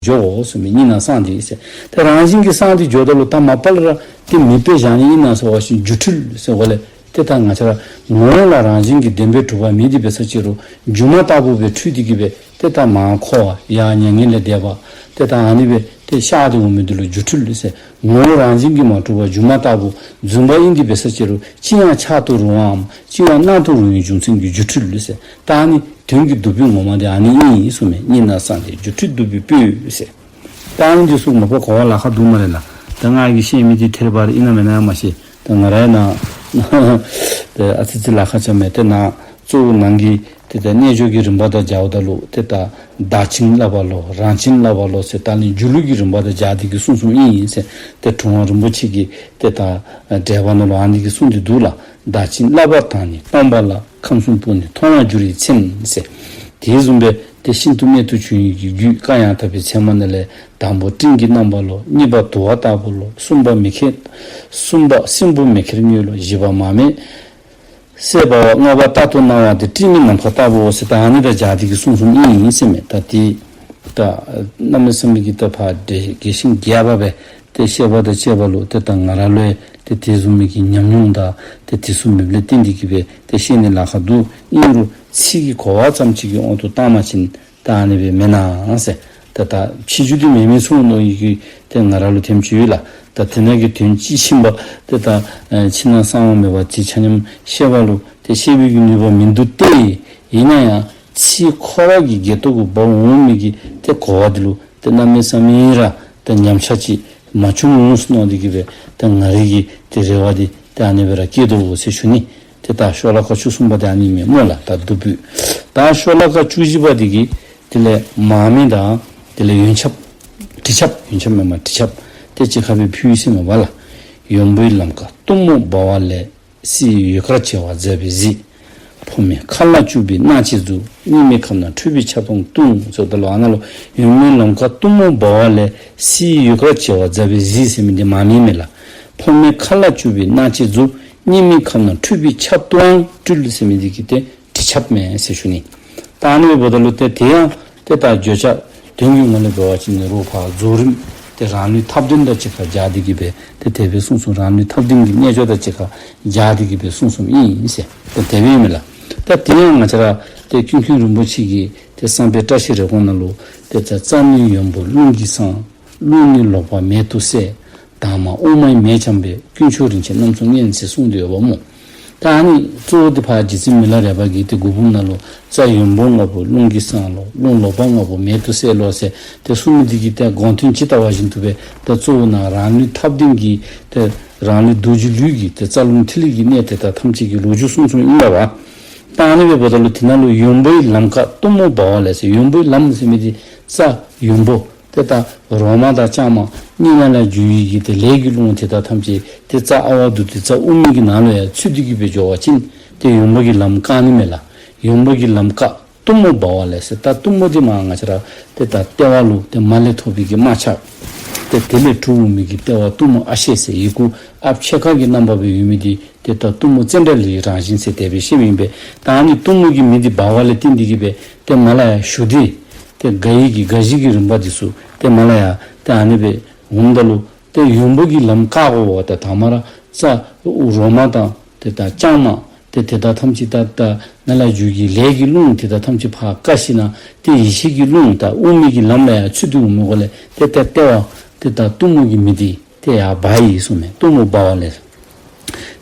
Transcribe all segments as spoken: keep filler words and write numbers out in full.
འགྱོ་དགོ་གསུངས་མས། གཉིས་སྣང་གསང་འདི་ཟེར། ཏེ་རང་བཞིན་གྱིས་གསང་འདི་འགྱོཝ་ད་ལུ་ད་མ་པ་ལས་ར་ཏེ་མེདཔ་སྦེ་བཞག་ནི་ཨིན་ན་ཟེར་བ་ཅིན་སྒྱུ་འཕྲུལ་ཟེར་དགོ་ལགས། ཏེ་ད་ང་བཅས་ར་ངོ་བོ་ལ་རང་བཞིན་གྱིས་བདེན་པའི་གྲུབ་པ་མེད་དེ་འབད་ས་ཅིག་རུང་སྒྱུ་མ་ལྟ་བུ་སྦེ་འཁྲུལ་ཏེ་གི་སྦེ་ཏེ་ད་མར་འཁོར་བ་ཡར་མྱ་ངན་ལས་འདས་པ་ཏེ་ད་ཨ་ནི་སྦེ་ཏེ་ཤར་ཏེ་འོང་མི་འདི་ལུ་སྒྱུ་འཕྲུལ་ཟེར། ངོ་བོ་རང་བཞིན་གྱིས་མ་གྲུབ་པ་སྒྱུ་མ་ལྟ་བུ་རྫུན་པ་ཨིན་དེ་འབད་ས་ཅིག་རུང་ཅི་ཡང་འཆར་དུ་རུང་བའམ་ཅི་ཡང་སྣང་དུ་རུང་བའི་རྒྱུ་མཚན་གྱིས་སྒྱུ་འཕྲུལ་ཟེར། ད་ཨ་ནི་དོན་གྱི་མདོ་དཔེ་ངོ་མ་འདི་ཨ་ནི་ཨིན་གསུངས་མས། གཉིས་སྣང་གསང་འདི་སྒྱུ་འཕྲུལ་མདོ་དཔེའི་དཔེ་ཟེར། ད་ཨ་ནི་འདི་ཚུ་མ་པ་གོ་བ་ལཱ་ཁག་འདུག་སྨ་རེ་ལགས། ད་ང་གིས་བཤད་མི་འདི་ཐད་རི་བ་རི་ཨིན་ན་མེན་ན་ཡང་མ་ཤེས། ད་ང་རའི་ནང་ཏེ་ཨ་ཙི་ཙི་ལཱ་ཁག་ཆགས་མས། ཏེ་ནཱ་གཙོ་བོ་ནང་གི་ཏེ་ད་རྣལ་འབྱོར་གྱི་རིམ་པ་དང་སྦྱརཝ་ད་ལུ་ཏེ་ད་བདག་བྱིན་བརླབ་པ་ལོ་རང་བྱིན་བརླབ་པ་ལོ་ཟེར་ད་ནི་སྒྱུ་ལུས་ཀྱི་རིམ་པ་དང་སྦྱར་ཏེ་གི་གསུངས་གསུངསམ་ཨིན་ཟེར། ཏེ་གྲུབ་དབང་རིན་པོ་ཆེ་གིས་ཏེ་ད་འགྲེལ་པ་ནང་ལུ་ཨ་ནི་གི་གསུངས་ཏེ་འདུག་ལགས། བདག་བྱིན་བརླབ་པ་དང་ནི་སྟོང་པ་ལ། ཁམས་གསུམ་པོ་ནི་མཐོང་བར་འགྱུར་བའི་མཚན་ཟེར། དེ་བཟུམ་སྦེ་ཏེ་ཤིན་ཏུ་རྨད་དུ་བྱུང་བའི་གི་རྒྱུད་བཀའ་ཡང་དག་པའི་ཚད་མ་ནི་ལས། དང་པོ་སྤྲིན་གྱི་རྣམ་པ་ལོ། གཉིས་པ་དུ་བ་ལྟ་བུ་ལོ། གསུམ་པ་མེ་ཁྱེར། གསུམ་པ་སྲིན་པོ་མེ་ཁྱེར་དངོས་ལོ། བཞི་པ་མར་མེ་སྲེག་པའོ། ལྔ་པ་རྟག་ཏུ་སྣང་བ་དེ་སྤྲིན་མེད་ནམ་མཁའ་ལྟ་བུའོ་ཟེར་ད་ཨ་ནི་དང་སྦྱར་ཏེ་གི་གསུངས་གསུངསམ་ཨིན་ཟེར་མས། ད་དེ་ད་གནམ་མེད་ས་མེད་ཀྱི་ད་ཕར་འགྲེལ་རྒྱས་ཤིང་རྒྱས་པ་སྦེ་ཏེ་བཤད་པ་དང་བཅས་པ་ལུ་ཏེ་ད་ང་ར་ལུ་ཏེ་དེ་བཟུམ་མའི་གི་ཉམས་མྱོང་དང་ཏེ་དེ་ཚུ་མེདཔ་ལས་བརྟེན་ཏེ་གི་སྦེ་ཏེ་བཤད་ནི་ལཱ་ཁག་འདུག། ཨིན་རུང་ཚིག་གི་གོ་བ་ཙམ་ཅིག་གི་དབང་དུ་བཏང་བ་ཅིན་ད་ཨ་ནི་སྦེ་མེན་ན་ཟེར། ད་ད་ཕྱི་འགྱུར་འདི་མེད་མི་ཚུ་མནོ་ཡི་གི་ཏེ་ང་ར་ལུ་དེམ་ཅིག་ཡོད་ལགས། ད་དེ་ནང་གི་དོན་དཔྱིས་ཕྱིན་པ་ཏེ་ད་ཕྱི་ནང་གསང་བ་མེད་པ་དེ་ཆ་མཉམ་བཤད་པ་ལུ་ཏེ་བཤད་པའི་གི་ནུས་པ་མིན་འདུག་སྟེ། ཨིན་ན་ཡང་ཚིག་ཁོ་ར་གི་སྒལ་ཏོ་གུ་འབབ་འོང་མི་གི་ཏེ་གོ་བ་འདི་ལུ་ཏེ་གནམ་མེད་ས་མེད་ར་ཏེ་ཉམས་ཆག་ཅིག་མ་བྱུང་འོང་ཟེར་མནོ་སྟེ་གི་སྦེ་ཏེ་ང་རའི་གི་ཏེ་རེ་བ་འདི་ཏེ་ཨ་ནི་སྦེ་ར་སྐྱེས་དོ་ཟེར་ཞུ་ནི། ཏེ་ད་ཤོ་ལོ་ཀ་བཅུ་གསུམ་པ་འདི་ཨ་ནི་མས་སྨོ་ལགས། ད་མདོ་དཔེ་ད་ཤོ་ལོ་ཀ་བཅུ་བཞི་པ་འདི་གིས་དེ་ལས་མར་མེ་དང་དེ་ལས་ཡོན་ཆབ་དྲི་ཆབ་ཡོན་ཆབ་མེན་མ་དྲི་ཆབ་ཏེ་གཅིག་ཁར་སྦེ་ཕུལ་ཡི་ཟེར་མས་པ་ལགས། ཡོན་པོའི་ལམ་ཀ་གཏུམ་མོ་འབར་བ་ལས། བསིལ་ཡུལ་དཀར་བྱེ་བ་འཛག་པའི་གཟི། ཕོ་མོའི་མཁའ་ལ་སྤྱུགས་པའི་སྣང་བྱེད་མཛུབ། གཉིས་མེད་ཁམས་ན་འཁྲུགས་པའི་ཆབ་སྟོང་བརྡུང་། ཟེརཝ་ད་ལུ་ཨ་ནཱ་ལུ་ཡོན་པོའི་ལམ་ཀ་གཏུམ་མོ་འབར་བ་ལས། བསིལ་ཡུལ་དཀར་བྱེ་བ་འཛག་པའི་གཟི་ཟེར་མི་འདི་མར་མེ་མས་ལགས། ཕོ་མོའི་མཁའ་ལ་སྤྱུགས་པའི་སྣང་བྱེད་མཛུབ། གཉིས་མེད་ཁམས་ན་འཁྲུགས་པའི་ཆབ་ཏུའང་སྤྲུལ་ཟེར་མི་འདི་གིས་ཏེ་དྲི་ཆབ་མས་ཟེར་ཞུ་ནི། ད་ཨ་ནི་འབདཝ་ད་ལུ་ཏེ་དེ་ཡང་ཏེ་ད་བརྗོད་བྱ་དོན་གྱི་ངོ་ལས་འབད་བ་ཅིན་ནི་རོགས་ཕར་རྫོགས་རིམ་ཏེ་རང་ལུས་ཐབས་ལྡན་དང་གཅིག་ཁར་སྦྱར་ཏེ་གི་སྦེ་ཏེ་དེ་སྦེ་གསུངས་གསུངསམ། རང་ལུས་ཐབས་ལྡན་གྱི་རྣལ་འབྱོར་དང་གཅིག་ཁར་སྦྱར་ཏེ་གི་སྦེ་གསུངས་གསུངསམ་ཨིན་ཟེར་ཏེ་དེ་སྦེ་ཨིན་མས་ལགས། ད་དེ་ཡང་ང་བཅས་ར་ཏེ་ཀུན་མཁྱེན་རིན་པོ་ཆེ་གིས་ཏེ་བསམ་པའི་བཀྲ་ཤིས་རེ་སྐོང་ནང་ལུ་ཏེ་ད་རྩྭ་ནི་ཡོན་པོ་རླུང་གིས་སངས། རླུང་ནི་ལོག་པ་མེ་དུ་བསྲེགས། དྭངས་མ་དབུ་མའི་མེས་སྦྱངས་པས། དཀོན་མཆོག་རིན་ཆེན་རྣམ་གསུམ་མངོན་ཟེར་གསུངས་ཏེ་ཡོདཔ་སྨོ། ད་ཨ་ནི་གཙོ་བོ་འདི་ཕར་རྗེ་བཙུན་མི་ལ་རས་པ་གིས་ཏེ་མགུར་འབུམ་ནང་ལུ་རྩྭ་ཡོན་པོ་ལྔ་པོ་རླུང་གིས་སངས་ལོ། རླུང་ལོག་པ་ལྔ་པོ་མེ་དུ་བསྲེགས་ལོ་ཟེར་ཏེ་གསུངས་མི་འདི་གིས་ཏེ་དགོངས་དོན་ཇི་ལྟ་བ་བཞིན་དུ་སྦེ་ཏེ་གཙོ་བོ་ནང་རང་ལུས་ཐབས་ལྡན་གྱི་ཏེ་རང་ལུས་རྡོ་རྗེ་ལུས་ཀྱི་ཏེ་རྩ་རླུང་ཐིག་ལེ་གི་གནད་དེ་དག་ཐམས་ཅད་ཀྱི་ལོ་རྒྱུས་གསུངས་གསུངསམ་ཨིན་པས། ད་ཨ་ནི་སྦེ་འབདཝ་ད་ལུ་དེ་ནང་ལུ་ཡོན་པོའི་ལམ་ཀ་གཏུམ་མོ་འབར་བ་ལས་ཟེར་ཡོན་པོའི་ལམ་ཟེར་མི་འདི་རྩྭ་ཡོན་པོ་ཏེ་ད་རོ་མ་དང་ལྕང་མ་གཉིས་ནང་ལས་རྒྱུ་བའི་གི་ཏེ་ལས་ཀྱི་རླུང་དེ་དག་ཐམས་ཅད་ཏེ་རྩྭ་ཨ་ཝ་བདུད་དེ་རྩྭ་དབུ་མའི་གི་ནང་ལུ་ཡང་ཚུད་དེ་གི་སྦེ་འགྱོ་བ་ཅིན་ཏེ་ཡོན་པོ་གི་ལམ་བཀག་ནི་མས་ལགས། ཡོན་པོ་གི་ལམ་བཀག་གཏུམ་མོ་འབར་བ་ལས་ཟེར། ད་གཏུམ་མོ་འདི་མར་ང་བཅས་ར་ཏེ་ད་ལྟེ་བ་ལུ་ཏེ་མར་ལས་ཐོབ་པའི་གི་རྨ་ཆགས་ཏེ་དེ་ལས་གྲུབ་འོང་མི་གི་ལྟེ་བ་གཏུམ་མོ་ཨ་ཤད་ཟེར་ཡི་གུ་ཨཔ་ཕྱེད་ཀ་གི་རྣམ་པ་སྦེ་ཡོད་མི་འདི་ཏེ་ད་གཏུམ་མོ་ཙཎྜ་ལའི་རང་བཞིན་ཟེར་དེ་སྦེ་བཤད་མི་ཨིན་པས། ད་ཨ་ནི་གཏུམ་མོ་གི་མེ་འདི་འབར་བ་ལས་བརྟེན་ཏེ་གི་སྦེ་ཏེ་མར་ལས་ཡར་ཞུ་སྟེ་ཏེ་དགའ་བའི་གི་དགའ་བཞི་གི་རིམ་པ་འདི་ཚུ་ཏེ་མར་ལས་ཡར་ཏེ་ཨ་ནི་སྦེ་འོངམ་ད་ལུ་ཏེ་ཡོན་པོ་གི་ལམ་བཀག་དགོ་པས། ཏེ་དང་པ་ར་རྩྭ་རོ་མ་དང་ཏེ་ད་ལྕང་མ་ཏེ་དེ་དག་ཐམས་ཅད་ད་ད་ནང་ལས་རྒྱུ་གི་ལས་ཀྱི་རླུང་དེ་དག་ཐམས་ཅད་ཕར་བཀག་ཞིནམ་ཏེ་ཡེ་ཤེས་ཀྱི་རླུང་ད་དབུ་མའི་གི་ལམ་ལས་ཡར་ཚུད་དེ་འོང་མི་གུ་ལས་ཏེ་ཏེ་ལྟེ་བ་ཏེ་ད་གཏུམ་མོ་གི་མེ་འདི་ཏེ་ཡར་འབར་ཡི་གསུངས་མས། གཏུམ་མོ་འབར་བ་ལས།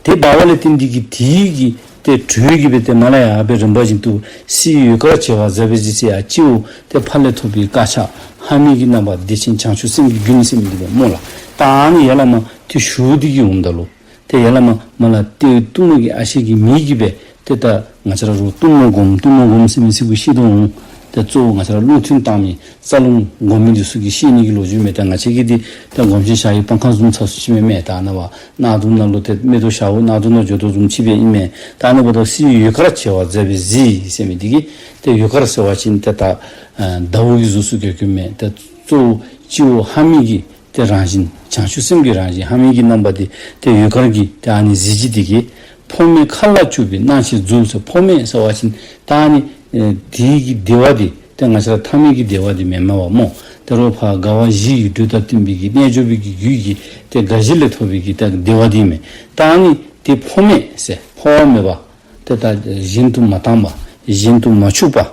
དེ་འབར་བ་ལས་བརྟེན་ཏེ་གི་དེ་གི་ཏེ་དྲོད་ཀྱིས་སྦེ་ཏེ་མར་ལས་ཡར་སྦེ་རིམ་པ་བཞིན་དུ་བསིལ་ཡུལ་དཀར་བྱེ་བ་འཛག་པའི་གཟི་ཟེར་ཡར་སྤྱི་བོ་ཏེ་ཕ་ལས་ཐོབ་པའི་དཀར་ཆག་ལྷ་མོའི་གི་རྣམ་པ་བདེ་ཆེན་བྱང་ཆུབ་སེམས་ཀྱི་རྒྱུན་ཟེར་མི་འདི་སྦེ་སྨོ་ལགས། ད་ཨ་ནི་ཡར་ལས་མར་ཏེ་ཞུ་སྟེ་གི་འོངམ་ད་ལུ་ཏེ་ཡར་ལས་མར་མར་ལས་ཏེ་གཏུམ་མོ་གི་ཨ་ཤད་ཀྱི་མེ་གིས་སྦེ་ཏེ་ད་ང་བཅས་ར་རོགས་གཏུམ་མོ་སྒོམ་གཏུམ་མོ་སྒོམ་ཟེར་མི་ཚུ་གིས་ཤེས་དོ་འོང་། ཏེ་གཙོ་བོ་ང་བཅས་ར་རླུང་ཐུན་བཏང་མི་རྩ་རླུང་སྒོམ་མི་འདི་ཚུ་གིས་ཤེས་ནི་གི་ལོ་རྒྱུས་མས། ད་ང་བཅས་ཀྱིས་འདི་ད་སྒོམ་ཆེན་ཞབས་ཀྱི་སྤང་ཁ་བཟུམ་ཚ་སུ་ཅིག་མེན་མས། ད་ནངས་པ་གནག་དུང་ནང་ལུ་ཏེ་མེ་ཏོག་ཞརཝ་གནག་དུང་ནང་འགྱོ་དོ་བཟུམ་ཅིག་སྦེ་ཨིན་མས། ད་ཨ་ནི་འབདཝ་ད་བསིལ་ཡུལ་དཀར་བྱེ་བ་འཛག་པའི་གཟི་ཟེར་མི་འདི་གིས་ཏེ་ཡུལ་དཀར་ཟེར་བ་ཅིན་ཏེ་ད་ཨ་ཟླཝ་གི་གཟུགས་སུ་གྱུར་གྱུརཝ་མས། ཏེ་གཙོ་བོ་སྤྱི་བོ་ལྷ་མོའི་གི་ཏེ་རང་བཞིན་བྱང་ཆུབ་སེམས་ཀྱི་རང་བཞིན་ལྷ་མོའི་གི་རྣམ་པ་འདི་ཏེ་ཡུལ་དཀར་གྱི་ཏེ་ཨ་ནི་གཟི་བརྗིད་འདི་གིས་ཕོ་མོའི་མཁའ་ལ་སྤྱུགས་པའི་སྣང་བྱེད་མཛུབ་ཟེར། ཕོ་མོ་ཟེར་བ་ཅིན་ད་ཨ་ནི་ཨེ་དེ་གི་བདེ་བ་འདི་ཏེ་ང་བཅས་ར་ཐ་མལ་གྱི་བདེ་བ་འདི་མེན་མས་པ་སྨོ། དེ་རུ་ཕར་དགའ་བ་བཞི་ཡི་འགྲོས་དང་བསྟུན་པའི་གི་རྣལ་འབྱོར་པའི་གི་རྒྱུད་ཀྱི་ཏེ་དགའ་བཞི་ལས་ཐོབ་པའི་གི་ཏེ་བདེ་བ་འདི་མས། ད་ཨ་ནི་ཏེ་འཕོ་མེད་ཟེར་འཕོ་བ་མེད་པ། ཏེ་ད་གཞན་དུ་མ་བཏང་བ། གཞན་དུ་མ་འཕྱུགས་པ།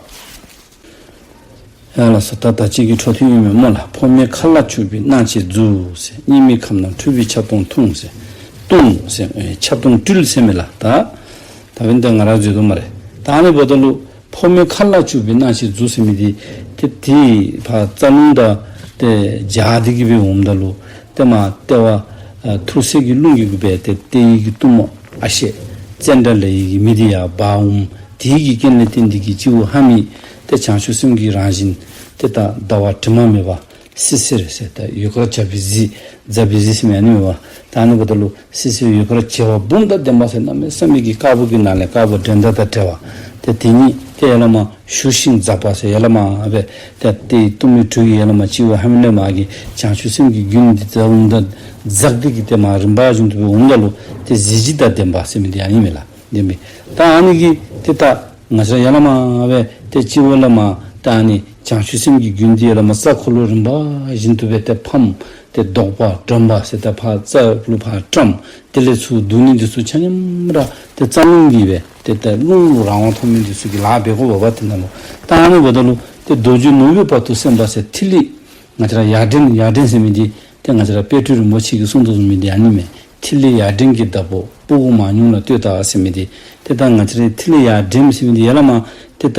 ཡ་ལགས་སོ། ད་ད་ཅི་གི་འཕྲོ་མཐུད་ཨིན་མས་སྨོ་ལགས། འཕོ་མེད་མཁའ་ལ་སྤྱུགས་པའི་སྣང་བྱེད་མཛོད་ཟེར། གཉིས་མེད་ཁམས་རྣམས་འཁྲུགས་པའི་ཆབ་སྟོང་འཐུང་ཟེར། སྟོང་ཟེར་ཨེ་ཆབ་སྟོང་སྤྲུལ་ཟེར་མས་ལགས། ད་ད་འབདན་ད་ང་ར་བརྗོད་དོ་སྨ་རེ། ད་ཨ་ནི་འབདཝ་ད་ལུ་འཕོ་མེད་མཁའ་ལ་སྤྱུགས་པའི་སྣང་བྱེད་མཛོད་ཟེར་མི་འདི་ཏེ་ཏེ་ཕར་རྩ་རླུང་དང་ཏེ་སྦྱར་ཏེ་གི་སྦེ་འོངམ་ད་ལུ་ཏེ་མར་ལྟེ་བ་ཨ་ཐུར་སེལ་གྱི་རླུང་གིས་སྦེ་ཏེ་ལྟེ་བའི་གི་གཏུམ་མོ་ཨ་ཤད་ཙཎྜ་ལ་ཡི་གི་མི་འདི་ཡར་འབར་འོང་། དེ་གི་རྐྱེན་ལས་བརྟེན་ཏེ་གི་སྤྱི་བོ་ལྷ་མི་ཏེ་བྱང་ཆུབ་སེམས་ཀྱི་རང་བཞིན་ཏེ་ད་ཟླ་བ་དྲི་མ་མེད་པ་བསིལ་ཟེར་ཟེར། ད་ཡུ་གར་ཛ་བི་ཛི་ཛ་བི་ཛི་ཟེར་མི་ཨ་ནི་མེད་པ། ད་ཨ་ནི་འབདཝ་ད་ལུ་བསིལ་ཟེར་ཡུ་གར་བྱེ་བ་འབུམ་དང་ལྡན་པ་ཟེར་གནམ་མེད་ས་མེད་ཀྱི་དཀར་པོ་གི་ནང་ལས་དཀར་པོ་འགྲན་ཟླ་དང་བྲལ་བ། ཏེ་དེ་ཉིད་ཏེ་ཡར་ལས་མར་ཞུ་ཞིང་འཛག་པ་ཟེར་ཡར་ལས་མར་སྦེ་ཏེ་ཏེ་གཏུམ་མོའི་དྲོད་ཀྱིས་ཡར་ལས་མར་སྤྱི་བོ་ལྷ་མི་ལས་མར་གྱི་བྱང་ཆུབ་སེམས་ཀྱི་རྒྱུན་འདི་ད་འོངམ་ད་འཛག་སྟེ་གི་ཏེ་མར་རིམ་པ་བཞིན་དུ་སྦེ་འོངམ་ད་ལུ་ཏེ་གཟི་བརྗིད་དང་ལྡན་པ་ཟེར་མི་འདི་ཨ་ནི་མས་ལགས། ལྡན་པའི་ད་ཨ་ནི་གི་ཏེ་ད་ང་བཅས་ར་ཡར་ལས་མར་སྦེ་ཏེ་སྤྱི་བོ་ལས་མར་ད་ཨ་ནི་བྱང་ཆུབ་སེམས་ཀྱི་རྒྱུན་འདི་ཡར་ལས་མར་རྩ་འཁོར་ལོ་རིམ་པ་བཞིན་དུ་སྦེ་ཏེ་ཕམ། ཏེ་བཟློག་པ་བཀྲམ་པ་ཟེར་ད་ཕར་རྩ་ལུ་ཕར་བཀྲམ། དེ་ལས་ཚུར་བསྡུ་ནི་འདི་ཚུ་ཆ་མཉམ་ར་ཏེ་རྩ་རླུང་གིས་སྦེ་ཏེ་ད་རླུང་ལུ་རང་དབང་ཐོབ་མི་འདི་ཚུ་གི་ལཱ་འབད་དགོ་པས་པ། ཏེ་ནཱ་ལུ་ད་ཨ་ནི་འབདཝ་ད་ལུ་ཏེ་རྡོ་རྗེ་ནོར་བུའི་བར་དུ་གསན་པ་ཟེར་ཐིག་ལེ་ང་བཅས་ར་ཡར་འདྲེན་ཡར་འདྲེན་ཟེར་མི་འདི་ཏེ་ང་བཅས་ར་དཔལ་སྤྲུལ་རིན་པོ་ཆེ་གིས་གསུངས་དོ་བཟུམ་མི་འདི་ཨ་ནི་མས། ཐིག་ལེ་ཡར་འདྲེན་གྱི་བདག་པོ། སྤུ་གུ་མང་ཉུང་ལ་ལྟོས་དང་ཟེར་མི་འདི་ཏེ་ད་ང་བཅས་ར་ཐིག་ལེ་ཡར་འདྲེན་ཟེར་མི་འདི་ཡར་ལས་མར་ཏེ་ད་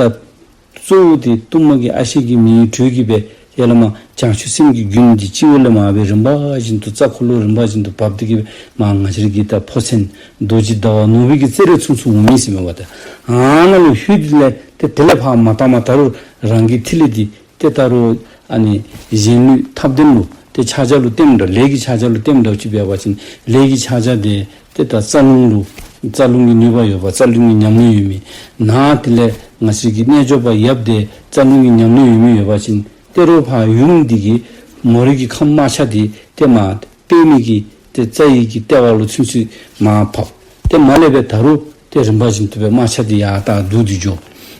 གཙོ་བོ་འདི་གཏུམ་མོ་གི་ཨ་ཤད་ཀྱི་མེ་ཡི་དྲོད་ཀྱིས་སྦེ་ཡར་ལས་མར་བྱང་ཆུབ་སེམས་ཀྱི་རྒྱུན་འདི་སྤྱི་བོ་ལས་མར་སྦེ་རིམ་པ་བཞིན་དུ་རྩ་འཁོར་ལོ་རིམ་པ་བཞིན་དུ་བབས་ཏེ་གི་སྦེ་མར་ང་བཅས་ར་གི་ད་ཕོ་མཚན་རྡོ་རྗེ་ཟླ་བ་ནོར་བུ་གི་རྩེ་རུ་ཚུན་ཚོད་འོང་མི་ཟེར་མས་པ། ཏེ་ཨ་ནཱ་ལུ་ལྷོད་དེ་ལས་ཏེ་དེ་ལས་ཕར་མ་བཏངམ་ད་རུང་རང་གི་ཐིག་ལེ་འདི་ཏེ་ད་རུང་ཨ་ནི་གཞན་ལུས་ཐབས་ལྡན་ལུ་ཏེ་ཕྱག་རྒྱ་ལུ་ལྟདམོ་འདྲ་ལས་ཀྱི་ཕྱག་རྒྱ་ལུ་ལྟདམོ་འདྲཝ་ཅིག་འབད་བ་ཅིན་ལས་ཀྱི་ཕྱག་རྒྱ་འདི་ཏེ་ད་རྩ་རླུང་ལུ་རྩ་རླུང་གི་ནུས་པ་ཡོད་པ་རྩ་རླུང་གི་ཉམས་ལེན་ཡོད་མི་ནཱ་དེ་ལས་ང་བཅས་ཀྱི་རྣལ་འབྱོར་པ་ཡབ་འདི་རྩ་རླུང་གི་ཉམས་ལེན་ཡོད་མི་ཡོད་པ་ཅིན་ཏེ་རོགས་ཕར་ཡུམ་འདི་གིས་མོ་རའི་གི་ཁམས་དམར་ཆ་འདི་ཏེ་མར་པདྨའི་གི་ཏེ་རྩ་ཡི་གི་ལྟེ་བ་ལུ་ཚུན་ཚོད་མར་ཕབ། ཏེ་མར་ལས་སྦེ་ད་རུང་ཏེ་རིམ་པ་བཞིན་དུ་སྦེ་དམར་ཆ་འདི་ཡར་ད་བསྡུ་སྟེ་འགྱོ།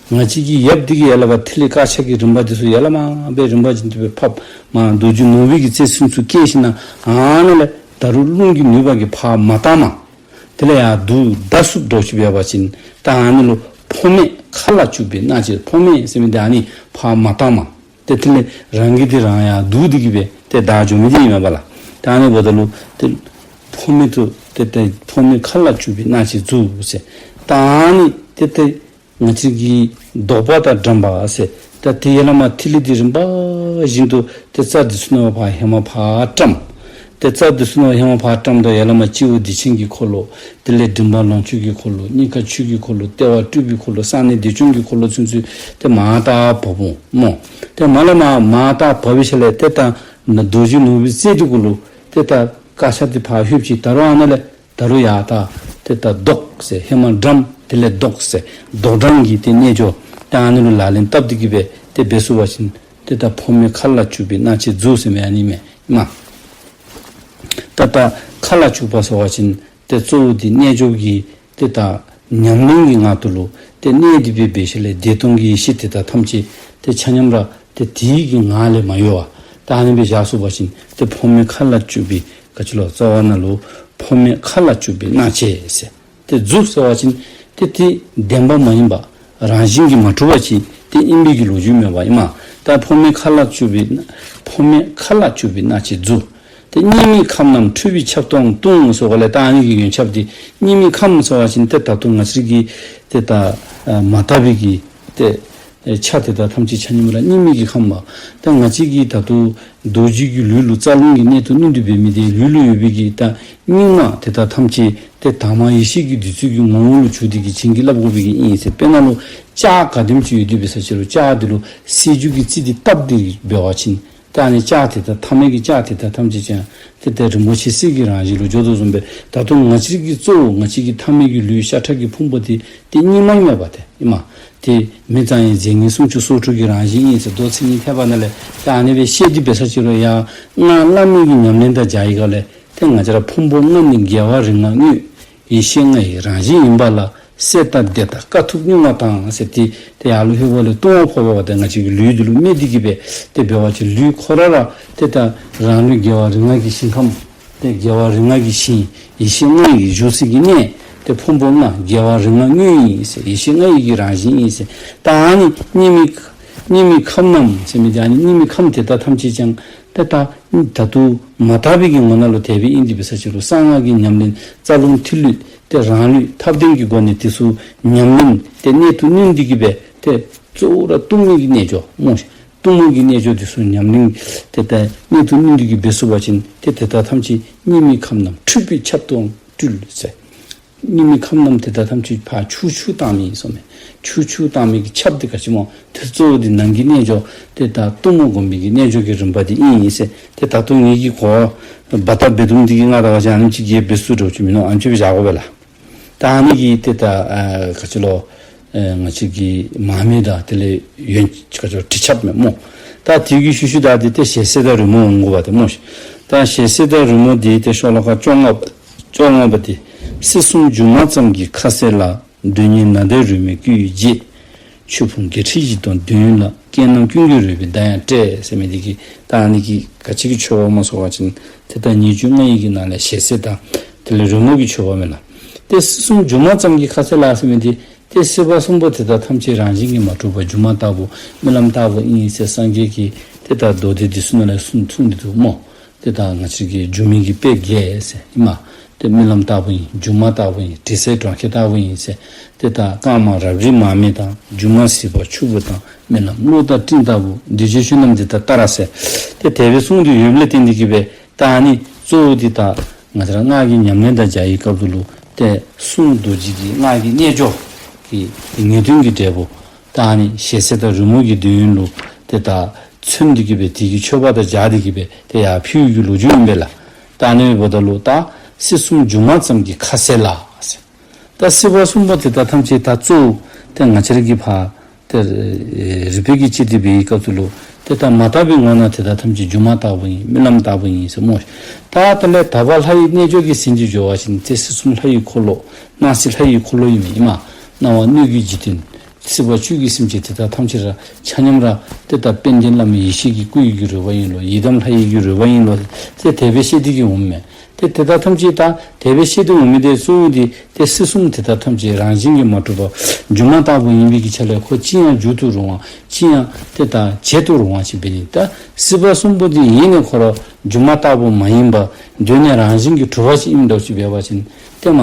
ང་བཅས་ཀྱི་ཡབ་འདི་གིས་ཡར་ལས་ཕར་ཐིག་ལེ་དཀར་ཆ་གི་རིམ་པ་འདི་ཚུ་ཡར་ལས་མར་སྦེ་རིམ་པ་བཞིན་དུ་སྦེ་ཕབ། མར་རྡོ་རྗེ་ནོར་བུ་གི་རྩེ་ཚུན་ཚོད་བཀལ་ཞིནམ་ལས་ཨ་ནཱ་ལས་ད་རུང་རླུང་གི་ནུས་པ་གིས་ཕར་མ་བཏངམ་དེ་ལས་ཡར་བསྡུ་ད་ཚུགསཔ་འདྲཝ་ཅིག་འབད་བ་ཅིན་ད་ཨ་ནི་ལུ་འཕོ་མེད་མཁའ་ལ་སྤྱུགས་པའི་སྣང་བྱེད། འཕོ་མེད་ཟེར་མི་འདི་ཨ་ནི་ཕར་མ་བཏངམ། ཏེ་དེ་ལས་རང་གིས་ཏེ་རང་ཡར་བསྡུ་སྟེ་གི་སྦེ་ཏེ་བདའ་འགྱོ་མི་འདི་ཨིན་མས་པ་ལགས། ད་ཨ་ནི་འབདཝ་ད་ལུ་ཏེ་འཕོ་མེད་དུ་ཏེ་ཏེ་འཕོ་མེད་མཁའ་ལ་སྤྱུགས་པའི་སྣང་བྱེད་མཛོད་ཟེར། ད་ཨ་ནི་ཏེ་ཏེ་ང་བཅས་ཀྱི་བཟློག་པ་དང་བཀྲམ་པ་ཟེར། ད་ཏེ་ཡར་ལས་མར་ཐིག་ལེ་འདི་རིམ་པ་བཞིན་དུ་ཏེ་རྩ་འདི་ཚུ་ནང་ཕར་ཧེ་མ་ཕར་བཀྲམ། ཏེ་རྩ་འདི་ཚུ་ནང་ཧེ་མ་ཕར་བཀྲམ་ད་ཡར་ལས་མར་སྤྱི་བོ་བདེ་ཆེན་གྱི་འཁོར་ལོ། དེ་ལས་མགྲིན་པ་ལོངས་སྤྱོད་ཀྱི་འཁོར་ལོ། སྙིང་ཁ་ཆོས་ཀྱི་འཁོར་ལོ། ལྟེ་བ་སྤྲུལ་པའི་འཁོར་ལོ། གསང་གནས་བདེ་སྐྱོང་གི་འཁོར་ལོ་ཚུན་ཚོད་ཏེ་མར་ད་བབས་འོང་སྨོ། ཏེ་མར་ལས་མར་མར་ད་བབས་པའི་ཤུལ་ལས་ཏེ་ད་རྡོ་རྗེ་ནོར་བུའི་རྩེ་འདི་གུ་ལུ་ཏེ་ད་དཀར་ཆ་འདི་ཕར་ལྷོདཔ་ཅིག་ད་རུང་ཨ་ནཱ་ལས་ད་རུང་ཡར་ད་ཏེ་ད་བཟློག་ཟེར། ཧེ་མ་བཀྲམ་དེ་ལས་བཟློག་ཟེར། བཟློག་བཀྲམ་གྱི་ཏེ་རྣལ་འབྱོར་ཏེ་ཨ་ནི་ལུ་ལག་ལེན་བསྟར་ཏེ་གི་སྦེ་ཏེ་འབད་ཚུགས་པ་ཅིན་ཏེ་ད་འཕོ་མེད་མཁའ་ལ་སྤྱུགས་པའི་སྣང་བྱེད་མཛོད་ཟེར་མི་ཨ་ནི་མས་སྨོ། ད་ད་མཁའ་ལ་སྤྱུགས་པ་ཟེར་བ་ཅིན་ཏེ་གཙོ་བོ་འདི་རྣལ་འབྱོར་གྱི་ཏེ་ད་ཉམས་ལེན་གྱི་ངང་དུ་ལུ་ཏེ་གནས་འདི་སྦེ་འབད་ཞིནམ་ལས་བདེ་སྟོང་གི་ཡེ་ཤེས་དེ་དག་ཐམས་ཅད་ཏེ་ཆ་མཉམ་ར་ཏེ་དེའི་གི་ངང་ལས་མ་གཡོ་བར་ད་ཨ་ནི་སྦེ་བཞག་ཚུགས་པ་ཅིན་ཏེ་འཕོ་མེད་མཁའ་ལ་སྤྱུགས་པའི་ག་ཅི་ལོ་རྩ་བ་ནང་ལུ་འཕོ་མེད་མཁའ་ལ་སྤྱུགས་པའི་སྣང་བྱེད་ཟེར། ཏེ་མཛོད་ཟེར་བ་ཅིན་ཏེ་དེ་བདེན་པ་མ་ཡིན་པ་རང་བཞིན་གྱིས་མ་གྲུབ་པ་ཅིག་ཏེ་ཨིན་པའི་གི་ལོ་རྒྱུས་མེད་པ་ཨིན་མས། ད་འཕོ་མེད་མཁའ་ལ་སྤྱུགས་པའི་འཕོ་མེད་མཁའ་ལ་སྤྱུགས་པའི་སྣང་བྱེད་མཛོད། ཏེ་གཉིས་མེད་ཁམས་རྣམས་འཁྲུགས་པའི་ཆབ་སྟོང་ལྟུང་ཟེར་བ་ལས་ད་ཨ་ནི་གི་ཡོན་ཆབ་འདི་གཉིས་མེད་ཁམས་ཟེར་བ་ཅིན་ཏེ་ད་ལྟོ་ང་བཅས་ཀྱི་ཏེ་ད་མ་དག་པའི་གི་ཏེ་ཆ་དེ་དག་ཐམས་ཅད་ཆ་མཉམ་ར་གཉིས་མེད་ཀྱི་ཁམས་པ། ད་ང་བཅས་ཀྱི་ད་ལྟོ་རྡོ་རྗེ་གི་ལུས་ལུ་རྩ་རླུང་གི་གནད་དུ་བསྣུན་ཏེ་འབད་མི་དེ་ལུས་ལུ་ཡོད་པའི་གི་ད་སྙིགས་མ་དེ་དག་ཐམས་ཅད་ཏེ་དྭངས་མ་ཡེ་ཤེས་ཀྱི་བདུད་རྩི་གི་ངོ་བོ་ལུ་གྱུར་ཏེ་གི་བྱིན་གྱིས་བརླབ་དགོ་པའི་གི་ཨིན་ཟེར། དཔེར་ན་ལུ་ལྕགས་ག་དེམ་ཅིག་ཡོད་དེ་འབད་ས་ཅི་རུང་ལྕགས་དེ་ལུ་སེར་རྒྱུ་གི་རྩི་དེ་བཏབ་སྟེ་འབད་བ་ཅིན་ད་ཨ་ནི་ལྕགས་དེ་དག་ཐ་མལ་གྱི་ལྕགས་དེ་དག་ཐམས་ཅད་ཀྱང་ཏེ་ཏེ་རིན་པོ་ཆེ་གསེར་གྱི་རང་བཞིན་ལུ་འགྱུར་དོ་བཟུམ་སྦེ་ད་ལྟོ་ང་བཅས་ཀྱི་གཙོ་བོ་ང་བཅས་ཀྱི་ཐ་མལ་གྱི་ལུས་ཤ་ཁྲག་གི་ཕུང་པོ་དེ་ཏེ་སྙིགས་མ་ཨིན་མས་པ་ཏེ་ཨིན་མས། ཏེ་མི་གཙང་ཡང་རྫས་ངན་སུམ་ཅུ་སོ་དྲུག་གི་རང་བཞིན་ཨིན་ཟེར་མདོ་མཚན་ཉིད་ཐེག་པ་ནང་ལས་ཏེ་ཨ་ནི་སྦེ་བཤད་དེ་འབད་ས་ཅི་རུང་ཡང་སྔགས་བླ་མེད་ཀྱི་ཉམས་ལེན་དང་སྦྱར་བའི་སྒང་ལས་ཏེ་ང་བཅས་ར་ཕུང་པོ་ལྔ་ནི་རྒྱལ་བ་རིགས་ལྔ་དངོས། ཡེ་ཤེས་ལྔ་ཡི་རང་བཞིན་ཡིན་པ་ལ། བསད་དང་བདས་དང་དཀའ་ཐུབ་སྙུང་བ་དང་ཟེར་ཏེ་ཏེ་ཡར་ལུ་ལྷོད་པ་ལས་ལྟུང་བ་ཕོག་པ་ཏེ་ང་བཅས་ཀྱི་ལུས་འདི་ལུ་སྨད་དེ་གི་སྦེ་ཏེ་འབད་བ་ཅིན་ལུས་ཁོ་ར་ར་ཏེ་ད་རང་ལུས་རྒྱལ་བ་རིགས་ལྔ་གི་ཞིང་ཁམས། ཏེ་རྒྱལ་བ་རིགས་ལྔ་གི་ཞིང་ཡེ་ཤེས་ལྔ་ཡི་བཞུགས་སའི་གི་གནས། ཏེ་ཕུང་པོ་ལྔ་རྒྱལ་བ་རིགས་ལྔ་དངོས་ཡིན་ཟེར། ཡེ་ཤེས་ལྔ་ཡི་གི་རང་བཞིན་ཡིན་ཟེར། ད་ཨ་ནི་སྙིགས་མའི་སྙིགས་མའི་ཁམས་རྣམས་ཟེར་མི་འདི་ཨ་ནི་སྙིགས་མའི་ཁམས་དེ་དག་ཐམས་ཅད་ཀྱང་ཏེ་ད་ད་ལྟོ་མ་དག་པའི་གི་ངོ་ན་ལུ་དེ་སྦེ་ཨིན། དེ་འབད་ས་ཅིག་ལུ་གསང་སྔགས་ཀྱི་ཉམས་ལེན་རྩ་རླུང་ཐིག་ལེ་ཏེ་རང་ལུས་ཐབས་ལྡན་གྱི་སྒོ་ནས་དེ་ཚུ་ཉམས་ལེན་ཏེ་གནད་དུ་བསྣུན་ཏེ་གི་སྦེ་ཏེ་གཙོ་བོ་ར་གཏུམ་མོའི་གི་རྣལ་འབྱོར་སྨོ། གཏུམ་མོའི་གི་རྣལ་འབྱོར་དེ་ཚུ་ཉམས་ལེན་ཏེ་ད་གནད་དུ་བསྣུན་ཏེ་གི་འབད་ཚུགས་པ་ཅིན་ཏེ་དེ་དག་ཐམས་ཅད་སྙིགས་མའི་ཁམས་རྣམས་འཁྲུགས་པའི་ཆབ་ཏུའང་སྤྲུལ་ཟེར། སྙིགས་མའི་ཁམས་རྣམས་དེ་དག་ཐམས་ཅད་ཕར་འཁྱུ་འཁྱུ་བཏང་མི་ཨིན་ཟེར་མས། འཁྱུ་འཁྱུ་བཏང་མི་གི་ཆབ་དེ་ག་ཅི་སྨོ། དེ་གཙོ་བོ་དེ་ནང་གི་རྣལ་འབྱོར་ཏེ་ད་གཏུམ་མོ་སྒོམ་པའི་གི་རྣལ་འབྱོར་གྱི་རིམ་པ་དེ་ཨིན་ཟེར། ཏེ་ད་ལྟོ་ངེ་གི་གོ་བ་བ་ད་འབད་དུམ་དེ་གིས་ང་ད་ག་ཅི་ཨ་ནེམ་ཅིག་གིས་འབད་ཚུགས་འདྲཝ་ཅིག་མིན་ནུག། ཨ་ནེམ་ཅིག་སྦེ་བཞག་དགོ་པས་ལགས། ད་ཨ་ནི་གིས་ཏེ་ད་ཨ་ག་ཅི་ལོ། ཨེ་ང་བཅས་ཀྱི་མར་མེ་དང་དེ་ལས་ཡོན་ག་ཅི་ལོ་དྲི་ཆབ་མས་སྨོ། ད་དེ་གི་ཤུལ་ཤུལ་ད་དེ་ཏེ་ཞལ་ཟས་དང་རོལ་མོ་འོང་དགོ་པ་ཏེ་སྨོ་ཤིག། ད་ཞལ་ཟས་དང་རོལ་མོ་དེ་ཏེ་ཤོ་ལོ་ཀ་བཅོ་ལྔ་པ་བཅོ་ལྔ་པ་དེ། སྲིད་གསུམ་སྒྱུ་མ་ཙམ་གྱི་ཁ་ཟས་ལ། མགྲོན་གཉེར་ནཱ་དའི་རོལ་མོས་བསྐུལ་བའི་རྗེས། ཆོས་ཕུང་བརྒྱད་ཁྲི་བཞི་སྟོང་འདོད་ཡོན་ལ། སྐད་རྣམས་ཀུན་གྱིས་རོལ་པའི་བརྡ་ཡང་སྤྲད་ཟེར་མི་འདི་གིས་ད་ཨ་ནི་གི་ག་ཅི་གི་མཆོད་པ་སྨོ་ཟེར་བ་ཅིན་ཏེ་ད་ཉེར་སྦྱོར་ལྔ་ཡི་གི་ནང་ལས་ཞལ་ཟས་དང་དེ་ལས་རོལ་མོ་གི་མཆོད་པ་མས་ལགས། ཏེ་སྲིད་གསུམ་སྒྱུ་མ་ཙམ་གྱི་ཁ་ཟས་ལ་ཟེར་མི་འདི་ཏེ་སྲིད་པ་གསུམ་པོ་དེ་དག་ཐམས་ཅད་རང་བཞིན་གྱིས་མ་གྲུབ་པ་སྒྱུ་མ་ལྟ་བུ་རྨི་ལམ་ལྟ་བུ་ཨིན་ཟེར་སངས་རྒྱས་ཀྱིས་ཏེ་ད་མདོ་སྡེ་འདི་ཚུ་ནང་ལས་གསུངས་གསུངས་ཏེ་འདུག་སྨོ། ཏེ་ད་ང་བཅས་ཀྱི་སྒྱུ་མའི་གི་དཔེ་བརྒྱད་ཟེར་ཨིན་མས། ཏེ་རྨི་ལམ་ལྟ་བུ་ཨིན། སྒྱུ་མ་ལྟ་བུ་ཨིན། དྲི་ཟའི་གྲོང་ཁྱེར་ལྟ་བུ་ཨིན་ཟེར། ཏེ་ད་དཀར་དམར་རབ་རིབ་མར་མེ་དང་། སྒྱུ་མ་ཟིལ་པ་ཆུ་བུར་དང་། རྨི་ལམ་གློག་དང་སྤྲིན་ལྟ་བུ། འདུས་བྱས་ཆོས་རྣམས་འདི་དག་ལྟར་ཟེར། ཏེ་དེ་སྦེ་གསུངས་ཏེ་ཡོདཔ་ལས་བརྟེན་ཏེ་གི་སྦེ་ད་ཨ་ནི་གཙོ་བོ་འདི་ད་ང་བཅས་ར་སྔགས་ཀྱི་ཉམས་ལེན་དང་སྦྱར་བའི་སྐབས་སུ་ལུ་ཏེ་གསུང་རྡོ་རྗེ་གི་སྔགས་ཀྱི་རྣལ་འབྱོར་གྱི་ངེས་དོན་གྱི་འབྲས་བུ་ད་ཨ་ནི་ཞལ་ཟས་དང་རོལ་མོ་གི་འདོད་ཡོན་ལུ་ཏེ་ད་མཚོན་ཏེ་གི་སྦེ་དེ་གི་མཆོད་པ་དང་སྦྱར་ཏེ་གི་སྦེ་ཏེ་ཡར་ཕུལ་བའི་གི་ལོ་རྒྱུས་ཨིན་པས་ལགས། ད་ཨ་ནི་འབདཝ་ད་ལུ་ད་སྲིད་གསུམ་སྒྱུ་མ་ཙམ་གྱི་ཁ་ཟས་ལ་ཟེར། ད་སྲིད་པ་གསུམ་པོ་དེ་དག་ཐམས་ཅད་ད་གཙོ་བོ་ཏེ་ང་བཅས་ར་གི་ཕར་ཏེ་རིག་པའི་གི་དཔྱད་དེ་འབད་བའི་སྐབས་སུ་ལུ་ཏེ་ད་མ་དག་པའི་ངོ་ན་དེ་དག་ཐམས་ཅད་སྒྱུ་མ་ལྟ་བུ་ཨིན། རྨི་ལམ་ལྟ་བུ་ཨིན་ཟེར་སྨོ། ད་དེ་ལས་དག་པ་ལྷ་ཡི་རྣལ་འབྱོར་གྱི་ཟིན་ཅིག་འགྱོ་བ་ཅིན་ཏེ་སྲིད་གསུམ་ལྷ་ཡི་འཁོར་ལོ་སྣང་སྲིད་ལྷ་ཡི་འཁོར་ལོ་ཨིན་མས་ཨིན་མས། སྣང་བ་སྣོད་ཀྱི་འཇིག་རྟེན། སྲིད་པ་བཅུ་གི་སེམས་ཅན་དེ་དག་ཐམས་ཅད་ར་ཆ་མཉམ་ར་ཏེ་ད་དཔལ་ལྡན་བླ་མའི་ཡེ་ཤེས་ཀྱི་སྐུ་ཡི་གི་རོལ་པ་ཨིན་ལོ། ཡི་དམ་ལྷ་ཡི་གི་རོལ་པ་ཨིན་ལོ་ཟེར་དེ་སྦེ་བཤད་དེ་གི་འོངམ་མས། ཏེ་དེ་དག་ཐམས་ཅད་ད་དེ་སྦེ་བཤད་དེ་འོང་མི་དེ་གཙོ་བོ་དེ་ཏེ་སྲིད་གསུམ་དེ་དག་ཐམས་ཅད་རང་བཞིན་གྱིས་མ་གྲུབ་པ་སྒྱུ་མ་ལྟ་བུ་ཨིན་པའི་གི་ཆ་ལས་ཁོ་ཅི་ཡང་འགྱུར་དུ་རུང་བ་ཅི་ཡང་ཏེ་ད་བྱེད་དུ་རུང་བ་ཅིག་འབད་ནི། ད་སྲིད་པ་གསུམ་པོ་དེ་ཡེ་ནས་ཁོ་ར་སྒྱུ་མ་ལྟ་བུ་མ་ཡིན་པ་གདོད་ནས་རང་བཞིན་གྱིས་གྲུབ་པ་ཅིག་ཨིནམ་འདྲཝ་ཅིག་འབད་བ་ཅིན་ཏེ་མ་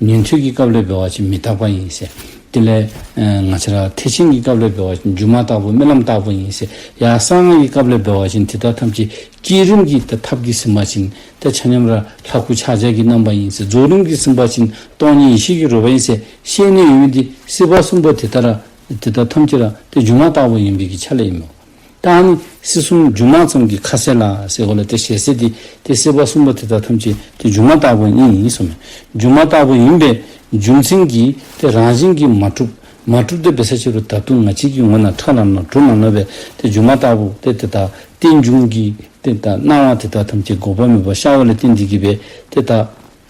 ཉན་ཐོས་ཀྱི་སྐབས་ལས་འབད་བ་ཅིན་མི་རྟག་པ་ཨིན་ཟེར། དེ་ལས་ཨེ་ང་བཅས་ར་ཐེག་ཆེན་གྱི་སྐབས་ལས་འབད་བ་ཅིན་སྒྱུ་མ་ལྟ་བུ་རྨི་ལམ་ལྟ་བུ་ཨིན་ཟེར། ཡང་གསང་སྔགས་ཀྱི་སྐབས་ལས་འབད་བ་ཅིན་དེ་དག་ཐམས་ཅད་བསྐྱེད་རིམ་གྱི་ད་ཐབས་ཀྱིས་ཟིན་པ་ཅིན་ཏེ་ཆ་མཉམ་ར་ལྷ་སྐུ་ཕྱག་རྒྱ་གི་རྣམ་པ་ཨིན་ཟེར། རྫོགས་རིམ་གྱིས་ཟིན་པ་ཅིན་སྟོང་ཉིད་ཡེ་ཤེས་ཀྱི་རོལ་པ་ཨིན་ཟེར་བཤད་ནི་ཡོད་མི་དེ་སྲིད་པ་གསུམ་པོ་དེ་དག་ར་དེ་དག་ཐམས་ཅད་ར་ཏེ་སྒྱུ་མ་ལྟ་བུ་ཨིན་པའི་གི་ཆ་ལས་ཨིན་མས། ད་ཨ་ནི་སྲིད་གསུམ་སྒྱུ་མ་ཙམ་གྱི་ཁ་ཟས་ལ་ཟེར་གོ་ལས་ཏེ་ཞལ་ཟས་དེ་ཏེ་སྲིད་པ་གསུམ་པོ་དེ་དག་ཐམས་ཅད་ཏེ་སྒྱུ་མ་ལྟ་བུ་ཨིན་ཨིན་གསུངས་མས། སྒྱུ་མ་ལྟ་བུ་ཨིན་པའི་རྒྱུ་མཚན་གྱིས་ཏེ་རང་བཞིན་གྱིས་མ་གྲུབ། མ་གྲུབ་སྟེ་འབད་ས་ཅིག་རུང་ད་དུང་ང་བཅས་ཀྱི་ངོ་ན་ཁྲ་ལམ་ལམ་གྲུ་ལམ་ལམ་སྦེ་ཏེ་སྒྱུ་མ་ལྟ་བུ་ཏེ་ཏེ་ད་རྟེན་འབྱུང་གི་ཏེ་ད་སྣང་བ་དེ་དག་ཐམས་ཅད་འགོག་པ་མེད་པར་ཤར་བ་ལས་བརྟེན་ཏེ་གི་སྦེ་ཏེ་ད་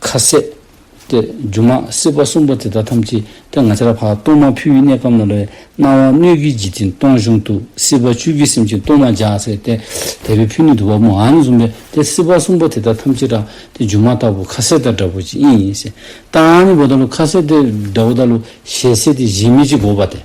ཁ་ཟས་ཏེ་སྒྱུ་མ་སྲིད་པ་གསུམ་པོ་དེ་དག་ཐམས་ཅད་ཏེ་ང་བཅས་ར་ཕར་གཏོར་མ་ཕུལ་བའི་གནས་སྐབས་ནང་ལུ་སྣང་བ་སྣོད་ཀྱི་འཇིག་རྟེན་སྟོང་གཞོན་དུ་སྲིད་པ་བཅུ་གི་སེམས་ཅན་གཏོར་མ་བརྒྱ་ཟེར་ཏེ་དེ་སྦེ་ཕུལ་ནི་འདུག་པ་སྨོ། ཨ་ནི་བཟུམ་སྦེ་ཏེ་སྲིད་པ་གསུམ་པོ་དེ་དག་ཐམས་ཅད་ར་ཏེ་སྒྱུ་མ་ལྟ་བུ་ཁ་ཟས་དང་འདྲ་བོ་ཅིག་ཨིན་ཨིན་ཟེར། ད་ཨ་ནི་འབདཝ་ད་ལུ་ཁ་ཟས་དེ་འདྲཝ་ད་ལུ་ཞལ་ཟས་དེ་བཞེས་མི་ཅིག་དགོ་པ་ཏེ།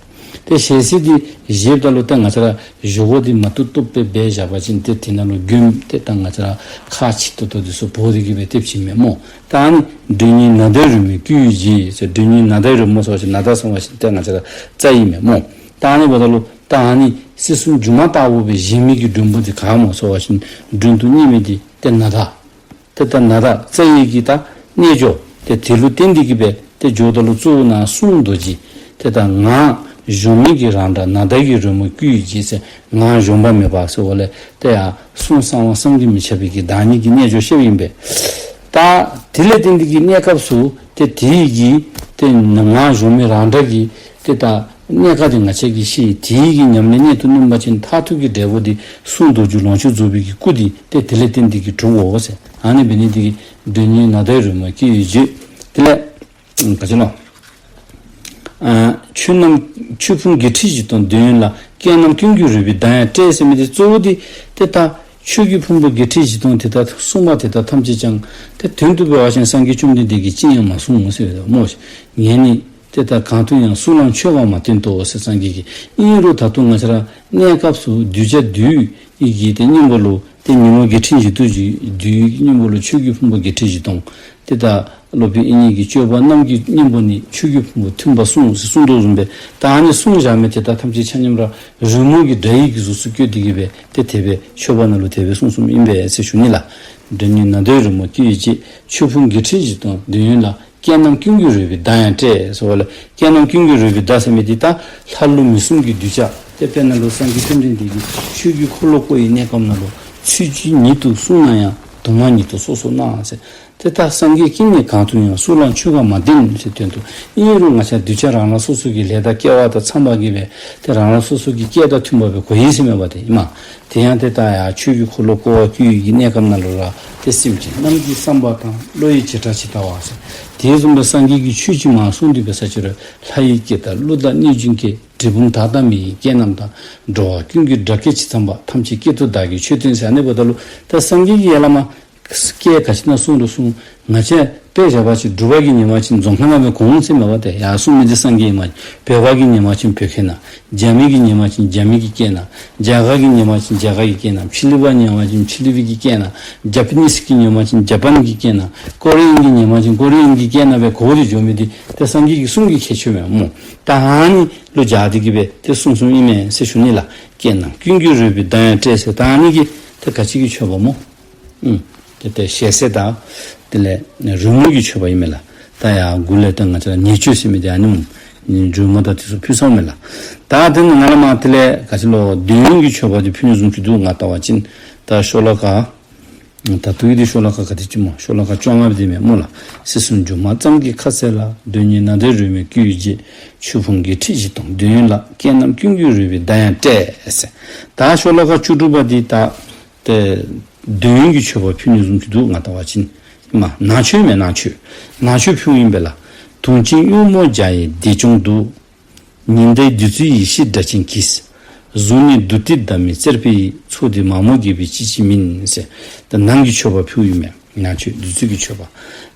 ཏེ་ཞལ་ཟས་དེ་བཞེསཔ་ད་ལུ་ཏེ་ང་བཅས་ར་བཞེས་སྒོ་དེ་མ་བཏུབ་བཏུབ་སྦེ་འབད་བཞག་པ་ཅིན་ཏེ་དེ་ནང་ལུ་མགྱོནམ་ཏེ་ད་ང་བཅས་ར་ཁག་ཆེ་ཏོག་ཏོ་དེ་ཚུ་བོར་ཏེ་གི་སྦེ་ཏེ་བྱིནམ་མས་སྨོ། ད་ཨ་ནི་མགྲོན་གཉེར་ནཱ་དའི་རོལ་མོས་བསྐུལ་བའི་རྗེས་ཟེར། མགྲོན་གཉེར་ནཱ་དའི་རོལ་མོ་ཟེར་བ་ཅིན་ནཱ་ད་ཟེར་བ་ཅིན་ཏེ་ང་བཅས་ར་རྩ་ཨིན་མས་སྨོ། ད་ཨ་ནི་འབདཝ་ད་ལུ་ད་ཨ་ནི་སྲིད་གསུམ་སྒྱུ་མ་ལྟ་བུ་སྦེ་བཞེས་མི་གི་མགྲོན་པོ་དེ་ག་སྨོ་ཟེར་བ་ཅིན་མགྲོན་དུ་གཉེར་མི་དེ་ཏེ་ནཱ་ད། ཏེ་ད་ནཱ་ད་རྩ་བའི་གི་ད་རྣལ་འབྱོར་ཏེ་དེ་ལུ་བརྟེན་ཏེ་གི་སྦེ་ཏེ་འགྱོཝ་ད་ལུ་གཙོ་བོ་ནཱ་གསུང་རྡོ་རྗེ། ཏེ་ད་ངག་གཞོམ་མེད་ཀྱི་རང་སྒྲ་ནཱ་ད་ཀྱི་རོལ་མོ་བསྐུལ་བའི་རྗེས་ཟེར། ངག་གཞོམ་པ་མེད་པ་ཟེར་བ་ལས་ཏེ་ཡང་གསུང་གསང་བ་བསམ་གྱིས་མི་ཁྱབ་པའི་གི་བདག་ཉིད་ཀྱི་རྣལ་འབྱོར་བཤདཔ་ཨིན་པས། ད་དེ་ལས་བརྟེན་ཏེ་གི་གནས་སྐབས་སུ་ཏེ་དེ་ཡི་གི་ཏེ་ངག་གཞོམ་མེད་རང་སྒྲ་གི་ཏེ་ད་གནད་ཀ་དེ་ང་བཅས་ཀྱིས་ཤེས། དེ་ཡི་གི་ཉམས་ལེན་གནད་དུ་བསྣུན་པ་ཅིན་མཐར་ཐུག་གི་འབྲས་བུ་དེ་གསུང་རྡོ་རྗེ་ལོངས་སྤྱོད་རྫོགས་པའི་གི་སྐུ་དེ་ཏེ་དེ་ལས་བརྟེན་ཏེ་གི་གྲུབ་འོང་ཟེར། ཨ་ནི་འབད་ནི་དེ་གིས་མགྲོན་གཉེར་ནཱ་དའི་རོལ་མོས་བསྐུལ་བའི་རྗེས། དེ་ལས་ག་ཅི་ལོ། ཨ་ཆོས་རྣམས་ཆོས་ཕུང་བརྒྱད་ཁྲི་བཞི་སྟོང་འདོད་ཡོན་ལ། སྐད་རྣམས་ཀུན་གྱིས་རོལ་པའི་གདངས་ཡང་བཀྲེས་ཟེར་མི་འདི་གཙོ་བོ་འདི་ཏེ་ད་ཆོས་ཀྱི་ཕུང་པོ་བརྒྱད་ཁྲི་བཞི་སྟོང་དེ་དག་གསུངས་པ་དེ་དག་ཐམས་ཅད་ཀྱང་ཏེ་དོན་དུ་འབད་བ་ཅིན་སངས་རྒྱས་བཅོམ་ལྡན་འདས་ཀྱིས་ཅི་ཡང་མ་གསུངས་ཟེར་བ་སྨོ། ངས་ནི་ཏེ་ད་གང་དུ་ཡང་སུ་ལའང་ཆོས་འགའ་མ་བསྟན་ཏོ་ཟེར་སངས་རྒྱས་ཀྱིས། ཨིན་རུང་ད་དུང་ང་བཅས་ར་གནས་སྐབས་སུ་གདུལ་བྱ་འདུལ་བའི་གི་ཏེ་སྙིང་པོ་ལུ་ཏེ་ཉིན་མོ་བརྒྱད་ཁྲི་བཞི་སྟོང་གི་འདུལ་བའི་སྙིང་པོ་ལུ་ཆོས་ཀྱི་ཕུང་པོ་བརྒྱད་ཁྲི་བཞི་སྟོང་ཏེ་ད་སློབ་དཔོན་དབྱིག་གཉེན་གྱི་སྤྱོད་པ་རྣམས་ཀྱི་སྙིང་པོ་ནི་ཆོས་ཀྱི་ཕུང་པོ་མཐུན་པ་གསུངས་ཟེར་གསུངས་དོ་བཟུམ་སྦེ་ད་ཨ་ནི་གསུངས་བཞག་མི་དེ་དག་ཐམས་ཅད་ཆ་མཉམ་ར་རོལ་མོ་གི་སྒྲ་ཡི་གི་གཟུགས་སུ་བཀོད་དེ་གི་སྦེ་ཏེ་དེ་སྦེ་མཆོད་པ་ནང་ལུ་དེ་སྦེ་གསུངས་གསུངསམ་ཨིན་པས་ཟེར་ཞུ་ནི་ལགས། སྒྲ་སྙན་སྣ་ལྡན་རོལ་མོ་སྐད་ཡིག་བརྗེད། ཆོས་ཕུང་བརྒྱད་ཁྲི་བཞི་སྟོང་འདོད་ཡོན་ལ། སྐད་རྣམས་ཀུན་གྱིས་རོལ་པའི་གདངས་ཡང་བཀྲེས་ཟེར་བ་ལས་སྐད་རྣམས་ཀུན་གྱིས་རོལ་པའི་གདངས་ཟེར་མི་འདི་ད་ལྷ་ཀླུ་མི་གསུམ་གྱི་གདུལ་བྱ་ཏེ་དཔེར་ན་ལུ་སངས་རྒྱས་བཅོམ་ལྡན་འདས་ཀྱིས་ཆོས་ཀྱི་འཁོར་ལོ་བསྐོར་བའི་གནས་སྐབས་ནང་ལུ་ཚུལ་གཅིག་ཉིད་དུ་གསུངས་ན་ཡང་དུ་མ་ཉིད་དུ་སོ་སོར་སྣང་ཟེར། ཏེ་ད་སངས་རྒྱས་ཀྱིས་ནི་གང་དུ་ཡང་སུ་ལའང་ཆོས་འགའ་མ་བསྟན་ཟེར་དོན་དུ་ཨིན་རུང་ང་བཅས་གདུལ་བྱ་རང་རང་སོ་སོ་གི་ལས་དང་སྐལ་བ་དང་འཚམས་པ་གི་སྦེ་ཏེ་རང་རང་སོ་སོ་གི་སྐད་དང་མཐུན་པ་སྦེ་གོ་ཡི་ཟེར་མས་པ་ཏེ་ཨིན་མས། དེ་ཡང་ཏེ་ད་ཡང་ཆོས་ཀྱི་འཁོར་ལོ་བསྐོར་བར་བསྐུལ་བའི་གི་གནས་སྐབས་ནང་ལུ་ར་ཏེ་སེམས་ཅན་རྣམས་ཀྱི་བསམ་པ་དང་བློ་ཡི་བྱེ་བྲག་ཇི་ལྟ་བ་ཟེར། དེ་བཟུམ་སྦེ་སངས་རྒྱས་ཀྱིས་ཆོས་ཅིག་མ་གསུངས་ཏེ་འབད་ས་ཅིག་རུང་ལྷ་ཡི་སྐད་དང་ཀླུ་དང་གནོད་སྦྱིན་སྐད་འབྲས་སྤུངས་དག་དང་མི་ཡི་སྐད་རྣམས་དང་འགྲོ་བ་ཀུན་གྱི་སྒྲ་སྐད་ཇི་ཙམ་པ་ཐམས་ཅད་སྐད་དུ་བདག་གིས་ཆོས་བསྟན་ཟེར། ཨ་ནི་འབདཝ་ད་ལུ་ད་སངས་རྒྱས་ཀྱིས་ཡར་ལས་མར་སྐད་ག་ཅི་ནང་གསུངས་རུང་གསུངས། ང་བཅས་དཔེ་བཞག་པ་ཅིན་སྒྲུབ་པ་གི་ཉི་མ་ཅིག་རྫོང་ཁ་ནང་སྦེ་གོ་འོང་ཟེར་མས་པ་ཏེ། ཡར་གསུངས་མི་འདི་སངས་རྒྱས་ཨིན་མས། བོད་པ་གི་ཉི་མ་ཅིག་བོད་སྐད་ནང་། རྒྱ་མི་གི་ཉི་མ་ཅིག་རྒྱ་མི་གི་སྐད་ནང་། རྒྱ་གར་གྱི་ཉི་མ་ཅིག་རྒྱ་གར་གྱི་སྐད་ནང་། ཕྱི་གླིང་པ་ཉི་མ་ཅིག་ཕྱི་གླིང་པའི་གི་སྐད་ནང་། ཇ་པ་ནིས་ཀྱི་ཉི་མ་ཅིག་ཇ་པཱན་གྱི་སྐད་ནང་། ཀོ་རི་ཡན་གྱི་ཉི་མ་ཅིག་ཀོ་རི་ཡན་གྱི་སྐད་ནང་སྦེ་གོ་སྟེ་འགྱོ་མི་འདི་ཏེ་སངས་རྒྱས་ཀྱི་གསུང་གི་ཁྱད་ཆོས་མས་སྨོ། ད་ཨ་ནི་ལུ་སྦྱར་ཏེ་གི་སྦེ་ཏེ་གསུངས་གསུངསམ་ཨིན་མས་ཟེར་ཞུ་ནི་ལགས། སྐད་རྣམས་ཀུན་གྱིས་རོལ་པའི་གདངས་ཡང་བཀྲེས་ཟེར། ད་ཨ་ནི་གི་ཏེ་ག་ཅི་གི་མཆོད་པ་སྨོ། ཨུམ། ཏེ་ཏེ་ཞལ་ཟས་དང་དེ་ལས་རོལ་མོ་གི་མཆོད་པ་ཨིན་མས་ལགས། ད་ཡར་མགུ་ལས་ཏེ་ང་བཅས་ར་ཉེས་སྤྱོད་ཟེར་མི་འདི་ཨ་ནི་སྨོ། རོལ་མོ་དང་དེ་ཚུ་ཕུལ་སོང་མས་ལགས། ད་དེ་ནང་ལས་མར་དེ་ལས་ག་ཅི་ལོ་འདོད་ཡོན་གྱི་མཆོད་པ་འདི་ཕུལ་ནི་བཟུམ་ཅིག་འདུག་ང་བལྟ་བ་ཅིན། ད་ཤོ་ལོ་ཀ་ད་ལྟོ་གི་འདི་ཤོ་ལོ་ཀ་ག་དེ་ཅིག་སྨོ། ཤོ་ལོ་ཀ་བཅོ་ལྔ་པ་འདི་མས་སྨོ་ལགས། སྲིད་གསུམ་སྒྱུ་མ་ཙམ་གྱི་ཁ་ཟས་ལ། སྒྲ་སྙན་སྣ་ལྡན་རོལ་མོའི་སྐད་ཡིག་བརྗེད། ཆོས་ཕུང་བརྒྱད་ཁྲི་བཞི་སྟོང་འདོད་ཡོན་ལ། སྐད་རྣམས་ཀུན་གྱིས་རོལ་པའི་གདངས་ཡང་བཀྲེས་ཟེར། ད་ཤོ་ལོ་ཀ་བཅུ་དྲུག་པ་འདི་ད་ཏེ་འདོད་ཡོན་གྱི་མཆོད་པ་ཕུལ་ནི་བཟུམ་ཅིག་འདུག་ང་བལྟ་བ་ཅིན། མ་ནང་མཆོད་མས། ནང་མཆོད་ནང་མཆོད་ཕུལཝ་ཨིན་པས་ལགས། དུང་ཆེན་གཡུ་མོ་འཇའ་ཡི་བདེ་སྐྱོང་དུ། ཉི་ཟླའི་བདུད་རྩིའི་ཡེ་ཤེས་སྒྲ་ཆེན་གྱིས། གཟུགས་ནི་བདུད་རྩིས་བསྡམས་མི་བཙེར་པའི་ཡི། ཚོགས་འདི་མ་རྨོས་དགེ་བའི་ཅི་ཅིག་མིན་ཟེར། ད་ནང་གི་མཆོད་པ་ཕུལཝ་ཨིན་མས། ནང་མཆོད་བདུད་རྩི་གི་མཆོད་པ།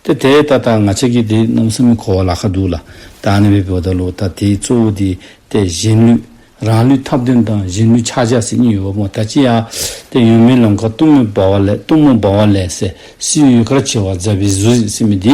ཏེ་དེ་ད་ད་ང་བཅས་ཀྱིས་དེ་གནམ་མེད་ས་མེད་གོ་བ་ལཱ་ཁག་འདུག་ལགས། ད་ཨ་ནི་སྦེ་འབདཝ་ད་ལུ་ད་དེ་གཙོ་བོ་འདི་ཏེ་གཞན་ལུས་རང་ལུས་ཐབས་ལྡན་དང་གཞན་ལུས་ཕྱག་རྒྱ་ཟེར་གཉིས་ཡོདཔ་སྨོ། ད་ཅི་ཡང་ཏེ་ཡོན་མེད་ལམ་ཁར་གཏུམ་མོ་སྦ་བ་ལས། གཏུམ་མོ་སྦ་བ་ལས་ཟེར། སྲིད་ཡུལ་ཡུལ་དཀར་བྱེ་བ་ཟ་བའི་གཟུགས་ཟེར་མི་འདི་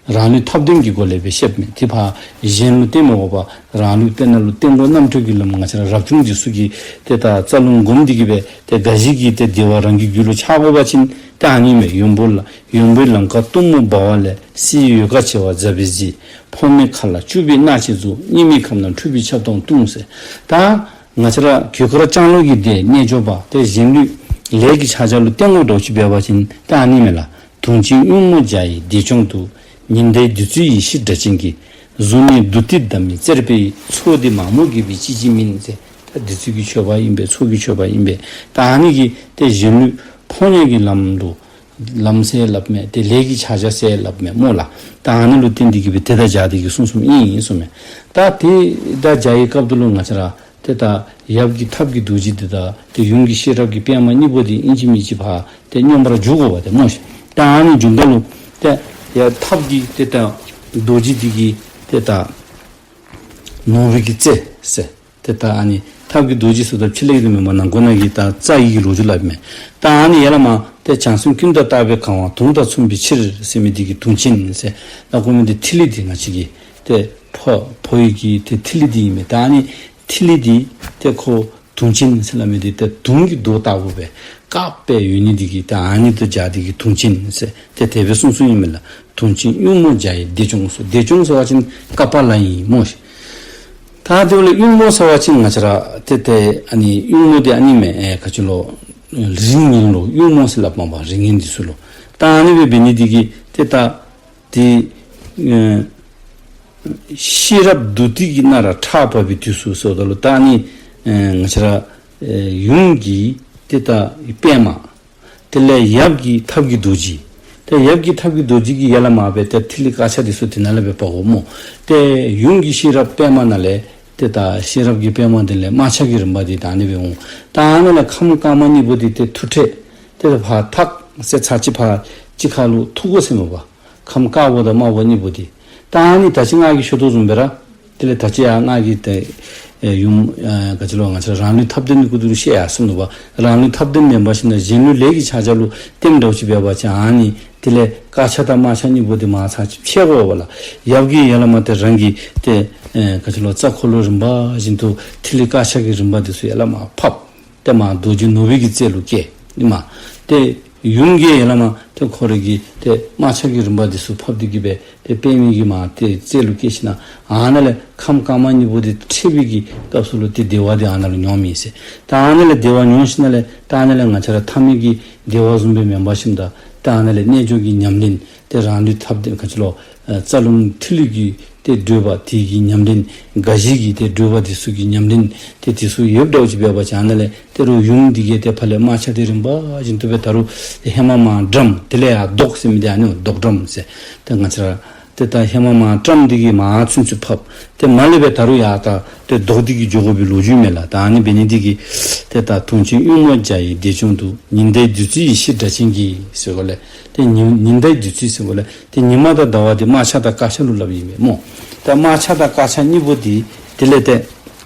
རང་ལུས་ཐབས་ལྡན་གྱི་སྒོ་ལས་སྦེ་བཤདཔ་མས། དེ་ཕར་གཞན་ལུ་བརྟེན་མ་དགོ་པར་རང་ལུས་དེ་ནང་ལུ་བརྟན་དགོ། རྣམ་གྲོལ་གྱི་ལམ་ང་བཅས་ར་རབ་བྱུང་འདི་ཚུ་གིས་ཏེ་ད་རྩ་རླུང་བསྒོམ་སྟེ་གི་སྦེ་ཏེ་དགའ་བཞི་གི་ཏེ་བདེ་བ་རང་གི་རྒྱུད་ལུ་འཆར་དགོ་པ་ཅིན་ཏེ་ཨ་ནི་མས། ཡོན་པོ་ལ་ཡོན་པོའི་ལམ་ཁར་གཏུམ་མོ་སྦ་བ་ལས། སྲིད་ཡུལ་ཡུལ་དཀར་བྱེ་བ་ཟ་བའི་གཟུགས། ཕོ་མོའི་ཁ་ལ་སྐྱུག་པའི་སྣ་ཆེན་གཟུགས། གཉིས་མེད་ཁམས་ན་འཁྲུགས་པའི་ཆབ་སྟངས་ལྟུང་ཟེར། ད་ང་བཅས་ར་གོས་དཀར་ལྕང་ལོ་གི་སྡེ་རྣལ་འབྱོར་པ་ཏེ་གཞན་ལུས་ལས་ཀྱི་ཕྱག་རྒྱ་ལུ་བརྟེན་དགོཔ་འདྲཝ་ཅིག་འབད་བ་ཅིན་ཏེ་ཨ་ནི་མས་ལགས། དུང་ཆེན་གཡུ་མོ་འཇའ་ཡི་བདེ་སྐྱོང་དུ། ཉི་ཟླའི་བདུད་རྩིའི་ཡེ་ཤེས་སྒྲ་ཆེན་གྱིས། གཟུགས་ནི་བདུད་རྩིས་བསྡམས་མི་བཙེར་པའི་ཡི། ཚོགས་འདི་མ་རྨོས་དགེ་བའི་ཅི་ཅིག་མིན་ཟེར། ད་བདུད་རྩི་གི་མཆོད་པ་ཨིན་པས། ཚོགས་ཀྱི་མཆོད་པ་ཨིན་པས། ད་ཨ་ནི་གིས་ཏེ་གཞན་ལུས་ཕོ་ཉ་གི་ལམ་ལུ་ལམ་ཟེར་སླབ་མས། ཏེ་ལས་ཀྱི་ཕྱག་རྒྱ་ཟེར་སླབ་མས་སྨོ་ལགས། ད་ཨ་ནི་ལུ་བརྟེན་ཏེ་གི་སྦེ་དེ་དང་སྦྱར་ཏེ་གི་གསུངས་གསུངསམ་ཨིན་ཨིན་གསུངས་མས། ད་དེ་དང་སྦྱར་བའི་སྐབས་དེ་ལུ་ང་བཅས་ར་ཏེ་ད་ཡབ་ཀྱི་ཐབས་ཀྱི་རྡོ་རྗེ་འདི་དང་ཏེ་ཡུམ་གྱི་ཤེས་རབ་ཀྱི་པདྨ་གཉིས་པོ་འདི་ཨིན་ཅི་མིན་ཅི་ཕར་ཏེ་སྙོམས་པར་འཇུག་དགོ་པ་ཏེ་སྨོ་ཤིག། ད་ཨ་ནི་འཇུགཔ་ད་ལུ་ཏེ་ཡ་ཐབས་ཀྱི་ཏེ་ད་རྡོ་རྗེ་འདི་གིས་ཏེ་ད་ནོར་བུ་གི་རྩེ་ཟེར། ཏེ་ད་ཨ་ནི་ཐབས་ཀྱི་རྡོ་རྗེ་ཟེརཝ་ད་ཕྱི་ལས་ཀྱི་དོན་མེན་པར་ནང་ཁོག་ནང་གི་ད་རྩ་ཡི་གི་ལོ་རྒྱུས་སླབ་མས། ད་ཨ་ནི་ཡར་ལས་མར་ཏེ་བྱང་སེམས་ཀུན་དང་བརྟགས་པའི་གང་བ་དུང་དང་མཚུངས་པའི་ཕྱིར་ཟེར་མི་འདི་གིས་དུང་ཆེན་ཟེར། ད་གོ་མི་འདི་ཐིག་ལེ་འདི་ང་བཅས་ཀྱི་ཏེ་ཕོ་ཕོ་ཡི་གི་ཏེ་ཐིག་ལེ་འདི་ཨིན་མས། ད་ཨ་ནི་ཐིག་ལེ་འདི་ཏེ་ཁོ་དུང་ཆེན་ཟེར་སླབ་མི་འདི་ཏེ་དུང་གི་མདོག་ལྟ་བུ་སྦེ་དཀརཔོ་སྦེ་ཡོད་ནི་འདི་གིས་ད་ཨ་ནི་དང་སྦྱར་ཏེ་གི་དུང་ཆེན་ཟེར་ཏེ་དེ་སྦེ་གསུངས་གསུངསམ་ཨིན་མས་ལགས། དུང་ཆེན་གཡུ་མོ་འཇའ་ཡི་བདེ་སྐྱོང་ཟེར། བདེ་སྐྱོང་ཟེར་བ་ཅིན་ཀ་པཱ་ལ་ཨིན་སྨོ་ཤིག། ད་དེ་ལས་གཡུ་མོ་ཟེར་བ་ཅིན་ང་བཅས་ར་ཏེ་ཏེ་ཨ་ནི་གཡུ་མོ་འདི་ཨ་ནི་མས། ཨེ་ག་ཅི་ལོ། རིགས་ངན་ལུ་གཡུ་མོ་ཟེར་སླབ་མས་པ། རིགས་ངན་འདི་ཚུ་ལུ། ད་ཨ་ནི་སྦེ་འབད་ནི་འདི་གིས་ཏེ་ད་ཏེ་ཨེ་ཤེས་རབ་བདུད་རྩི་གིས་མནར་ཁྲག་འབབ་པའི་དུས་སུ་ཟེརཝ་ད་ལུ་ད་ཨ་ནི་ཨེ་ང་བཅས་ར་ཨེ་ཡུམ་གྱི་ཏེ་ད་པདྨ། དེ་ལས་ཡབ་ཀྱི་ཐབས་ཀྱི་རྡོ་རྗེ། ཏེ་ཡབ་ཀྱི་ཐབས་ཀྱི་རྡོ་རྗེ་གིས་ཡར་ལས་མར་སྦེ་ཏེ་ཐིག་ལེ་དཀར་ཆ་འདི་ཚུ་དེ་ནང་ལས་སྦེ་འབག་འོང་སྨོ། ཏེ་ཡུམ་གྱི་ཤེས་རབ་པདྨ་ནང་ལས་ཏེ་ད་ཤེས་རབ་ཀྱི་པདྨ་དེ་ལས་དམར་ཆ་གི་རིམ་པ་འདི་ད་ཨ་ནི་སྦེ་འོང་། ད་ཨ་ནི་ལས་ཁམས་དཀར་དམར་གཉིས་པོ་འདི་ཏེ་ཐུག་ཕྲད་ཏེ་ཕར་ཐག་ཟེར་ཚར་གཅིག་ཕར་གཅིག་ཁར་ལུ་ཐུག་དགོ་ཟེར་མས་པ། ཁམས་དཀར་པོ་དང་དམར་པོ་གཉིས་པོ་འདི། ད་ཨ་ནི་ད་ཅི་ང་གིས་ཞུ་དོ་བཟུམ་སྦེ་ར། དེ་ལས་ད་ཅི་ཡང་ང་གིས་ཏེ་ཨེ་ཡུམ་ཨེ་ག་ཅི་ལོ་ང་བཅས་ར་རང་ལུས་ཐབས་ལྡན་གྱི་སྐུ་དུ་ལུ་བཤད་ཡར་སོ་ནུག་པ། རང་ལུས་ཐབས་ལྡན་མེན་པར་ཞིན་ན་གཞན་ལུས་ལས་ཀྱི་ཕྱག་རྒྱ་ལུ་ལྟདམོ་འདྲཝ་ཅིག་འབད་བ་ཅིན་ཨ་ནི་དེ་ལས་དཀར་ཆ་དང་དམར་ཆ་གཉིས་པོ་འདི་མར་ཚར་གཅིག་ཕྱེ་དགོ་པས་ལགས། ཡབ་ཀྱིས་ཡར་ལས་མར་ཏེ་རང་གི་ཏེ་ཨེ་ག་ཅི་ལོ་རྩ་འཁོར་ལོ་རིམ་པ་བཞིན་དུ་ཐིག་ལེ་དཀར་ཆ་གི་རིམ་པ་འདི་ཚུ་ཡར་ལས་མར་ཕབ། ཏེ་མར་རྡོ་རྗེ་ནོར་བུ་གི་རྩེ་ལུ་བཀལ་ཨིན་མས། ཏེ་ཡུམ་གྱིས་ཡར་ལས་མར་ཏེ་ཁོ་རའི་གི་ཏེ་དམར་ཆ་གི་རིམ་པ་འདི་ཚུ་ཕབ་སྟེ་གི་སྦེ་ཏེ་པདྨའི་གི་མར་ཏེ་རྩེ་ལུ་བཀལ་ཞིན་ན་ཨ་ནཱ་ལས་ཁམས་དཀར་དམར་གཉིས་པོ་འདི་ཕྲད་པའི་གི་སྐབས་སུ་ལུ་ཏེ་བདེ་བ་འདི་ཨ་ནཱ་ལུ་མྱོངམ་ཨིན་ཟེར། ད་ཨ་ནཱ་ལས་བདེ་བ་མྱོང་ཞིན་ན་ལས་ད་ཨ་ནཱ་ལས་ང་བཅས་ར་ཐ་མལ་གྱི་བདེ་བ་བཟུམ་སྦེ་མེན་པར་ཞིན་ད་ད་ཨ་ནཱ་ལས་རྣལ་འབྱོར་གྱི་ཉམས་ལེན་ཏེ་རང་ལུས་ཐབས་ལྡན་ག་ཅི་ལོ་ཨེ་རྩ་རླུང་ཐིག་ལེ་གི་ཏེ་བགྲོད་པ་དེ་གི་ཉམས་ལེན། དགའ་བཞི་གི་ཏེ་བགྲོད་པ་དེ་ཚུ་གི་ཉམས་ལེན་ཏེ་དེ་ཚུ་ཡོདཔ་འདྲཝ་ཅིག་འབད་བ་ཅིན་ཨ་ནཱ་ལས་ད་རུང་ཡུམ་འདི་གིས་ཏེ་ཕར་ལས་དམར་ཆ་འདི་རིམ་པ་བཞིན་དུ་སྦེ་ད་རུང་ཧེ་མ་མར་བཀྲམ། དེ་ལས་ཡར་ལྡོག་ཟེར་མི་འདི་ཨ་ནི་ལྡོག་བཀྲམ་ཟེར། ཏེ་ང་བཅས་ར་ཏེ་ད་ཧེ་མ་མར་བཀྲམ་འདི་གིས་མར་ཚུན་ཚོད་ཕབ། ཏེ་མར་ལས་སྦེ་ད་རུང་ཡར་ད་ཏེ་ལྡོག་སྟེ་གི་འགྱོ་དགོ་པའི་ལོ་རྒྱུས་མས་ལགས། ད་ཨ་ནི་འབད་ནི་འདི་གིས་ཏེ་ད་དུང་ཆེན་དབྱུག་མོ་བརྒྱ་ཡི་བདེ་སྐྱོང་དུ། ཉི་ཟླའི་བདུད་རྩི་ཡེ་ཤེས་སྒྲ་གཅན་གྱིས་ཟེར་གོ་ལས། ཏེ་ཉི་ཉི་ཟླའི་བདུད་རྩི་ཟེར་གོ་ལས། ཏེ་ཉི་མ་དང་ཟླ་བ་འདི་དམར་ཆ་དང་དཀར་ཆ་ལུ་སླབ་ཨིན་པས་སྨོ། ད་དམར་ཆ་དང་དཀར་ཆ་གཉིས་པོ་འདི་དེ་ལས་ཏེ་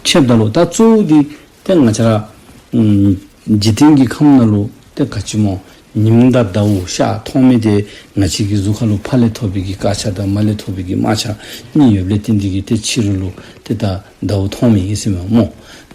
ཕྱེཝ་ད་ལུ་ད་གཙོ་བོ་འདི་ཏེ་ང་བཅས་ར་ཨམ་འཇིག་རྟེན་གྱི་ཁམས་ནང་ལུ་ཏེ་ག་ཅི་སྨོ། ཉིམ་དང་ཟླཝ་ཤར་མཐོང་མི་འདི་ང་བཅས་ཀྱི་གཟུགས་ཁར་ལུ་ཕར་ལས་ཐོབ་པའི་གི་དཀར་ཆ་དང་མར་ལས་ཐོབ་པའི་གི་དམར་ཆ་གཉིས་ཡོདཔ་ལས་བརྟེན་ཏེ་གི་ཏེ་ཕྱི་རོལ་ལུ་ཏེ་ད་ཟླཝ་མཐོང་མི་ཨིན་ཟེར་མས་སྨོ།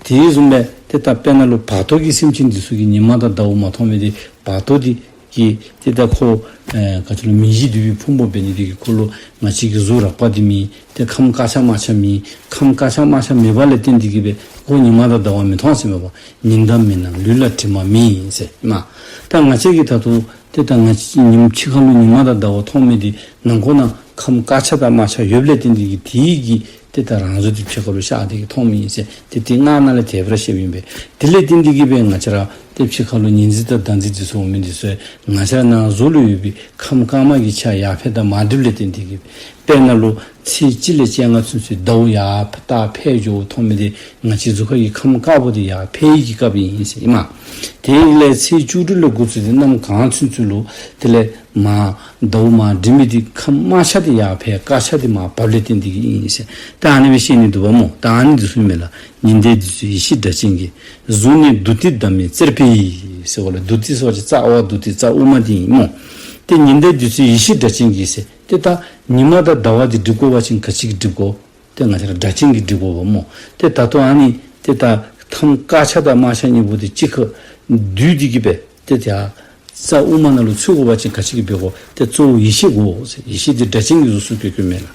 དེ་བཟུམ་སྦེ་ཏེ་ད་དཔེར་ན་ལུ་བར་དོ་གི་སེམས་ཅན་འདི་ཚུ་གིས་ཉི་མ་དང་ཟླཝ་མ་མཐོང་མི་འདི་བར་དོ་འདི་གིས་ཏེ་ད་ཁོ་ཨེ་ག་ཅི་ལོ་མིང་བཞི་འདུས་པའི་ཕུང་པོ་འབད་ནི་འདི་གིས་ཁོ་ལུ་ང་བཅས་ཀྱི་གཟུགས་རགས་པ་འདི་མེད། ཏེ་ཁམས་དཀར་ཆ་དམར་ཆ་མེད། ཁམས་དཀར་ཆ་དམར་ཆ་མེད་པ་ལས་བརྟེན་ཏེ་གི་སྦེ་ཁོ་ཉི་མ་དང་ཟླཝ་མི་མཐོང་ཟེར་མས་པ། ཉི་ཟླ་མེད་ན་ལུས་ལ་དྲི་མ་མེད་ཟེར་མས། ད་ང་བཅས་ཀྱིས་ད་ལྟོ་ཏེ་ད་ང་བཅས་ཉིམ་ཕྱི་ཁ་ལུ་ཉི་མ་དང་ཟླཝ་མཐོང་མི་འདི་ནང་ཁོག་ནང་ཁམས་དཀར་ཆ་དང་དམར་ཆ་ཡོདཔ་ལས་བརྟེན་ཏེ་གི་དེ་གིས་ཏེ་ད་རང་གཟུགས་འདི་ཕྱི་ཁ་ལུ་ཤར་ཏེ་གི་མཐོང་མི་ཨིན་ཟེར་ཏེ་དེ་སྔགས་ནང་ལས་དེ་སྦེ་ར་བཤདཔ་ཨིན་པས། དེ་ལས་བརྟེན་ཏེ་གི་སྦེ་ང་བཅས་ར་ཏེ་ཕྱི་ཁ་ལུ་ཉི་ཟེར་དང་ཟླ་ཟེར་འདི་ཚུ་འོང་མི་འདི་ཚུ་ང་བཅས་ར་ནང་གཟུགས་ལུ་ཡོད་པའི་ཁམས་དཀར་དམར་གྱི་ཆ་ཡར་འཕེལ་དང་མར་འགྲིབ་ལས་བརྟེན་ཏེ་གི་དཔེར་ན་ལུ་ཚེས་གཅིག་ལས་བཅོ་ལྔ་ཚུན་ཚོད་ཟླཝ་ཡར་ད་འཕེལ་འགྱོ་མཐོང་མི་འདི་ང་བཅས་གཟུགས་ཁ་གི་ཁམས་དཀར་པོ་འདི་ཡར་འཕེལ་གྱི་སྐབས་ཨིན་ཟེར་ཨིན་མས། དེ་ལས་ཚེས་བཅུ་དྲུག་ལས་འགོ་བཙུགས་ཏེ་གནམ་གང་ཚུན་ཚོད་ལུ་དེ་ལས་མར་ཟླཝ་མར་འགྲིབ་མི་འདི་ཁམས་དམར་ཆ་འདི་ཡར་འཕེལ་དཀར་ཆ་འདི་མར་བབས་ལས་བརྟེན་ཏེ་གི་ཨིན་ཟེར། ད་ཨ་ནི་སྦེ་བཤད་ནི་འདུག་པ་སྨོ། ད་ཨ་ནི་འདི་ཚུ་མས་ལགས། ཉི་ཟླའི་བདུད་རྩི་ཡེ་ཤེས་སྒྲ་གཅན་གྱིས། གཟུགས་ནི་བདུད་རྩི་བདག་མེད་རྩེར་སྤེལ་ཡི་ཟེར་གོ་ལགས། བདུད་རྩི་ཟེར་བ་ཅིན་རྩ་ཨ་བ་བདུད་རྩི་རྩ་དབུ་མ་འདི་ཨིན་སྨོ། ཏེ་ཉི་ཟླའི་བདུད་རྩི་ཡེ་ཤེས་སྒྲ་གཅན་གྱིས་ཟེར། ཏེ་ད་ཉི་མ་དང་ཟླ་བ་འདི་སྒྲིབ་དགོ་པ་ཅིན་ག་ཅི་གིས་སྒྲིབ་དགོ། ཏེ་ང་བཅས་ར་སྒྲ་གཅན་གྱིས་སྒྲིབ་དགོ་པས་སྨོ། ཏེ་ད་ལྟོ་ཨ་ནི་ཏེ་ད་ཁམས་དཀར་ཆ་དང་དམར་ཆ་གཉིས་པོ་འདི་གཅིག་ཁར་བསྡུས་ཏེ་གི་སྦེ་ཏེ་ད་རྩ་དབུ་མ་ནང་ལུ་ཚུད་དགོ་པ་ཅིན་ག་ཅི་གིས་འབད་དགོ། ཏེ་གཙོ་བོ་ཡེ་ཤེས་དགོ་ཟེར། ཡེ་ཤེས་འདི་སྒྲ་གཅན་གྱི་གཟུགས་སུ་བཀོད་བཀོདཔ་མས་ལགས།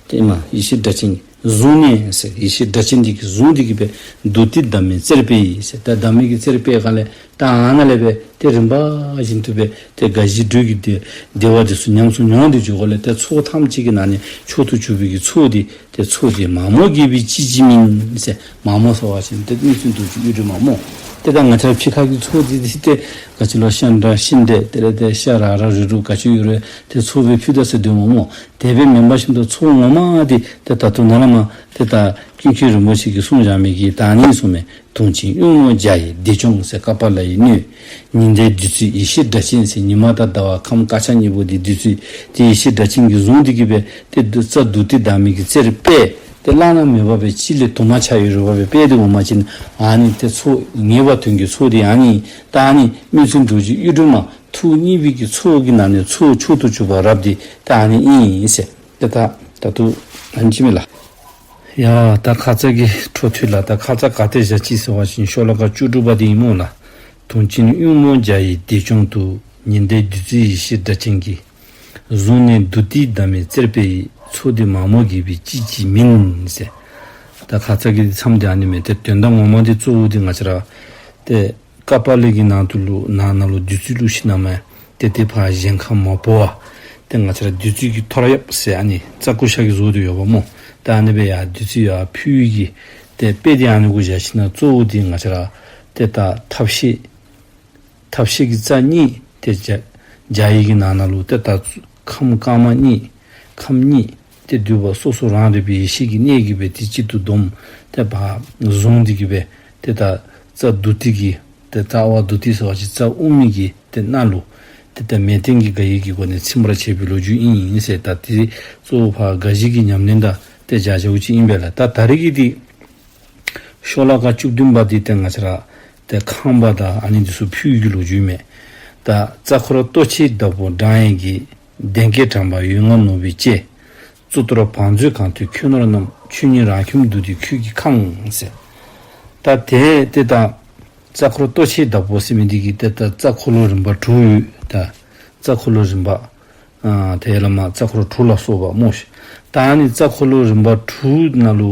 ཏེ་མ་ཡེ་ཤེས་སྒྲ་གཅན་གྱིས། གཟུགས་ནི་ཟེར་ཡེ་ཤེས་སྒྲ་གཅན་འདི་གིས་གཟུགས་འདི་གིས་སྦེ་བདུད་རྩི་བདག་མེད་རྩེར་སྤེལ་ཡི་ཟེར། ད་བདག་མེད་ཀྱི་རྩེར་སྤེལ་ག་ལས་ད་ཨ་ནཱ་ལས་སྦེ་ཏེ་རིམ་པ་བཞིན་དུ་སྦེ་ཏེ་དགའ་བཞིའི་འགྲོས་ཀྱི་བདེ་བདེ་བ་འདི་ཚུ་ཉམས་སུ་མྱོང་སྟེ་འགྱོ་དགོ་ལས། ཏེ་ཚོགས་ཐམས་ཅད་ཀྱི་ནང་ནས་མཆོག་ཏུ་གྱུར་པའི་གི་ཚོགས་འདི་ཏེ་ཚོགས་འདི་མ་རྨོས་དགེ་བའི་ཅི་ཅི་མིན་ཟེར། མ་རྨོས་ཟེར་བ་ཅིན་ཏེ་སྨིན་སྲེག་རྡོ་རྗེ་གཡུ་སྒྲོན་མ་སྨོ། ཏེ་ད་ང་བཅས་ཕྱི་ཁ་གི་ཚོགས་འདི་ཏེ་ག་ཅི་ལོ་ཤ་འདྲ་ཤིང་འདྲ་དེ་ལས་ཏེ་ཤ་ར་ར་རུ་རུ་ག་ཅི་ཡོད་རུང་ཏེ་ཚོགས་སྦེ་ཕུལ་ད་ཟེར་སྡོདཔ་སྨོ། དེ་སྦེ་མེན་པར་ཞིན་ད་ཚོགས་ངོ་མ་འདི་ཏེ་ད་ལྟོ་ནཱ་ལས་མར་ཏེ་ད་ཀུན་མཁྱེན་རིན་པོ་ཆེ་གིས་གསུངས་བཞག་མི་གི་ད་ཨ་ནི་གསུངས་མི། དུང་ཆེན་དབྱུག་མོ་བརྒྱ་ཡི་བདེ་སྐྱོང་ཟེར་ཀ་པཱ་ལ་ཡི་སྣོད། ཉི་ཟླའི་བདུད་རྩི་ཡེ་ཤེས་སྒྲ་གཅན་ཟེར་ཉི་མ་དང་ཟླ་བ་ཁམས་དཀར་ཆ་གཉིས་པོ་འདི་བདུད་རྩི་ཏེ་ཡེ་ཤེས་སྒྲ་གཅན་གྱིས་བཟུང་སྟེ་གི་སྦེ་ཏེ་བདུད་རྩི་བདུད་རྩི་བདག་མེད་ཀྱི་རྩེར་སྤེལ། ཏེ་བླ་ན་མེད་པ་སྦེ་གཅིག་ལས་དུ་མ་ཆགས་ཡོད་རུང་བ་སྦེ་སྤེལ་ཏེ་འོང་པ་ཅིན་ཨ་ནི་ཏེ་ཚོགས་ངེས་པ་དོན་གྱི་ཚོགས་འདི་ཨ་ནི་ད་ཨ་ནི་སྨིན་སྲེག་རྡོ་རྗེ་གཡུ་སྒྲོན་མ་ཐུགས་མཉེས་པའི་གི་ཚོགས་ཀྱི་ནང་ནས་ཚོགས་མཆོག་ཏུ་གྱུར་པ་རབ་འདི་ད་ཨ་ནི་ཨིན་ཟེར། ཏེ་ད་ད་ལྟོ་ཨ་ནི་ཅིག་མས་ལགས། ཡ་ད་ཁ་ཙ་གི་འཕྲོ་མཐུད་ལགས། ད་ཁ་ཙ་ག་ཏེ་བཞག་ཅི་ཟེར་བ་ཅིན་ཤོ་ལོ་ཀ་བཅུ་དྲུག་པ་འདི་ཨིན་སྨོ་ལགས། དུང་ཆེན་དབྱུག་མོ་བརྒྱ་ཡི་བདེ་སྐྱོང་དུ། ཉི་ཟླའི་བདུད་རྩི་ཡེ་ཤེས་སྒྲ་གཅན་གྱིས། གཟུགས་ནི་བདུད་རྩི་བདག་མེད་རྩེར་སྤེལ་ཡི། ཚོགས་འདི་མ་རྨོས་དགེ་བའི་ཅི་ཅི་མིན་ཟེར། ད་ཁ་ཙ་གི་མཚམས་འདི་ཨ་ནི་མས། ཏེ་དོན་དག་ངོ་མ་འདི་གཙོ་བོ་འདི་ང་བཅས་ར་ཏེ་ཀ་པཱ་ལའི་གི་ནང་དུ་ལུ་ནང་ན་ལུ་བདུད་རྩི་བླུགས་ཞིནམ་ལས་ཏེ་ཏེ་ཕར་གཞན་ཁར་མ་ཕོག་པར་ཏེ་ང་བཅས་ར་བདུད་རྩི་གི་ཐོར་གཡབ་ཟེར་ཨ་ནི་རྩྭ་ཀུ་ཤ་གི་བཟོ་སྟེ་ཡོདཔ་སྨོ། ད་ཨ་ནི་སྦེ་ཡར་བདུད་རྩི་ཡར་ཕུལ་བའི་གི་ཏེ་དཔེ་འདི་ཨ་ནི་གུ་བཞག་ཞིནམ་ལས་གཙོ་བོ་འདི་ང་བཅས་ར་ཏེ་ད་ཐབས་ཤེས་ཐབས་ཤེས་ཀྱི་རྩ་གཉིས་ཏེ་བྱ་ བྱ་ཡི་གི་ནང་ན་ལུ་ཏེ་ད་ཁམས་དཀར་དམར་གཉིས་ཁམས་གཉིས་ཏེ་འདུས་པ་སོ་སོ་རང་རིག་པའི་ཡེ་ཤེས་ཀྱི་གནད་ཀྱིས་སྦེ་ཏེ་གཅིག་ཏུ་བསྡོམས་ཏེ་ཕར་བཟུང་སྟེ་གི་སྦེ་ཏེ་ད་རྩ་བདུད་སྡིག་གི་ཏེ་རྩ་བ་བདུད་སྡིག་ཟེར་བ་ཅིན་རྩ་དབུ་མའི་གི་ཏེ་ནང་ལུ་ཏེ་ད་མལ་སྟན་གྱི་དགའ་ཡིས་ཀྱི་སྒོ་ནས་ཚིམ་པར་བྱེད་པའི་ལོ་རྒྱུས་ཨིན་ཟེར། ད་ཏེ་གཙོ་བོ་ཕར་དགའ་བཞི་གི་ཉམས་ལེན་དང་ཏེ་བྱ་བྱ་བ་ཅིག་ཨིན་པས་ལགས། ད་ད་རེས་ཀྱི་འདི་ཤོ་ལོ་ཀ་བཅུ་བདུན་པ་འདི་ཏེ་ང་བཅས་ར་ཏེ་ཁང་པ་དང་ཨ་ནི་འདི་ཚུ་ཕུལ་གྱི་ལོ་རྒྱུས་མས། ད་རྩ་འཁོར་ལྟོ་འཕྱེའི་བདག་པོ་བགྲང་ཡས་ཀྱི། གདན་བསྐྱེད་དྲངས་པ་འོད་ལྔ་ནོར་བུས་བཅས། གཙུག་ཏོར་བང་མཛོད་གང་ཐོས་ཁྱོད་ནོར་རྣམས། ཆོས་ཉིད་རང་ཁྱིམ་བདུད་སྡེ་ཁྱོད་ཀྱིས་བཀང་། ཟེར། ད་ཏེ་ཏེ་ད་རྩ་འཁོར་ལྟོ་འཕྱེའི་བདག་པོ་ཟེར་མི་འདི་གིས་ཏེ་ད་རྩ་འཁོར་ལོ་རིམ་པ་དྲུག་ཡོད། ད་རྩ་འཁོར་ལོ་རིམ་པ་ཨ་ཏེ་ཡ་ལ་མ་རྩ་འཁོར་དྲུག་ལ་སོགས་པ་སྨོ་ཤིག། ད་ཨ་ནི་རྩ་འཁོར་ལོ་རིམ་པ་དྲུག་ནང་ལུ་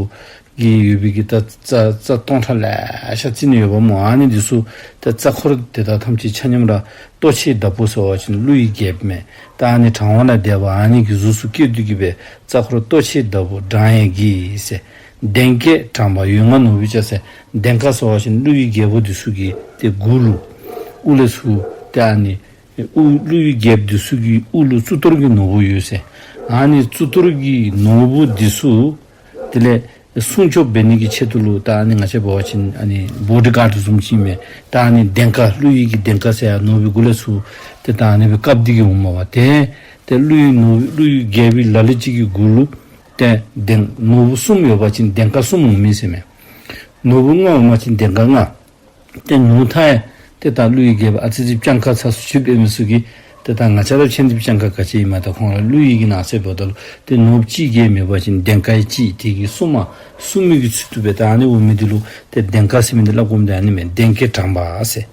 གི་ཡོད་པའི་གི་ད་རྩ་རྩ་སྟོང་ཕྲག་ལེ་ཤ་རྩིས་ནི་ཡོདཔ་སྨོ། ཨ་ནི་འདི་ཚུ་ད་རྩ་འཁོར་དེ་དག་ཐམས་ཅད་ཆ་མཉམ་ར་ལྟོ་འཕྱེའི་བདག་པོ་ཟེར་བ་ཅིན་ཀླུ་ཡི་རྒྱལཔོ་མས། ད་ཨ་ནི་དྲང་བ་ལ་བདེ་བ་ཨ་ནི་གི་གཟུགས་སུ་བཀོད་དེ་གི་སྦེ་རྩ་འཁོར་ལྟོ་འཕྱེའི་བདག་པོ་བགྲང་ཡས་ཀྱི་ཟེར། གདན་བསྐྱེད་དྲངས་པ་འོད་ལྔ་ནོར་བུས་བཅས་ཟེར། གདན་ཁ་ཟེར་བ་ཅིན་ཀླུ་ཡི་རྒྱལ་པོ་འདི་ཚུ་གི་ཏེ་གུ་ལུ་དབུ་ལས་ཚུར་ཏེ་ཨ་ནི་དབུ་ཀླུ་ཡི་རྒྱལཔོ་འདི་ཚུ་གི་དབུ་ལུ་གཙུག་ཏོར་གྱི་ནོར་བུ་ཡོད་ཟེར། ཨ་ནི་གཙུག་ཏོར་གྱི་ནོར་བུ་འདི་ཚུ་དེ་ལས་སྲུང་སྐྱོབ་འབད་ནི་གི་ཆེད་དུ་ལུ་ད་ཨ་ནི་ང་བཅས་འབད་བ་ཅིན་ཨ་ནི་བོ་ཌི་གཱཌ་བཟུམ་ཅིག་མས། ད་ཨ་ནི་གདན་ཁ་ཀླུ་ཡི་གི་གདན་ཁ་ཟེར་ཡ་ནོར་བུའི་གུ་ལས་ཚུར་ཏེ་ད་ཨ་ནི་སྦེ་བཀབ་སྟེ་གི་འོངམ་མས་པ། ཏེ་ཏེ་ཀླུ་ཡི་ནོར་ཀླུ་ཡི་རྒྱལ་པོའི་ལ་ལུ་ཅིག་གི་གུ་ལུ་ཏེ་གདན་ནོར་བུ་གསུམ་ཡོད་པ་ཅིན་གདན་ཁ་གསུམ་འོང་མི་ཟེར་མས། ནོར་བུ་ལྔ་འོང་པ་ཅིན་གདན་ཁ་ལྔ། ཏེ་ཉུང་མཐའ་ཡང་ཏེ་ད་ཀླུ་ཡི་རྒྱལཔོ་ཨ་ཙི་ཙི་སྤྱང་ཀ་ཚ་སུ་ཅིག་འབད་མི་ཚུ་གིས་ཏེ་ད་ང་བཅས་ར་ཕྱད་དེ་སྤྱང་ཀ་ག་ཅི་ཨིན་མས། ད་ཁོང་ར་ཀླུ་ཡི་གི་ནང་གསེས་འབདཝ་ད་ལུ་ཏེ་ནོར་བུ་གཅིག་བརྒལ་མེད་པ་ཅིན་གདན་ཁ་ཡང་གཅིག། དེ་གིས་གསུམ་མ་གསུམ་མི་གི་ཚུལ་དུ་སྦེ་ད་ཨ་ནི་འོང་མི་འདི་ལུ་ཏེ་གདན་ཁ་ཟེར་མི་འདི་སླབ་དགོཔ་འདི་ཨ་ནི་མས། གདན་བསྐྱེད་དྲངས་པ་ཟེར།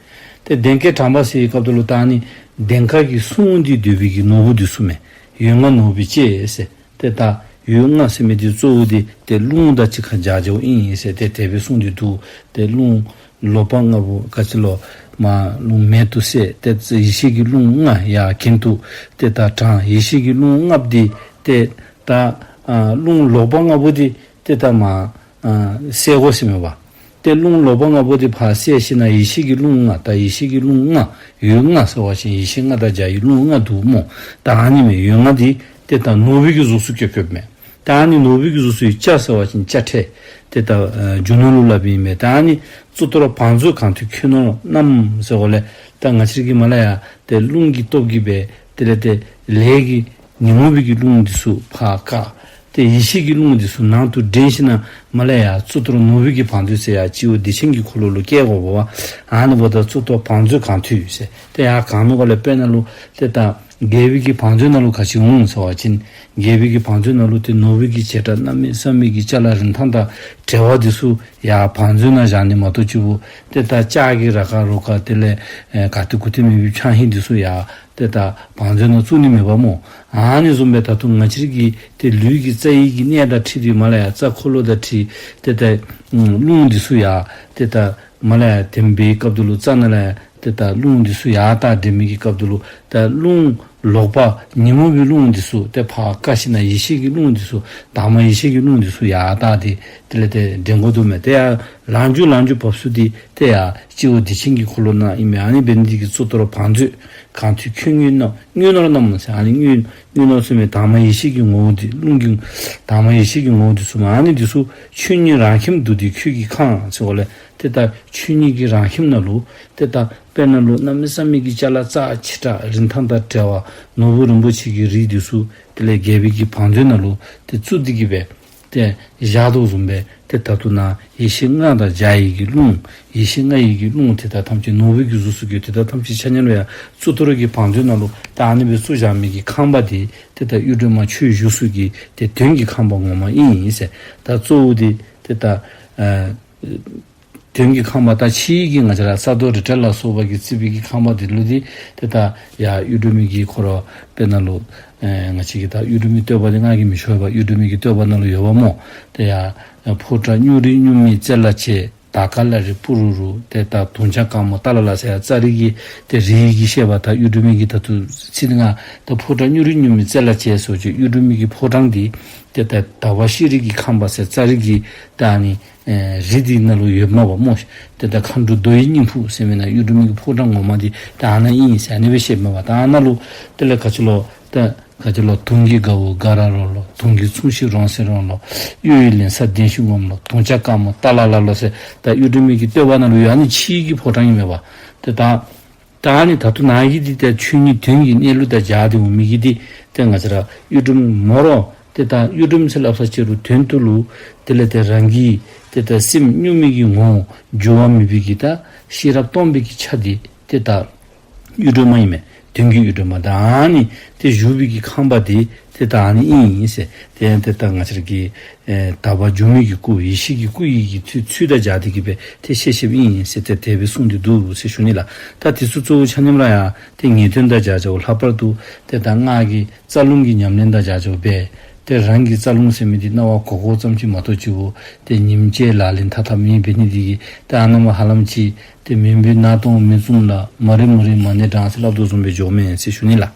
ཏེ་གདན་བསྐྱེད་དྲངས་པ་ཟེར་བའི་སྐབས་དུ་ལུ་ད་ཨ་ནི་གདན་ཁ་གི་སྲུང་འདི་སྡོད་པའི་གི་ནོར་བུ་འདི་ཚུ་མས། འོད་ལྔ་ནོར་བུས་བཅས་ཟེར། ཏེ་ད་འོད་ལྔ་ཟེར་མི་འདི་གཙོ་བོ་འདི་ཏེ་རླུང་དང་གཅིག་ཁར་སྦྱར་སྦྱརཝ་ཨིན་ཟེར་ཏེ་དེ་སྦེ་གསུངས་ཏེ་འདུག། ཏེ་རླུང་ལོག་པ་ལྔ་པོ་ག་ཅི་ལོ་མ་རླུང་མེ་དུ་སེར་ཏེ་ཡེ་ཤེས་ཀྱི་རླུང་ལྔ་ཡར་གྱེན་དུ་ཏེ་ད་དྲངས། ཡེ་ཤེས་ཀྱི་རླུང་ལྔ་པོ་འདི་ཏེ་ད་ཨ་རླུང་ལོག་པ་ལྔ་པོ་འདི་ཏེ་ད་མ་ཨ་སེལ་དགོ་ཟེར་མས་པ། ཏེ་རླུང་ལོག་པ་ལྔ་པོ་འདི་ཕར་སེལ་ཞིནམ་ལས་ཡེ་ཤེས་ཀྱི་རླུང་ལྔ། ད་ཡེ་ཤེས་ཀྱི་རླུང་ལྔ་འོད་ལྔ་ཟེར་བ་ཅིན་ཡེ་ཤེས་ལྔ་དང་སྦྱར་བའི་རླུང་ལྔ་འདུག་སྨོ། ད་ཨ་ནི་མས། འོད་ལྔ་འདི་ཏེ་ད་ནོར་བུ་གི་གཟུགས་སུ་བཀོད་བཀོདཔ་མས། ད་ཨ་ནི་ནོར་བུ་གི་གཟུགས་སུ་ཡོད། སྤྱ་ཟེར་བ་ཅིན་སྤྱ་ཁྲལ། ཏེ་ད་ཨ་རྒྱུ་ནོར་ལུ་སླབ་ཨིན་མས། ད་ཨ་ནི་གཙུག་ཏོར་བང་མཛོད་གང་ཐོས་ཁྱོད་ནོར་རྣམས་ཟེར་བ་ལས་ད་ང་བཅས་ཀྱིས་མར་ལས་ཡར་ཏེ་རླུང་གི་སྟོབས་ཀྱིས་སྦེ་དེ་ལས་ཏེ་ལས་ཀྱི་ཉོན་མོངས་པའི་གི་རླུང་འདི་ཚུ་ཕར་བཀག། ཏེ་ཡེ་ཤེས་ཀྱི་རླུང་འདི་ཚུ་ནང་དུ་འདྲེན་ཞིནམ་ལས་མར་ལས་ཡར་གཙུག་ཏོར་ནོར་བུ་གི་བང་མཛོད་ཟེར་ཡར་སྤྱི་བོ་བདེ་ཆེན་གྱི་འཁོར་ལོ་ལུ་བཀལ་དགོ་པས་པ། ཨ་ནི་འབདཝ་ད་གཙུག་ཏོར་བང་མཛོད་གང་ཐོས་ཟེར། ཏེ་ཡར་གང་ནི་ག་ལས་དཔེར་ན་ལུ་ཏེ་ད་རྒྱལ་པོའི་གི་བང་མཛོད་ནང་ལུ་ག་ཅི་འོང་ཟེར་བ་ཅིན་རྒྱལ་པོའི་གི་བང་མཛོད་ནང་ལུ་ཏེ་ནོར་བུ་གི་བྱེ་བྲག་གནམ་མེད་ས་མེད་ཀྱི་ཅ་ལ་རིན་ཐང་དང་བྲལ་བ་འདི་ཚུ་ཡར་བང་མཛོད་ནང་བཞག་ནི་མ་གཏོགས་སྤྱི་བོ་ཏེ་ད་ལྕགས་ཀྱི་ར་ཁ་རོ་ཁ་དེ་ལས་ཨེ་ག་ཏེ་གུ་ཏེ་མེད་པའི་ཆང་ཧིང་འདི་ཚུ་ཡར་ཏེ་ད་བང་མཛོད་ནང་བཙུགས་ནི་མེད་པ་སྨོ། ཨ་ནི་བཟུམ་སྦེ་ད་རུང་ང་བཅས་ར་གི་ཏེ་ལུས་ཀྱི་རྩ་བའི་གི་གནས་དང་འཁྲིལ་ཏེ་མར་ལས་ཡར་རྩ་འཁོར་ལོ་དང་འཁྲིལ་ཏེ་ད་ཨམ་རླུང་འདི་ཚུ་ཡར་ཏེ་ད་མར་ལས་ཡར་འདྲེན་པའི་སྐབས་དུ་ལུ་རྩ་ནང་ལས་ཡར་ཏེ་ད་རླུང་འདི་ཚུ་ཡར་ད་འདྲེན་མི་གི་སྐབས་དུ་ལུ་ད་རླུང་ལོག་པ་ཉོན་མོངས་པའི་རླུང་འདི་ཚུ་ཏེ་ཕར་བཀག་ཞིནམ་ལས་ཡེ་ཤེས་ཀྱི་རླུང་འདི་ཚུ་དྭངས་མ་ཡེ་ཤེས་ཀྱི་རླུང་འདི་ཚུ་ཡར་ད་དེ་དེ་ལས་ཏེ་འདྲེན་དགོ་འདུག་མས། ཏེ་ཡར་ལངས་རྒྱུ་ལངས་རྒྱུ་བབས་ཚུགས་འདི་ཏེ་ཡར་སྤྱི་བོ་བདེ་ཆེན་གྱི་འཁོར་ལོ་ནང་ཨིན་མས། ཨ་ནི་འབད་ནི་འདི་གིས་གཙུག་ཏོར་བང་མཛོད་གང་ཐོས་ཁྱོད་དངོས་རྣམས་དངོས་ནོར་རྣམས་ཟེར། ཨ་ནི་དངོས་དངོས་ནོར་ཟེར་མི་དྭངས་མ་ཡེ་ཤེས་ཀྱི་ངོ་བོ་འདི་རླུང་གི་དྭངས་མ་ཡེ་ཤེས་ཀྱི་ངོ་བོ་འདི་ཚུ་མས། ཨ་ནི་འདི་ཚུ་ཆོས་ཉིད་རང་ཁྱིམ་བདུད་སྡེ་ཁྱོད་ཀྱིས་བཀང་ཟེར་བ་ལས་ཏེ་ད་ཆོས་ཉིད་ཀྱི་རང་ཁྱིམ་ནང་ལུ་ཏེ་ད་དཔེར་ན་ལུ་གནམ་མེད་ས་མེད་ཀྱི་ཅ་ལ་རྩ་ཆེ་དྲགས་རིན་ཐང་དང་བྲལ་བ་ནོར་བུ་རིན་པོ་ཆེ་གི་རིགས་འདི་ཚུ་དེ་ལས་རྒྱལ་པོའི་གི་བང་མཛོད་ནང་ལུ་ཏེ་བཙུགས་ཏེ་གི་སྦེ་ཏེ་བཞག་དོ་བཟུམ་སྦེ་ཏེ་ད་རུང་ནཱ་ཡེ་ཤེས་ལྔ་དང་སྦྱར་བའི་གི་རླུང་ཡེ་ཤེས་ལྔ་ཡི་གི་རླུང་དེ་དག་ཐམས་ཅད་ནོར་བུ་གི་གཟུགས་སུ་གྱུར། དེ་དག་ཐམས་ཅད་ཆ་མཉམ་ལུ་ཡང་གཙུག་ཏོར་གྱི་བང་མཛོད་ནང་ལུ་ད་ཨ་ནི་སྦེ་བཙུགས་བཞག་མི་གི་ཁང་པ་དེ་ཏེ་ད་གཡུ་སྒྲོན་མ་ཆོས་བཞུགས་ས་གི་ཏེ་དོན་གྱི་ཁང་པ་ངོ་མ་ཨིན་ཟེར། ད་གཙོ་བོ་དེ་ཏེ་ད་ཨ་དོན་གྱི་ཁང་པ་ད་ཕྱི་གི་ང་བཅས་ར་ས་རྡོ་རི་བྲག་ལ་སོགས་པ་གིས་བརྩིགས་པའི་གི་ཁང་པ་དེ་ལུ་དེ་ཏེ་ད་ཡར་གཡུ་སྒྲོན་མའི་གི་ཁོ་ར་དཔེར་ན་ལུ་ཨེ་ང་བཅས་ཀྱི་ད་གཡུ་སྒྲོན་མའི་བསྟོད་པ་དེ་ང་གིས་མི་ཞུ་བས་པ། གཡུ་སྒྲོན་མའི་གི་བསྟོད་པ་ནང་ལུ་ཡོདཔ་སྨོ། ཏེ་ཡར་ཕོ་བྲང་སྨྱུག་རིས་སྨྱུག་མའི་རྩེ་ལ་བྱས། དར་དཀར་བླ་རེ་སྤུ་རུ་རུ་ཏེ་ད་དུང་བྱ་དཀར་མོ་ཏ་ལ་ལ་ཟེར་ཡ་ཙ་རི་གི་ཏེ་རི་གི་བཤད་པ་ད་གཡུ་སྒྲོན་མའི་གི་ད་ལྟོ་ཚིག་ལྔ་ད་ཕོ་བྲང་གཡུ་རུ་གཡུ་མེ་རྩེ་ལ་བྱས་སོ་ཅིག་གཡུ་སྒྲོན་མའི་གི་ཕོ་བྲང་འདི་ཏེ་ད་དར་བ་ཤེས་རིག་གི་ཁང་པ་ཟེར་ཙ་རི་གི་ད་ཨ་ནི་ཨེ་རི་འདི་ནང་ལུ་ཡོདཔ་མས་པ་སྨོ། ཏེ་ད་མཁའ་འགྲོ་རྡོ་ཡི་སྙིང་ཕུག་ཟེར་མི་ནང་གཡུ་སྒྲོན་མའི་གི་ཕོ་བྲང་ངོ་མ་འདི་ད་ཨ་ནཱ་ཨིན་ཟེར་ཨ་ནི་སྦེ་བཤདཔ་མས་པ། ད་ཨ་ནཱ་ལུ་དེ་ལས་ག་ཅི་ལོ་ད་ག་ཅི་ལོ་དུང་གི་གའུ་ག་ར་རོ་ལོ། དུང་གི་མཚུངས་གཞི་རོང་སེང་རོང་ལོ། གཡུ་ཡི་ལན་ས་གདན་ཞུ་ངོམ་ལོ། དུང་བྱ་དཀར་མོ་ཏ་ལ་ལ་ལོ་ཟེར་ད་གཡུ་སྒྲོན་མའི་གི་བསྟོད་པ་ནང་ལུ་ཡང་ཨ་ནི་ཕྱི་གི་ཕོ་བྲང་ཨིན་མས་པ། ཏེ་ད་ད་ཨ་ནི་ད་ལྟོ་ནཱ་གི་འདི་ཏེ་ཆོས་ཉིད་དོན་གྱི་གནས་ལུགས་དང་སྦྱར་ཏེ་འོང་མི་གི་འདི་ཏེ་ང་བཅས་ར་གཡུ་སྒྲོན་མོ་ར་ཏེ་ད་གཡུ་སྒྲོན་ཟེར་སླབ་ས་ཅིག་རུང་དོན་དུ་ལུ་དེ་ལས་ཏེ་རང་གི་ཏེ་ད་སེམས་གཉུག་མའི་གི་ངོ་བོ་འགྱུར་བ་མེད་པའི་གི་ད་ཤེས་རབ་སྟོང་པའི་གི་ཆ་འདི་ཏེ་ད་གཡུ་སྒྲོན་མ་ཨིན་མས། དོན་གྱི་གཡུ་སྒྲོན་མ། ད་ཨ་ནི་ཏེ་བཞུགས་པའི་གི་ཁང་པ་འདི་ཏེ་ད་ཨ་ནི་ཨིན་ཟེར། ཏེ་ཏེ་ད་ང་བཅས་ར་གི་ཨེ་དག་པ་སྒྱུ་མའི་གི་སྐུ་ཡེ་ཤེས་ཀྱི་སྐུ་ཡི་གི་ཚུལ་ཚུལ་དང་སྦྱར་ཏེ་གི་སྦེ་ཏེ་བཤད་བཤདཔ་ཨིན་ཟེར་ཏེ་དེ་སྦེ་གསུངས་ཏེ་འདུག་ཟེར་ཞུ་ནི་ལགས། ད་དེ་ཚུ་གཙོ་བོ་ཆ་མཉམ་ར་ཡང་ཏེ་ངེས་དོན་དང་སྦྱར་བྱའོ། ལྷག་པར་དུ་ཏེ་ད་སྔགས་ཀྱི་རྩ་རླུང་གི་ཉམས་ལེན་དང་སྦྱར་བྱའོ་སྦེ་ཏེ་རང་གི་རྩ་རླུང་ཟེར་མི་འདི་རྣ་བ་གོ་གོ་ཙམ་ཅིག་མ་གཏོགས་ཅིག་འོ་ཏེ་ཉིནམ་གཅིག་ལག་ལེན་འཐབ་འཐབ་མེད་འབད་ནི་འདི་གིས་ཏེ་ཨ་ནཱ་མ་ཧ་ལམ་ཅིག་ཏེ་མུན་པའི་ནགས་སྟོང་མི་བཟུམ་ལ། མ་རིག་མུན་རིག་མ་ཎི་བགྲང་ཟེར་སླབ་དོ་བཟུམ་སྦེ་འགྱོཝ་མས་ཟེར་ཞུ་ནི་ལགས།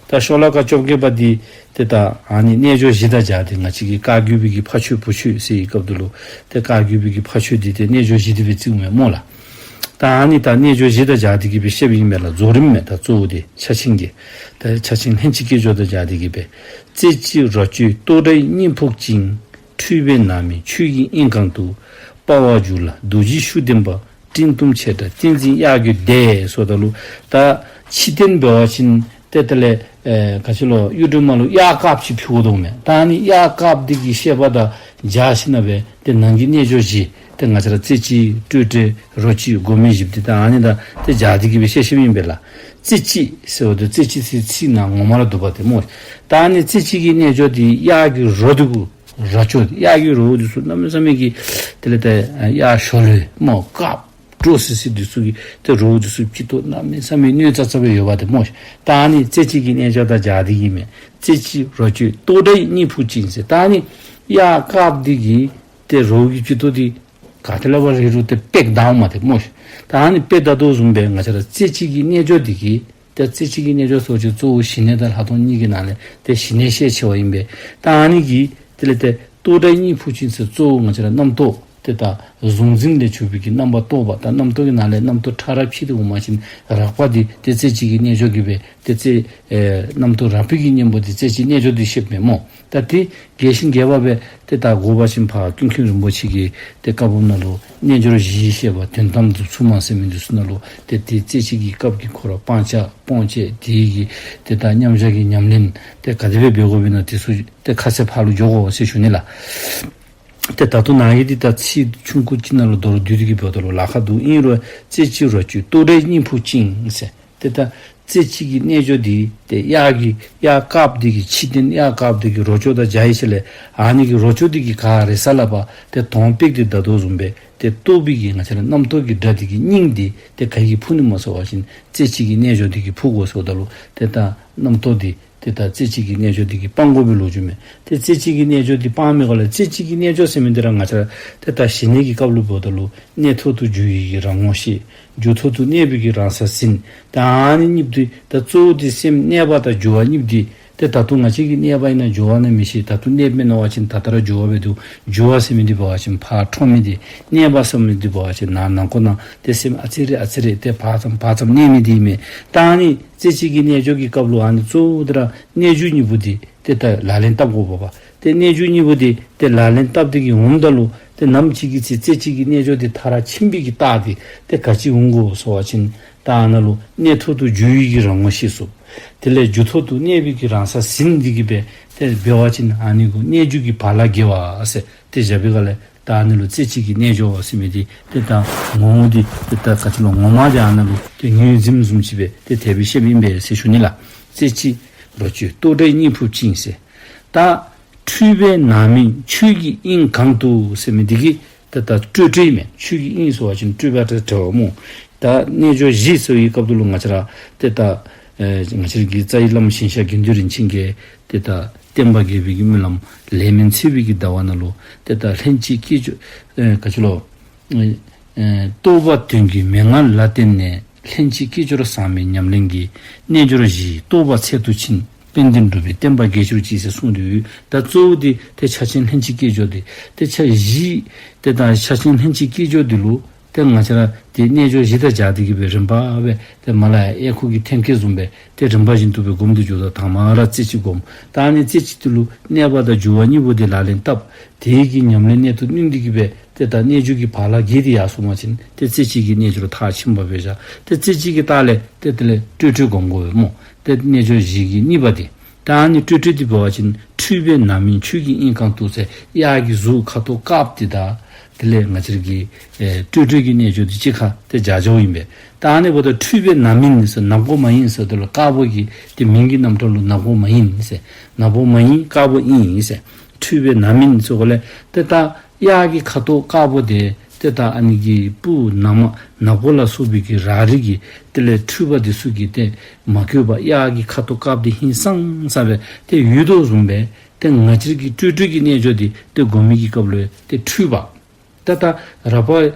ད་ཤོ་ལོ་ཀ་བཅོ་བརྒྱད་པ་འདི་ཏེ་ད་ཨ་ནི་རྣལ་འབྱོར་བཞི་དང་སྦྱར་ཏེ་ང་བཅས་ཀྱི་བཀའ་བརྒྱུད་པའི་གི་ཕ་ཆོས་བུ་ཆོས་ཟེར་བའི་སྐབས་དེ་ལུ་ཏེ་བཀའ་བརྒྱུད་པའི་གི་ཕ་ཆོས་འདི་ཏེ་རྣལ་འབྱོར་བཞི་འདི་སྦེ་བརྩིཝ་མས་སྨོ་ལགས། ད་ཨ་ནི་ད་རྣལ་འབྱོར་བཞི་དང་སྦྱར་ཏེ་གི་སྦེ་བཤདཔ་ཨིན་པས་ལགས། རྫོགས་རིམ་མས། ད་གཙོ་བོ་འདི་ཕྱག་ཆེན་གྱི་ད་ཕྱག་ཆེན་ལྷན་ཅིག་སྐྱེས་སྦྱོར་དང་སྦྱར་ཏེ་གི་སྦེ་རྩེ་གཅིག་རོ་གཅོད་རྟོག་བྲལ་གཉིད་ཕུག་ཅིང་། འཁྲུལ་པས་ནང་མི་ཆོས་ཀྱི་དབྱིངས་གང་དུ། སྤང་བར་འགྱུར་ལ་རྡོ་རྗེའི་ཤུགས་ལྡན་པ། སྤྲིན་གཏུམ་ཆེ་དྲགས་ཏིང་འཛིན་གཡག་གི་སྡེ་ཟེརཝ་ད་ལུ་ད་ཕྱི་རྟེན་འབད་བ་ཅིན་ཏེ་དེ་ལས་ཨེ་ག་ཅི་ལོ་གཡུ་སྒྲོན་མ་ལུ་གཡག་དཀརཔོ་ཅིག་ཕུལ་དགོ་དོ་མས། ད་ཨ་ནི་གཡག་དཀརཔོ་འདི་གི་བཤད་པ་དང་སྦྱར་ཞིནམ་ལས་ཏེ་ནང་གི་རྣལ་འབྱོར་བཞི་ཏེ་ང་བཅས་ར་རྩེ་གཅིག་སྤྲོས་བྲལ་རོ་གཅིག་སྒོམ་མེད་བཞི་པོ་འདི་ད་ཨ་ནི་དང་ཏེ་སྦྱར་ཏེ་གི་སྦེ་བཤད་བཤདཔ་ཨིན་པས་ལགས། རྩེ་གཅིག་ཟེརཝ་ད་རྩེ་གཅིག་ཟེར་ཚིག་ནང་ངོ་མ་ར་འདུག་པ་ཏེ་སྨོ། ད་ཨ་ནི་རྩེ་གཅིག་གི་རྣལ་འབྱོར་འདི་གཡག་གི་རོ་འདི་གུ་རོ་ཅོག་གཡག་གི་རོ་འདི་ཚུ་གནམ་མེད་ས་མེད་ཀྱི་དེ་ལས་ཏེ་གཡག་ཞོ་ལོ་སྨོ་དཀརཔོ་འདྲོག་སི་སི་འདི་ཚུ་གི་ཏེ་རོ་འདི་ཚུ་སྤྱི་ཏོག་གནམ་མེད་ས་མེད་རྣོ་ཙག་ཙ་སྦེ་ཡོདཔ་ཏེ་སྨོ། ད་ཨ་ནི་རྩེ་གཅིག་གི་རྣལ་འབྱོར་དང་སྦྱར་ཏེ་གི་མས། རྩེ་གཅིག་རོ་གཅོད་རྟོག་བྲལ་གཉིད་ཕུག་ཅིང་ཟེར། ད་ཨ་ནི་གཡག་དཀརཔོ་འདི་གི་ཏེ་རོ་གི་སྤྱི་ཏོག་འདི་ག་ཏེ་ལས་འབད་རུང་རུང་ཏེ་དཔེ་བལྡག་འོང་མས་ཏེ་སྨོ། ད་ཨ་ནི་དཔེ་བལྡག་དོ་བཟུམ་སྦེ་ང་བཅས་ར་རྩེ་གཅིག་གི་རྣལ་འབྱོར་འདི་གིས་ཏེ་རྩེ་གཅིག་གི་རྣལ་འབྱོར་ཟེརཝ་ཅིག་གཙོ་བོ་ཞི་གནས་དང་ལྷག་མཐོང་གཉིས་ཀྱི་ནང་ལས་ཏེ་ཞི་གནས་ཤས་ཆེ་བ་ཨིན་པས། ད་ཨ་ནི་གི་དེ་ལས་ཏེ་རྟོག་བྲལ་གཉིད་ཕུག་ཅིང་ཟེར་གཙོ་བོ་ང་བཅས་ར་རྣམ་རྟོག་ཏེ་ད་གཟུང་འཛིན་ལས་གྱུར་པའི་གི་རྣམ་པར་རྟོག་པ་དང་རྣམ་རྟོག་གི་ནང་ལས་རྣམ་རྟོག་ཕྲ་རབ་ཕྱེ་སྟེ་འོང་པ་ཅིན་རགས་པ་འདི་ཏེ་རྩེ་གཅིག་གི་རྣལ་འབྱོར་གྱིས་སྦེ་ཏེ་རྩེ་ཨེ་རྣམ་རྟོག་རགས་པའི་གི་གཉེན་པོ་འདི་རྩེ་གཅིག་རྣལ་འབྱོར་འདི་བཤདཔ་མས་སྨོ། ད་ཏེ་རྒྱས་ཤིང་རྒྱས་པ་སྦེ་ཏེ་ད་དགོ་པ་ཅིན་ཕར་ཀུན་མཁྱེན་རིན་པོ་ཆེ་གི་ཏེ་བཀའ་འབུམ་ནང་ལུ་རྣལ་འབྱོར་བཞིའི་བཤད་པ་དོན་དམ་གཟུགས་མཚུངས་མ་ཟེར་མི་འདི་ཚུ་ནང་ལུ་ཏེ་ཏེ་རྩེ་གཅིག་གི་སྐབས་ཀྱི་ཁོ་ར་སྤང་བྱ་སྤོང་བྱེད་དེ་གི་ཏེ་ད་མཉམ་བཞག་གི་ཉམས་ལེན་ཏེ་ག་དེ་སྦེ་འབད་དགོཔ་ཨིན་ན་དེ་ཚུ་ཏེ་ཁ་གསལ་ཕར་ལུ་འགྱོ་དགོ་ཟེར་ཞུ་ནི་ལགས། ཏེ་ད་ལྟོ་ནཱ་གི་འདི་ད་ཚིག་ཆུང་ཀུ་ཅིག་ནང་ལུ་མདོར་བསྡུས་ཏེ་གི་འབདཝ་ད་ལུ་ལཱ་ཁག་འདུག། ཨིན་རུང་རྩེ་གཅིག་རོ་གཅོད་རྟོག་བྲལ་གཉིད་ཕུག་ཅིང་ཟེར། ཏེ་ད་རྩེ་གཅིག་གི་རྣལ་འབྱོར་འདི་ཏེ་གཡག་གི་གཡག་དཀརཔོ་འདི་གི་ཕྱི་རྟེན་གཡག་དཀརཔོ་འདི་གི་རོ་ཅོག་དང་སྦྱར་ཡི་ཟེར་ལས་ཨ་ནི་གི་རོ་ཅོག་འདི་གིས་ག་རེ་ཟེར་སླབ་པ་ཏེ་དོང་པེག་འདི་བདའ་དོ་བཟུམ་སྦེ་ཏེ་རྟོག་པའི་གི་ང་བཅས་ར་རྣམ་རྟོག་གི་སྒྲ་འདི་གི་སྙིང་འདི་ཏེ་ག་གིས་ཕུག་ནི་སྨོ་ཟེར་བ་ཅིན་རྩེ་གཅིག་གི་རྣལ་འབྱོར་འདི་གིས་ཕུག་དགོ་ཟེརཝ་ད་ལུ་ཏེ་ད་རྣམ་རྟོག་འདི་ཏེ་ད་རྩེ་གཅིག་གི་རྣལ་འབྱོར་འདི་གིས་སྤང་དགོ་པའི་ལོ་རྒྱུས་མས། ཏེ་རྩེ་གཅིག་གི་རྣལ་འབྱོར་འདི་སྤང་མི་དགོ་ལགས། རྩེ་གཅིག་གི་རྣལ་འབྱོར་ཟེར་མི་འདི་ར་ང་བཅས་ར་ཏེ་ད་ཞི་གནས་ཀྱི་སྐབས་ལུ་འབདཝ་ད་ལུ་གནས་ཐོག་ཏུ་རྒྱུ་ཡི་གི་རང་ངོ་ཤེས། རྒྱུ་ཐོག་ཏུ་གནས་པའི་གི་རང་ས་ཟིན། ད་ཨ་ནི་གཉིས་པོ་འདི་ད་གཙོ་བོ་འདི་སེམས་གནས་པ་དང་རྒྱུ་བ་གཉིས་པོ་འདི་ཏེ་ད་ལྟོ་ང་བཅས་ཀྱིས་གནས་པ་ཨིན་ན་རྒྱུ་བ་ཨིན་ན་མི་ཤེས། ད་ལྟོ་གནསཔ་མེན་ན་འབད་བ་ཅིན་ད་ལྟོ་ར་རྒྱུ་བ་སྦེ་འདུག། རྒྱུ་བ་ཟེར་མི་འདི་འབད་བ་ཅིན་ཕར་འཕྲོ་མི་འདི། གནས་པ་ཟེར་མི་འདི་འབད་བ་ཅིན་ནང་ནང་ཁོག་ནང་ཏེ་སེམས་ཨ་ཙི་རེ་ཨ་ཙི་རེ་ཏེ་ཕར་ཙམ་ཕར་ཙམ་གནས་མི་འདི་ཨིན་མས། ད་ཨ་ནི་རྩེ་གཅིག་གི་རྣལ་འབྱོར་གྱི་སྐབས་ལུ་ཨ་ནི་གཙོ་བོ་འདི་ར་གནས་རྒྱུ་གཉིས་པོ་འདི་ཏེ་ད་ལག་ལེན་འཐབ་དགོ་པ་པ། ཏེ་གནས་རྒྱུ་གཉིས་པོ་འདི་ཏེ་ལག་ལེན་འཐབ་སྟེ་གི་འོངམ་ད་ལུ་ཏེ་ནམ་ཅིག་གི་ཚེ་རྩེ་གཅིག་གི་རྣལ་འབྱོར་འདི་མཐར་ཕྱིན་པའི་གི་རྟགས་འདི་ཏེ་ག་ཅི་འོང་དགོ་ཟེར་བ་ཅིན་ད་ཨ་ནཱ་ལུ་གནས་ཐོག་ཏུ་རྒྱུ་ཡི་གི་རང་ངོ་ཤེས་སོ། དེ་ལས་རྒྱུ་ཐོག་ཏུ་གནས་པའི་གི་རང་ས་ཟིན་འདི་གིས་སྦེ་ཏེ་འབད་བ་ཅིན་ཨ་ནི་གུ་གནས་རྒྱུ་གི་བག་ལ་དགེ་བ་ཟེར་ཏེ་བཞག་པའི་སྒང་ལས་ད་ཨ་ནི་ལུ་རྩེ་གཅིག་གི་རྣལ་འབྱོར་ཟེར་མི་འདི་ཏེ་ད་ངོ་བོ་འདི་ཏེ་ད་ག་ཅི་ལོ་ངོ་མ་འདི་ཨ་ནཱ་ལུ་ཏེ་ངོས་འཛིན་བཟུམ་ཅིག་སྦེ་ཏེ་དེ་སྦེ་བཤདཔ་ཨིན་པས་ཟེར་ཞུ་ནི་ལགས། རྩེ་གཅིག་རོ་གཅོད་རྟོག་བྲལ་གཉིད་ཕུག་ཅིང་ཟེར། ད་འཁྲུལ་པས་ནང་མི་ཆོས་ཀྱི་དབྱིངས་གང་དུ་ཟེར་མི་འདི་གིས་ཏེ་ད་སྤྲོས་བྲལ་མས། ཆོས་ཀྱི་དབྱིངས་ཟེར་བ་ཅིན་སྤྲོས་པ་དང་བྲལ་བ་སྨོ། ད་རྣལ་འབྱོར་བཞི་ཟེར་བའི་སྐབས་དུ་ལུ་ང་བཅས་ར་ཏེ་ད་ཨེ་ང་བཅས་ར་གི་རྩ་བའི་བླམ་ཞིང་གཤེགས་དགེ་འདུན་རིན་ཆེན་གྱིས་ཏེ་ད་བསྟན་པ་རྒྱས་པའི་གི་སྨོན་ལམ་ལས་མི་འཚོལ་བའི་གི་ཟླ་བ་ནང་ལུ་ཏེ་ད་ལྷན་ཅིག་སྐྱེས་སྦྱོར་ཨེ་ག་ཅི་ལོ་ ཨེ་རྟོགས་པ་དོན་གྱི་མན་ངག་ལ་བརྟེན་ནས། ལྷན་ཅིག་སྐྱེས་སྦྱོར་ཟག་མེད་ཉམས་ལེན་གྱི། རྣལ་འབྱོར་བཞིའི་རྟོགས་པ་ཚད་དུ་ཕྱིན། དཔལ་ལྡན་འབྲུག་པའི་བསྟན་པ་རྒྱས་གྱུར་ཅིག་ཟེར་གསུངས་ཏེ་ཡོད། ད་གཙོ་བོ་འདི་ཏེ་ཕྱག་ཆེན་ལྷན་ཅིག་སྐྱེས་སྦྱོར་འདི་ཏེ་ཕྱག་བཞི་ཏེ་ད་ཕྱག་ཆེན་ལྷན་ཅིག་སྐྱེས་སྦྱོར་འདི་ལུ་ཏེ་ང་བཅས་ར་ཏེ་རྣལ་འབྱོར་བཞི་དང་སྦྱར་ཏེ་གི་སྦེ་རིམ་པ་སྦེ་ཏེ་མར་ལས་ཡར་ཨེ་ཁུག་གི་ཐེམ་སྐས་བཟུམ་སྦེ་ཏེ་རིམ་པ་བཞིན་དུ་སྦེ་སྒོམ་སྟེ་འགྱོཝ་ད་དང་མ་ར་རྩེ་གཅིག་སྒོམ། ད་ཨ་ནི་རྩེ་གཅིག་འདི་ལུ་གནས་པ་དང་འགྱུ་བ་གཉིས་པོ་འདི་ལག་ལེན་བསྟར། དེ་གི་ཉམས་ལེན་གནད་དུ་བསྣུན་ཏེ་གི་སྦེ་ཏེ་ད་རྣལ་འབྱོར་གྱི་བག་ལ་རྒྱས་འདི་ཡར་སོང་པ་ཅིན་ཏེ་རྩེ་གཅིག་གི་རྣལ་འབྱོར་མཐར་ཕྱིན་པ་སྦེ་བཞག། ཏེ་རྩེ་གཅིག་གི་ལྟག་ལས་ཏེ་དེ་ལས་སྤྲོས་བྲལ་སྒོམ་དགོ་པས་སྨོ། ཏེ་རྣལ་འབྱོར་བཞི་གི་གཉིས་པ་འདི། ད་ཨ་ནི་སྤྲོས་བྲལ་འདི་འབད་བ་ཅིན་འཁྲུལ་པས་ནམ་ཡིན་ཆོས་ཀྱི་དབྱིངས་གང་དུ་ཟེར། གཡག་གི་གཟུགས་ཁ་དོག་དཀརཔོ་འདི་དང་དེ་ལས་ང་བཅས་ར་གི་ཨེ་སྤྲོས་བྲལ་གྱི་རྣལ་འབྱོར་འདི་གཅིག་ཁར་ཏེ་སྦྱར་སྦྱརཝ་ཨིན་པས། ད་ཨ་ནི་འབདཝ་ད་འཁྲུལ་པས་ནམ་ཡིན་ཟེར། ནག་པོ་མ་ཡིན་ཟེརཝ་ད་ལུ་དཀར་པོ་གི་ཏེ་མིང་གི་རྣམ་གྲངས་ལུ་ནག་པོ་མ་ཡིན་ཟེར། ནག་པོ་མ་ཡིན་དཀར་པོ་ཨིན་ཟེར། འཁྲུལ་པས་ནམ་ཡིན་ཟེརཝ་ལས་ཏེ་ད་གཡག་གི་ཁ་དོག་དཀརཔོ་འདི་ཏེ་ད་ཨ་ནི་གི་སྤུ་ནག་མ་ནག་པོ་ལ་སོགས་པའི་གི་ར་རི་གི་དེ་ལས་འཁྲུལ་པ་འདི་ཚུ་གིས་ཏེ་མ་གོས་པར་གཡག་གི་ཁ་དོག་དཀརཔོ་འདི་ཧིང་སངས་ས་སྦེ་ཏེ་ཡོད་དོ་བཟུམ་སྦེ་ཏེ་ང་བཅས་ར་གི་སྤྲོས་བྲལ་གྱི་རྣལ་འབྱོར་འདི་ཏེ་སྒོམ་མི་གི་སྐབས་ལུ་ཏེ་འཁྲུལ་པ། ད་ད་རགས་པ་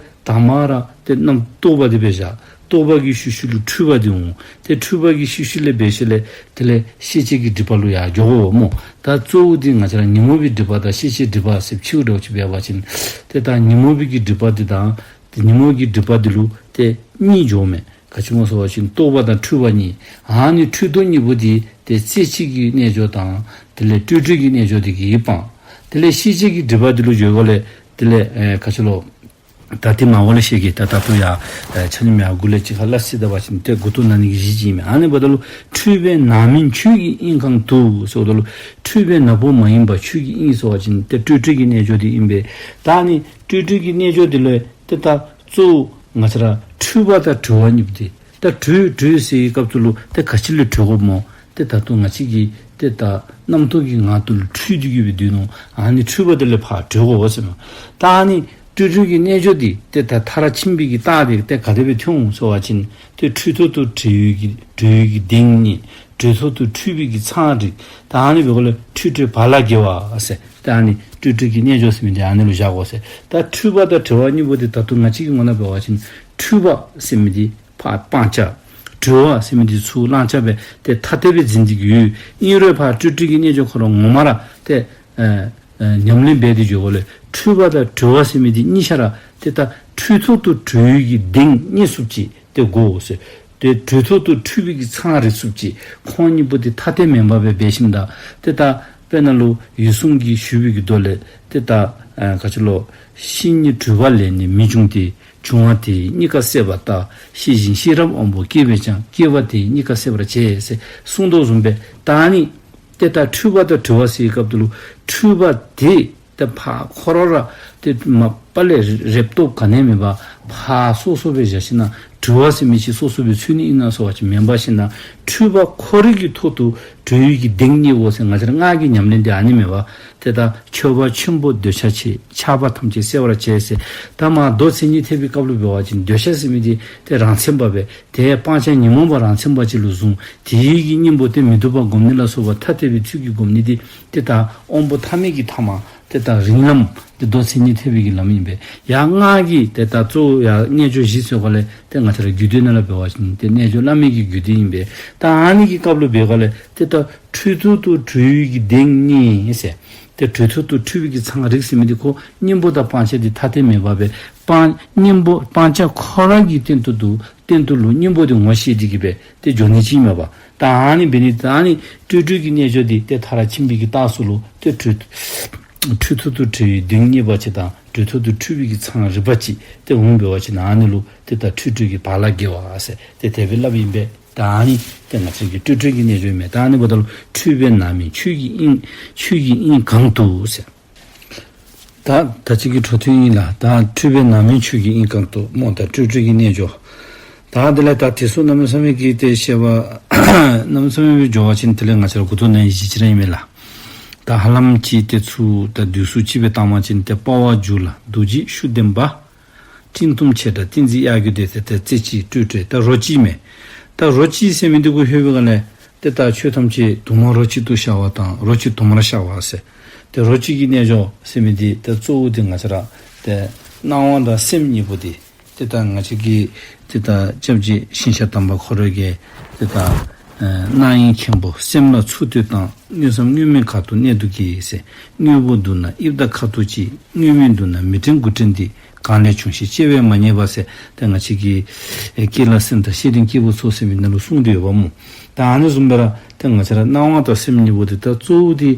དང་མ་ར་ཏེ་རྣམ་རྟོག་པ་འདི་སྦེ་བཞག། རྟོག་པ་གི་ཤུལ་ཤུལ་ལུ་འཁྲུལ་པ་འདི་འོང་། ཏེ་འཁྲུལ་པ་གི་ཤུལ་ཤུལ་ལས་འབད་ཞིནམ་ལས་དེ་ལས་ཤེས་བྱའི་གི་སྒྲིབ་པ་ལུ་ཡར་འགྱོ་དགོ་སྨོ། ད་གཙོ་བོ་འདི་ང་བཅས་ར་ཉོན་མོངས་པའི་སྒྲིབ་པ་དང་ཤེས་བྱའི་སྒྲིབ་པ་ཟེར་ཕྱེ་འགྱོ་ཅིག་འབད་བ་ཅིན་ཏེ་ད་ཉོན་མོངས་པའི་གི་སྒྲིབ་པ་འདི་དང་ཏེ་ཉོན་མོངས་ཀྱི་སྒྲིབ་པ་འདི་ལུ་ཏེ་གཉིས་འགྱོཝ་མས། ག་ཅི་སྨོ་ཟེར་བ་ཅིན་རྟོག་པ་དང་འཁྲུལ་པ་གཉིས། ཨ་ནི་འཁྲུལ་རྟོག་གཉིས་པོ་འདི་ཏེ་རྩེ་གཅིག་གི་རྣལ་འབྱོར་དང་དེ་ལས་སྤྲོས་བྲལ་གྱི་རྣལ་འབྱོར་འདི་གིས་སྤང་། དེ་ལས་ཤེས་བྱའི་གི་སྒྲིབ་པ་འདི་ལུ་འགྱོ་དགོཔ་ལས་དེ་ལས་ཨེ་ག་ཅི་ལོ། ད་དེ་མ་འོངས་ལས་བཤད་གེ། ད་ད་ལྟོ་ཡང་ཨེ་ཆ་མཉམ་ཡར་མགུ་ལས་ཅིག་ཁར་སླབ་ཅི། ད་འབད་བ་ཅིན་ཏེ་མགུ་ཏོ་ན་ནི་གི་གཞི་ཅིག་ཨིན་མས། ཨ་ནི་འབདཝ་ད་ལུ་འཁྲུལ་པས་ནམ་ཡིན་ཆོས་ཀྱི་དབྱིངས་གང་དུ་ཟེརཝ་ད་ལུ་འཁྲུལ་པས་ནག་པོ་མ་ཡིན་པ་ཆོས་ཀྱི་དབྱིངས་ཟེར་བ་ཅིན་ཏེ་སྤྲོས་བྲལ་གྱི་རྣལ་འབྱོར་འདི་ཨིན་པས། ད་ཨ་ནི་སྤྲོས་བྲལ་གྱི་རྣལ་འབྱོར་འདི་ལུ་ཏེ་ད་གཙོ་བོ་ང་བཅས་ར་འཁྲུལ་པ་དང་གྲོལ་བ་གཉིས་པོ་འདི། ད་གྲོལ་གྲོལ་ཟེར་བའི་སྐབས་སུ་ལུ་ཏེ་ག་ཅི་ལུ་གྲོལ་དགོཔ་སྨོ། ཏེ་ད་ལྟོ་ང་བཅས་ཀྱི་ཏེ་ད་རྣམ་རྟོག་གི་ངང་དུ་ལུ་འཁྲུལ་ཏེ་གི་སྦེ་སྡོད་ནུག། ཨ་ནི་འཁྲུལ་པ་འདི་ལས་ཕར་གྲོལ་དགོ་ཟེར་མས། ད་ཨ་ནི་སྤྲོས་བྲལ་གྱི་རྣལ་འབྱོར་འདི་ཏེ་ད་མཐར་ཕྱིན་པའི་གི་རྟགས་འདི་ཏེ་ག་དེ་སྦེ་ཐོན་འོང་ཟེར་བ་ཅིན་ཏེ་འཁྲུལ་ཐོག་ཏུ་གྲོལ་བའི་གི་གྲོལ་བའི་གི་གདེང་རྙེད། གྲོལ་ཐོག་ཏུ་འཁྲུལ་པའི་གི་མཚང་རིག། ད་ཨ་ནི་འབདཝ་ལས་འཁྲུལ་གྲོལ་བག་ལ་རྒྱས་པ་ཟེར། ད་ཨ་ནི་སྤྲོས་བྲལ་གྱི་རྣལ་འབྱོར་ཟེར་མི་འདི་ཨ་ནི་ལུ་བཞག་དགོ་ཟེར། ད་འཁྲུལ་པ་དང་གྲོལ་བ་གཉིས་པོ་འདི་ད་ལྟོ་ང་བཅས་ཀྱི་ངོ་ནང་འབད་བ་ཅིན་འཁྲུལ་པ་ཟེར་མི་འདི་ཕར་སྤང་བྱ། གྲོལ་བ་ཟེར་མི་འདི་ཚུར་བླང་བྱ་སྦེ་ཏེ་ཐ་དད་སྦེ་འཛིན་ཏེ་གི་ཡོད། ཨིན་རུང་ཕར་སྤྲོས་བྲལ་གྱི་རྣལ་འབྱོར་ཁོ་ར་ངོ་མ་ར་ཏེ་ཨེ་ཨེ་ཉམས་ལེན་འབད་དེ་འགྱོཝ་ལས་འཁྲུལ་པ་དང་གྲོལ་བ་ཟེར་མི་འདི་གཉིས་ཆ་ར་ཏེ་ད་འཁྲུལ་ཐོག་ཏུ་གྲོལ་བའི་གི་གདེང་རྙེད་ཚུགསཔ་ཅིག་ཏེ་དགོ་ཟེར། ཏེ་གྲོལ་ཐོག་ཏུ་འཁྲུལ་པའི་གི་མཚང་རིག་ཚུགསཔ་ཅིག། ཁོང་གཉིས་པོ་འདི་ཐ་དད་མེན་པར་སྦེ་འབད་ཞིནམ་ད་ཏེ་ད་དཔེར་ན་ལུ་འོད་སྲུང་གིས་ཞུ་བའི་གི་མདོ་ལས་ཏེ་ད་ཨེ་ག་ཅི་ལོ། གཤིས་ནི་གྲོལ་བ་ལས་ནི་མི་འབྱུང་སྟེ། འབྱུང་བ་དེས་གཉིས་ཀ་ཟད་པ་ལྟར། ཤེས་བཞིན་ཤེས་རབ་དབང་པོ་སྐྱེ་བས་ཀྱང་། སྐྱེ་བ་དེས་གཉིས་ཀ་ཟད་པར་བྱེད་ཟེར་གསུངས་དོ་བཟུམ་སྦེ་ད་ཨ་ནི་ཏེ་ད་འཁྲུལ་པ་དང་གྲོལ་བ་ཟེར་བའི་སྐབས་དེ་ལུ་འཁྲུལ་པ་དེ་ཏེ་ཕར་ཁོ་ར་ར་ཏེ་མ་པ་ལས་རེག་སྟོབས་ག་ནི་མེད་པར་ཕར་སོ་སོ་སྦེ་བཞག་ཞིནམ་ན་གྲོལ་བ་ཟེར་མི་ཅིག་སོ་སོ་སྦེ་ཚུད་ནི་ཨིན་ན་ཟེར་བ་ཅིན་མེན་པར་ཞིནམ་ན་འཁྲུལ་པ་ཁོ་རའི་གི་ཐོག་ཏུ་གྲོལ་བའི་གི་གདེང་རྙེད་དགོ་ཟེར། ང་བཅས་ར་སྔགས་ཀྱི་ཉམས་ལེན་འདི་ཨ་ནི་མེན་པར་ཏེ་ད་མཆོད་པ་ཆེན་པོས་འདོད་ཆགས་ཆེ། ཆགས་པ་ཐམས་ཅད་སེལ་བར་བྱེད་ཟེར། ད་མར་མདོ་མཚན་ཉིད་ཐེག་པའི་སྐབས་ལུ་འབད་བ་ཅིན་འདོད་ཆགས་ཟེར་མི་འདི་ཏེ་རང་མཚན་པ་སྦེ་ཏེ་སྤང་བྱ་ཉོན་མོངས་པ་རང་མཚན་པ་ཅིག་ལུ་བཟུང་། དེའི་གི་གཉེན་པོ་ཏེ་མི་སྡུག་པ་སྒོམ་ནི་ལ་སོགས་པ་ཐ་དད་པའི་ཚུལ་གྱིས་སྒོམ་ནི་འདི་ཏེ་ད་དབང་པོ་ཐ་མའི་གི་ཐ་མ་ཏེ་ད་རིང་ལམ་ཏེ་མདོ་མཚན་ཉིད་ཐེག་པའི་གི་ལམ་ཨིན་པས། ཡང་སྔགས་ཀྱི་ཏེ་ད་གཙོ་བོ་ཡང་རྣལ་འབྱོར་བཞི་ཟེར་བ་ལས་ཏེ་ང་བཅས་ར་རྒྱུད་སྡེ་ནང་ལུ་འབད་བ་ཅིན་ཏེ་རྣལ་འབྱོར་བླ་མེད་ཀྱི་རྒྱུད་སྡེ་ཨིན་པས། ད་ཨ་ནི་གི་སྐབས་ལུ་འབད་བ་ལས་ཏེ་ད་འཁྲུལ་ཐོག་ཏུ་གྲོལ་བའི་གི་གདེང་རྙེད་ཟེར། ཏེ་འཁྲུལ་ཐོག་ཏུ་འཁྲུལ་པའི་གི་མཚང་རིག་ཟེར་མི་འདི་ཁོ་གཉེན་པོ་དང་སྤང་བྱ་འདི་ཐ་དད་མེད་པ་སྦེ་སྤང་གཉེན་པོ་སྤང་བྱ་ཁོ་ར་གི་སྟེང་དུ་འདུག། སྟེང་དུ་ལུ་གཉེན་པོ་འདི་ངོ་ཤེས་ཏེ་གི་སྦེ་ཏེ་འགྱོ་ནི་ཅིག་མས་པ། ད་ཨ་ནི་འབད་ནི་ད་ཨ་ནི་སྤྲོས་བྲལ་གྱི་རྣལ་འབྱོར་འདི་ཏེ་མཐར་ཕྱིན་པའི་གི་རྟགས་སུ་ལུ་ཏེ་འཁྲུལ་འཁྲུལ་ཐོག་ཏུ་གྲོལ་བའི་གདེང་རྙེད་པ་ཅིག་དང་གྲོལ་ཐོག་ཏུ་འཁྲུལ་པའི་གི་མཚང་རིག་པ་ཅིག་ཏེ་འོང་འབད་བ་ཅིན་ཨ་ནི་ལུ་ཏེ་ད་འཁྲུལ་གྲོལ་གྱི་བག་ལ་རྒྱས་པ་ཟེར་ཏེ་དེ་སྦེ་སླབ་ཨིན་པས། ད་ཨ་ནི་ཏེ་ང་བཅས་ཀྱི་སྤྲོས་བྲལ་གྱི་རྣལ་འབྱོར་མས། ད་ཨ་ནི་འབདཝ་ད་ལུ་འཁྲུལ་པས་ནམ་ཡིན་ཆོས་ཀྱི་དབྱིངས། ཆོས་ཀྱི་དབྱིངས་གང་དུ་ཟེར། ད་ད་ཅི་གི་འཕྲོ་མཐུད་ཨིན་ལགས། ད་འཁྲུལ་པས་ནམ་ཡིན་ཆོས་ཀྱི་དབྱིངས་གང་དུ་སྨོ། ད་སྤྲོས་བྲལ་གྱི་རྣལ་འབྱོར། ད་དེ་ལས་ད་དེ་ཚུ་གནམ་མེད་ས་མེད་ཀྱི་ཏེ་བཤད་པ་གནམ་མེད་ས་མེད་སྦེ་འགྱོ་བ་ཅིན་དེ་ལས་ང་བཅས་ར་མགུ་ཏོ་ན་ནི་གཞི་ཅིག་ར་ཨིན་མས་ལགས། ད་ཧ་ལམ་ཅིག་ཏེ་ཚུར་ད་བསྡུས་གསུངས་ཅིག་སྦེ་བཏང་བ་ཅིན་ཏེ་དཔའ་བ་འཇུག་ལ་རྡོ་རྗེའི་ཤུགས་ལྡན་པ། སྤྲིན་གཏུམ་ཆེ་དྲགས་ཏིང་འཛིན་གཡག་རྒྱུག་དེ་ཟེར་ཏེ་རྩེ་གཅིག་སྤྲོས་བྲལ། ད་རོ་གཅིག་མས། ད་རོ་གཅིག་ཟེར་མི་འདི་གུ་ལྷོད་པའི་སྒང་ལས་ཏེ་ད་ཆོས་ཐམས་ཅད་དུ་མ་རོ་གཅིག་ཏུ་ཤར་བ་དང་རོ་གཅིག་དུ་མར་ཤར་བ་ཟེར། ཏེ་རོ་གཅིག་གི་རྣལ་འབྱོར་ཟེར་མི་འདི་ཏེ་གཙོ་བོ་འདི་ང་བཅས་ར་ཏེ་ སྣང་བ་དང་སེམས་གཉིས་པོ་དེ། ཏེ་ད་ང་བཅས་ཀྱི་ཏེ་ད་སྐྱབས་རྗེ་ཞིང་གཤེགས་དམ་པ་ཁོ་ར་གིས་ཏེ་ད་ཨེ་སྣང་ཡེ་མཁན་པོ་སེམས་ལ་ཚུར་ལྟོས་དང་། དངོས་སམ་དངོས་མེད་གང་དུ་གནད་དུ་བཀོད་ཟེར། དངོས་པོ་བསྡུ་ན་དབྱིབས་དང་ཁ་དོག་གཅིག། དངོས་མེད་བསྡུ་ན་མི་དྲན་དགུ་དྲན་ཏེ། གང་ལས་བྱུང་ཞེས་དཔྱད་པས་མ་ངེས་པ་ཟེར། ཏེ་ང་བཅས་ཀྱི་ཨེ་ཀུན་ལ་སེམས་དང་ཤེས་ལྡན་སྐྱེས་བུ་ཚོགས་ཟེར་མི་ནང་ལུ་གསུངས་ཏེ་ཡོདཔ་སྨོ། ད་ཨ་ནི་བཟུམ་སྦེ་ར་ཏེ་ང་བཅས་ར་སྣང་བ་དང་སེམས་གཉིས་པོ་དེ་ད་གཙོ་བོ་དེ་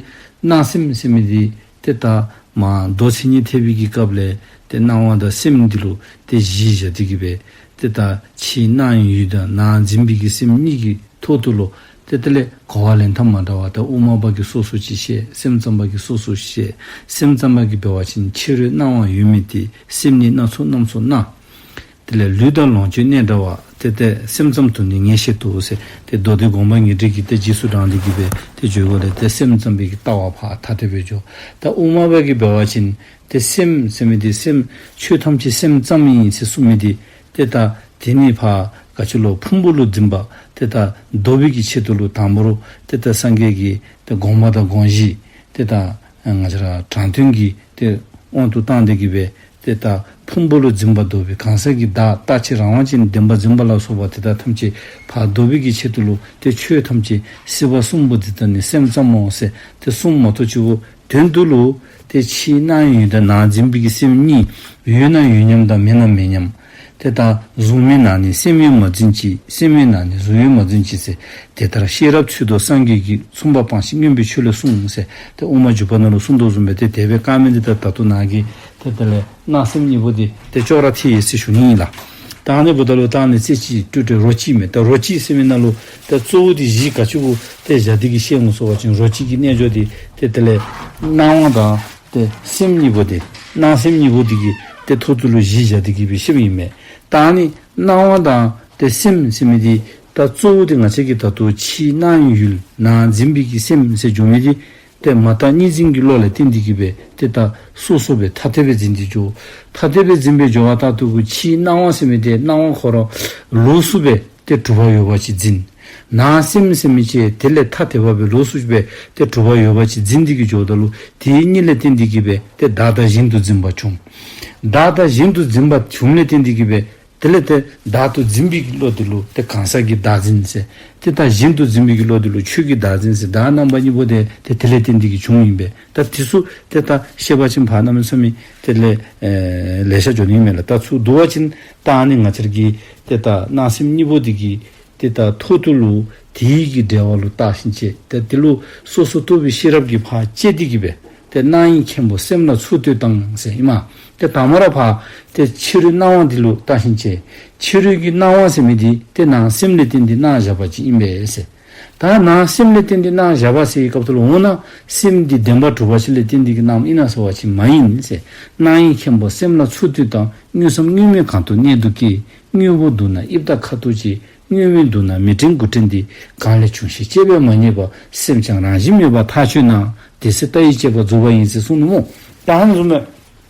སྣང་སེམས་ཟེར་མི་དེ་ཏེ་ད་མ་མདོ་མཚན་ཉིད་ཐེག་པའི་གི་སྐབས་ལས་ཏེ་སྣང་བ་དང་སེམས་འདི་ལུ་ཏེ་གཞི་བཞག་སྟེ་གི་སྦེ་ཏེ་ད་ཕྱི་སྣང་ཡུལ་དང་ནང་འཛིན་པའི་གི་སེམས་གཉིས་ཀྱི་ཐོག་ཏུ་ལུ་ཏེ་དེ་ལས་གོ་བ་ལེན་ཐངས་མ་འདྲཝ་ད་དབུ་མ་པ་གིས་སོ་སོ་ཅིག་བཤད། སེམས་ཙམ་པ་གིས་སོ་སོ་བཤད། སེམས་ཙམ་པ་གིས་འབད་བ་ཅིན་ཕྱི་རོལ་སྣང་བ་ཡོད་མི་དེ་སེམས་ནི་སྣ་ཚོགས་རྣམས་སུ་སྣང་། དེ་ལས་ལུས་དང་ལོངས་སྤྱོད་གནས་འདྲ་བ་ཏེ་ཏེ་སེམས་ཙམ་དུ་ནི་ངེས་བྱེད་དོ་ཟེར། ཏེ་མདོ་སྡེ་དགོངས་པ་ངེས་འགྲེལ་གྱི་ཏེ་རྗེས་སུ་འབྲངས་ཏེ་གི་སྦེ་ཏེ་བརྗོད་དགོ་ལས་ཏེ་སེམས་ཙམ་པའི་གི་ལྟ་བ་ཕར་ཐ་དད་སྦེ་འགྱོ། ད་དབུ་མ་པ་གིས་འབད་བ་ཅིན་ཏེ་སེམས་ཟེར་མི་དེ་སེམས་ཆོས་ཐམས་ཅད་སེམས་ཙམ་ཨིན་ཟེར་གསུངས་མི་དེ་ཏེ་ད་དེ་ནི་ཕར་ག་ཅི་ལོ་ཕུང་པོ་ལུ་འཛིན་པ་ཏེ་ད་བཟློག་པའི་གི་ཆེད་དུ་ལུ་དང་པོ་ར་ཏེ་ད་སངས་རྒྱས་ཀྱི་ཏེ་དགོངས་པ་དང་དགོངས་གཞི་ཏེ་ད་ང་བཅས་ར་དྲང་དོན་གྱི་ཏེ་དབང་དུ་བཏང་སྟེ་གི་སྦེ་ཏེ་ད་ཕུང་པོ་ལུ་འཛིན་པ་བཟློག་པའི་གང་ཟག་གི་བདག་རྟག་གཅིག་རང་དབང་ཅན་བདེན་པར་འཛིན་པ་ལ་སོགས་པ་དེ་དག་ཐམས་ཅད་ཕར་བཟློག་པའི་གི་ཆེད་དུ་ལུ་ཏེ་ཆོས་ཐམས་ཅད་སྲིད་པ་གསུམ་པོ་འདི་དག་ནི་སེམས་ཙམ་མོ་ཟེར་ཏེ་གསུངས་མ་གཏོགས་ཅིག་པོ་དོན་དུ་ལུ་ཏེ་ཕྱི་སྣང་ཡུལ་དང་ནང་འཛིན་པའི་གི་སེམས་གཉིས། ཡོད་ན་ཡོད་མཉམ་དང་མེད་ན་མེད་མཉམ། ཏེ་ད་གཟུགས་མེད་ན་ནི་སེམས་ཡོད་མ་འཛིན་ཅིག། སེམས་མེད་ན་ནི་གཟུགས་ཡོད་མ་འཛིན་ཅིག་ཟེར། དེ་ལྟར་ཤེས་རབ་ཚུལ་མདོ་སངས་རྒྱས་ཀྱིས། མཚུངས་པ་སྤངས་ཤིང་མངོན་པའི་ཆོས་ལས་གསུངས་ཟེར། ཏེ་དབུ་མ་འཇུག་པ་ནང་ལུ་གསུངས་དོ་བཟུམ་སྦེ་ཏེ་དེ་སྦེ་བཀག་མི་འདི་ད་ད་ལྟོ་ནཱ་གི་ཏེ་དེ་ལས་སྣང་སེམས་གཉིས་པོ་འདི་ཏེ་ཅོག་ར་འཐད་ཡི་ཟེར་ཞུ་ནི་ཨིན་ལགས། ད་ཨ་ནི་འབདཝ་ད་ལུ་ད་ཨ་ནི་རྩེ་གཅིག་སྤྲོས་བྲལ་རོ་གཅིག་མས། ད་རོ་གཅིག་ཟེར་མི་ནང་ལུ་ད་གཙོ་བོ་འདི་གཞི་ག་ཅི་གུ་ཏེ་བཞག་སྟེ་གི་བཤད་འོང་ཟེར་བ་ཅིན་རོ་གཅིག་གི་རྣལ་འབྱོར་འདི་ཏེ་དེ་ལས་སྣང་བ་དང་ཏེ་སེམས་གཉིས་པོ་འདི་སྣང་སེམས་གཉིས་པོ་འདི་གི་ཏེ་ཐོག་ཏུ་ལུ་གཞི་བཞག་སྟེ་གི་སྦེ་བཤདཔ་ཨིན་མས། ད་ཨ་ནི་སྣང་བ་དང་ཏེ་སེམས་ཟེར་མི་འདི་ད་གཙོ་བོ་འདི་ང་བཅས་ཀྱི་ད་ལྟོ་ཕྱི་སྣང་ཡུལ་ནང་འཛིན་པའི་གི་སེམས་ཟེར་འགྱོ་མི་འདི་ཏེ་མ་བརྟགས་གཉིས་འཛིན་གྱི་བློ་ལ་བརྟེན་ཏེ་གི་སྦེ་ཏེ་ད་སོ་སོ་སྦེ་ཐ་དད་སྦེ་འཛིན་ཏེ་འགྱོ། ཐ་དད་སྦེ་འཛིན་སྦེ་འགྱོ་བ་ད་ལྟོ་གི་ཕྱི་སྣང་བ་ཟེར་མི་འདི་སྣང་བ་ཁོ་ར་ལོགས་སུ་སྦེ་ཏེ་གྲུབ་པ་ཡོད་པ་ཅིག་འཛིན། ནང་སེམས་ཟེར་མི་ཅིག་དེ་ལས་ཐ་དད་པ་སྦེ་ལོགས་སུ་སྦེ་ཏེ་གྲུབ་པ་ཡོད་པ་ཅིག་འཛིན་ཏེ་གི་འགྱོཝ་ད་ལུ་དེ་གཉིས་ལས་བརྟེན་ཏེ་གི་སྦེ་ཏེ་བདག་དང་གཞན་དུ་འཛིན་པ་བྱུང་། བདག་དང་གཞན་དུ་འཛིན་པ་བྱུངམ་ལས་བརྟེན་ཏེ་གི་སྦེ་དེ་ལས་ཏེ་བདག་ཏུ་འཛིན་པའི་གི་བློ་དེ་ལུ་ཏེ་གང་ཟག་གི་བདག་འཛིན་ཟེར། ཏེ་ད་གཞན་དུ་འཛིན་པའི་གི་བློ་དེ་ལུ་ཆོས་ཀྱི་བདག་འཛིན་ཟེར། བདག་རྣམ་པ་གཉིས་པོ་དེ་ཏེ་དེ་ལས་བརྟེན་ཏེ་གི་བྱུངམ་ཨིན་པས། ད་དེ་ཚུ་ཏེ་ད་བཤད་པ་ཅིན་ཕར་གནམ་མེད་ས་མེད་དེ་ལས་ཨེ་ལེ་ཤ་འགྱོ་ནི་མས་ལགས། ད་ཚུར་བསྡུ་བ་ཅིན་ད་ཨ་ནི་ང་བཅས་ཀྱི་ཏེ་ད་སྣང་སེམས་གཉིས་པོ་འདི་གི་ཏེ་ད་ཐོག་ཏུ་ལུ་དེའི་གི་འབྲེལ་བ་ལུ་བརྟགས་ཤིང་དཔྱད། ཏེ་དེ་ལུ་སོ་སོ་རྟོགས་པའི་ཤེས་རབ་ཀྱིས་ཕར་དཔྱད་དེ་གི་སྦེ་ཏེ་སྣང་ཡེ་མཁན་པོ་སེམས་ལ་ཚུར་ལྟོས་དང་ཟེར་ཨིན་མས། ཏེ་དང་པ་ར་ཕར་ཏེ་ཕྱི་རོལ་སྣང་བ་འདི་ལུ་བརྟགས་ཤིང་དཔྱད། ཕྱི་རོལ་གྱི་སྣང་བ་ཟེར་མི་འདི་ཏེ་ནང་སེམས་ལས་བརྟེན་ཏེ་སྣང་བཞག་པ་ཅིག་ཨིན་པས་ཟེར། ད་ནང་སེམས་ལས་བརྟེན་ཏེ་སྣང་བཞག་པ་ཟེར་བའི་སྐབས་སུ་ལུ་འོ་ན་སེམས་འདི་བདེན་པར་གྲུབ་པ་ཅིག་ལས་བརྟེན་ཏེ་གི་སྣང་ཨིན་ན་ཟེར་བ་ཅིན་མ་ཡིན་ཟེར། སྣང་ཡེ་མཁན་པོ་སེམས་ལ་ཚུར་ལྟོས་དང་། དངོས་སམ་དངོས་མེད་གང་དུ་གནད་དུ་བཀོད། དངོས་པོ་བསྡུ་ན་དབྱིབས་དང་ཁ་དོག་གཅིག། དངོས་མེད་བསྡུ་ན་མི་དྲན་དགུ་དྲན་ཏེ། གང་ལས་བྱུང་ཞེས་དཔྱད་པས་མ་ངེས་པ། སེམས་ཀྱང་རང་བཞིན་མེད་པར་ཐག་ཆོད་ན། དེ་ཚེ་ལྟ་བའི་དཔྱད་པ་རྫོགས་པ་ཡིན་ཟེར་གསུངས་ནུག་སྨོ། ད་ཨ་ནི་བཟུམ་སྦེ་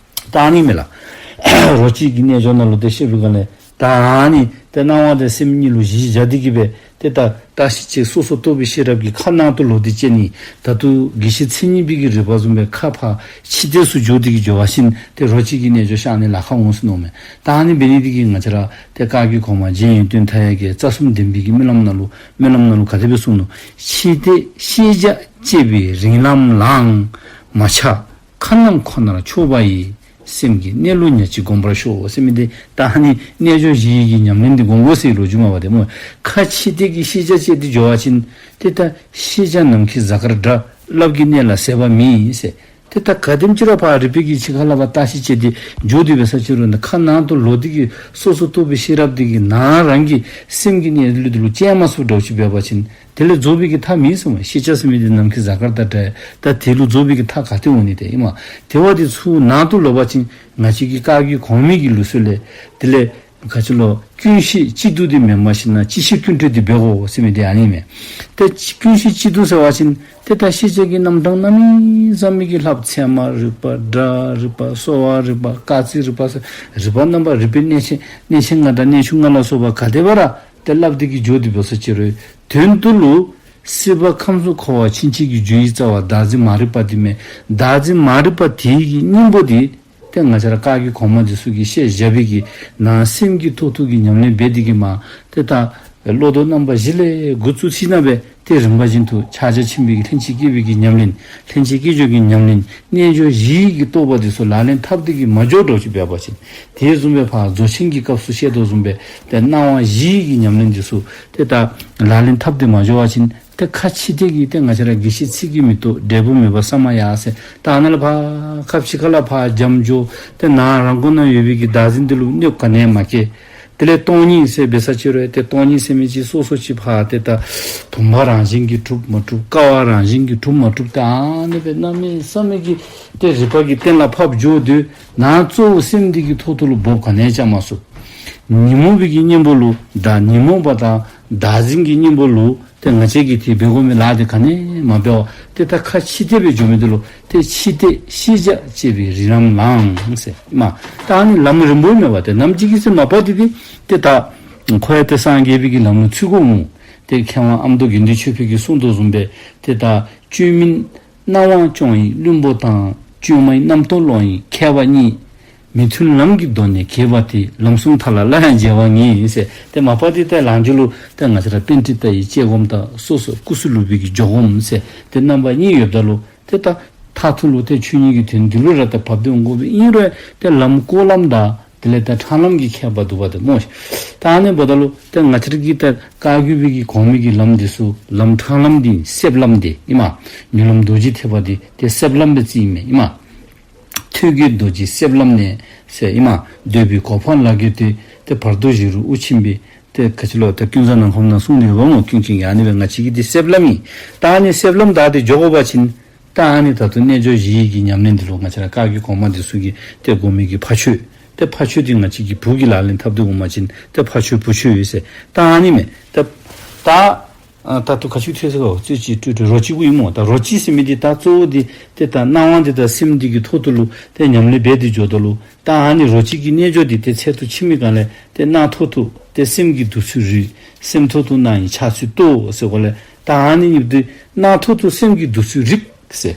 ད་ཨ་ནི་མས་ལགས། རོ་གཅིག་གི་རྣལ་འབྱོར་ནང་ལུ་ཏེ་བཤད་པའི་སྒང་ལས་ད་ཨ་ནི་ཏེ་སྣང་བ་དང་སེམས་གཉིས་ལུ་གཞི་བཞག་སྟེ་གི་སྦེ་ཏེ་ད་བརྟགས་ཤིང་དཔྱད། སོ་སོ་རྟོགས་པའི་ཤེས་རབ་ཀྱིས་ཁ་ནང་དུ་ལོག་སྟེ་དཔྱད་ནི། ད་ལྟོ་དགེ་བཤེས་མཚན་ཉིད་པའི་གི་རིག་པ་བཟུམ་སྦེ་ཁ་ཕར་ཕྱི་བལྟས་སུ་འགྱོ་སྟེ་གི་འགྱོ་བ་ཅིན་ཏེ་རོ་གཅིག་གི་རྣལ་འབྱོར་ཤར་ནི་ལཱ་ཁག་འོང་ཟེར་མནོཝ་མས། ད་ཨ་ནི་འབད་ནི་འདི་གིས་ང་བཅས་ར་ཏེ་བཀའ་བརྒྱུད་གོང་མ་རྗེ་ཡོན་ཏན་མཐའ་ཡས་ཀྱིས་རྩ་གསུམ་བདེན་པའི་གི་སྨོན་ལམ་ནང་ལུ་སྨོན་ལམ་ནང་ལུ་ག་དེ་སྦེ་གསུངས་ནུག། ཕྱི་བལྟས་ཤེས་བྱ་དཔྱད་པའི་རིང་ལམ་ལའང་། མ་ཆགས་ཁ་ནང་ཁོ་ནར་ཕྱོགས་པ་ཡིས། སེམས་ཀྱི་གནས་ལུགས་ཉག་གཅིག་བསྒོམ་པར་ཤོག་ཟེར་མི་འདི་ད་ཨ་ནི་རྣལ་འབྱོར་བཞིའི་གི་ཉམས་ལེན་འདི་བསྒོམ་དགོ་ཟེར་ལོ་རྒྱུས་མས་པ་ཏེ་སྨོ། ཁ་ཕྱི་བལྟས་ཀྱི་ཤེས་བྱ་དཔྱད་དེ་འགྱོ་བ་ཅིན་ཏེ་ད་ཤེས་བྱ་ནམ་མཁའི་གཟའ་སྐར་འདྲ། རླབས་ཀྱི་གནས་ལ་ཟད་པ་མེད་ཟེར། ཏེ་ད་ག་དེམ་ཅིག་ར་ཕར་རིག་པའི་གི་ཕྱི་ཁ་ལས་ཕར་བརྟགས་ཤིང་དཔྱད་དེ་འགྱོ་དེ་འབད་ས་ཅིག་རུང་ནི་ཁ་ནང་དུ་ལོག་སྟེ་གི་སོ་སོ་རྟོགས་པའི་ཤེས་རབ་འདི་གིས་ནང་རང་གི་སེམས་ཀྱི་གནས་ལུགས་འདི་ལུ་དཔྱད་མ་ཚུགསཔ་འདྲཝ་ཅིག་འབད་བ་ཅིན་དེ་ལས་རྫོགས་པའི་གི་མཐའ་མེད་ཟེར་མས། ཤེས་བྱ་ཟེར་མི་འདི་ནམ་མཁའི་གཟའ་སྐར་དང་འདྲ། ད་དེ་ལུ་རྫོགས་པའི་གི་མཐའ་ག་ཏེ་འོང་ནི་ཏེ་ཨིན་མས། དེ་བ་འདི་ཚུར་ནང་དུ་ལོག་པ་ཅིན་ང་བཅས་ཀྱི་བཀའ་བརྒྱུད་གོང་མའི་གི་ལུགས་སྲོལ་ལས་དེ་ལས་ག་ཅི་ལོ། ཀུན་ཤེས་སྤྱི་ལྡོག་འདི་མེནམ་ཞིན་ན་སྤྱི་ཤེས་ཀུན་གྲོལ་འདི་འབད་དགོ་ཟེར་མི་འདི་ཨ་ནི་མས། ཏེ་ཀུན་ཤེས་སྤྱི་ལྡོག་ཟེར་བ་ཅིན་ཏེ་ད་ཤེས་བྱ་གི་རྣམ་གྲངས་གནམ་མེད་ས་མེད་ཀྱི་ལྷགཔ། ཚད་མ་རིག་པ། སྒྲ་རིག་པ། སོ་བ་རིག་པ། སྐར་རྩིས་རིག་པ་ཟེར་རིག་པ་རྣམ་པ་རིག་པའི་གནས་ཆེན་གནས་ཆེན་ལྔ་དང་གནས་ཆུང་ལྔ་ལ་སོགས་པ་ག་དེ་སྦེ་ར་ཏེ་སླབ་སྟེ་གི་འགྱོ་དེ་འབད་ས་ཅིག་རུང་དོན་དུ་ལུ་སྲིད་པ་ཁམས་གསུམ་འཁོར་བ་ཕྱིན་ཅི་གི་རྒྱུ་ཡི་རྩ་བ་བདག་འཛིན་མ་རིག་པ་འདི་མས། བདག་འཛིན་མ་རིག་པ་དེའི་གི་སྙིང་པོ་འདི་ཏེ་ ཏེ་ང་བཅས་ར་བཀའ་བརྒྱུད་གོང་མ་འདི་ཚུ་གིས་བཤད་བཞག་པའི་གི་ནང་སེམས་ཀྱི་ཐོག་ཐུག་གི་ཉམས་ལེན་འབད་དེ་གི་མ་ཏེ་ད་བློ་ལྡོག་རྣམ་པ་བཞི་ལས་འགོ་བཙུགས་ཞིནམ་ལས་ཏེ་རིམ་པ་བཞིན་དུ་ཕྱག་རྒྱ་ཆེན་པོའི་གི་ལྷན་ཅིག་སྐྱེས་པའི་གི་ཉམས་ལེན། ལྷན་ཅིག་སྐྱེས་སྦྱོར་གྱི་ཉམས་ལེན། རྣལ་འབྱོར་བཞིའི་གི་རྟོགས་པ་འདི་ཚུ་ལག་ལེན་འཐབ་སྟེ་གི་མ་འགྱོ་འགྱོཝ་ཅིག་འབད་བ་ཅིན། དེ་བཟུམ་སྦེ་ཕར་རྫོགས་ཆེན་གྱི་སྐབས་སུ་བཤད་དོ་བཟུམ་སྦེ་ཏེ་སྣང་བ་བཞིའི་གི་ཉམས་ལེན་འདི་ཚུ་ཏེ་ད་ལག་ལེན་འཐབ་སྟེ་མ་འགྱོ་བ་ཅིན། ཏེ་ཁ་ཕྱི་བལྟས་ཀྱི་ཏེ་ང་བཅས་ར་དགེ་བཤེས་ཚིག་གི་མེ་ཏོག་འབྲས་བུ་མེད་པ་ས་མ་ཡ་ཟེར། ད་ཨ་ནཱ་ལས་ཕར་ཁ་ཕྱི་ཁ་ལས་ཕར་འཇམ་འགྱོ། ཏེ་ནཱ་རང་ཁོག་ནང་ཡོད་པའི་གི་བདག་འཛིན་འདི་ལུ་གནོདཔ་ག་ནི་ཡང་མ་བཀལ། དེ་ལས་སྟོང་ཉིད་ཟེར་འབད་ས་ཅིག་རུང་ཏེ་སྟོང་ཉིད་ཟེར་མི་ཅིག་སོ་སོ་ཅིག་ཕར་ཏེ་ད་བུམ་པ་རང་བཞིན་གྱིས་གྲུབ་མ་གྲུབ། ཀ་བ་རང་བཞིན་གྱིས་གྲུབ་མ་གྲུབ། ད་ཨ་ནི་སྦེ་གནམ་མེད་ས་མེད་ཀྱི་ཏེ་རིག་པ་གི་སྟེང་ལས་ཕབ་འགྱོ་དོ། ནཱ་གཙོ་བོ་སེམས་འདི་གི་ཐོག་ཐུག་ལུ་འབོ་ག་ནི་ཡང་རྐྱབ་མ་ཚུགས། ཉོན་མོངས་པའི་གི་གཉེན་པོ་ལུ་ད་ཉོན་མོངས་པ་དང་བདག་འཛིན་གྱི་གཉེན་པོ་ལུ་ཏེ་ང་བཅས་ཀྱིས་ཏེ་འབད་དགོ་མི་ལཱ་འདི་ག་ནི་ཡང་མ་འབད་བར་ཏེ་ད་ཁ་ཕྱི་བལྟས་སྦེ་འགྱོ་མི་འདི་ལུ་ཏེ་ཕྱི་བལྟས་ཤེས་བྱ་དཔྱད་པའི་རིགས་ལམ་བླང་ཟེར་ཨིན་མས། ད་ཨ་ནི་ལམ་རིང་པོ་མེན་པར་ཏེ་ནམ་ཅིག་གི་ཚེ་མ་པ་འདི་ཏེ་ཏེ་ད་ཁོ་ཡང་ཏེ་སངས་རྒྱས་པའི་གི་ལམ་ལུ་ཚུད་དགོ་འོང་། ཏེ་མཁས་དབང་ཨ་མདོ་དགེ་འདུན་ཆོས་འཕེལ་གྱིས་གསུངས་དོ་བཟུམ་སྦེ་ཏེ་ད་བཅོས་མིན་སྣང་བ་སྐྱོང་ཡི་བླུན་པོ་དང་། བཅོས་མའི་རྣམ་རྟོག་ལོག་ཡི་མཁས་པ་གཉིས། མི་མཐུན་ལམ་གྱི་སྡོད་གནས་གྱེས་པ་དེས། ལམ་གསུམ་མཐའ་ལ་སླར་ཡང་འགྱེལ་བ་ངེས་ཟེར། ཏེ་མ་པ་འདི་ཏེ་ལམ་འགྱུར་ལུ་ཏེ་ང་བཅས་ར་པཎྜི་ཏ་ཡི་དཔྱད་སྒོམ་དང་སོ་སོ་ཀུ་སུ་ལུ་པའི་གི་འགྱོ་སྒོམ་ཟེར་ཏེ་རྣམ་པ་གཉིས་ཡོདཔ་ད་ལུ་ཏེ་ད་མཐར་ཐུག་ལུ་ཏེ་ཆོས་ཉིད་ཀྱི་དོན་འདི་ལུ་ར་ཏེ་བབས་ཏེ་འོང་དགོ་པས། ཨིན་རུང་ཏེ་ལམ་སྐོར་ལམ་དང་དེ་ལས་ད་འཕྲང་ལམ་གྱི་ཁྱད་པར་འདུག་པ་ཏེ་སྨོ་ཤིག། ད་ཨ་ནི་འབདཝ་ད་ལུ་ཏེ་ང་བཅས་ར་གི་ད་བཀའ་བརྒྱུད་པའི་གི་གོང་མའི་གི་ལམ་འདི་ཚུ་ལམ་འཕྲང་ལམ་འདི་གསེབ་ལམ་འདི་ཨིན་མས། མྱུར་ལམ་རྡོ་རྗེ་ཐེག་པ་འདི་ཏེ་གསེབ་ལམ་སྦེ་བརྩིཝ་ཨིན་མས། ཨིན་མས། ཐོད་རྒལ་རྡོ་རྗེ་གསེབ་ལམ་ནས་ཟེར་ཨིན་མས། འདོད་པའི་གོ་འཕང་ལག་གེ་ཏེ། ཏེ་བར་དོ་གཞི་རུ་དབུགས་ཕྱིན་པས། ཏེ་ག་ཅི་ལོ་ད་ཀུན་བཟང་ནང་ཁོམ་ནང་གསུངས་ནི་ཡོདཔ་སྨོ། ཀུན་མཁྱེན་གྱིས་ཨ་ནི་སྦེ་ང་བཅས་ཀྱི་འདི་གསེབ་ལམ་ཨིན། ད་ཨ་ནི་གསེབ་ལམ་བདའ་སྟེ་འགྱོ་དགོ་པ་ཅིན་ད་ཨ་ནི་ད་ལྟོ་རྣལ་འབྱོར་བཞིའི་གི་ཉམས་ལེན་འདི་ལུ་ང་བཅས་ར་བཀའ་བརྒྱུད་གོང་མ་འདི་ཚུ་གིས་ཏེ་སྒོམ་མི་གི་ཕ་ཆོས། ཏེ་ཕ་ཆོས་འདི་ང་བཅས་ཀྱིས་བུ་གི་ལག་ལེན་འཐབ་སྟེ་འོང་པ་ཅིན་ཏེ་ཕ་ཆོས་བུ་ཆོས་ཡོད་ཟེར། ད་ཨ་ནི་མས། ད་ད་ཨ་ད་ལྟོ་ག་ཅི་ཐོས་ཟེར་ག་ཚོད་ཅིག་སྤྲོས་སྤྲོས་རོ་གཅིག་གུ་ཨིན་སྨོ། ད་རོ་གཅིག་ཟེར་མི་འདི་ད་གཙོ་བོ་འདི་ཏེ་ད་སྣང་བ་འདི་དང་སེམས་འདི་གི་ཐོག་ཐུག་ལུ་ཏེ་ཉམས་ལེན་འབད་དེ་འགྱོཝ་ད་ལུ་ད་ཨ་ནི་རོ་གཅིག་གི་རྣལ་འབྱོར་འདི་ཏེ་ཚད་དུ་ཕྱིན་མི་སྒང་ལས་ཏེ་སྣང་ཐོག་ཐུག་ཏེ་སེམས་ཀྱིས་འདུག་ཚུལ་རིག། སེམས་ཐོག་ཐུག་སྣང་ཡིས་འཆར་ཚུལ་རྟོགས་ཟེར་གོ་ལས། ད་ཨ་ནི་གཉིས་འདི་སྣང་ཐོག་ཐུག་སེམས་ཀྱིས་འདུག་ཚུལ་རིག་ཟེར།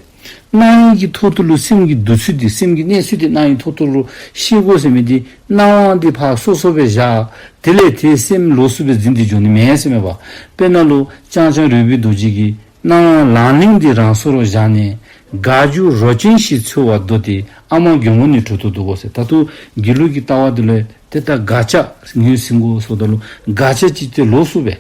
སྣང་ཡིད་ཀྱི་ཐོག་ཐུག་ལུ་སེམས་ཀྱིས་འདུག་ཚུལ་འདི་སེམས་ཀྱི་གནས་ཚུལ་འདི་སྣང་ཡིད་ཐོག་ཐུག་ལུ་ཤེས་དགོ་ཟེར་མི་འདི་སྣང་བ་འདི་ཕར་སོ་སོ་སྦེ་བཞག། དེ་ལས་ཏེ་སེམས་ལོགས་སུ་སྦེ་འཛིན་ཏེ་འགྱོ་ནི་མེན་ཟེར་མས་པ། དཔེར་ན་ལུ་ལྕང་སྐྱ་རོལ་པའི་རྡོ་རྗེ་གིས་སྣང་བ་ལང་ལིང་འདི་རང་སོར་བཞག་ནས། དགག་བྱའི་རོ་ཅན་ཞིག་འཚོལ་བར་འདོད་དེ། ཨ་མ་མགོན་པོ་ནི་གྲོལ་དུ་འདུག་གོ་ཟེར། ད་ལྟོ་སྒྱིད་ལུག་གི་ལྟ་བ་འདི་ལུ་ཏེ་ད་དགག་བྱ་ངོས་ཟིན་དགོ་ཟེརཝ་ད་ལུ་དགག་བྱ་ཅིག་ཏེ་ལོགས་སུ་སྦེ།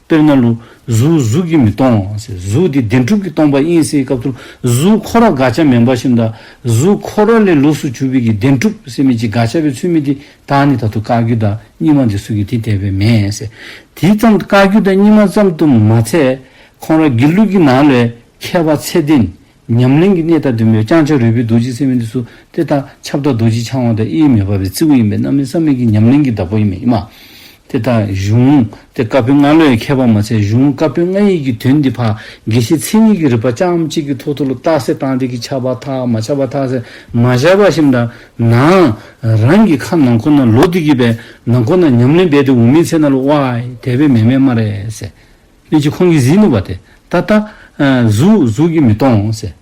དཔེར་ན་ལུ་གཟུགས་གཟུགས་ཀྱིས་མི་སྟོང་ཟེར། གཟུགས་འདི་བདེན་གྲུབ་ཀྱིས་སྟོང་པ་ཨིན་ཟེར་བའི་སྐབས་སུ་གཟུགས་ཁོ་ར་དགག་བྱ་མེན་པར་ཞིནམ་ད་གཟུགས་ཁོ་ར་ལས་ལོགས་སུ་གྱུར་པའི་གི་བདེན་གྲུབ་ཟེར་མི་ཅིག་དགག་བྱ་སྦེ་འཚོལ་མི་འདི་ད་ཨ་ནི་ད་ལྟོ་བཀའ་བརྒྱུད་དང་རྙིང་མ་འདི་ཚུ་གིས་ཏེ་དེ་སྦེ་མེན་ཟེར། དེ་ཙམ་བཀའ་བརྒྱུད་དང་རྙིང་མ་ཙམ་དུ་མ་ཚད་ཁོང་ར་སྒྱིད་ལུག་གི་ནང་ལུ་མཁས་པ་ཚད་ལྡན་ཉམས་ལེན་གྱི་གནས་དང་ལྡན་པའི་ལྕང་སྐྱ་རོལ་པའི་རྡོ་རྗེ་ཟེར་མི་འདི་ཚུ་ཏེ་ད་ཁྱབ་བདག་རྡོ་རྗེ་འཆང་དབང་དང་དབྱེར་མེད་པ་སྦེ་བརྩིཝ་ཨིན་པས། གནམ་མེད་ས་མེད་ཀྱི་ཉམས་ལེན་གྱི་བདག་པོ་ཨིན་པས་ཨིན་མས། ཏེ་ད་གཞུང་ཏེ་བཀའ་པོད་ལྔ་ལུ་ཡང་མཁས་པ་མ་ཚད་གཞུང་བཀའ་པོད་ལྔ་ཡི་གི་དོན་འདི་ཕར་དགེ་བཤེས་མཚན་ཉིད་ཀྱི་རིག་པ་རྐྱངམ་གཅིག་གི་ཐོག་ཐུག་ལུ་རྟགས་གསལ་བཏང་སྟེ་གི་ཁྱབ་པར་ཐལ་མ་ཁྱབ་པར་ཐལ་ཟེར་མ་བཞག་པར་ཞིནམ་ད་ནང་རང་གི་ཁ་ནང་ཁོག་ནང་ལོག་སྟེ་གི་སྦེ་ནང་ཁོག་ནང་ཉམས་ལེན་འབད་དེ་འོང་མི་ཚེ་ནང་ལུ་ཝའི་དེ་སྦེ་མེན་མས་སྨ་རེ་ཟེར། ལན་ཅིག་ཁོང་གིས་གཟིགས་ནུག་པ་ཏེ། ད་ལྟ་ཨ་གཟུགས་གཟུགས་ཀྱིས་མི་སྟོང་ཟེར།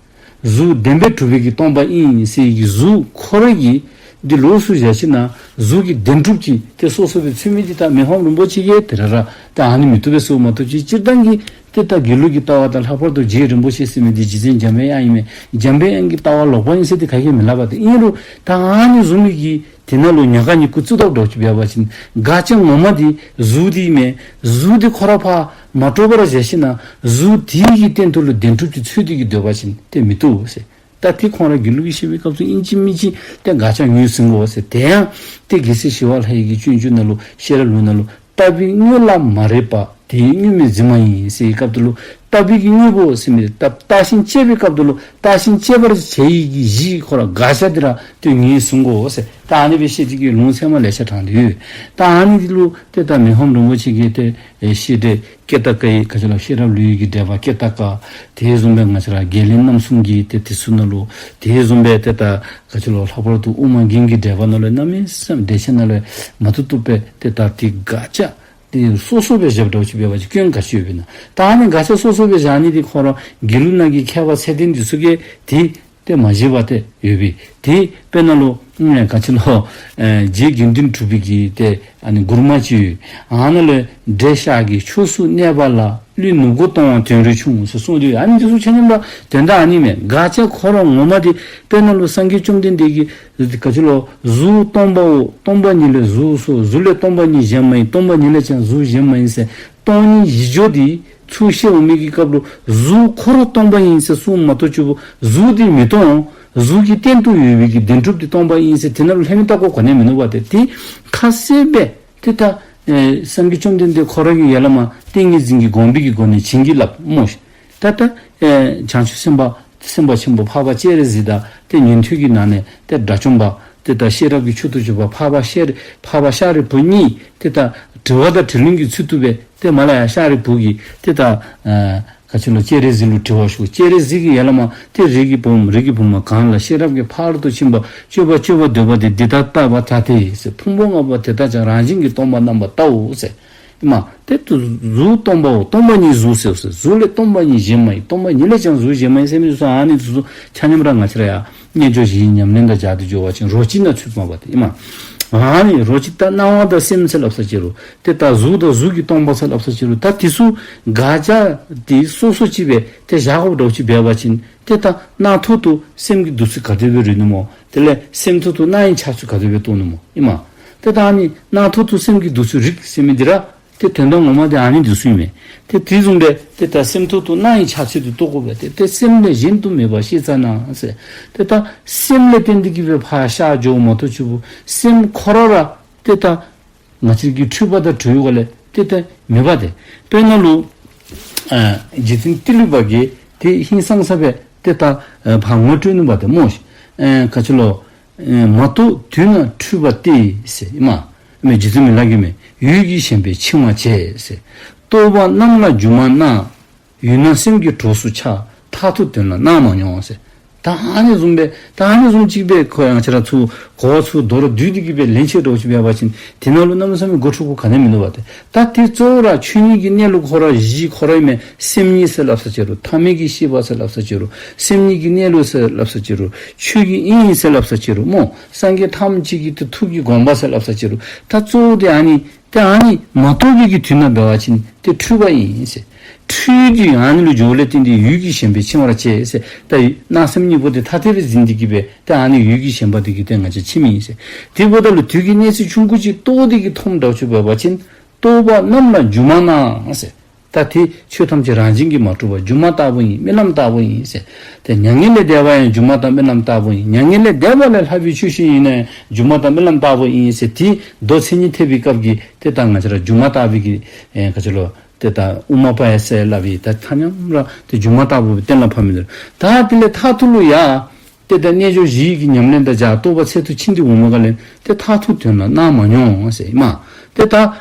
གཟུགས་བདེན་པར་གྲུབ་པའི་གིས་སྟོང་པ་ཨིན་ཟེར་གི་གཟུགས་ཁོ་ར་གི་འདི་ལོགས་སུ་བཞག་ཞིནམ་ན་གཟུགས་ཀྱི་བདེན་གྲུབ་ཀྱི་ཏེ་སོ་སོ་སྦེ་འཚོལ་མི་འདི་ད་མི་ཕམ་རིན་པོ་ཆེ་གིས་ཏེ་ར་ར་ད་ཨ་ནི་མི་བཏུབ་པས་ཟེརཝ་མ་གཏོགས་ཅིག་སྤྱིར་བཏང་གི་ཏེ་ད་སྒྱིད་ལུག་གི་ལྟ་བ་དང་ལྷག་པར་དུ་རྗེ་རིན་པོ་ཆེ་ཟེར་མི་འདི་རྗེ་བཙུན་འཇམ་པའི་དབྱངས་ཨིན་མས། འཇམ་པའི་དབྱངས་ཀྱི་ལྟ་བ་ལོག་པ་ཨིན་ཟེར་ཏེ་ག་གིས་མི་སླབ་པ་ཏེ། ཨིན་རུང་ད་ཨ་ནི་བཟུམ་མའི་གི་དེ་ནང་ལུ་ཉག་ག་ཉིག་གུ་བཙུགས་དོ་འདྲཝ་ཅིག་འབད་བ་ཅིན་དགག་བྱ་ངོ་མ་འདི་གཟུགས་འདི་མས། གཟུགས་འདི་ཁོ་ར་ཕར་མ་དཀྲོགས་པར་བཞག་ཞིནམ་ན་གཟུགས་འདི་གི་སྟེང་དུ་ལུ་བདེན་གྲུབ་ཅིག་འཚོལ་ཏེ་གི་སྡོད་པ་ཅིན་ཏེ་མི་བཏུབ་ཟེར། ད་ཏེ་ཁོང་ར་སྒྱིད་ལུག་གིས་བཤད་པའི་སྐབས་སུ་ཨིན་ཅི་མིན་ཅི་ཏེ་དགག་བྱ་ངོས་ཟིན་དགོ་ཟེར། དེ་ཡང་ཏེ་རྒྱལ་སྲས་ཞི་བ་ལྷ་ཡི་གི་སྤྱོད་འཇུག་ནང་ལུ་ཤེས་རབ་ལུགས་ནང་ལུ་ལྟ་བའི་དངོས་ལ་མ་རེག་པ། དེའི་དངོས་མེད་འཛིན་མ་ཡིན་ཟེར་བའི་སྐབས་དེ་ལུ་ལྟ་བའི་གི་དངོས་པོ་ཟེར་མི་ལྟ་བརྟགས་ཤིང་དཔྱད་པའི་སྐབས་དེ་ལུ་བརྟགས་ཤིང་དཔྱད་པར་བྱ་ཡི་གི་གཞི་ཁོ་ར་དགག་བྱ་འདི་ར་ཏེ་ངོས་བཟུང་དགོ་ཟེར། ད་ཨ་ནི་སྦེ་བཤད་དེ་གི་ལུང་ཚད་མ་ལེ་ཤ་དྲངས་ཏེ་ཡོད། ད་ཨ་ནི་འདི་ལུ་ཏེ་ད་མི་ཕམ་རིན་པོ་ཆེ་གིས་ཏེ་ཨེ་བཤད་འགྲེལ་ཀེ་ཏ་ཀ་ཡི་ག་ཅི་ལོ་ཤེས་རབ་ལུགས་ཀྱི་འགྲེལ་པ་ཀེ་ཏ་ཀ། དེ་བཟུམ་སྦེ་ང་བཅས་ར་བརྒལ་ལན་རྣམ་གསུམ་གྱི་ཏེ་དེ་ཚུ་ནང་ལུ་དེ་བཟུམ་སྦེ་ཏེ་ད་ག་ཅི་ལོ་ལྷག་པར་དུ་དབུ་མ་རྒྱན་གྱི་འགྲེལ་པ་ནང་ལུ་གནམ་མེད་ས་མེད་འགྲེལ་ཆེན་ནང་ལུ་མ་བཏུབ་བཏུབ་སྦེ་ཏེ་ད་ཏེ་དགག་བྱ་ཏེ་སོ་སོ་སྦེ་བཞགཔ་འདྲཝ་ཅིག་འབད་བ་ཅིན་སྐྱོན་ག་ཅི་ཡོདཔ་ཨིན་ན། ད་ཨ་ནི་དགག་བྱ་སོ་སོ་སྦེ་བཞག་ནི་འདི་ཁོ་ར་དགེ་ལུགས་ནང་གི་མཁས་པ་ཚད་ལྡན་འདི་ཚུ་གིས་ཏེ་ ཏེ་མ་བཞེས་པར་ཏེ་ཡོད་པས། ཏེ་དཔེར་ན་ལུ་ཨེ་ག་ཅི་ལོ་ཨེ་རྗེ་དགེ་འདུན་གྲུབ་པའི་གི་ཏེ་ཨ་ནི་མགུར་མ་ཅིག་ཡོད། ཨ་ནཱ་ལུ་འབྲས་ཤ་གི་ཕྱོགས་སུ་གནས་པ་ལ། ཀླུ་ནུབ་སྒོ་སྟོང་བ་དོན་རུ་ཆུང་ཟེར་གསུངས་ཏེ་ཡོད། ཨ་ནི་འདི་ཚུ་ཆ་མཉམ་ར་དོན་དག་ཨ་ནི་མས། དགག་བྱ་ཁོ་ར་ངོ་མ་འདི་དཔེར་ན་ལུ་སངས་རྒྱས་བཅོམ་ལྡན་འདས་ཀྱིས་ག་ཅི་ལོ་གཟུགས་སྟོང་པའོ། སྟོང་པ་ཉིད་ལས་གཟུགས་སོ། གཟུགས་ལས་སྟོང་པ་ཉིད་གཞན་མ་ཡིན། སྟོང་པ་ཉིད་ལས་ཀྱང་གཟུགས་གཞན་མ་ཡིན་ཟེར། སྟོང་ཉིད་གཞི་བཅོ་འདི་ཚུར་བཤད་འོང་མི་གི་སྐབས་ལུ་གཟུགས་ཁོ་ར་སྟོང་པ་ཡིན་ཟེར་གསུངས་མ་གཏོགས་ཅིག་པོ་གཟུགས་འདི་མི་སྟོང་། གཟུགས་ཀྱི་སྟེང་དུ་ཡོད་པའི་གི་བདེན་གྲུབ་འདི་སྟོང་པ་ཡིན་ཟེར་དེ་ནང་ལུ་ལྷད་མེད་ལྟ་དགོཔ་ག་ནི་ཡང་མིན་ནུག་པ། ཏེ་དེ་ཁ་གསལ་སྦེ་ཏེ་ད་ཨེ་སངས་རྒྱས་བཅོམ་ལྡན་འདས་ཁོ་ར་གིས་ཡར་ལས་མར་ཏིང་ངེ་འཛིན་གྱི་དགོངས་པའི་གི་སྒོ་ནས་བྱིན་གྱིས་བརླབས་སྨོ་ཤིག། ད་ལྟ་ཨེ་བྱང་ཆུབ་སེམས་དཔའ་སེམས་དཔའ་ཆེན་པོ་འཕགས་པ་སྤྱན་རས་གཟིགས་དང་ཏེ་ཉན་ཐོས་ཀྱི་ནང་ནས་ཏེ་དགྲ་བཅོམ་པ་ཏེ་ད་ཤེས་རབ་ཀྱི་མཆོག་ཏུ་གྱུར་པ་འཕགས་པ་ཤཱ་རིའི་འཕགས་པ་ཤཱ་རིའི་བུ་གཉིས་ཏེ་ད་དྲི་བ་དང་དྲིས་ལན་གྱི་ཚུལ་དུ་སྦེ་ཏེ་མར་ལས་ཡར་ཤཱ་རིའི་བུ་གིས་ཏེ་ད་ཨ་ག་ཅི་ལོ་སྤྱན་རས་གཟིགས་ལུ་དྲི་བ་ཞུ། སྤྱན་རས་གཟིགས་ཀྱིས་ཡར་ལས་མར་ཏེ་རིགས་ཀྱི་བུ་རིགས་ཀྱི་བུ་མོ་གང་ལ་ཤེས་རབ་ཀྱི་ཕ་རོལ་ཏུ་ཕྱིན་པ་སྤྱོད་པ་སྤྱོད་པར་འདོད་པ་དེས་འདི་ལྟར་བལྟ་བར་བྱ་སྟེ་ཟེར། ཕུང་པོ་ལྔ་པོ་དེ་དག་ཀྱང་རང་བཞིན་གྱིས་སྟོང་པར་རྣམ་པར་བལྟའོ་ཟེར། ཨེ་མ་ཏེ་ད་གཟུགས་སྟོང་པའོ། སྟོང་པ་ཉིད་གཟུགས་སོ་ཟེར། གཟུགས་ལས་སྟོང་པ་ཉིད་གཞན་མ་ཡིན། སྟོང་པ་ཉིད་ལས་ཀྱང་གཟུགས་གཞན་མ་ཡིན་ཟེར་མི་ཚུ་ཨ་ནི་ཚུ་ཆ་མཉམ་ར་ང་བཅས་ར་ཡར་རྣལ་འབྱོར་བཞིའི་ཉམས་ལེན་དང་སྦྱར་ཏེ་འགྱོ་བ་ཅིན་རོ་གཅིག་ན་ཚུདཔ་མས་པ་ཏེ་ཨེ་མ། ཨ་ནི་རོ་གཅིག་ད་སྣང་བ་དང་སེམས་ཟེར་སླབ་ས་ཅིག་རུང་ཏེ་ད་གཟུགས་དང་གཟུགས་ཀྱིས་སྟོང་པ་ཟེར་སླབ་ས་ཅིག་རུང་ད་དེ་ཚུ་དགག་བྱ་དེ་སོ་སོ་ཅིག་སྦེ་ཏེ་བཞག་དགོཔ་འདྲཝ་ཅིག་འབད་བ་ཅིན་ཏེ་ད་སྣང་ཐོག་ཏུ་སེམས་ཀྱི་འདུག་ཚུལ་ག་དེ་སྦེ་རིག་ནི་སྨོ། དེ་ལས་སེམས་ཐོག་ཏུ་སྣང་བའི་འཆར་ཚུལ་ག་དེ་སྦེ་རྟོགས་ནི་སྨོ་ཨེ་མ། ཏེ་ད་ཨ་ནི་སྣང་ཐོག་ཏུ་སེམས་ཀྱི་འདུག་ཚུལ་རིག་ཟེར་མི་འདི་ར་ཏེ་དོན་དག་ངོ་མ་དེ་ཨ་ནི་འདི་ཚུ་ཨིན་མས། ཏེ་དེ་བཟུམ་སྦེ་ཏེ་ད་སེམས་ཐོག་ཏུ་སྣང་བའི་འཆར་ཚུལ་དེ་རྟོགས་དགོ་པས། ཏེ་ཏེ་སེམས་ལས་གཞན་དུ་མེད་པ་ཤེས་བྱ་ན་ཟེར། ཏེ་ད་སེམས་ལས་བརྟེན་ཏེ་གི་སྦེ་ཕར་ཤར་འགྱོཝ་མ་གཏོགས་ཅིག་པོ་སེམས་ཁོ་ར་ར་ཏེ་ད་ང་བཅས་ཀྱི་འཁྲུལ་པ་དང་བྲལ་བའི་སྒོ་ལས་ཏེ་ད་མེད་པ་ཏེ། དཔེར་ན་ལུ་ཨ་རྗེ་བཙུན་ཏི་ལི་པ་གིས་ཏེ་ཧིང་སངས་ས་སྦེ་ཏེ་ད་ཨ་ཕར་ངོ་སྤྲོད་ནུག་པ་ཏེ་སྨོ་ཤིག། ཨ་ག་ཅི་ལོ། ཨེ་མ་རྟོགས་དུས་ན་འཁྲུལ་པ་སྟེ་ཟེར་ཨེ་མ། ཨེ་མ་རྗེ་བཙུན་མི་ལ་གིས་མས། འོད་ཀྱི་ཞེན་པས་འཆིང་བར་བྱེད་ཟེར། རྟོག་པ་རྣམས་ལ་སྒྱུ་མ་སྣང་། ཡུལ་སྣང་སེམས་ཀྱི་གྲོགས་སུ་འཆར། མཐར་ཐུག་དོན་ལ་སྣང་མ་མྱོང་ཟེར། ད་ཨ་ནི་བཟུམ་སྦེ་ད་ཨ་ནི་བཟུམ་ཅིག་སྦེ་ཁོ་ཡང་ང་བཅས་ར་ཚུ་གོ་བ་ཚུ་མདོར་བསྡུས་ཏེ་གི་སྦེ་ལན་ཆེ་འདྲཝ་ཅིག་འབད་བ་ཅིན་དེ་ནང་ལུ་གནམ་མེད་ས་མེད་གོ་འཕྲོད་པ་ག་ནི་ཡང་མིན་འདུག་པ་ཏེ། ད་དེ་གཙོ་བོ་ར་ཆོས་ཉིད་ཀྱི་གནས་ལུགས་ཁོ་ར་གཞི་ཁོ་ར་ཨིན་མས། སེམས་ཉིད་ཟེར་སླབ་ས་ཅིག་རུང་ཐ་མལ་གྱི་ཤེས་པ་ཟེར་སླབ་ས་ཅིག་རུང་སེམས་ཉིད་ཀྱི་གནས་ལུགས་ཟེར་སླབ་ས་ཅིག་རུང་ཆོས་ཀྱི་དབྱིངས་ཟེར་སླབ་ས་ཅིག་རུང་སྨོ། སངས་རྒྱས་ཐམས་ཅད་ཀྱི་ཏེ་ཐུགས་ཀྱི་དགོངས་པ་ཟེར་སླབ་ས་ཅིག་རུང་ད་གཙོ་བོ་དེ་ཨ་ནི་ཏེ་ཨ་ནི་མ་རྟོགས་པའི་གི་དུས་ན་འབད་བ་ཅིན་ཏེ་འཁྲུལ་པ་ཨིན་ཟེར། འཁྲུལ་ཏེ་ཨ་ནི་ལུ་འགྱོཝ་ལས་བརྟེན་ཏེ་འོད་ཀྱི་ཞེན་པས་འཆིང་བར་བྱེད་ཟེར། ད་སྣང་སེམས་གཉིས་པོ་དེ་ཐ་དད་སྦེ་འཛིན་ཏེ་གི་སྦེ་ཏེ་ཨ་ནི་འོད་ཀྱི་ཞེན་པ་དེ་གིས་ཏེ་ང་བཅས་འཆིངམ་ཨིན་ཟེར། དེ་འབདཝ་ད་ལུ་དུས་ཀྱི་གནས་ཚུལ་ཆུང་ཀུ་ཅིག་རྟོགས་ཏེ་གི་མཐོངམ་འདྲཝ་ཅིག་འབད་བ་ཅིན་རྟོག་པ་རྣམས་ལ་སྒྱུ་མ་སྣང་ཟེར། ད་དེ་ཆོས་ཐམས་ཅད་རང་བཞིན་གྱིས་མ་གྲུབ་པ་སྒྱུ་མ་ལྟ་བུ་ཨིན། རྨི་ལམ་ལྟ་བུ་ཨིན་ཟེར། ཏེ་མྱ་ངན་ལས་འདས་པ་ཡང་སྒྱུ་མ་དང་རྨི་ལམ་ལྟ་བུ་ཨིན། མྱ་ངན་ལས་འདས་པ་ལས་ལྷག་པའི་ཆོས་ཤིག་ཡིན་ན་ཡང་སྒྱུ་མ་དང་རྨི་ལམ་ལྟ་བུ་ཨིན་ཟེར། དེ་མདོ་མཚན་ཉིད་ཐེག་པའི་སྐབས་ཀྱི་ཏེ་ད་ང་བཅས་ར་སྒྱུ་མ་ལྟ་བུའི་གི་ཨེ་ག་ཅི་ལོ། ཏེ་ད་དབུ་མ་པ་ཡི་ཟེར་སླབ་པའི་ད་ཐ་མཉམ་ར་ཏེ་སྒྱུ་མ་ལྟ་བུ་སྦེ་གཏན་ལ་ཕབ་མི་འདུག། ད་དེ་ལས་མཐར་ཐུག་ལུ་ཡང་ཏེ་ད་རྣལ་འབྱོར་བཞིའི་གི་ཉམས་ལེན་དང་སྦྱར་རྟོགས་པ་ཚད་དུ་ཕྱིན་ཏེ་འོང་མི་ག་ལས་ཏེ་མཐར་ཐུག་དོན་ལ་སྣང་མ་མྱོང་ཟེར་ཨིན་མས། ཏེ་ད་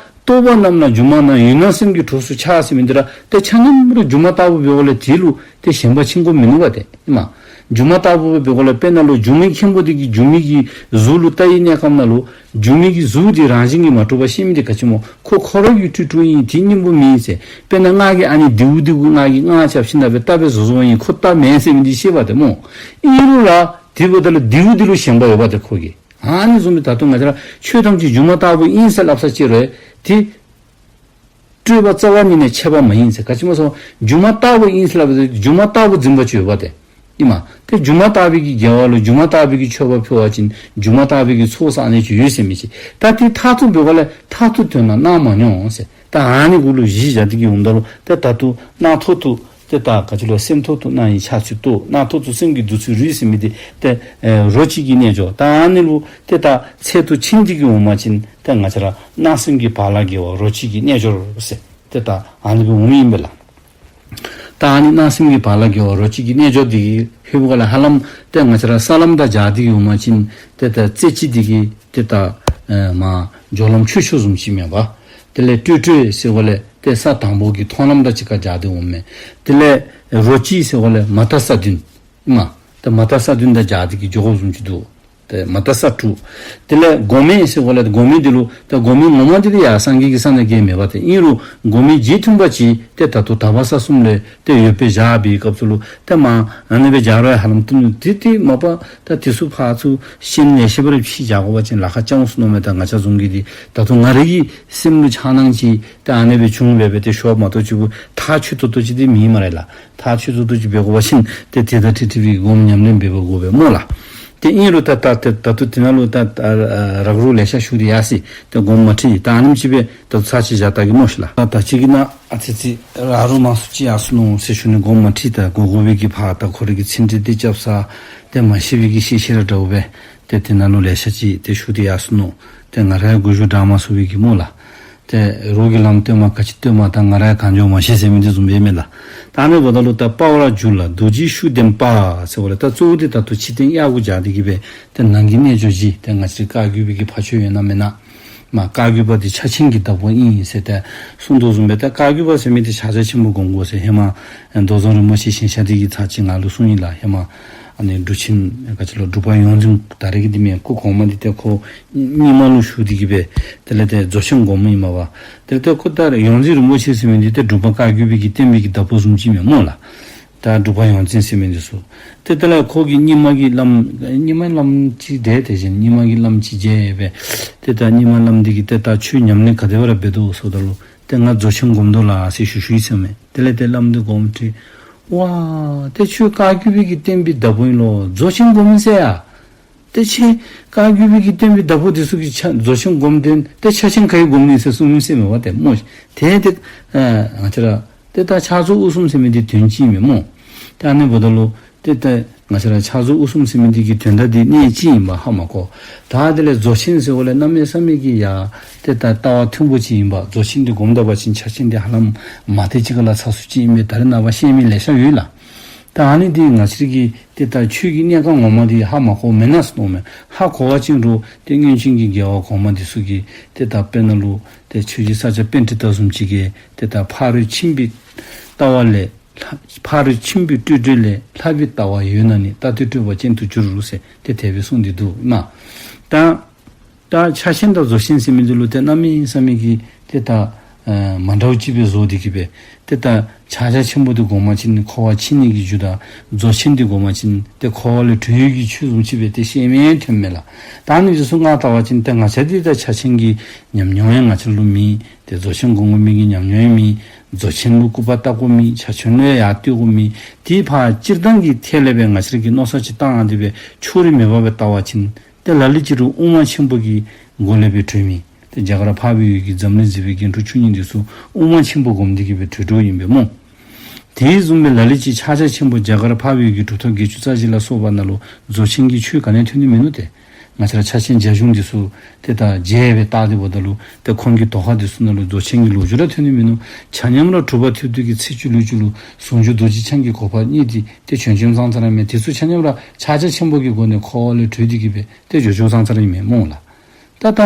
རྟོག་པ་རྣམས་ལ་སྒྱུ་མ་སྣང་། ཡུལ་སྣང་སེམས་ཀྱི་གྲོགས་སུ་འཆར་ཟེར་མི་འདི་ར་ཏེ་ཆ་མཉམ་ར་སྒྱུ་མ་ལྟ་བུ་འབདཝ་ལས་དེ་ལུ་ཏེ་ཞེན་པ་འཆིང་དགོཔ་མིན་ནུག་པ་ཏེ་ཨིན་མས། སྒྱུ་མ་ལྟ་བུ་འབདཝ་ལས་དཔེར་ན་ལུ་སྒྱུ་མའི་མཁན་པོ་དེ་གིས་སྒྱུ་མའི་གི་གཟུགས་ལུ་བལྟ་བའི་གནས་སྐབས་ནང་ལུ་སྒྱུ་མའི་གི་གཟུགས་དེ་རང་བཞིན་གྱིས་མ་གྲུབ་པ་ཤེས་མི་དེ་ག་ཅི་སྨོ། ཁོ་ཁོ་ར་གིས་སྤྲུལ་སྤྲུལཝ་ཨིན། དེ་སྙིང་པོ་མེན་ཟེར། དཔེར་ན་ང་གིས་ཨ་ནི་རྡེའུ་འདི་གུ་ང་གིས་རྔ་རྐྱབ་ཞིནམ་ལས་སྦེ་བལྟ་སྦེ་བཟོ་བཟོཝ་ཨིན། ཁོ་བལྟ་མེན་ཟེར་མི་འདི་ཤེས་པ་ཏེ་སྨོ། ཨིན་རུང་ར་དེ་འབདཝ་ད་ལུ་རྡེའུ་འདི་ལུ་ཞེན་པ་ཡོད་པ་ཏེ་ཁོ་གིས། ཨ་ནི་བཟུམ་སྦེ་ད་ལྟོ་ང་བཅས་ར་ཆོས་ཐམས་ཅད་སྒྱུ་མ་ལྟ་བུ་ཨིན་ཟེར་སླབ་ས་ཅིག་རུང་དེ་སྤྲོས་པ་རྩ་བ་ཉིད་ནས་ཆད་པ་མ་ཡིན་ཟེར། ག་ཅི་སྨོ་ཟེར་བ་སྒྱུ་མ་ལྟ་བུ་ཨིན་ཟེར་སླབ་པ་ཏེ་སྒྱུ་མ་ལྟ་བུ་འཛིན་པ་ཅིག་ཡོད་པ་ཏེ་ཨིན་མས། ཏེ་སྒྱུ་མ་ལྟ་བུའི་གི་དགེ་བ་ལུ་སྒྱུ་མ་ལྟ་བུའི་གི་མཆོད་པ་ཕུལ་བ་ཅིན་སྒྱུ་མ་ལྟ་བུའི་གི་ཚོགས་བསགས་ནི་ཅིག་ཡོད་ཟེར་མི་ཅིག། ད་དེ་མཐར་ཐུག་འབདཝ་ལས་མཐར་ཐུག་དོན་ལ་སྣང་མ་མྱོང་ཟེར། ད་ཨ་ནི་གུ་ལུ་གཞི་བཞག་སྟེ་གི་འོངམ་ད་ལུ་ཏེ་ད་ལྟོ་སྣང་ཐོག་ཏུ་ཏེ་ད་ག་ཅི་ལོ་སེམས་ཐོག་ཏུ་སྣང་བའི་འཆར་ཚུལ་རྟོགས། སྣང་ཐོག་ཏུ་སེམས་ཀྱི་འདུག་ཚུལ་རིག་ཟེར་མི་དེ་ཏེ་ཨེ་རོ་གཅིག་གི་རྣལ་འབྱོར། ད་ཨ་ནི་ལུ་ཏེ་ད་ཚད་དུ་ཕྱིན་ཏེ་གི་འོང་པ་ཅིན་ཏེ་ང་བཅས་ར་སྣང་སེམས་ཀྱི་བག་ལ་དགེ་བ་རོ་གཅིག་གི་རྣལ་འབྱོར་ཟེར་ཏེ་ད་ཨ་ནི་སྦེ་འོང་མི་ཨིན་པས་ལགས། ད་ཨ་ནི་སྣང་སེམས་ཀྱི་བག་ལ་དགེ་བ་རོ་གཅིག་གི་རྣལ་འབྱོར་འདི་གིས་ཧེ་བུ་ག་ལས་ཧ་ལམ་ཏེ་ང་བཅས་ར་ས་ལམ་དང་སྦྱར་ཏེ་གི་འོང་པ་ཅིན་ཏེ་ད་རྩེ་གཅིག་འདི་གིས་ཏེ་ད་ཨེ་མར་སྦྱོར་ལམ་ཆོས་མཆོག་བཟུམ་ཅིག་མེན་པ། དེ་ལས་སྤྲོས་བྲལ་ཟེར་བ་ལས་ཏེ་ས་དང་པོ་གི་མཐོང་ལམ་དང་གཅིག་ཁར་སྦྱར་ཏེ་འོངམ་མས། དེ་ལས་རོ་གཅིག་ཟེར་བ་ལས་མ་དག་ས་བདུན་ཨིན་མས། ཏེ་མ་དག་ས་བདུན་དང་སྦྱར་ཏེ་གི་འགྱོ་དགོཔ་བཟུམ་ཅིག་འདུག། ཏེ་མ་ད་ས་དྲུག། དེ་ལས་སྒོམ་མེ་ཟེར་གོ་ལས་སྒོམ་མེ་འདི་ལུ་ཏེ་སྒོམ་མེ་ངོ་མ་འདི་ཏེ་ཡར་སངས་རྒྱས་ཀྱི་ས་ནང་གི་མེད་པ་ཏེ་ཨིན་རུང་སྒོམ་མེ་རྗེས་མཐུན་པ་ཅིག་ཏེ་ད་ལྟོ་དག་པ་ས་གསུམ་ལས་ཏེ་ཡོད་པའི་བཞག་པའི་སྐབས་སུ་ལུ་ཏེ་མ་ཨ་ནི་སྦེ་བཞག་རུང་ཧ་ལམ་ཏེ་ཏེ་ཏེ་མ་པ་ད་དེ་ཚུ་ཕར་ཚུར་ཤེས་ལེ་ཤ་སྦེ་ར་ཕྱི་བཞག་དགོ་པ་ཅིན་ལཱ་ཁག་ཅིག་འོང་ཟེར་མནོཝ་མས། ད་ང་བཅས་བཟུམ་གྱི་འདི་ད་ལྟོ་ང་རའི་གི་སེམས་ལུ་འཆར་སྣང་ཅིག་ཏེ་ཨ་ནི་སྦེ་བྱུང་སྦེ་སྦེ་ཏེ་ཤོབ་མ་གཏོགས་ཅིག་པུ་ཐག་ཆོད་ཏོག་ཏོ་ཅིག་ཏེ་མེད་སྨ་རེ་ལགས། ཐག་ཆོད་ཏོག་ཏོ་ཅིག་འབད་དགོ་པ་ཅིན་ཏེ་དེ་དང་འཁྲིལ་འཁྲིལ་བའི་སྒོམ་ཉམས་ལེན་འབད་འབད་དགོ་པས་སྨོ་ལགས། ཏེ་ཨིན་རུང་ད་ད་ད་ད་ལྟོ་དེ་ནང་ལུ་ད་ད་རག་རུང་ལེ་ཤ་ཞུ་སྟེ་ཡར་སོ་ཡི། ཏེ་སྒོམ་མ་ཁྲིད་ད་ཨ་ནེམ་ཅིག་སྦེ་ད་ཚར་ཅིག་བཞག་ད་གེ་སྨོ་ཤིག་ལགས། ད་ད་ཅི་གི་ནང་ཨ་ཙི་ཙི་རག་རུང་མང་སུ་ཅིག་ཡར་སོ་ནུག་ཟེར་ཞུ་ནི། སྒོམ་མ་ཁྲིད་ད་དགོ་དགོ་པའི་གི་ཕར་ད་ཁོ་རའི་གི་ཚིག་འགྲེལ་འདི་རྐྱབ་ས་ཏེ་མ་ཤེས་པའི་གི་ཤེས་ཤེས་ར་འདྲཝ་སྦེ་ཏེ་དེ་ནང་ལུ་ལེ་ཤ་ཅིག་ཏེ་ཞུ་སྟེ་ཡར་སོ་ནུག། ཏེ་ང་ར་ཡང་གུ་ཞུ་དྲག་མ་སོང་བའི་གི་སྨོ་ལགས། ཏེ་རོགས་ཀྱིས་ལམ་སྟོན་མ་ག་ཅི་སྟོན་མ་ད་ང་ར་ཡང་གང་འགྱོ་མ་ཤེས་ཟེར་མི་འདི་བཟུམ་སྦེ་མས་ལགས། ད་ཨ་ནི་འབདཝ་ད་ལུ་ད་དཔའ་བར་འགྱུར་ལ་རྡོ་རྗེའི་ཤུགས་ལྡན་པ་ཟེར་བ་ལས་ད་གཙོ་བོ་འདི་ད་ལྟོ་ཕྱི་རྟེན་གཡས་སྐོར་བཞག་སྟེ་གི་སྦེ་ཏེ་ནང་གི་རྣལ་འབྱོར་བཞི་ཏེ་ང་བཅས་བཀའ་བརྒྱུད་པའི་གི་ཕ་ཆོས་ཡོད་ན་མེད་ན་མ་བཀའ་བརྒྱུད་པ་འདི་ཕྱག་ཆེན་གྱི་བདག་པོ་ཨིན་ཟེར་ཏེ་གསུངས་དོ་བཟུམ་སྦེ་ད་བཀའ་བརྒྱུད་པ་ཟེར་མི་འདི་ཕྱག་རྒྱ་ཆེན་པོ་སྒོམ་དགོ་ཟེར་ཧེ་མ་མདོ་བཟང་རིན་པོ་ཆེ་ཞིང་གཤེགས་འདི་གིས་ཚར་གཅིག་ང་ལུ་གསུངས་ཡི་ལགས། ཧེ་མ་ཨ་ནི་འབྲུག་ཆེན་ག་ཅི་ལོ་འབྲུག་པ་ཡོངས་འཛིན་ད་རེས་ཀྱི་འདི་མེན། སྐུ་གོང་མ་འདི་ཏེ་ཁོ་རྙིང་མ་ལུ་ཞུགས་ཏེ་གི་སྦེ་དེ་ལས་ཏེ་རྫོགས་ཆེན་སྒོམ་ཨིན་མས་པ། དེ་ལས་ཏེ་ཁོ་ད་ཡོངས་འཛིན་རིན་པོ་ཆེ་ཟེར་མི་འདི་ཏེ་འབྲུག་པ་བཀའ་བརྒྱུད་པའི་གི་བསྟན་པའི་གི་བདག་པོ་བཟུམ་ཅིག་མས་སྨོ་ལགས། ད་འབྲུག་པ་ཡོངས་འཛིན་ཟེར་མི་འདི་ཚུ་ཏེ་དེ་ལས་ཁོ་གི་རྙིང་མ་གི་བླམ་རྙིང་མ་བླམ་ཅིག་འདྲས། དེ་བཞིན་རྙིང་མ་གི་བླམ་ཅིག་མཇལ་སྦེ་ཏེ་ད་རྙིང་མ་བླམ་འདི་གིས་ཏེ་ད་ཆོས་ཉམས་ལེན་ག་དེ་སྦེ་ར་འབད་དོ་ཟེརཝ་ད་ལུ་ཏེ་ང་རྫོགས་ཆེན་སྒོམ་དོ་ལགས་ཟེར་ཞུ་ཞུ་ཡི་ཟེར་མས། དེ་ལས་ཏེ་བླམ་འདི་སྒོམ་ཁྲིད། ཝ་ཏེ་ཁྱོད་བཀའ་བརྒྱུད་པའི་གི་བསྟན་པའི་བདག་པོ་ཨིན་ལོ། རྫོགས་ཆེན་སྒོམ་ཨིན་ཟེར་ཡ། ཏེ་ཁྱེད་བཀའ་བརྒྱུད་པའི་གི་བསྟན་པའི་བདག་པོ་འདི་ཚུ་གིས་ཕྱག་རྫོགས་ཆེན་སྒོམ་དོ་ན་ཏེ་ཕྱག་ཆེན་ག་གིས་སྒོམ་ནི་ཟེར་གསུངས་ཡི་ཟེར་མས་པ་ཏེ་སྨོ། ཏེ་ཏེ་ཨ་ང་བཅས་ར་ཏེ་ད་ཕྱག་རྫོགས་དབུ་གསུམ་ཟེར་མི་འདི་དོན་ཅི་ཨིན་མས་སྨོ། ཏེ་ཨ་ནི་འབདཝ་ད་ལུ་ཏེ་ད་ང་བཅས་ར་ཕྱག་རྫོགས་དབུ་གསུམ་ཟེར་མི་འདི་གི་དོན་དག་འདི་གནད་ཅི་ཨིན་པ་ཧ་མ་གོ། ད་དེ་ལས་རྫོགས་ཆེན་ཟེརཝ་ལས་གནམ་མེད་ས་མེད་ཀྱི་ཡ་ཏེ་ད་ལྟ་བ་མཐོན་པོ་ཅིག་ཨིན་པ། རྫོགས་ཆེན་འདི་སྒོམ་ད་པ་ཅིན་ཕྱག་ཆེན་འདི་ཧ་ལམ་མ་ཏེ་ཅིག་ཁ་ལ་ཚ་སུ་ཅིག་ཨིན་པས། ད་རེས་ནངས་པ་ཤེས་མི་ལེ་ཤ་ཡོད་ལགས། ད་ཨ་ནི་འདི་ང་བཅས་ཀྱིས་ཏེ་ད་ཆོས་ཀྱི་གནད་ཀ་ངོ་མ་འདི་ཧ་མ་གོཝ་མེན་ན་ཟེར་མནོཝ་མས། ཧ་གོ་བ་ཅིན་རུང་ཏེ་སྔོན་བྱོན་གྱི་རྒྱལ་བ་གོང་མ་འདི་ཚུ་གིས་ཏེ་ད་དཔེར་ན་ལུ་ཏེ་ཆོས་རྗེ་ས་སྐྱ་པཎྜི་ཏ་བཟུམ་ཅིག་གིས་ཏེ་ད་ཕ་རོལ་ཕྱིན་པའི་ལྟ་བ་ལས་ལྷག་ཕ་རོལ་ཕྱིན་པའི་སྤྲོས་བྲལ་ལས་ལྷག་པའི་ལྟ་བ་ཡོད་ན་ནི། རྟག་ཏུ་སྤྲོས་པ་ཅན་དུ་འགྱུར་ཟེར་ཏེ་དེ་སྦེ་གསུངས་ཏེ་འདུག་མས། ད་ད་ཕྱག་ཆེན་དང་རྫོགས་ཆེན་ཟེར་མི་འདི་ལུ་ཏེ་གནམ་མེད་ས་མེད་ཀྱི་ཏེ་ད་ཨ་མ་འདྲཝ་ཅིག་སྦེ་བཟོ་སྟེ་གི་སྦེ་ཏེ་ད་ཕྱག་རྒྱ་ཆེན་པོ་འདི་སྒོམ་པ་ཅིན་འཁོར་བ་འཆིང་ནི་གི་རྒྱུ་དང་རྫོགས་ཆེན་འདི་སྒོམ་པ་ཅིན་ཏེ་འཁོར་བ་ལས་གྲོལ་ནི་གི་ཆོས་བཟུམ་ཅིག་སྦེ་ཏེ་ཤེས་མི་ཐོན་མས་ལགས། ད་ཨ་ནི་འདི་ཚུ་ང་ལྟ་བ་ཅིན་ཏེ་ང་བཅས་འདི་ད་ཕྱག་ཆེན་གྱི་ཉམས་མྱོང་ཡང་ང་བཅས་ལུ་མེད། ཏེ་རྫོགས་ཆེན་སྒོམ་དགོ་མི་གི་ཉམས་མྱོང་ཡང་མེད། རྫོགས་ཆེན་ལུ་སྐུར་པ་བཏབ་དགོ་མེད། ཕྱག་ཆེན་ལུ་ཡང་ཡར་བསྟོད་དགོ་མེད། དེ་ཕར་སྤྱིར་བཏང་གི་ཐད་ལས་སྦེ་ང་བཅས་ཀྱིས་མནོ་བསམ་ཅིག་བཏང་སྟེ་སྦེ་ཕྱོགས་རིས་མེད་པར་སྦེ་ལྟ་བ་ཅིན་ཏེ་ལ་ལུ་ཅིག་རུང་དབུ་མ་ཆེན་པོ་གི་སྒོ་ལས་སྦེ་གྲོལ་མི་ཏེ་རྒྱ་གར་འཕགས་པའི་ཡུལ་གྱི་འཛམ་གླིང་གཟིགས་པའི་རྒྱན་དྲུག་མཆོག་གཉིས་འདི་ཚུ་དབུ་མ་ཆེན་པོ་སྒོམ་སྟེ་གི་སྦེ་གྲོལ་གྲོལཝ་ཨིན་པས་སྨོ། དེ་བཟུམ་སྦེ་ལ་ལུ་ཅིག་ཕྱག་རྒྱ་ཆེན་པོ་རྒྱ་གར་འཕགས་པའི་ཡུལ་གྱི་གྲུབ་ཐོབ་བརྒྱད་ཅུ་རྩ་བཞི་ལ་སོགས་པ་ནང་ལུ་རྫོགས་ཆེན་གྱི་ཆོས་ག་ནི་ཐོན་ནི་མིན་ནུག་ཏེ། ང་བཅས་ར་ཕྱག་ཆེན་རྒྱ་གཞུང་འདི་ཚུ་ཏེ་ད་མཇལ་སྦེ་བལྟ་སྟེ་འབདཝ་ད་ལུ་ཏེ་ཁོང་གི་དོ་ཁ་འདི་ཚུ་ནང་ལུ་རྫོགས་ཆེན་གྱི་ལོ་རྒྱུས་ར་ཐོན་ནི་མིན་ནུག། ཆ་མཉམ་ར་གྲུབ་པ་ཐོབ་དུས་ཀྱི་ཚེ་བཅུད་ལུས་བཅུད་ལུ་ཟུང་འཇུག་རྡོ་རྗེ་འཆང་གི་གོ་འཕང་བརྙེས་ཏེ་ཏེ་བྱོན་བྱོནམ་ཙང་ཙ་ར་མས། དེ་ཚུ་ཆ་མཉམ་ར་ཕྱག་རྒྱ་ཆེན་པོ་གི་སྒོ་ནས་འཁོར་བ་ལས་གྲོལ་ཏེ་གི་སྦེ་ཏེ་བྱོན་བྱོནམ་ཙང་ཙ་ར་ཨིན་མས་སྨོ་ལགས། ད་ད་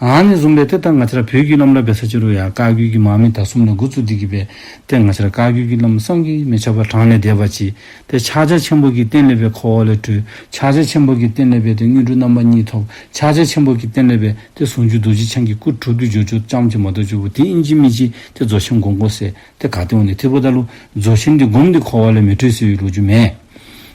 ཨ་ནི་བཟུམ་སྦེ་ཏེ་ད་ང་བཅས་ར་བོད་ཀྱི་བླམ་ར་འབད་ས་ཅིག་རུང་ཡང་བཀའ་བརྒྱུད་ཀྱི་མར་མེ་མདའ་གསུམ་ལས་འགོ་བཙུགས་ཏེ་གི་སྦེ་ཏེ་ང་བཅས་ར་བཀའ་བརྒྱུད་ཀྱི་བླམ་བསམ་གྱིས་མི་ཁྱབ་པ་གྲངས་ལས་འདས་པ་ཅིག་ཏེ་ཕྱག་རྒྱ་ཆེན་པོ་གི་རྟེན་ལས་སྦེ་འཁོར་བ་ལས་གྲོལ། ཕྱག་རྒྱ་ཆེན་པོ་གི་རྟེན་ལས་སྦེ་ཏེ་དངོས་གྲུབ་རྣམ་པ་གཉིས་ཐོབ། ཕྱག་རྒྱ་ཆེན་པོ་གི་རྟེན་ལས་སྦེ་ཏེ་ཟུང་འཇུག་རྡོ་རྗེ་འཆང་གི་སྐུ་གྲུབ་ཏུ་འགྱུར་འགྱུརཝ་ཙམ་ཅིག་མ་གཏོགས་ཅིག་པོ་དེ་ཨིན་ཅི་མིན་ཅི་ཏེ་རྫོགས་ཆེན་སྒོམ་དགོ་ཟེར་ཏེ་ག་ཏེ་འོང་ནི། དེ་འབདཝ་ད་ལུ་རྫོགས་ཆེན་འདི་སྒོམ་སྟེ་འཁོར་བ་ལས་མི་གྲོལ་ཟེར་བའི་ལོ་རྒྱུས་མེད།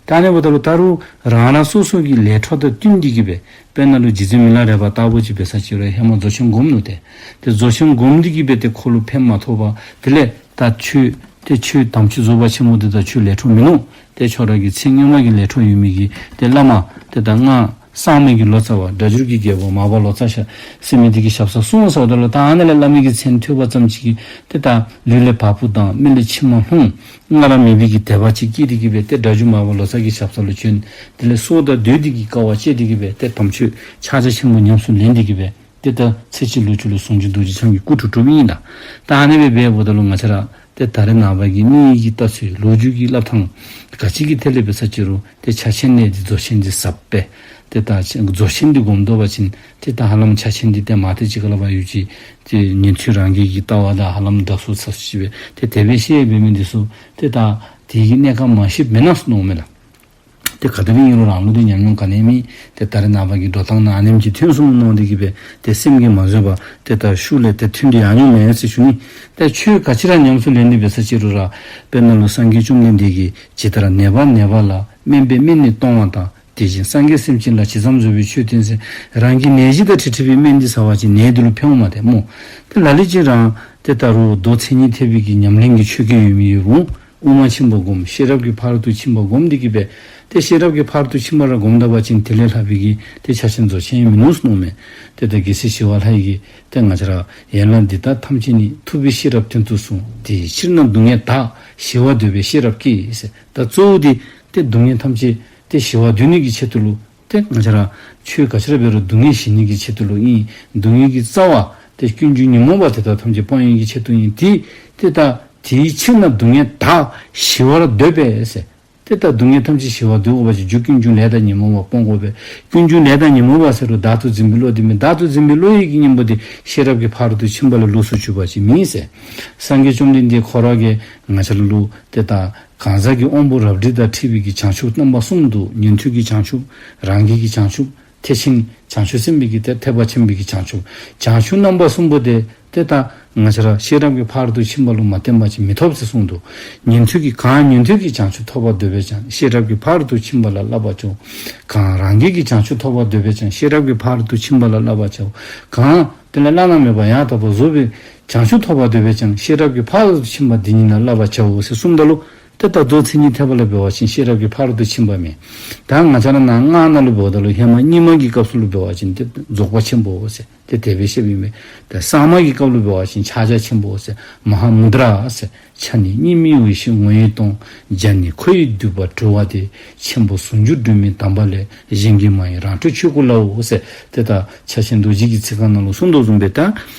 ད་ཨ་ནི་འབདཝ་ད་ལུ་ད་རུང་རང་རང་སོ་སོ་གི་ལས་འཕྲོ་དང་བསྟུན་ཏེ་གི་སྦེ་དཔེར་ན་ལུ་རྗེ་བཙུན་མི་ལ་རས་པ་ལྟ་བུ་ཅིག་འབད་ས་ཅིག་རུང་ཧེ་མ་རྫོགས་ཆེན་སྒོམ་ནུག་ཏེ། ཏེ་རྫོགས་ཆེན་སྒོམ་སྟེ་གི་སྦེ་ཏེ་ཁོ་ལུ་ཕན་མ་ཐོགས་པར་དེ་ལས་ད་ཆོས་ཏེ་ཆོས་དམ་ཆོས་རྫོགས་པ་ཆེན་པོ་འདི་དང་ཆོས་ལས་འཕྲོ་མིན་ནུག། ཏེ་ཁྱོད་ར་གི་ཚེ་སྔོན་མ་གི་ལས་འཕྲོ་ཡོད་མི་གི་ཏེ་བླ་མ་ཏེ་ད་སྔགས་གསར་མའི་གི་ལོ་ཙཱ་བ་སྒྲ་སྒྱུར་གྱི་རྒྱལ་པོ་མར་པ་ལོ་ཙཱ་ཤཱཀྱ་ཟེར་མི་འདི་གི་ཞབས་སར་སོང་ཟེརཝ་ད་ལུ་ད་ཨ་ནི་ལས་བླ་མའི་གི་མཚན་ཐོས་པ་ཙམ་ཅིག་གིས་ཏེ་ད་ལུས་ལས་བ་སྤུ་ལྡང་མིག་ལས་མཆི་མ་ལྷུང་སྔར་མེད་པའི་གི་དད་པ་ཅིག་སྐྱེས་ཏེ་གི་སྦེ་ཏེ་སྒྲ་སྒྱུར་མར་པ་ལོ་ཙཱ་གི་ཞབས་ས་ལུ་བྱོན། དེ་ལས་སྲོག་དང་བསྡོས་ཏེ་གི་དཀའ་བ་སྤྱད་དེ་གི་སྦེ་ཏེ་དམ་ཆོས་ཕྱག་རྒྱ་ཆེན་པོ་ཉམས་སུ་ལེན་ཏེ་གི་སྦེ་ཏེ་ད་ཚེ་གཅིག་ལུས་གཅིག་ལུ་ཟུང་འཇུག་རྡོ་རྗེ་འཆང་གི་སྐུ་གྲུབ་གྲུབ་ཨིན་ལགས། ད་ཨ་ནི་སྦེ་འབདཝ་ད་ལུ་ང་བཅས་ར་ཏེ་ད་རེས་ནངས་པ་གི་མི་གི་ལྟ་ཚུལ་ལོ་རྒྱུས་ཀྱི་བསླབ་ཐངས་ག་ཅི་གི་ཐད་ལས་འབད་ས་ཅིག་རུང་ཏེ་ཕྱག་ཆེན་ལས་འདི་རྫོགས་ཆེན་འདི་ཟབ་པས། ཏེ་ད་རྫོགས་ཆེན་འདི་སྒོམ་དོ་བ་ཅིན་ཏེ་ད་ཧ་ལམ་ཕྱག་ཆེན་འདི་ཏེ་མ་ཏེ་ཅིག་ཁ་ལ་བ་ཡོད་ཅི། ཏེ་ཉན་ཐོས་རང་རྒྱལ་གྱི་ལྟ་བ་དང་ཧ་ལམ་འདྲ་སུ་ཚ་སུ་ཅིག་སྦེ་ཏེ་དེ་སྦེ་བཤད་འབད་མི་འདི་ཚུ་ཏེ་ད་དེ་གི་གནད་ཀ་མ་ཤེསཔ་མེན་ན་ཟེར་མནོཝ་མས་ལགས། ཏེ་ག་དེ་སྦེ་ཨིན་རུང་རང་ལུ་ཏེ་ཉམས་མྱོང་ག་ནི་མེད། ཏེ་ད་རེས་ནངས་པ་གི་འགྲོ་སྟངས་ནང་ཨ་ནེམ་ཅིག་ཐོན་སོང་མནོ་སྟེ་གིས་སྦེ་ཏེ་སེམས་ཀྱིས་མ་བཟོད་པར་ཏེ་ད་ཤུལ་ལས་ཏེ་ཐོན་ཏེ་ཡར་འགྱོཝ་མས་ཟེར་ཞུ་ནི། ཏེ་ཆོས་ག་ཅི་ར་ཉམས་སུ་ལེན་ནི་འབད་ས་ཅི་རུང་ར་དཔེར་ན་ལུ་སངས་རྒྱས་བཅོམ་ལྡན་འདས་ཀྱིས་ཇི་ལྟར་ནད་པར་ནད་པ་ལ། སྨན་པས་སྨན་ནི་གཏོང་བ་དང་། དེ་བཞིན་སངས་རྒྱས་སེམས་ཅན་ལ། ཇི་ཙམ་བཟོད་པའི་ཆོས་སྟོན་ཟེར། རང་གི་ནད་གཞི་དང་འཁྲིལ་འཁྲིལ་བའི་སྨན་འདི་ཟ་བ་ཅིན་ནད་འདི་ལུ་ཕན་འོང་མས་ཏེ་སྨོ། ཏེ་ལ་ལུ་ཅིག་ར་ཏེ་ད་རུང་མདོ་མཚན་ཉིད་ཐེག་པའི་གི་ཉམས་ལེན་གྱི་ཆོས་སྐལ་ཡོད་མི་ཡོད་རུང་དབུ་མ་ཆེན་པོ་སྒོམ། ཤེས་རབ་ཀྱི་ཕ་རོལ་ཏུ་ཕྱིན་པ་སྒོམ་སྟེ་གིས་སྦེ་ཏེ་ཤེས་རབ་ཀྱི་ཕ་རོལ་ཏུ་ཕྱིན་པ་ར་སྒོམ་ད་པ་ཅིན་དེ་ལས་ལྷག་པའི་གི་ཏེ་ཕྱག་ཆེན་རྫོགས་ཆེན་མིན་ནུག་ཟེར་མནོཝ་མས། ཏེ་ད་རྒྱལ་སྲས་ཞི་བ་ལྷ་ཡི་གིས་ཏེ་ང་བཅས་ར་ཡན་ལག་འདི་དག་ཐམས་ཅད་ནི། ཐུབ་པའི་ཤེས་རབ་སྟེང་དུ་བཟུང་། དེའི་ཕྱིར་ན་སྡུག་བསྔལ་དག་ཞི་བ་འདོད་པས་ཤེས་རབ་བསྐྱེད་ཟེར། ད་གཙོ་བོ་འདི་ཏེ་སྡུག་བསྔལ་ཐམས་ཅད་ཏེ་ཞི་བ་འདོད་ནི་གི་ཆེད་དུ་ལུ། ཏེ་ང་བཅས་ར་ཆོས་ག་ཅི་ར་འབད་རུང་སྡུག་བསྔལ་ཞི་ནི་གི་ཆེད་དུ་ལུ་ཨིན། སྡུག་བསྔལ་གྱི་རྩ་བ་ཏེ་ཀུན་འབྱུང་ཉོན་མོངས་པ་དེ་དག་ཐམས་ཅད་སྤང་ནི་གི་ཆེད་དུ་ཨིན། ཏེ་ཏེ་ད་དེའི་ཕྱིར་ན་སྡུག་བསྔལ་དག་ཞི་བར་འདོད་པས་ཟེར། ཏེ་ད་སྡུག་བསྔལ་ཐམས་ཅད་ཞི་བར་འདོད་དགོ་པ་ཅིན་རྒྱུ་ཀུན་འབྱུང་ལས་དང་ཉོན་མོངས་པ་སྤོང་དགོ་པས། ཀུན་འབྱུང་ལས་དང་ཉོན་མོངས་པ་ཟེར་རུང་བདག་ཏུ་འཛིན་པའི་བློ་འདི་མེད། བདག་ཏུ་འཛིན་པའི་བློ་ཡི་གི་གཉེན་པོ་འདི་ཤེས་རབ་ཀྱི་ཕ་རོལ་ཏུ་ཕྱིན་པ་ལས་ལོགས་སུ་གྱུར་པ་ཅིག་མེད་ཟེར། སངས་རྒྱས་བཅོམ་ལྡན་འདས་ཁོ་ར་གིས་ང་བཅས་ལུ་ཏེ་ད་གང་ཟག་གི་དབང་པོ་རབ་རིབ་དང་འཁྲིལ་བའི་གི་བྱང་ཆུབ་རྣམ་པ་གསུམ་འདུག། ཉན་ཐོས་ཀྱི་བྱང་ཆུབ། རང་རྒྱལ་གྱི་བྱང་ཆུབ། ཐེག་ཆེན་བྱང་ཆུབ་སེམས་དཔའི་གི་ཏེ་ཐེག་པ་ཆེན་པོའི་གི་བྱང་ཆུབ། བྱང་ཆུབ་རྣམ་པ་གསུམ་པོ་དེ་ཏེ་ད་ང་བཅས་ར་ཤེས་རབ་ཀྱི་ཕ་རོལ་ཏུ་ཕྱིན་པ་ལུ་མ་བརྟེན་པ་ཅིན་མི་ཐོབ་ཟེར་གསུངས་འདུག། ཉན་ཐོས་ཀྱི་གང་ཉན་ཐོས་ཀྱི་བྱང་ཆུབ་ཐོབ་པར་འདོད་པས་ཀྱང་ཤེས་རབ་ཀྱི་ཕ་རོལ་ཏུ་ཕྱིན་པ་ལ་བསླབ་པར་བྱའོ། གང་རང་རྒྱལ་གྱི་བྱང་ཆུབ་ཐོབ་པར་འདོད་པས་ཀྱང་ཤེས་རབ་ཀྱི་ཕ་རོལ་ཏུ་ཕྱིན་པ་ལ་བསླབ་པར་བྱའོ། གང་དེ་ལས་བླ་ན་མེད་པ་ཡང་དག་པར་རྫོགས་པའི་བྱང་ཆུབ་ཐོབ་པར་འདོད་པས་ཀྱང་ཤེས་རབ་ཀྱི་ཕ་རོལ་ཏུ་ཕྱིན་པ་འདི་ཉིད་ལ་བསླབ་པར་བྱའོ་ཟེར་གསུངསམ་ད་ལུ། ཏེ་ད་མདོ་མཚན་ཉིད་ཐེག་པ་ལ་འབད་བ་ཅིན་ཤེས་རབ་ཀྱི་ཕ་རོལ་ཏུ་ཕྱིན་པ་མེན། ད་ང་བཅས་ར་ནང་སྔགས་ནང་ལུ་འབདཝ་ད་ལུ་ཧེ་མ་རྙིང་མ་གི་སྐབས་སུ་ལུ་འབད་བ་ཅིན་ཏེ་རྫོགས་པ་ཆེན་པོ་ཟེར་ཏེ་དེ་སྦེ་བཤདཔ་ཨིན་མས། ད་གསར་མ་གི་སྐབས་ལུ་འབད་བ་ཅིན་ཕྱག་རྒྱ་ཆེན་པོ་ཟེར་མ་ཧཱ་མུ་དྲ་ཟེར། ཕྱག་ནི་གཉིས་མེད་འོད་བཞིན་ངོ་བོས་སྟོང་། རྒྱ་ནི་འཁོར་བའི་མདུད་པ་གྲོལ་བ་སྟེ། ཆེན་པོ་ཟུང་འཇུག་སྒྲོན་མེའི་གདམས་པ་ལས། གཞན་གྱིས་མ་ཡེངས་རང་གྲོལ་ཆོས་སྐུ་ལའོ་ཟེར་ཏེ་ད་ཕྱག་ཆེན་རྡོ་རྗེ་གི་ཚིག་རྐང་ནང་ལུ་གསུངས་དོ་བཟུམ་སྦེ་ད་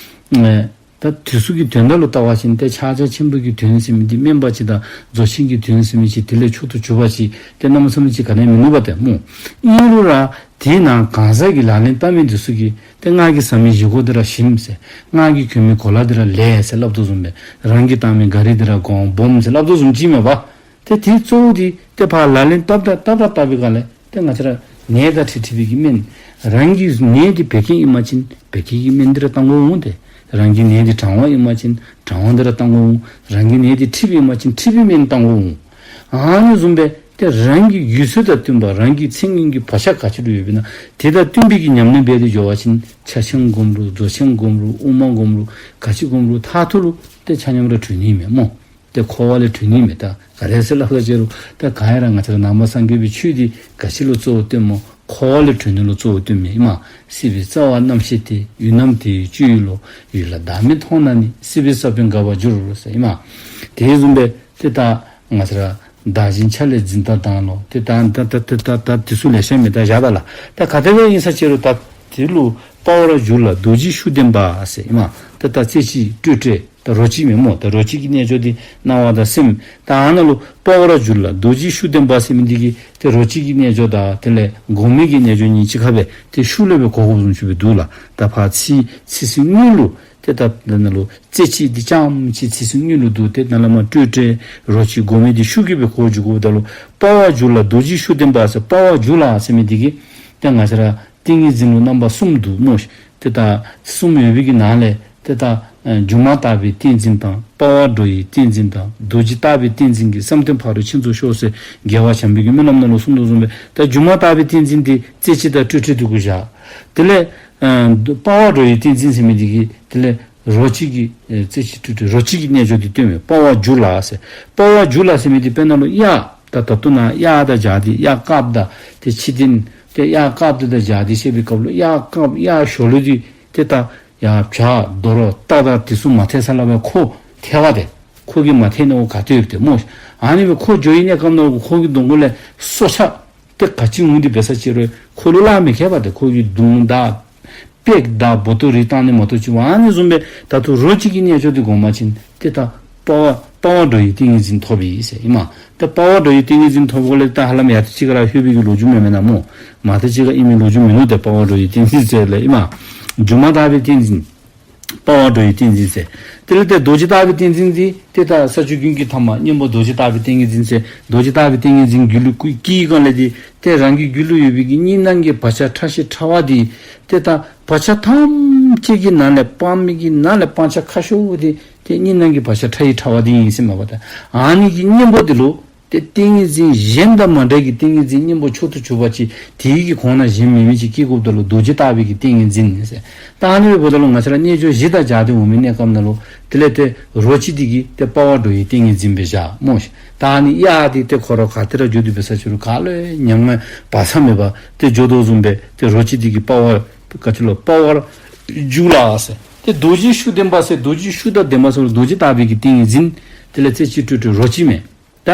ཨེ་ད་དེ་ཚུ་གི་དོན་དག་ལུ་བལྟ་བ་ཅིན་ཏེ་ཕྱག་རྒྱ་ཆེན་པོ་གི་དོན་ཟེར་མི་འདི་དམན་པ་ཅིག་དང་རྫོགས་ཆེན་གྱི་དོན་ཟེར་མི་ཅིག་དེ་ལས་མཆོག་ཏུ་གྱུར་པ་ཅིག་ཏེ་གནམ་མེད་ས་མེད་ཅིག་ག་ནི་མིན་ནུག་པ་ཏེ་སྨོ། ཨིན་རུང་ར་དེ་ནང་གང་ཟག་གི་ལག་ལེན་བསྟར་མི་འདི་ཚུ་གིས་ཏེ་སྔགས་ཀྱིས་ཟ་མི་བཞེས་སྒོ་འདི་ར་ཞིམ་ཟེར། སྔགས་ཀྱིས་གྱོན་མི་གོ་ལ་འདི་ར་ལེགས་ཟེར་སླབ་དོ་བཟུམ་སྦེ། རང་གིས་བཏང་མི་ག་རི་འདི་ར་གོང་སྦོམ་ཟེར་སླབ་དོ་བཟུམ་ཅིག་མས་པ། ཏེ་དེ་གཙོ་བོ་འདི་ཏེ་ཕར་ལག་ལེན་བསྟར་བསྟར་བསྟར་བསྟར་བའི་སྒང་ལས་ཏེ་ང་བཅས་ར་ནད་དང་འཁྲིལ་འཁྲིལ་བའི་གི་སྨན། རང་གི་ནད་འདི་བད་ཀན་ཨིན་པ་ཅིན་བད་ཀན་གྱི་སྨན་འདི་ར་བཏང་དགོ་འོང་ཏེ། རང་གི་ནད་འདི་གྲང་བ་ཨིན་པ་ཅིན་གྲང་བ་འདི་ར་བཏང་དགོ་འོང་། རང་གི་ནད་འདི་མཁྲིས་པ་ཨིན་པ་ཅིན་མཁྲིས་པའི་སྨན་བཏང་དགོ་འོང་། ཨ་ནི་བཟུམ་སྦེ་ཏེ་རང་གི་ཡུལ་ཚོད་དང་བསྟུན་པ་རང་གི་ཚེ་སྔོན་གྱི་བག་ཆགས་ག་ཅི་ར་ཡོདཔ་ཨིན་ན་དེ་དང་བསྟུན་པའི་གི་ཉམས་ལེན་འབད་དེ་འགྱོ་བ་ཅིན་ཕྱག་ཆེན་སྒོམ་རུང་རྫོགས་ཆེན་སྒོམ་རུང་དབུ་མ་སྒོམ་རུང་ག་ཅི་སྒོམ་རུང་མཐར་ཐུག་ལུ་ཏེ་ཆ་མཉམ་ར་གྲོལ་ནི་མས་སྨོ། ཏེ་འཁོར་བ་ལས་གྲོལ་ནི་མས། ད་ག་རེ་ཟེར་སླབ་ས་ཅི་རུང་ད་ག་ཡ་ར་ང་བཅས་ར་ནང་པ་སངས་རྒྱས་པའི་ཆོས་འདི་ག་ཅི་ལུ་གཙོ་བོ་བཏོནམ་སྨོ། འཁོར་བ་ལས་གྲོལ་ནི་ལུ་གཙོ་བོ་བཏོནམ་མས་ཨིན་མས། སྲིད་པའི་རྩ་བ་རྣམ་ཤེས་ཏེ། ཡུལ་རྣམས་དེ་ཡི་སྤྱོད་ཡུལ་ལོ། ཡུལ་ལ་བདག་མེད་མཐོང་ན་ནི། སྲིད་པའི་ས་བོན་འགག་པར་འགྱུར་ཟེར་ཨིན་མས། དེ་བཟུམ་སྦེ་ཏེ་ད་ང་བཅས་ར་བདག་གཞན་ཆ་ལས་འཛིན་སྟངས་དང་ལོ། ཏེ་ད་ད་ད་ད་ད་ད་དེ་ཚུ་ལེ་ཤ་མེད་ད་བཞག་ད་ལགས། ད་ག་དེ་སྦེ་ཨིན་ས་ཅི་རུང་ད་དེ་ལུ་དཔའ་བར་གྱུར་ལ་རྡོ་རྗེའི་ཤུགས་ལྡན་པ་ཟེར་ཨིན་མས། ཏེ་ད་རྩེ་གཅིག་སྤྲོས་བྲལ། ད་རོ་གཅིག་མས་སྨོ། ད་རོ་གཅིག་གི་རྣལ་འབྱོར་འདི་སྣང་བ་དང་སེམས། ད་ཨ་ནཱ་ལུ་དཔའ་བར་གྱུར་ལ་རྡོ་རྗེའི་ཤུགས་ལྡན་པ་ཟེར་མི་འདི་གིས་ཏེ་རོ་གཅིག་གི་རྣལ་འབྱོར་དང་དེ་ལས་སྒོམ་མེད་ཀྱི་རྣལ་འབྱོར་གཉིས་གཅིག་ཁར་སྦེ་ཏེ་ཤུགས་ལས་སྦེ་གོ་དགོཔ་བཟུམ་ཅིག་སྦེ་འདུག་ལགས། ད་ཕར་ཚིག་ཚིག་ཟིན་དངུལ་ལུ་ཏེ་ད་ད་ནཱ་ལུ་རྩེ་གཅིག་འདི་རྐྱངམ་གཅིག་ཚིག་ཟིན་དངུལ་ལུ་འདུག། ཏེ་ནཱ་ལས་མར་སྤྲོས་བྲལ་རོ་གཅིག་སྒོམ་མེད་འདི་ཤུགས་ཀྱིས་སྦེ་གོ་འགྱོ་དགོཔ་ད་ལུ་དཔའ་བར་གྱུར་ལ་རྡོ་རྗེའི་ཤུགས་ལྡན་པ་ཟེར་དཔའ་བར་གྱུར་ལ་ཟེར་མི་འདི་གིས་ཏེ་ང་བཅས་ར་ཏིང་ངེ་འཛིན་ལུ་རྣམ་པ་གསུམ་འདུག་སྨོ། ཏེ་ད་གསུམ་ཡོད་པའི་གི་ནང་ལས་ཏེ་ད་ཨ་སྒྱུ་མ་ལྟ་བུའི་ཏིང་འཛིན་དང་དཔའ་བར་འགྲོ་བའི་ཏིང་འཛིན་དང་རྡོ་རྗེ་ལྟ་བུའི་ཏིང་འཛིན་གྱིས་བསམ་གཏན་ཕ་རོལ་ཕྱིན་རྫོགས་ཤོག་ཟེར་རྒྱལ་བ་བྱམས་པའི་གི་སྨོན་ལམ་ནང་ལུ་གསུངས་དོ་བཟུམ་སྦེ་ད་སྒྱུ་མ་ལྟ་བུའི་ཏིང་འཛིན་འདི་རྩེ་གཅིག་དང་སྤྲོས་བྲལ་འདི་གུ་བཞག། དེ་ལས་ཨ་དཔའ་བར་འགྲོ་བའི་ཏིང་འཛིན་ཟེར་མི་འདི་གིས་དེ་ལས་རོ་གཅིག་གི་ཨེ་རྩེ་གཅིག་སྤྲོས་བྲལ་རོ་གཅིག་གི་རྣལ་འབྱོར་འདི་སྟོནམ་མས། དཔའ་བར་གྱུར་ལ་ཟེར། དཔའ་བར་གྱུར་ལ་ཟེར་མི་འདི་དཔེར་ན་ལུ་གཡག་ད་ད་ལྟོ་ནཱ་གཡག་དང་སྦྱར་ཏེ་གཡག་དཀརཔོ་དང་ཏེ་ཕྱི་རྟེན་ཏེ་གཡག་དཀརཔོ་དེ་དང་སྦྱར་ཏེ་བཤད་པའི་སྐབས་ལུ་གཡག་དཀརཔོ་གཡག་གཞོལ་ལོ་འདི་ཏེ་ད་ཡར་བྱག་རྡོ་རོག་རྟ་དང་དེ་ཚུ་མ་ཐལ་ས་ལུ་སྦེ་ཁོ་ཐལ་བ་ཏེ་ཁོ་གིས་མ་ཐལ་ནི་འོ་ག་ཏེ་ཡོདཔ་ཏེ་སྨོ། ཨ་ནི་སྦེ་ཁོ་འགྱོ་བའི་གནས་སྐབས་ནང་ཁོ་གི་གདོང་ཁ་ལས་སྲོག་ཆགས་ཏེ་ག་ཅི་འོང་འདི་འབད་ས་ཅི་རུང་ཁོ་ལུ་གླགས་མི་ཁེལ་བ་ཏེ་ཁོ་གིས་མདུང་དང་སྤེག་དང་འབོ་ཏོ་རིགས་བཏང་ནི་མ་གཏོགས་ཅིག་འབད་ཨ་ནི་བཟུམ་སྦེ་ད་ལྟོ་རོ་གཅིག་གི་རྣལ་འབྱོར་འདི་སྒོམ་པ་ཅིན་ཏེ་ད་དཔའ་བ་དཔའ་བར་འགྲོ་བའི་ཏིང་ངེ་འཛིན་ཐོབ་ཨིན་ཟེར་ཨིན་མས། ད་དཔའ་བར་འགྲོ་བའི་ཏིང་ངེ་འཛིན་ཐོབ་དགོཔ་ལས་ད་ཧ་ལམ་ཡར་ལྟ་ཅིག་ཁར་ལྷོད་པའི་གི་ལོ་རྒྱུས་མེན་མེན་ན་སྨོ། མར་ལྟ་ཅིག་ཁར་ཨིན་མི་ལོ་རྒྱུས་མིན་ནུག། ཏེ་དཔའ་བར་འགྲོ་བའི་ཏིང་ངེ་འཛིན་ཟེར་ལས་ཨིན་མས། སྒྱུ་མ་ལྟ་བུའི་ཏིང་འཛིན། དཔའ་ དཔའ་བ་འགྲོ་བའི་ཏིང་འཛིན་ཟེར། དེ་ལས་ཏེ་རྡོ་རྗེ་ལྟ་བུའི་ཏིང་འཛིན་འདི་ཏེ་ད་ས་བཅུ་རྒྱུན་གྱི་ཐ་མ་གཉེན་པོ་རྡོ་རྗེ་ལྟ་བུའི་ཏིང་ངེ་འཛིན་ཟེར། རྡོ་རྗེ་ལྟ་བུའི་ཏིང་ངེ་འཛིན་སྒྱུ་ལུས་སྐུ་བསྐྱེད་སྒང་ལས་ཏེ་ཏེ་རང་གི་སྒྱུ་ལུས་ཡོད་པའི་གི་གཉིས་སྣང་གི་བག་ཆགས་ཕྲ་ཞིང་ཕྲ་བ་འདི་ཏེ་ད་བག་ཆགས་ཐམས་ཅད་ཀྱི་ནང་ལས་སྤང་མི་གི་ནང་ལས་སྤང་བྱ་ཁ་ཤོར་བ་འདི་ཏེ་གཉིས་སྣང་གི་བག་ཆགས་ཕྲ་ཞིང་ཕྲ་བ་འདི་ཨིན་ཟེར་མས་པ། ད་ཨ་ནི་གི་གཉེན་པོ་འདི་ལུ་ཏེ་ཏིང་ངེ་འཛིན་གཞན་དང་མ་འདྲ་གི་ཏིང་ངེ་འཛིན་གཉེན་པོ་མཆོག་ཏུ་གྱུར་པ་ཅིག་དེའི་གི་གོང་ན་གཞན་མེད་མི་ཅིག་སྐྱེ་དགོཔ་ད་ལུ་རྡོ་རྗེ་ལྟ་བུའི་གི་ཏིང་ངེ་འཛིན་ཟེར། ད་ཨ་ནི་འབདཝ་ད་ལུ་ང་བཅས་ར་རྣལ་འབྱོར་བཞི་དང་སྦྱར་ཏེ་འོང་མི་གནས་སྐབས་ནང་ལུ་དེ་ལས་ཏེ་རོ་གཅིག་འདི་གིས་ཏེ་དཔའ་བ་འགྲོ་བའི་ཏིང་ངེ་འཛིན་སྦེ་བཞག་སྨོ་ཤིག། ད་ཨ་ནི་གཡག་འདི་ཏེ་ཁོ་ར་ག་ཏེ་ར་འགྱོ་དོ་འབད་ས་ཅི་རུང་ག་ལུ་ཡང་ཉམ་ང་བག་ཚ་མེད་པར་ཏེ་འགྱོ་དོ་བཟུམ་སྦེ་ཏེ་རོ་གཅིག་འདི་གིས་དཔའ་བ་ག་ཅི་ལོ་དཔའ་བར་འགྱུར་ལ་ཟེར། ཏེ་རྡོ་རྗེའི་ཤུགས་ལྡན་པ་ཟེར། རྡོ་རྗེའི་ཤུགས་དང་ལྡན་པ་ཟེར་རྡོ་རྗེ་ལྟ་བུའི་གི་ཏིང་ངེ་འཛིན། དེ་ལས་རྩེ་གཅིག་སྤྲོས་བྲལ་རོ་གཅིག་མས། ད་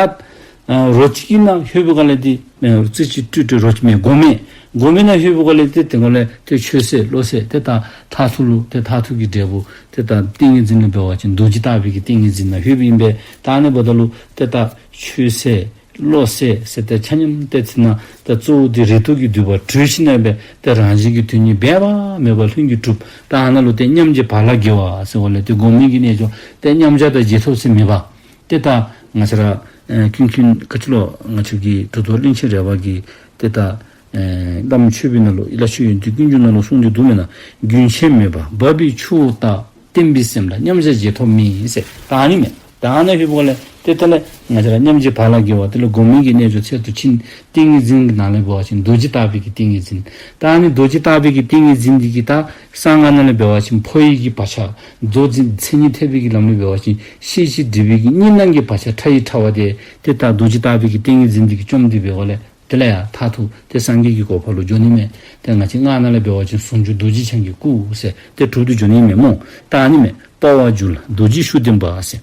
ཨ་རོ་གཅིག་གི་ནང་ལྷོད་པའི་སྒང་ལས་ཏེ་ཨ་རྩེ་གཅིག་སྤྲོས་བྲལ་རོ་གཅིག་མས། སྒོམ་མེད། སྒོམ་མེད་ནང་ལྷོད་པའི་སྒང་ལས་ཏེ་དེ་སྒང་ལས་ཏེ་ཆོས་ཟེར་བློ་ཟེར་ཏེ་ད་མཐར་ཐུག་ལུ་ཏེ་མཐར་ཐུག་གི་འབྲས་བུ་ཏེ་ད་ཏིང་ངེ་འཛིན་ལུ་འབད་བ་ཅིན་རྡོ་རྗེ་ལྟ་བུའི་གི་ཏིང་ངེ་འཛིན་ནང་ལྷོདཔ་ཨིན་པས། ད་ཨ་ནི་འབདཝ་ད་ལུ་ཏེ་ད་ཆོས་ཟེར་བློ་ཟེར་ཟེར་ཏེ་ཆ་མཉམ་ཏེ་དེ་ནང་ད་གཙོ་བོ་འདི་རེ་དོགས་ཀྱི་འདུན་པ་གྲོལ་ཞིནམ་ལས་ཏེ་རང་བཞིན་གྱི་དོན་གཉིས་འབད་པ་མེད་པར་ལྷུན་གྱིས་གྲུབ། ད་ཨ་ནཱ་ལུ་ཏེ་མཉམ་རྗེས་བག་ལ་དགེ་བ་ཟེར་བ་ལས་ཏེ་སྒོམ་མེད་ཀྱི་རྣལ་འབྱོར་ཏེ་མཉམ་བཞག་དང་རྗེས་ཐོབ་ཟེར་མེད་པ། ཏེ་ད་ང་བཅས་ར་ཨེ་ཀུན་མཁྱེན་ག་ཅི་ལོ་ང་བཅས་ཀྱི་གྲུབ་ཐོབ་གླིང་ཆེན་རས་པ་གིས་ཏེ་ད་ཨེ་བླམ་ཆོས་པའི་ནང་ལུ་ཡིད་ལ་ཆོས་ཡོན་ཏན་ཀུན་འབྱུང་ནང་ལུ་གསུངས་ཏེ་འདུག་མེན་ན། རྒྱུན་ཆད་མེད་པ་འབབ་པའི་ཆུ་བོ་ལྟར། བརྟན་པའི་སེམས་ལ་མཉམ་བཞག་རྗེས་ཐོབ་མེད་ཟེར། ད་ཨ་ནི་མས། ད་ཨ་ནཱ་ལྷོདཔ་ལས་ཏེ་དེ་ལས་ང་བཅས་ར་མཉམ་རྗེས་བག་ལ་དགེ་བ་དེ་ལས་སྒོམ་མེད་ཀྱི་རྣལ་འབྱོར་ཚད་དུ་ཕྱིན། ཏིང་ངེ་འཛིན་གྱི་ནང་ལས་འབད་བ་ཅིན་རྡོ་རྗེ་ལྟ་བུའི་གི་ཏིང་ངེ་འཛིན། ད་ཨ་ནི་རྡོ་རྗེ་ལྟ་བུའི་གི་ཏིང་ངེ་འཛིན་འདི་གིས་ད་གསང་སྔགས་ནང་ལས་འབད་བ་ཅིན་འཕོ་བའི་གི་བག་ཆགས་མདོ་འཛིན་མཚན་ཉིད་ཐེག་པའི་གི་ལམ་ལས་འབད་བ་ཅིན་ཤེས་བྱའི་སྒྲིབ་པའི་གི་གཉིས་སྣང་གི་བག་ཆགས་ཕྲ་ཞིང་ཕྲ་བ་དེ་ཏེ་ད་རྡོ་རྗེ་ལྟ་བུའི་གི་ཏིང་ངེ་འཛིན་འདི་གིས་བཅོམ་སྟེ་འབདཝ་ལས་དེ་ལས་ཡང་མཐར་ཐུག་ཏེ་སངས་རྒྱས་ཀྱི་གོ་འཕང་ལུ་འགྱོ་ནི་མས། ཏེ་ང་བཅས་སྔགས་ནང་ལས་འབད་བ་ཅིན་ཟུང་འཇུག་རྡོ་རྗེ་འཆང་གི་སྐུ་ཟེར་ཏེ་གྲུབ་སྟེ་འགྱོ་ནི་མས་སྨོ། ད་ཨ་ནི་མས། དཔའ་བར་གྱུར་ལ་རྡོ་རྗེའི་ཤུགས་ལྡན་པ་ཟེར།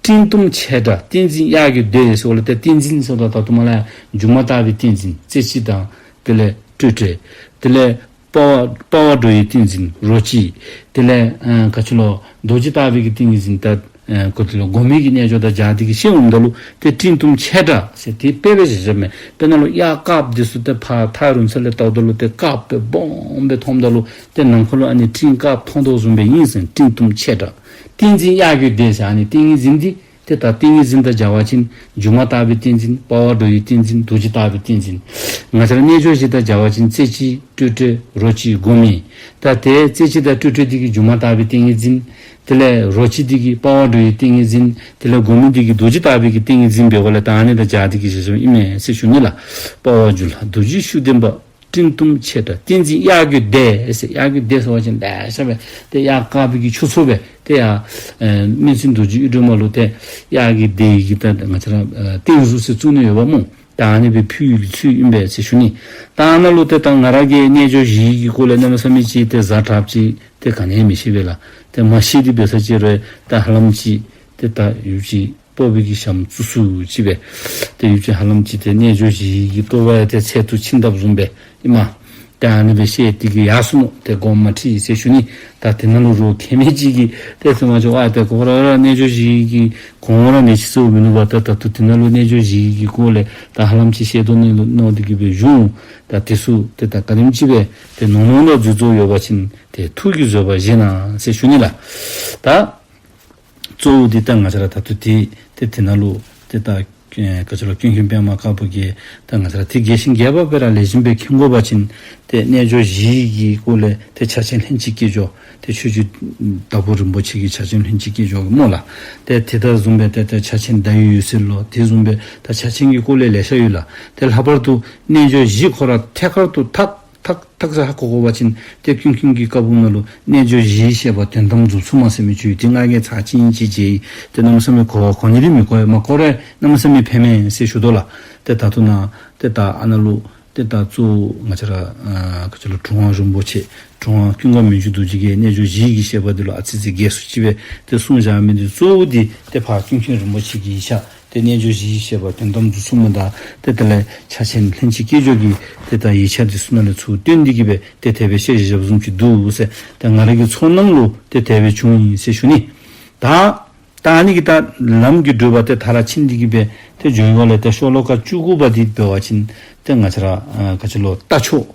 སྤྲིན་གཏུམ་ཆད་འདྲ་ཏིང་འཛིན་གཡག་གི་སྡེ་ཟེར་བ་ལས་ཏེ་ཏིང་འཛིན་ཟེརཝ་ད་ད་ལྟོ་མ་ལ་ཡ་སྒྱུ་མ་ལྟ་བུའི་ཏིང་འཛིན་རྩེ་གཅིག་དང་དེ་ལས་སྤྲོས་བྲལ། དེ་ལས་དཔའ་བ་དཔའ་བར་འགྲོ་བའི་ཏིང་འཛིན་རོ་གཅིག། དེ་ལས་ཨ་ག་ཅི་ལོ་རྡོ་རྗེ་ལྟ་བུའི་གི་ཏིང་འཛིན་ད་ཨ་གོ་དེ་ལུ་སྒོམ་མེད་ཀྱི་རྣལ་འབྱོར་དང་སྦྱར་ཏེ་གི་བཤད་འོངམ་ད་ལུ་ཏེ་སྤྲིན་གཏུམ་ཆད་འདྲ་ཟེར་ཏེ་དཔེ་སྦེ་བཞག་བཞགཔ་མས། དཔེར་ན་ལུ་གཡག་དཀརཔོ་འདི་ཚུ་ཏེ་ཕར་ཐག་རིང་ས་ལས་བལྟཝ་ད་ལུ་ཏེ་དཀརཔོ་སྦེ་སྦོམ་སྦེ་མཐོངམ་ད་ལུ་ཏེ་ནམ་མཁའ་ལུ་ཨ་ནི་སྤྲིན་དཀརཔོ་མཐོང་དོ་བཟུམ་སྦེ་ཨིན་ཟེར། སྤྲིན་གཏུམ་ཆད་འདྲ་ཏིང་འཛིན་གཡག་གི་སྡེ་ཟེར། ཨ་ནི་ཏིང་ངེ་འཛིན་འདི་ཏེ་ད་ཏིང་ངེ་འཛིན་དང་སྦྱར་བ་ཅིན་སྒྱུ་མ་ལྟ་བུའི་ཏིང་འཛིན། དཔའ་བར་འགྲོ་བའི་ཏིང་འཛིན། རྡོ་རྗེ་ལྟ་བུའི་ཏིང་འཛིན། ང་བཅས་ར་རྣལ་འབྱོར་བཞི་དང་སྦྱར་བ་ཅིན་རྩེ་གཅིག་སྤྲོས་བྲལ་རོ་གཅིག་སྒོམ་མེད། ད་ཏེ་རྩེ་གཅིག་དང་སྤྲོས་བྲལ་འདི་གིས་སྒྱུ་མ་ལྟ་བུའི་ཏིང་ངེ་འཛིན། དེ་ལས་རོ་གཅིག་འདི་གིས་དཔའ་བར་འགྲོ་བའི་ཏིང་ངེ་འཛིན། དེ་ལས་སྒོམ་མེད་འདི་གིས་རྡོ་རྗེ་ལྟ་བུའི་གི་ཏིང་ངེ་འཛིན་འབདཝ་ལས་ད་ཨ་ནི་དང་སྦྱར་ཏེ་གི་བཞག་བཞགཔ་ཨིན་མས་ཟེར་ཞུ་ནི་ལགས། དཔའ་བར་གྱུར་ལ་རྡོ་རྗེའི་ཤུགས་ལྡན་པ། སྤྲིན་གཏུམ་ཆད་འདྲ་ཏིང་འཛིན་གཡག་གི་སྡེ་ཟེར། གཡག་གི་སྡེ་ཟེར་བ་ཅིན་ལེ་ཤ་སྦེ་ཏེ་གཡག་དཀར་པོའི་གི་ཁྱུ་ཚོགས་སྦེ་ཏེ་ཡར་ཨེ་སྨན་བཙུན་རྡོ་རྗེ་གཡུ་སྒྲོན་མ་ལུ་ཏེ་གཡག་གི་སྡེ་གི་ད་ང་བཅས་ར་ཨེ་རྟེན་གཟུགས་ཟེར་བཙུགས་ནི་ཡོདཔ་སྨོ། ད་ཨ་ནི་སྦེ་ཕུལ་བའི་གི་ཚུལ་ཨིན་པས་ཟེར་ཞུ་ནི། ད་ཨ་ནཱ་ལུ་ཏེ་ད་ང་ར་གིས་རྣལ་འབྱོར་བཞི་གི་སྐོར་ལས་གནམ་མེད་ས་མེད་ཅིག་ཏེ་ཛ་དྲགཔ་ཅིག་ཏེ་ག་ནི་ཡང་མི་ཤེས་པས་ལགས། ཏེ་མ་ཤེས་ཏེ་འབད་ས་ཅིག་རུང་ད་ཧ་ལམ་ཅིག་ཏེ་ད་ཡུདཔ་ཅིག་སྤོབས་པའི་གི་ཞྭམོ་བཙུགས་བཙུགསཔ་ཅིག་སྦེ་ཏེ་ཡུདཔ་ཅིག་ཧ་ལམ་ཅིག་ཏེ་རྣལ་འབྱོར་བཞི་གི་རྟོགས་པ་ཡང་ཏེ་ཚད་དུ་ཕྱིན་དཔ་བཟུམ་སྦེ་ཨིན་མས། ཏེ་ཨ་ནི་སྦེ་བཤད་དེ་གི་ཡར་སོ་ནུག། ཏེ་དགོངསམ་མ་ཁྲེལ་ཟེར་ཞུ་ནི། ད་དེ་ནང་ལུ་རོགས་མཁས་མི་ཅིག་གིས་ཏེ་ཟེར་མ་ཆོག་པ། ཏེ་ཁོ་ར་ར་རྣལ་འབྱོར་བཞི་གི་གོང་ར་ནི་ཅིག་གསུངས་མི་ནུག་པ། ད་ད་ལྟོ་དེ་ནང་ལུ་རྣལ་འབྱོར་བཞི་གི་སྐོར་ལས་ད་ཧ་ལམ་ཅིག་བཤད་དོ་ནི་ལུ་མནོ་སྟེ་གི་སྦེ་བཞུགས། ད་དེ་ཚུ་ཏེ་ད་ག་དེམ་ཅིག་སྦེ་ཏེ་ནོར་ནོར་ལུ་འཛོལ་འཛོལཝ་ཡོད་པ་ཅིན་ཏེ་ཐུགས་ཀྱིས་བཟོད་པ་བཞེས་གནང་ཟེར་ཞུ་ནི་ལགས། ད་གཙོ་བོ་འདི་ད་ང་བཅས་ར་ད་ལྟོ་ཏེ་ཏེ་དེ་ནང་ལུ་ཏེ་ད་ཨེ་ག་ཅི་ལོ་ཀུན་མཁྱེན་པདྨ་དཀར་པོ་གིས་ད་ང་བཅས་ར་ཏེ་རྒྱས་ཤིང་རྒྱས་པ་སྦེ་ར་ལེགས་ཤོམ་སྦེ་མཁྱེན་དགོ་པ་ཅིན་ཏེ་རྣལ་འབྱོར་བཞི་གི་སྐོར་ལས་ཏེ་ཕྱག་ཆེན་ལྷན་ཅིག་སྐྱེས་སྦྱོར་ཏེ་ཆོས་རྗེ་དྭགས་པོ་རིན་པོ་ཆེ་གི་ཕྱག་ཆེན་ལྷན་ཅིག་སྐྱེས་སྦྱོར་གི་སྨོ་ལགས། ཏེ་དེ་དང་བཟུམ་སྦེ་ཏེ་ཏེ་ཕྱག་ཆེན་ཟླ་འོད་འོད་གསལ་ལོ་དེ་བཟུམ་སྦེ་ད་ཕྱག་ཆེན་གྱི་སྐོར་ལས་ལེ་ཤ་ཡོད་ལགས། ཏེ་ལྷག་པར་དུ་རྣལ་འབྱོར་བཞི་ཁོ་ར་ཐད་ཀར་དུ་ཐག་ཐག་ཐག་ཆ་ཧ་གོ་དགོ་པ་ཅིན་ཏེ་ཀུན་མཁྱེན་གྱི་བཀའ་འབུམ་ནང་ལུ་རྣལ་འབྱོར་བཞིའི་བཤད་པ་དོན་དམ་མཛུབ་ཚུགས་མ་ཟེར་མི་ཅིག་ཡོད། ཏེ་ང་གིས་ཚར་གཅིག་གཉིས་ཅིག་མཇལ་ཡི། ཏེ་གནམ་མེད་ས་མེད་གོ་བ་གོ་ནི་རེ་མི་གོ་བས། མ་གོ་རུང་གནམ་མེད་ས་མེད་ཕན་མས་ཟེར་ཞུ་དོ་ལགས། ཏེ་ད་ལྟོ་ནཱ་ཏེ་ད་ཨ་ནཱ་ལུ་ཏེ་ད་གཙོ་བོ་ང་བཅས་ར་ཨ་ག་ཅི་ལོ་གྲུབ་དབང་རིན་པོ་ཆེ་གྲུབ་དབང་ཀུན་དགའ་མི་འགྱུར་རྡོ་རྗེ་གིས་རྣལ་འབྱོར་བཞི་གི་བཤད་པ་འདི་ལུ་ཨ་ཙི་ཙི་རྒྱས་སུ་ཅིག་སྦེ་ཏེ་གསུངས་བཞག་མི་འདི་གཙོ་བོ་འདི་ཏེ་ཕར་ཀུན་མཁྱེན་རིན་པོ་ཆེ་གི་ཡིག་ཆ་ཏེ་རྣལ་འབྱོར་བཞིའི་བཤད་པ་དོན་དམ་མཛུབ་ཚུགས་མ་དང་ཏེ་དེ་ལས་ཕྱག་ཆེན་ལྷན་ཅིག་སྐྱེས་སྦྱོར་གྱི་ཏེ་ད་ཡིག་ཆ་འདི་ཚུ་ནང་ལས་ཚུར་བཏོན་ཏེ་གི་སྦེ་ཏེ་དེ་སྦེ་བཤད་བཞག་བཞགཔ་བཟུམ་ཅིག་འདུག་ཟེར། ཏེ་ང་ར་གི་ཚོར་སྣང་ལུ་ཏེ་དེ་སྦེ་བྱུང་ཡི་ཟེར་ཞུ་ནི། ད་ད་ཨ་ནི་གི་ད་ལམ་གྱི་བགྲོད་པ་ཏེ་མཐར་ཕྱིན་ཏེ་གི་སྦེ་ཏེ་འགྱོ་བ་ལས་ཏེ་ཤོ་ལོ་ཀ་བཅུ་དགུ་པ་འདི་འབད་བ་ཅིན་ཏེ་ང་བཅས་ར་ཨ་ག་ཅི་ལོ་རྟ་མཆོག་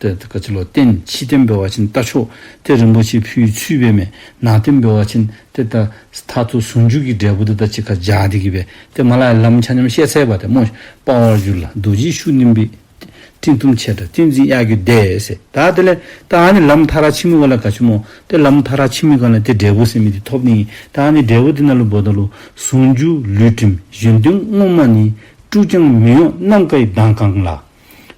ཏེ་ཏེ་ག་ཅི་ལོ་རྟེན་ཕྱི་རྟེན་འབད་བ་ཅིན་རྟ་མཆོག་ཏེ་རིན་པོ་ཆེ་ཕུལ་ཚུལ་འབད་མི། ནང་རྟེན་འབད་བ་ཅིན་ཏེ་ད་མཐར་ཐུག་ཟུང་འཇུག་གི་འབྲས་བུ་དེ་དང་གཅིག་ཁར་སྦྱར་ཏེ་གི་སྦེ་ཏེ་མར་ལས་ལམ་ཆ་མཉམ་བཤད་ཚར་བ་ཏེ་སྨོ། དཔའ་བར་འགྱུར་ལ་རྡོ་རྗེའི་ཤུགས་བསྣན་པའི། སྤྲིན་གཏུམ་ཆེ་དྲགས་ཏིང་འཛིན་གཡག་གི་སྡེ་ཟེར། ད་དེ་ལས་ད་ཨ་ནི་ལམ་མཐར་ཕྱིན་མི་ག་ལས་ག་ཅི་སྨོ། ཏེ་ལམ་མཐར་ཕྱིན་མི་ག་ལས་ཏེ་འབྲས་བུ་ཟེར་མི་དེ་ཐོབ་ནི། ད་ཨ་ནི་འབྲས་བུ་དེ་ནང་ལུ་འབདཝ་ད་ལུ་ཟུང་འཇུག་ལུས་དྲིམ་གཞན་དོན་སྔོན་མ་ནི། དཀྲུགས་ཀྱང་མི་གཡོ་ནམ་མཁའི་མདངས་གང་ལ།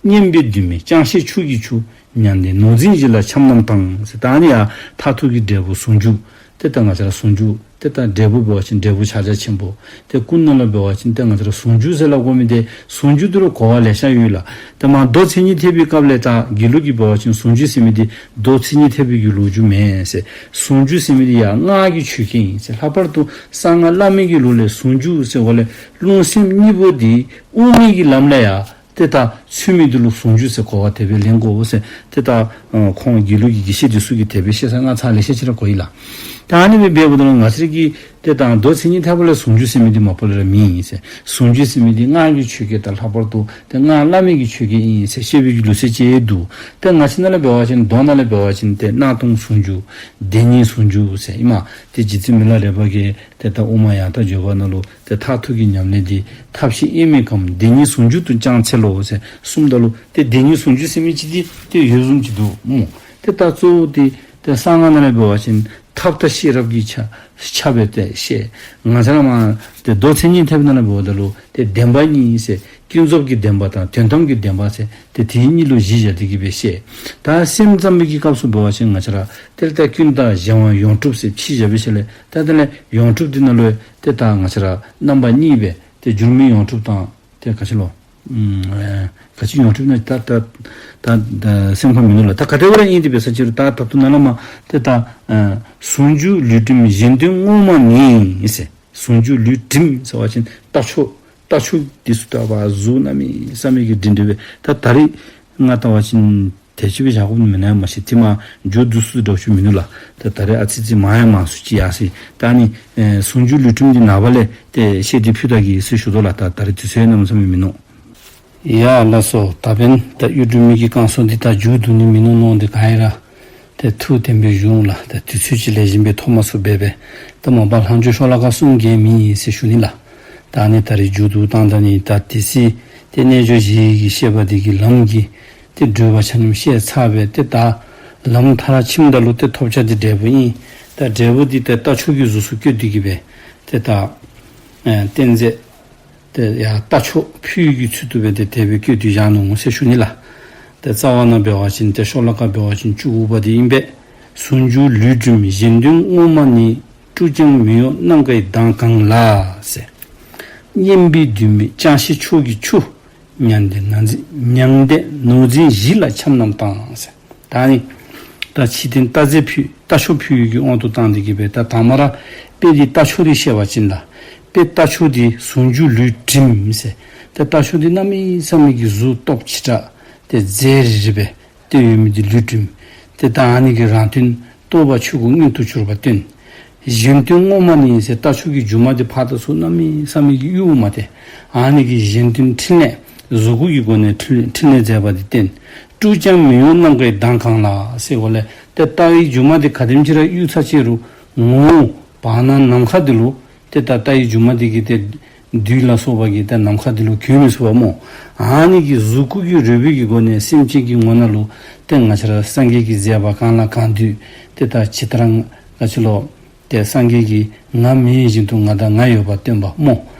སྙན་པའི་ལྡེ་མིག་ཅང་ཤེས་ཆུ་གི་ཆུ། མྱང་འདས་ནོར་འཛིན་གཞི་ལ་འཁྱམས་རྣམས་དང་ཟེར། ད་ཨ་ནི་ཡང་མཐར་ཐུག་གི་འབྲས་བུ་ཟུང་འཇུག། ཏེ་ད་ང་བཅས་ར་ཟུང་འཇུག་ཏེ་ད་འབྲས་བུ་འབད་བ་ཅིན་འབྲས་བུ་ཕྱག་རྒྱ་ཆེན་པོ། ཏེ་ཀུན་ནས་ལུ་འབད་བ་ཅིན་ཏེ་ང་བཅས་ར་ཟུང་འཇུག་ཟེར་སླབ་དགོ་མི་དེ་ཟུང་འཇུག་དེ་ལུ་གོ་བ་ལེ་ཤ་ཡོད་ལགས། ཏེ་མ་མདོ་མཚན་ཉིད་ཐེག་པའི་སྐབས་ལས་ད་དགེ་ལུགས་ཀྱི་འབད་བ་ཅིན་ཟུང་འཇུག་ཟེར་མི་དེ་མདོ་མཚན་ཉིད་ཐེག་པའི་གི་ལོ་རྒྱུས་མེན་ཟེར། ཟུང་འཇུག་ཟེར་མི་དེ་ཡང་སྔགས་ཀྱི་ཆོས་སྐད་ཨིན་ཟེར། ལྷག་པར་དུ་གསང་སྔགས་བླ་མེད་ཀྱི་ལུགས་ལས་ཟུང་འཇུག་ཟེར་བ་ལས་རླུང་སེམས་གཉིས་པོ་དེ་དབུ་མའི་གི་ལམ་ལས་ཡང་ཏེ་ད་ཚུད་མི་དེ་ལུ་ཟུང་འཇུག་ཟེར་གོ་བ་དེ་སྦེ་ལེན་དགོ་ཟེར། ཏེ་ད་ཨ་ཁོང་དགེ་ལུགས་ཀྱི་དགེ་བཤེས་དེ་ཚུ་གིས་དེ་སྦེ་བཤད་ས་ང་ཚར་ལེ་ཤ་ཅིག་ར་གོ་ཡི་ལགས། ད་ཨ་ནི་སྦེ་འབདཝ་ད་ལུ་ང་བཅས་ཀྱི་ཏེ་ད་མདོ་མཚན་ཉིད་ཐེག་པ་ལས་ཟུང་འཇུག་ཟེར་མི་དེ་མ་པ་ལས་ར་མེད་ཨིན་ཟེར། ཟུང་འཇུག་ཟེར་མི་དེ་སྔགས་ཀྱི་ཆོས་སྐད་དང་ལྷག་པར་དུ་ཏེ་སྔགས་བླ་མེད་ཀྱི་ཆོས་སྐད་ཨིན་ཟེར་བཤད་པའི་གི་ལུགས་སྲོལ་ཅིག་འདུག། ཏེ་ང་བཅས་ནང་ལུ་འབད་བ་ཅིན་མདོ་ནང་ལུ་འབད་བ་ཅིན་ཏེ་སྣང་སྟོང་ཟུང་འཇུག། བདེན་གཉིས་ཟུང་འཇུག་ཟེར་ཨིན་མས། ཏེ་རྗེ་བཙུན་མི་ལ་རས་པ་གིས་ཏེ་ད་དབུ་མ་ཡང་དག་བརྗོད་པ་ནང་ལུ་ཏེ་མཐར་ཐུག་གི་ཉམས་ལེན་འདི་ཐབས་ཤེས་དབྱེར་མེད་ཁམས། བདེན་གཉིས་ཟུང་འཇུག་ཏུ་ཀྱང་འཚལ་ལོ་ཟེར་གསུངམ་ད་ལུ་ཏེ་བདེན་གཉིས་ཟུང་འཇུག་ཟེར་མི་ཅིག་འདི་ཏེ་ཡོད་བཟུམ་ཅིག་འདུག་སྨོ། ཏེ་ད་གཙོ་བོ་འདི་ཏེ་གསང་སྔགས་ནང་ལུ་འབད་བ་ཅིན་ཐབས་དང་ཤེས་རབ་ཀྱི་ཆ་ཁྱབ་སྦེ་ཏེ་བཤད། ང་བཅས་ར་མ་ཏེ་མདོ་མཚན་ཉིད་ཐེག་པའི་ནང་ལུ་འབདཝ་ད་ལུ་ཏེ་བདེན་པ་གཉིས་ཟེར། ཀུན་རྫོབ་ཀྱི་བདེན་པ་དང་དོན་དམ་གྱི་བདེན་པ་ཟེར་ཏེ་དེ་གཉིས་ལུ་གཞི་བཞག་སྟེ་གི་སྦེ་བཤད། ད་སེམས་ཙམ་པའི་གི་སྐབས་སུ་འབད་བ་ཅིན་ང་བཅས་ར་ཏེ་ད་ཀུན་བཏགས་གཞན་དབང་ཡོངས་གྲུབ་ཟེར་ཕྱེ་བཞག་པའི་ཤུལ་ལས་ད་དེ་ལས་ཡོངས་གྲུབ་འདི་ནང་ལུ་ཏེ་ད་ང་བཅས་ར་རྣམ་པ་གཉིས་སྦེ་ཏེ་སྒྱུར་མེད་ཡོངས་གྲུབ་དང་ཏེ་ག་ཅི་ལོ། ཨམ་ཨེ་ག་ཅི་ཡོངས་གྲུབ་ན་ད་ད་ད་ད་སེམས་ཁར་མིན་ནུག་ལགས། ད་ག་དེ་སྦེ་ར་ཨིན་དེ་འབད་ས་ཅིག་རུང་ད་ད་ལྟོ་ནཱ་ལས་མར་ཏེ་ད་ཨ་ཟུང་འཇུག་ལུས་དྲིམ་གཞན་དོན་སྔོན་མ་ནི་ཟེར། ཟུང་འཇུག་ལུས་དྲིམ་ཟེར་བ་ཅིན་རྟ་མཆོག། རྟ་མཆོག་འདི་ཚུ་ལྟ་བ་གཟུགས་གནམ་མེད་ས་མེད་ཀྱི་སྒྲིང་སྒྲི་སྦེ། ད་ད་རིས་ང་བལྟ་བ་ཅིན་དེ་ཅིག་སྦེ་བཞག་དགོཔ་མེན་ན་མ་ཤེས། ཏེ་མ་མཇུག་བསྡུ་ས་འདྲཝ་ཅིག་མིན་ནུག་ལགས། ད་ད་རིས་ཨ་ཙི་ཙི་མང་ཡང་མང་སུ་ཅིག་ཡར་སོ་ཡི། ད་ཨ་ནི་ཨེ་ཟུང་འཇུག་ལུས་དྲིམ་འདི་ནངས་པ་ལས་ཏེ་བཤད་དེ་ཕུལ་ད་གེ་ཟེར་ཞུ་དོ་ལགས། ད་ད་རིས་དུས་ཚོད་གནམ་མེད་ས་མེད་མིན་ནུག། ཡ་ལགས་སོ། ད་འབདན་ད་གཡུ་སྒྲོན་མའི་གི་བསྐང་གསོ་འདི་ད་མཇུག་བསྡུ་ནི་མིན་ནུག་མནོ་སྟེ་ག་ར་ཏེ་ཐུགས་བདེན་པའི་གཞུང་ལགས། ད་དུས་ཚོད་ཅིག་ལེགས་ཤོམ་སྦེ་ཐོབ་མ་ཚུགས་པས་པས། ད་མ་པ་ལྷག་འཕྲོ་ཤོ་ལོ་ཀ་གསུམ་བརྒྱད་མེད་ཟེར་ཞུ་ནི་ལགས། ད་ཨ་ནི་ད་རིས་མཇུག་བསྡུ་བཏང་ད་ནི་ད་དེ་སྲིད་ཏེ་རྣལ་འབྱོར་བཞིའི་གི་བཤད་པ་འདི་གི་ལམ་གྱི་ཏེ་བགྲོད་པ་ཆ་མཉམ་བཤད་ཚར་བས། ཏེ་ད་ལམ་མཐར་ཕྱིནམ་ད་ལུ་ཏེ་ཐོབ་བྱ་འདི་འབྲས་བུ་ཨིན། ད་འབྲས་བུ་འདི་ཏེ་རྟ་མཆོག་གི་གཟུགས་སུ་བཀོད་དེ་གི་སྦེ་ཏེ་ད་ཨེ་སྟོན་མཛད། ཏེ་ཡང་རྟ་མཆོག་ཕུལ་བའི་གི་ཚུལ་དུ་སྦེ་ཏེ་དེ་སྦེ་བཀོད་དེ་བཞག་ནུག་ཟེར་ཞུ་ནི་ལགས། ཏེ་རྩ་བ་ནང་འབད་བ་ཅིན་ཏེ་ཤོ་ལོ་ཀ་འབད་བ་ཅིན་བཅུ་དགུ་པ་འདི་ཨིན་པས། ཟུང་འཇུག་ལུས་དྲིམ་གཞན་དོན་སྔོན་མ་ནི། དཀྲུགས་ཀྱང་མི་གཡོ་ནམ་མཁའི་མདངས་གང་ལ་ཟེར། སྙན་པའི་ལྡེ་མིག་ཅང་ཤེས་ཕྱོགས་ཀྱི་ཆུ། མྱང་འདས་ནོར་འཛིན་མྱང་འདས་ནོར་འཛིན་གཞི་ལ་འཁྱམས་རྣམས་དང་ཟེར། ད་ཨ་ནི་ད་ཕྱི་རྟེན་རྟ་རྫས་ཕུལ་རྟ་མཆོག་ཕུལ་བའི་གི་དབང་དུ་བཏང་སྟེ་གི་སྦེ་ད་དང་མ་ར་དཔེ་འདི་རྟ་མཆོག་འདི་བཤད་པ་ཅིན་ལགས། དཔེ་རྟ་མཆོག་འདི་ཟུང་འཇུག་ལུས་དྲིམ་ཟེར། ཏེ་རྟ་མཆོག་འདི་གནམ་མེད་ས་མེད་ཀྱི་གཟུགས་སྟོབས་ཆེ་དྲགས་ཏེ་མཛེས་རིག་རིག་སྦེ་ཏེ་ཡོད་མི་འདི་ལུས་དྲིམ། ཏེ་ད་ཨ་ནི་གི་རང་དོན་རྟོགས་པ་ཆོས་སྐུ་མངོན་དུ་གྱུར་པ་སྟོན། གཞན་དོན་སྔོན་མ་ནི་ཟེར་རྟ་མཆོག་གི་མཇུག་མ་འདི་ཕར་དང་ཚུར་གནམ་མེད་ས་མེད་ཀྱི་གཡུག་མ་སྟེ། ཨ་ནི་གི་གཞན་དོན་ཕྲིན་ལས་གཟུགས་སྐུ་གི་སྒོ་ནས་ཕྲིན་ཕྲིན་ལས་མཛད་པ་འདི་བསྟན། དཀྲུགས་ཀྱང་མི་གཡོ་ནམ་མཁའི་མདངས་གང་ལ་ཟེར་བ་ལས་ཏེ་རྟ་གི་མཇུག་མ་འདི་ག་དེམ་ཅིག་ར་གཡུག་ཚར་ཅི་རུང་ངོ་བོ་བར་སྣང་ནམ་མཁའ་འདི་ལུ་ཏེ་ད་རྟ་གི་མཇུག་མ་འདི་གིས་ཏེ་བདུད་ལ་སོགས་པ་གིས་ཏེ་ནམ་མཁའ་འདི་ལུ་གྱོན་མི་ཚུགས་པ་སྨོ། ཨ་ནི་གི་གཟུགས་སྐུ་གི་རོལ་པའི་གི་སྒོ་ནས་སེམས་ཅན་གྱི་ངོ་ན་ལུ་ཏེ་ང་བཅས་ར་སངས་རྒྱས་ཀྱི་མཛད་པ་གང་ལ་གང་འདུལ་ཏེ་ད་ཇི་ལྟར་ག་ཅི་ལོ། ཏེ་སངས་རྒྱས་ཀྱིས་ང་མེད་བཞིན་དུ་ང་དང་ང་ཡོད་པ་སྟོན་པ་སྨོ།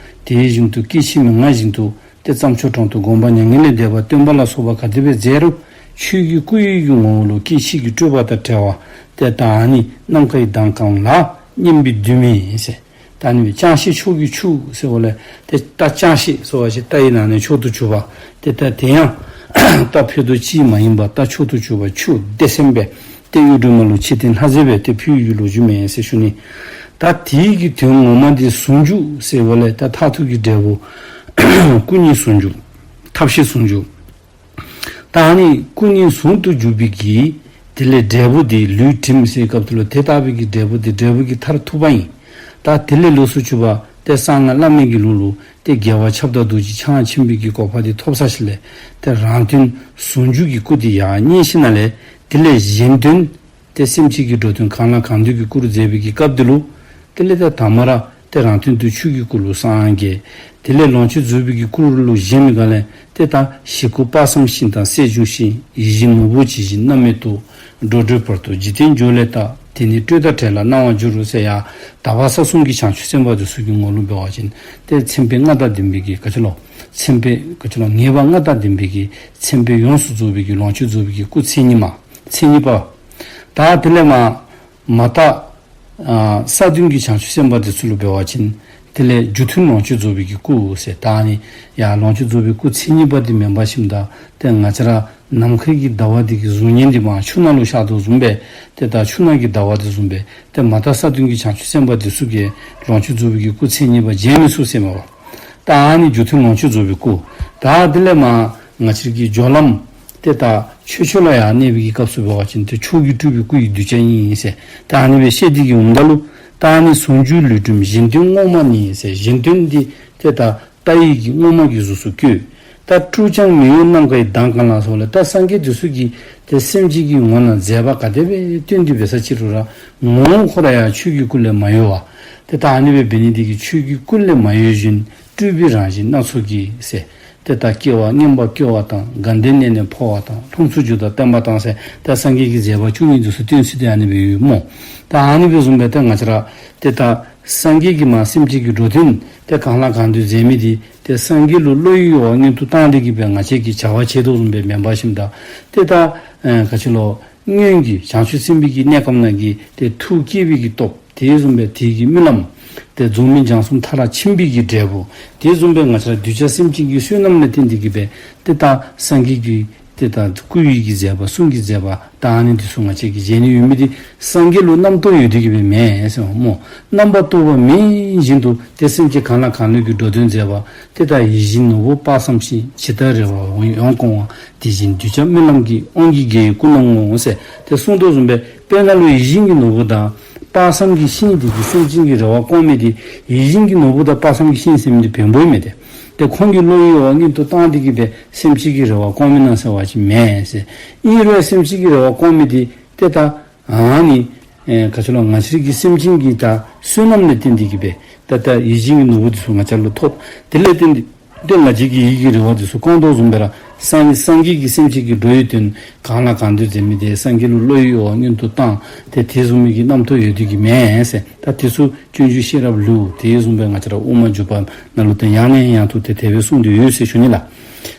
དེ་བཞིན་དུ་སྐྱེ་འཆི་མེད་ང་བཞིན་དུ་ཏེ་རྩྭ་མཆོག་གྲོང་དུ་དགོངས་པ་མྱ་ངན་ལས་འདས་པ་སྟོན་པ་ལ་སོགས་པ་ག་དེ་སྦེ་མཛད་རུང་ཆོས་ཀྱི་སྐུ་ཡི་གི་ངོ་བོ་ལུ་སྐྱེ་འཆི་གི་སྤྲོས་པ་དང་བྲལ་བ། ཏེ་ད་ཨ་ནི་ནམ་མཁའི་མདངས་གང་ལ་སྙན་པའི་ལྡེ་མིག་ཟེར། ད་ཨ་ནི་ཅང་ཤེས་ཕྱོགས་ཀྱི་ཆུ་ཟེར་བ་ལས་ཏེ་རྟ་ཅང་ཤེས་ཟེར་བ་ཅིན་རྟ་ཡི་ནང་ནས་མཆོག་ཏུ་གྱུར་པ། ཏེ་ད་དེ་ཡང་རྟ་ཕུད་རྡོག་གཅིག་མ་ཡིན་པ་རྟ་མཆོག་ཏུ་གྱུར་པ་ཆུ་བདེ་སེམས་པས། ཏེ་གཡུ་སྒྲོན་མ་ལུ་ཕྱི་རྟེན་ལྷ་རྫས་སྦེ་ཏེ་ཕུལ་ཡི་ལོ་རྒྱུས་མེད་ཟེར་ཞུ་ནི། ད་དེའི་གི་དོན་ངོ་མ་འདི་ཟུང་འཇུག་ཟེར་བ་ལས་ད་མཐར་ཐུག་གི་འབྲས་བུ་སྐུ་གཉིས་ཟུང་འཇུག། ཐབས་ཤེས་ཟུང་འཇུག། ད་ཨ་ནི་སྐུ་གཉིས་ཟུང་དུ་འཇུག་པའི་གི་དེ་ལས་འབྲས་བུ་འདི་ལུས་དྲིམ་ཟེར་སྐབས་དེ་ལུ་དེ་ལྟ་བུའི་གི་འབྲས་བུ་འདི་འབྲས་བུ་གི་མཐར་ཐུག་པ་ཨིན། ད་དེ་ལས་ལོགས་སུ་གྱུར་པ་ ཏེ་གསང་སྔགས་བླ་མེད་ཀྱི་ལུགས་ལུ་ཏེ་རྒྱལ་བ་ཁྱབ་བདག་རྡོ་རྗེ་འཆང་ཆེན་པོའི་གི་གོ་འཕང་འདི་ཐོབ་ཚར་ཞིནམ་ལས་ཏེ་རང་དོན་ཟུང་འཇུག་གི་སྐུ་འདི་ཡར་བརྙེས་ཞིནམ་ལས་དེ་ལས་གཞན་དོན་ཏེ་སེམས་ཅན་གྱི་འགྲོ་དོན་གང་ལ་གང་འདུལ་གྱི་སྐུ་རུ་མཛད་པའི་གི་སྐབས་འདི་ལུ་དེ་ལས་ཏེ་དང་པ་ར་ཏེ་རང་དོན་དུ་ཆོས་ཀྱི་སྐུ་ལུ་སངས་རྒྱས། དེ་ལས་ལོངས་སྤྱོད་རྫོགས་པའི་གི་སྐུ་རུ་བཞེངས་མི་ག་ལས་ཏེ་ད་ཞིག་སྐུ་དཔག་བསམ་ཤིང་དང་སྲས་འབྱུང་ཤིང་། ཡིད་བཞིན་ནོར་བུ་ཇི་བཞིན་རྣམ་མེད་དུ། འགྲོ་དྲུག་བར་དུ་འཇིག་རྟེན་འགྱུར་ལས་ལྟ། དེ་ནི་སྤྲོས་དང་བྲལ་ལ་སྣང་བར་འགྱུར་རོ་ཟེར་ཡ། དག་པ་ས་གསུམ་གྱི་བྱང་ཆུབ་སེམས་དཔའ་འདི་ཚུ་གི་ངོ་ལུ་འབད་བ་ཅིན་ཏེ་མཚན་དཔེ་ལྔ་དང་ལྡན་པའི་གི་ག་ཅི་ལོ། མཚན་དཔེ་ག་ཅི་ལོ། ངེས་པ་ལྔ་དང་ལྡན་པའི་གི་མཚན་དཔེ་ཡོངས་སུ་རྫོགས་པའི་གི་ལོངས་སྤྱོད་རྫོགས་པའི་གི་སྐུ་མཚན་ཉིད་མ། མཚན་ཉིད་པ། ད་དེ་ལས་མ་མ་དག་ས་བདུན་གྱི་བྱང་ཆུབ་སེམས་དཔའ་འདི་ཚུ་ལུ་འབད་བ་ཅིན་དེ་ལས་རྒྱུ་མཐུན་ལོངས་སྤྱོད་རྫོགས་པའི་གི་སྐུ་ཟེར། ད་ནི་ཡ་ལོངས་སྤྱོད་རྫོགས་པའི་སྐུ་མཚན་ཉིད་པ་འདི་མེན་པར་ཞིནམ་ད་ཏེ་ང་བཅས་ར་ནམ་མཁའི་གི་ཟླ་བ་འདི་གི་གཟུགས་བརྙན་འདི་མ་ཆུ་ནང་ལུ་ཤར་དོ་བཟུམ་སྦེ་ཏེ་ད་ཆུ་ནང་གི་ཟླ་བ་འདི་བཟུམ་སྦེ་ཏེ་མ་དག་ས་བདུན་གྱི་བྱང་ཆུབ་སེམས་དཔའ་འདི་ཚུ་གི་ལོངས་སྤྱོད་རྫོགས་པའི་གི་སྐུ་མཚན་ཉིད་པ་མཇལ་མི་ཚུགས་ཟེར་མས་པ། ད་ཨ་ནི་རྒྱུ་མཐུན་ལོངས་སྤྱོད་རྫོགས་པའི་སྐུ། ད་དེ་ལས་མ་ང་བཅས་ཀྱི་སྦྱོར་ལམ་ཏེ་ད་ཆོས་ཕྱོགས་ལུ་ཡར་གནས་པའི་གི་སྐབས་སུ་འབད་བ་ཅིན་ཏེ་མཆོག་གི་སྤྲུལ་པའི་སྐུ་ཡི་གདུལ་བྱ་ཨིན་ཟེར། ད་ཨ་ནི་སྦེ་བཤད་དེ་གི་འོངམ་ད་ལུ་ད་ཨ་ནི་ཟུང་འཇུག་ལུས་འགྲིམ་གཞན་དོན་བསྔོ་མ་ནི་ཟེར། གཞན་དོན་འདི་ཏེ་ད་ལྟ་བའི་གི་བསྔོ་མ་གི་གཟུགས་སུ་བཀོད། ད་སྤྲུལ་ཀྱང་མི་གཡོ་ནམ་མཁའི་མདངས་གང་ལ་ཟེར་བ་ལས་ད་སངས་རྒྱས་འདི་ཚུ་གིས་ཏེ་སེམས་ཅན་གྱི་ངོ་ན་མཛད་པ་ག་དེ་སྦེ་སྟོན་ཏེ་འབད་ས་ཅི་རུང་ར་ངོ་བོ་ཁོ་ར་ཡང་ཆོས་ཀྱི་སྐུ་ལས་མ་གཡོ་བ། ཏེ་ད་ཨ་ནི་སྦེ་འབད་ནི་འདི་གིས་ཆོས་ཀྱི་སྐུ་ལས་མ་གཡོས་བཞིན་སྤྲུལ་པའི་རང་བཞིན་སྣ་ཚོགས་ཀྱིས་ཟེར། ཏེ་ད་སྐྱེ་བ་མངོན་པར་སྐྱེ་བ་དང་། དགའ་ལྡན་གནས་ནས་འཕོ་བ་དང་། ལྷུམས་སུ་འཇུག་དང་བརྟན་པ་དང་ཟེར་ད་སངས་རྒྱས་ཀྱི་མཛད་པ་བཅུ་གཉིས་འདི་ཚུ་སྟོན་ཚུལ་འདི་ཨ་ནི་སྦེ་ཡོད་སྨོ། ད་ཨ་ནི་སྦེ་བཟུམ་སྦེ་ཏེ་ང་བཅས་ར་ཏེ་ད་སངས་རྒྱས་ཀྱིས་མ་སེམས་ཅན་གྱི་འགྲོ་དོན་ཏེ་གང་ལ་གང་འདུལ་མཛད་མི་འདི་ཏེ་སངས་རྒྱས་ལུ་བློ་ཡི་གཡོ་བ་མངོན་དུ་བཏང་སྟེ་གི་སྦེ་ང་བཅས་ཀྱིས་བྱ་བ་བྱེད་དོ་བཟུམ་སྦེ་མེན་པར་ཞིནམ་ད་ཏེ་ད་ཨེ་ག་ཅི་ལོ། སྔོན་གྱི་བྱང་ཆུབ་སེམས་དཔའི་གི་གནས་སྐབས་ནང་གི་ཏེ་ཐུགས་བསྐྱེད་པའི་གི་སྟོབས་དེ་བཟུམ་སྦེ་དེ་གི་རྨི་ལམ་ཏེ་རྫོགས་སྨིན་སྦྱང་གསུམ་མཐར་ཕྱིན་པའི་གི་འབྲས་བུ་དེ་བཟུམ་སྦེ་ང་བཅས་ར་གདུལ་བྱ་སེམས་ཅན་གྱི་བསོད་ནམས་ལས་བརྟེན་ཏེ་གི་སྦེ་ཏེ་ད་སངས་རྒྱས་ཀྱི་ཏེ་ད་སྐུ་ཡི་གི་མཛད་པ་གསུང་གི་མཛད་པ་ད་ཨ་ནི་འདི་ཚུ་ང་བཅས་ཀྱིས་མཇལ་ནི་ཡོད་མི་འདི་སངས་རྒྱས་ལུ་རྣམ་རྟོག་ཡོད་དེ་གི་སྦེ་མེན་ཟེར་བ་སྨོ། རྣམ་པར་རྟོག་པ་མེད་བཞིན་དུ་ཏེ་སེམས་ཅན་གང་ལ་གང་འདུལ་གྱི་འགྲོ་དོན་མཛད་པ་ཏེ་ད་ཡིད་བཞིན་ནོར་བུ་དཔག་བསམ་ཤིང་། ཇི་ལྟར་རེ་བ་ཡོངས་སྐོང་བ། དེ་བཞིན་གདུལ་བྱ་རྨི་ལམ་གྱི། དབང་གི་རྒྱལ་བའི་སྐུ་རྣམས་ངོ་། ཟེར་ཏེ་གསུངས་དོ་བཟུམ་སྦེ་དཔེར་ན་ལུ་ཡིད་བཞིན་གྱི་ནོར་བུ་དང་དཔག་བསམ་གྱི་ཤིང་འདི་གིས་སེམས་ཅན་གྱི་རེ་བ་སྐོང་མི་འདི་ཡིད་བཞིན་གྱི་ནོར་བུ་དང་དཔག་བསམ་གྱི་ཤིང་ཟེར་མི་འདི་བེམ་པོ་ཨིན་མས་ཏེ། ཏེ་ཁོང་གི་བློ་ཡི་གཡོ་བ་མངོན་དུ་བཏང་སྟེ་གི་སྦེ་སེམས་ཅན་གྱི་རེ་བ་སྐོང་མི་ན་ཟེར་བ་ཅིན་མེན་ཟེར། ཨིན་རུང་སེམས་ཅན་གྱི་རེ་བ་སྐོང་མི་འདི་ཏེ་ད་ཨ་ནི་ཨེ་ག་ཅི་ལོ། ང་བཅས་ཀྱི་སེམས་ཅན་གྱི་ད་བསོད་ནམས་ལས་བརྟེན་ཏེ་གི་སྦེ་ད་ད་ཡིད་བཞིན་གྱི་ནོར་བུ་འདི་ཚུ་ང་བཅས་ལུ་ཐོབ། དེ་ལས་བརྟེན་ཏེ་ཏེ་ང་བཅས་ཀྱི་ཡིད་ཀྱི་རེ་བ་འདི་ཚུ་སྐོང་དོ་བཟུམ་སྦེ་ར་སངས་སངས་རྒྱས་ཀྱིས་སེམས་ཅན་གྱི་འགྲོ་བའི་དོན་གང་ལ་གང་འདུལ་མཛད་མི་དེ་སངས་རྒྱས་ལུ་བློ་ཡི་གཡོ་བ་མངོན་དུ་བཏང་སྟེ་དེ་བཟུམ་མའི་གི་རྣམ་རྟོག་ཡོད་དེ་གི་མེན་ཟེར། ད་དེ་ཚུ་སྤྱོད་འཇུག་ཤེས་རབ་ལེའུ་དེ་བཟུམ་སྦེ་ང་བཅས་ར་དབུ་མ་འཇུག་པ་ནང་ལུ་ཏེ་ཡང་ནས་ཡང་དུ་ཏེ་དེ་སྦེ་གསུངས་ཏེ་ཡོད་ཟེར་ཞུ་ནི་ལགས།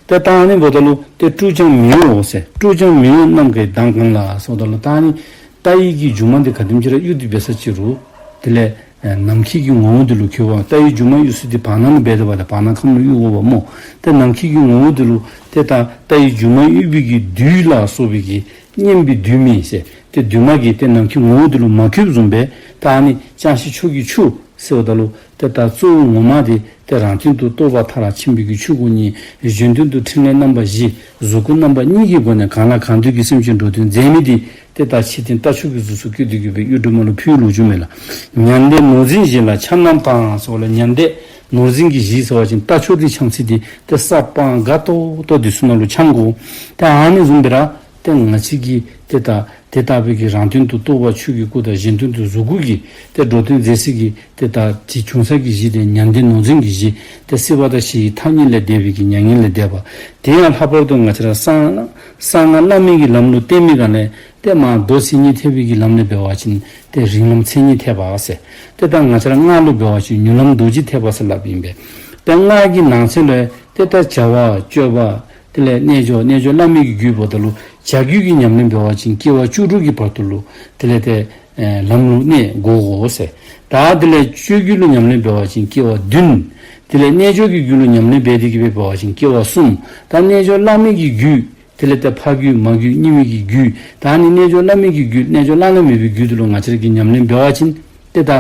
ཏེ་ད་ཨ་ནི་འབདཝ་ད་ལུ་ཏེ་སྤྲུལ་ཀྱང་མི་གཡོ་ཟེར། སྤྲུལ་ཀྱང་མི་གཡོ་ནམ་མཁའི་མདངས་གང་ལ་ཟེརཝ་ད་ལུ་ད་ཨ་ནི་ལྟ་བའི་གི་སྒྱུ་མ་འདི་ག་དེམ་ཅིག་ར་གཡུག་སྟེ་འབད་ས་ཅི་རུང་དེ་ལས་ཨེ་ནམ་མཁའི་གི་ངོ་བོ་འདི་ལུ་འཁྱུད་པ། ལྟ་བའི་སྒྱུ་མ་གཡུག་ས་འདི་བར་སྣང་ལུ་འབད་དེ་འབདཝ་ད་བར་སྣང་ཁམས་ལུ་གཡུག་དགོ་པ་སྨོ། ཏེ་ནམ་མཁའི་གི་ངོ་བོ་འདི་ལུ་ཏེ་ད་ལྟ་བའི་སྒྱུ་མ་གཡུག་པའི་གི་རྡུལ་ལ་སོགས་པའི་གི་སྙན་པའི་རྡུལ་མི་ཟེར་ཏེ་རྡུལ་མ་གིས་ཏེ་ནམ་མཁའི་ངོ་བོ་འདི་ལུ་མ་འཁྱུདཔ་བཟུམ་སྦེ་ད་ཨ་ནི་ཅང་ཤེས་ཕྱོགས་ཀྱི་ཆུ་ཟེརཝ་ད་ལུ་ཏེ་ད་གཙོ་བོ་ངོ་མ་འདི་ཏེ་རང་དོན་དུ་རྟོགས་པ་མཐར་ཕྱིན་པའི་གི་ཆོས་སྐུ་གཉིས། གཞན་དོན་དུ་ཕྲིན་ལས་རྣམ་པ་བཞི། གཟུགས་སྐུ་རྣམ་པ་གཉིས་ཀྱི་སྒོ་ནས་གང་ལ་གང་འདུལ་གྱི་སེམས་ཅན་འགྲོ་དོན་མཛད་མི་འདི་ཏེ་ད་ཕྱི་རྟེན་རྟ་མཆོག་གི་གཟུགས་སུ་བཀོད་དེ་གི་སྦེ་གཡུ་སྒྲོན་མ་ལུ་ཕུལ་ལོ་རྒྱུས་མས་ལགས། ཉང་གཏེར་ནོར་འཛིན་བཞི་ལ་ཆང་རྣམས་དང་ཟེརཝ་ལས་ཉང་གཏེར་ནོར་འཛིན་གྱི་བཞི་ཟེར་བ་ཅིན་རྟ་མཆོག་འདི་ཆང་ཚིག་འདི་ཏེ་ས་སྤང་དགའ་ཏོག་ཏོ་འདི་ཚུ་ནང་ལུ་ཆང་དགོ། ཏེ་ཨ་ནི་བཟུམ་སྦེ་ར་ཏེ་ང་བཅས་ཀྱི་ཏེ་ད་དེ་ལྟ་བུའི་གི་རང་དོན་དུ་རྟོགས་པ་ཆོས་ཀྱི་སྐུ་དང་གཞན་དོན་དུ་གཟུགས་སྐུ་གི་ཏེ་འགྲོ་དོན་མཛད་ས་གི་ཏེ་ད་དེ་བྱུང་ས་གི་གཞི་དེ་ཉང་གཏེར་ནོར་འཛིན་གྱི་གཞི་ཏེ་སྲིད་པ་དང་ཞི་བའི་མཐའ་གཉིས་ལས་འདས་པའི་གི་མྱ་ངན་ལས་འདས་པ། དེ་ཡང་ལྷག་པར་དུ་ང་བཅས་ར་གསང་གསང་སྔགས་བླ་མེད་ཀྱི་ལམ་ལུ་བརྟེན་མི་ག་ལས་ཏེ་མ་མདོ་མཚན་ཉིད་ཐེག་པའི་གི་ལམ་ལས་འབད་བ་ཅིན་ཏེ་རིང་ལམ་མཚན་ཉིད་ཐེག་པ་ཟེར། ཏེ་ད་ང་བཅས་ར་སྔགས་ལུ་འབད་བ་ཅིན་མྱུར་ལམ་རྡོ་རྗེ་ཐེག་པ་ཟེར་སླབ་ཨིན་པས། ཏེ་སྔགས་ཀྱི་ནང་གསེས་ལུ་ཏེ་ད་བྱ་བ་སྤྱོད་པ་དེ་ལས་རྣལ་འབྱོར་རྣལ་འབྱོར་བླ་མེད་ཀྱི་རྒྱུད་འབདཝ་ད་ལུ་བྱ་རྒྱུད་ཀྱི་ཉམས་ལེན་འབད་བ་ཅིན་སྐྱེ་བ་བཅུ་དྲུག་གི་བར་དུ་ལུ་དེ་ལས་ཏེ་ཨེ་ལམ་ལུ་གནས་དགོ་དགོ་ཟེར། ད་དེ་ལས་སྤྱོད་རྒྱུད་ལུ་ཉམས་ལེན་འབད་བ་ཅིན་སྐྱེ་བ་བདུན། དེ་ལས་རྣལ་འབྱོར་གྱི་རྒྱུད་ལུ་ཉམས་ལེན་འབད་དེ་གི་སྦེ་འབད་བ་ཅིན་སྐྱེ་བ་གསུམ། ད་རྣལ་འབྱོར་བླ་མེད་ཀྱི་རྒྱུད་དེ་ལས་ཏེ་ཕ་རྒྱུད་མ་རྒྱུད་གཉིས་མེད་ཀྱི་རྒྱུད་ད་ཨ་ནི་རྣལ་འབྱོར་བླ་མེད་ཀྱི་རྒྱུད་རྣལ་འབྱོར་བླ་ན་མེད་པའི་རྒྱུད་དེ་ལུ་ང་བཅས་ར་གིས་ཉམས་ལེན་འབད་བ་ཅིན་ཏེ་ད་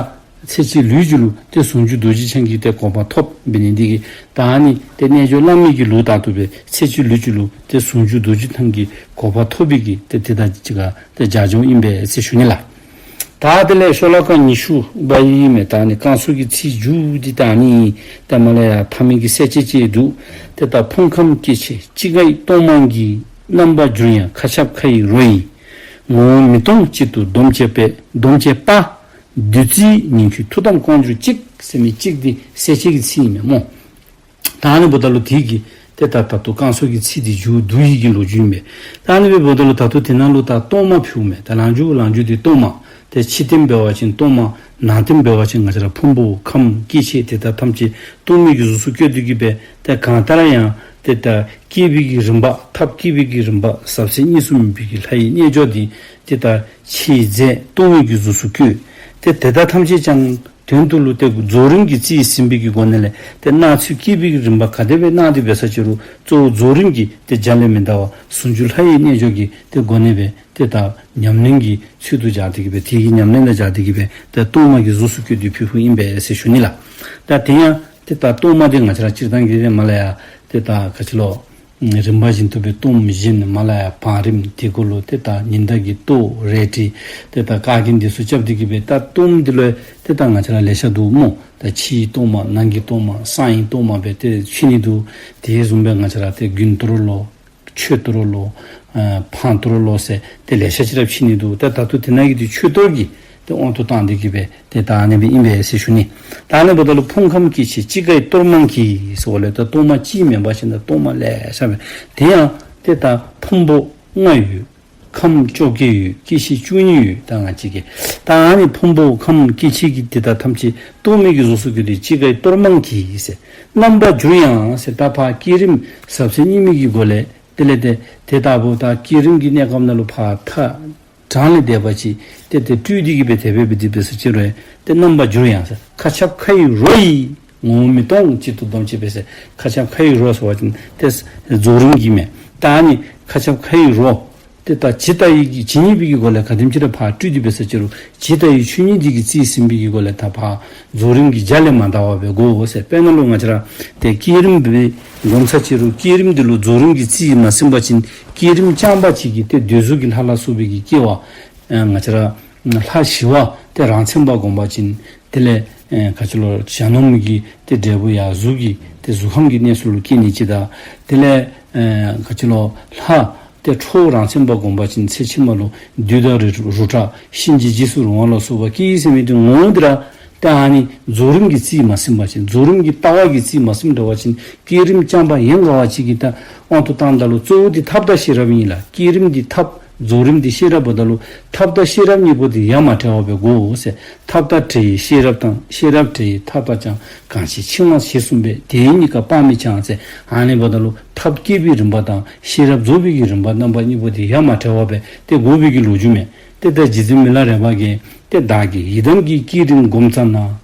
ཚེ་གཅིག་ལུས་གཅིག་ལུ་ཏེ་ཟུང་འཇུག་རྡོ་རྗེ་འཆང་གི་ཏེ་གོ་འཕང་ཐོབ་འབད་ནི་འདི་གིས་ད་ཨ་ནི་ཏེ་རྣལ་འབྱོར་བླ་མེད་ཀྱི་ལུགས་ལྟར་དུ་སྦེ་ཚེ་གཅིག་ལུས་གཅིག་ལུ་ཏེ་ཟུང་འཇུག་རྡོ་རྗེ་ཐང་གི་གོ་འཕང་ཐོབ་པའི་གི་ཏེ་དེ་དང་གཅིག་ཁར་ཏེ་རྒྱབ་ལྗོངས་ཨིན་པས་ཟེར་ཞུ་ནི་ལགས། ད་དེ་ལས་ཤོ་ལོ་ཀ་ཉི་ཤུ་པ་ཨིན་མས། ད་ཨ་ནི་བསྐང་གསོ་གི་ཚིག་མཇུག་འདི་ད་ཨ་ནི་ད་མ་ལ་ཡ་མཐའ་མའི་གི་གསལ་བྱེད་ཅིག་འདུག། ཏེ་ད་ཕུང་ཁམས་སྐྱེ་མཆེད་ཅི་ག་ཡི་གཏོར་མ་གྱིས། རྣམ་པར་གྱུར་ཡང་མཁའ་ཁྱབ་ཁ་ཡི་རོ་ཡིས། ངོ་བོ་མི་གཏོང་གཅིག་ཏུ་སྡོམ་བྱེད་པས། སྡོམ་བྱེད་པ། བདུད་རྩིའི་ཉིང་ཁུས་ཐུགས་དམ་བསྐང་གྱུར་ཅིག་ཟེར་མི་ཅིག་འདི་གསལ་བྱེད་ཀྱི་ཚིག་ཨིན་མས་སྨོ། ད་ཨ་ནི་འབདཝ་ད་ལུ་དེ་གིས་ཏེ་ད་ད་ལྟོ་བསྐང་གསོ་གི་ཚིག་འདི་མཇུག་བསྡུ་ཡི་གི་ལོ་རྒྱུས་ཨིན་པས། ད་ཨ་ནི་སྦེ་འབདཝ་ད་ལུ་ད་ལྟོ་དེ་ནང་ལུ་ད་གཏོར་མ་ཕུལཝ་མས། ད་ལང་ཇུ་ལང་ཇུ་འདི་གཏོར་མ། ཏེ་ཕྱི་རྟེན་འབད་བ་ཅིན་གཏོར་མ། ནང་རྟེན་འབད་བ་ཅིན་ང་བཅས་ར་ཕུང་པོ་ཁམས་སྐྱེ་མཆེད་དེ་དག་ཐམས་ཅད་གཏོར་མའི་གི་གཟུགས་སུ་བཀོད་དེ་གི་སྦེ་ཏེ་གང་ལྟར་ཡང་ཏེ་ད་བསྐྱེད་པའི་གི་རིམ་པ་ཐབས་བསྐྱེད་པའི་གི་རིམ་པ་ཟབ་གསལ་གཉིས་སུ་མེད་པའི་གི་ལྷ་ཡི་རྣལ་འབྱོར་འདི་ཏེ་ད་ཕྱིའི་རྫས་གཏོར་མའི་གི་གཟུགས་སུ་བཀོད། ཏེ་དེ་དག་ཐམས་ཅད་ཀྱང་དོན་དུ་ལུ་ཏེ་རྫོགས་རིམ་གྱི་རྩིས་ཟིན་པའི་གི་སྒོ་ནས་ལས་ཏེ་སྣང་ཚུལ་བསྐྱེད་པའི་གི་རིམ་པ་ག་དེ་སྦེ་སྣང་སྟེ་འབད་ས་ཅི་རུང་གཙོ་བོ་རྫོགས་རིམ་གྱི་ཏེ་རྒྱ་ལས་མི་འདའ་བ་ཟུང་འཇུག་ལྷ་ཡི་རྣལ་འབྱོར་གྱི་ཏེ་སྒོ་ནས་སྦེ་ཏེ་ད་ཉམས་ལེན་གྱི་ཚུལ་དུ་སྦྱར་ཏེ་གི་སྦེ་དེ་གི་ཉམས་ལེན་ལུ་སྦྱར་ཏེ་གི་སྦེ་ཏེ་གཏོར་མ་གི་གཟུགས་སུ་བཀོད་དེ་ཕུལ་ཕུལཝ་ཨིན་པས་ཟེར་ཞུ་ནི་ལགས། ད་དེ་ཡང་ཏེ་ད་གཏོར་མ་འདི་ང་བཅས་ར་སྤྱིར་བཏང་གི་རེ་མ་ལ་ཡ་ཏེ་ད་ག་ཅི་ལོ། རིམ་པ་བཞིན་དུ་སྦེ་གཏོརམ་བཞེངས་ནི་མ་ལ་ཡ་བང་རིམ་དེ་གུ་ལུ་ཏེ་ད་ཉི་ཟླ་གི་ཏོག་རལ་གྲི་ཏེ་ད་བཀའ་བརྒྱད་འདི་ཚུ་རྐྱབ་སྟེ་གི་སྦེ་ད་གཏོརམ་འདི་ལུ་ཏེ་ད་ང་བཅས་ར་ལེ་ཤ་འདུག་སྨོ། ད་ཕྱིའི་གཏོར་མ་ནང་གི་གཏོར་མ་གསང་བའི་གཏོར་མ་སྦེ་ཏེ་ཕྱེ་ནི་འདུག། དེ་བཟུམ་སྦེ་ང་བཅས་ར་ཏེ་དགུན་གཏོར་ལོ། ཆོས་གཏོར་ལོ། ཨ་བང་གཏོར་ལོ་ཟེར་ཏེ་ལེ་ཤ་ཅིག་ར་ཕྱེ་ནི་འདུག། ད་ད་ལྟོ་དེ་ནང་གི་ཏེ་ཆོས་གཏོར་གྱི་ཏེ་དབང་དུ་བཏང་སྟེ་གི་སྦེ་ཏེ་ད་ཨ་ནི་སྦེ་ཨིན་པས་ཟེར་ཞུ་ནི། ད་ཨ་ནི་འབདཝ་ད་ལུ་ཕུང་ཁམས་སྐྱེ་མཆེད་ཅི་ག་ཡི་གཏོར་མ་གྱིས་ཟེརཝ་ལས་ད་གཏོར་མ་གཅིག་མེན་པར་ཞིན་ན་གཏོར་མ་ལེ་ཤ་སྦེ་དེ་ཡང་ཏེ་ད་ཕུང་པོ་ལྔ་ཡོད། ཁམས་བཅོ་བརྒྱད་ཡོད། སྐྱེ་མཆེད་བཅུ་གཉིས་ཡོད། ད་ང་བཅས་ཀྱི་ད་ཨ་ནི་ཕུང་པོ་ཁམས་སྐྱེ་མཆེད་ཀྱི་དེ་དག་ཐམས་ཅད་གཏོར་མའི་གི་གཟུགས་སུ་བཀོད་དེ་ཅི་ག་ཡི་གཏོར་མ་གྱིས་ཟེར། རྣམ་པར་གྱུར་ཡང་ཟེར་ད་ཕར་བསྐྱེད་རིམ་ཟབ་གསལ་གཉིས་མེད་ཀྱི་སྒོ་ལས་དེ་ལས་ཏེ་དེ་ལྟ་བུ་ད་བསྐྱེད་རིམ་གྱི་གནས་སྐབས་ནང་ལུ་ཕར་ཐག་གྲངས་ལས་འདས་པ་ཅིག་ཏེ་ཏེ་སྤྲུལ་ཏེ་གི་སྦེ་དེ་སྦེ་སྦེ་དེ་སྦེ་ཟེར་ཅི་རུང་ཏེ་རྣམ་པར་གྱུར་ཡང་ཟེར་མཁའ་ཁྱབ་ཁ་ཡི་རོ་ཡིས། ངོ་བོ་མི་གཏོང་གཅིག་ཏུ་སྡོམ་བྱེད་པས་ཟེར། མཁའ་ཁྱབ་ཁ་ཡི་རོ་ཟེར་བ་ཅིན་ཏེ་རྫོགས་རིམ་གྱི་མས། ད་ཨ་ནི་མཁའ་ཁྱབ་ཁ་ཡི་རོ་ཏེ་ད་ཇི་ལྟ་བའི་གི་ཇི་སྙེད་པའི་གི་སྒོ་ལས་ག་དེམ་ཅིག་ར་ཕར་སྤྲུལ་ཏེ་འབད་ས་ཅི་རུང་ཇི་ལྟ་བའི་ཆོས་ཉིད་འདི་གིས་རྩིས་ཟིན་པའི་གི་སྒོ་ལས་ད་ཕར་རྫོགས་རིམ་གྱི་རྒྱ་ལས་མ་འདའ་བར་སྦེ་དགོ་ཟེར། དཔེར་ན་ལུ་ང་བཅས་ར་ཏེ་བསྐྱེད་རིམ་སྦེ་སྒོམ་ས་ཅི་རུང་བསྐྱེད་རིམ་འདི་ལུ་རྫོགས་རིམ་གྱི་རྩིས་མ་ཟིན་པ་ཅིན་བསྐྱེད་རིམ་རྐྱང་པ་ཅིག་གིས་ཏེ་འདོད་གཟུགས་ཀྱི་ལྷ་ལ་སོགས་པའི་གི་སྐྱེ་བ་ཨ་ང་བཅས་ར་ལྷ་ཞི་བ་ཏེ་རང་མཚན་པ་བསྒོམ་པ་ཅིན་དེ་ལས་ཨེ་ག་ཅི་ལོ་གཞན་ནོར་མི་གི་ཏེ་འབྲས་བུ་ཡང་གཟུགས་ཀྱི་ཏེ་གཟུགས་ཁམས་ཀྱི་གནས་སུ་ལུ་སྐྱེ་ནི་ཅིག་དང་དེ་ལས་ཨེ་ག་ཅི་ལོ་ལྷ་ཏེ་ཁྲོ་བོ་རང་མཚན་པ་བསྒོམ་པ་ཅིན་ཚེ་ཕྱི་མ་ལུ་བདུད་དང་རི་རུ་དྲག་གཤིན་རྗེ་རྗེས་སུ་རུང་བ་ལ་སོགས་པ་སྐྱེ་ཟེར་མི་འདི་ངོ་བོ་འདི་ར་ཏེ་ཨ་ནི་རྫོགས་རིམ་གྱི་རྩིས་མ་ཟིན་པ་ཅིན་རྫོགས་རིམ་གྱི་ལྟ་བ་གི་རྩིས་མ་ཟིན་འདྲ་བ་ཅིན་བསྐྱེད་རིམ་རྐྱང་པ་ཡན་ག་བ་ཅིག་གིས་ད་དབང་དུ་བཏང་ད་ལུ་གཙོ་བོ་འདི་ཐབས་དང་ཤེས་རབ་ཨིན་ལགས། བསྐྱེད་རིམ་འདི་ཐབས་རྫོགས་རིམ་འདི་ཤེས་རབ་འབདཝ་ད་ལུ་ཐབས་དང་ཤེས་རབ་གཉིས་པོ་འདི་ཡ་མ་བྲལ་བ་སྦེ་དགོ་ཟེར། ཐབས་དང་བྲལ་བའི་ཤེས་རབ་དང་ཤེས་རབ་བྲལ་བའི་ཐབས་དང་ཀྱང་གང་ཞིག་འཆིང་བ་ཞེས་གསུངས་པས། དེ་གཉིས་ཀ་སྤང་མི་འཆང་ཟེར། ཨ་ནི་འབདཝ་ད་ལུ་ཐབས་བསྐྱེད་པའི་རིམ་པ་དང་ཤེས་རབ་རྫོགས་པའི་གི་རིམ་པ་རྣམ་པ་གཉིས་པོ་འདི་ཡ་མ་བྲལ་བ་སྦེ་ཏེ་དགོ་པའི་གི་ལོ་རྒྱུས་མས། ཏེ་ད་རྗེ་བཙུན་མི་ལ་རས་པ་གིས་ཏེ་བདག་གིས་ཡི་དམ་གྱི་བསྐྱེད་རིམ་བསྒོམ་ཙ་ན།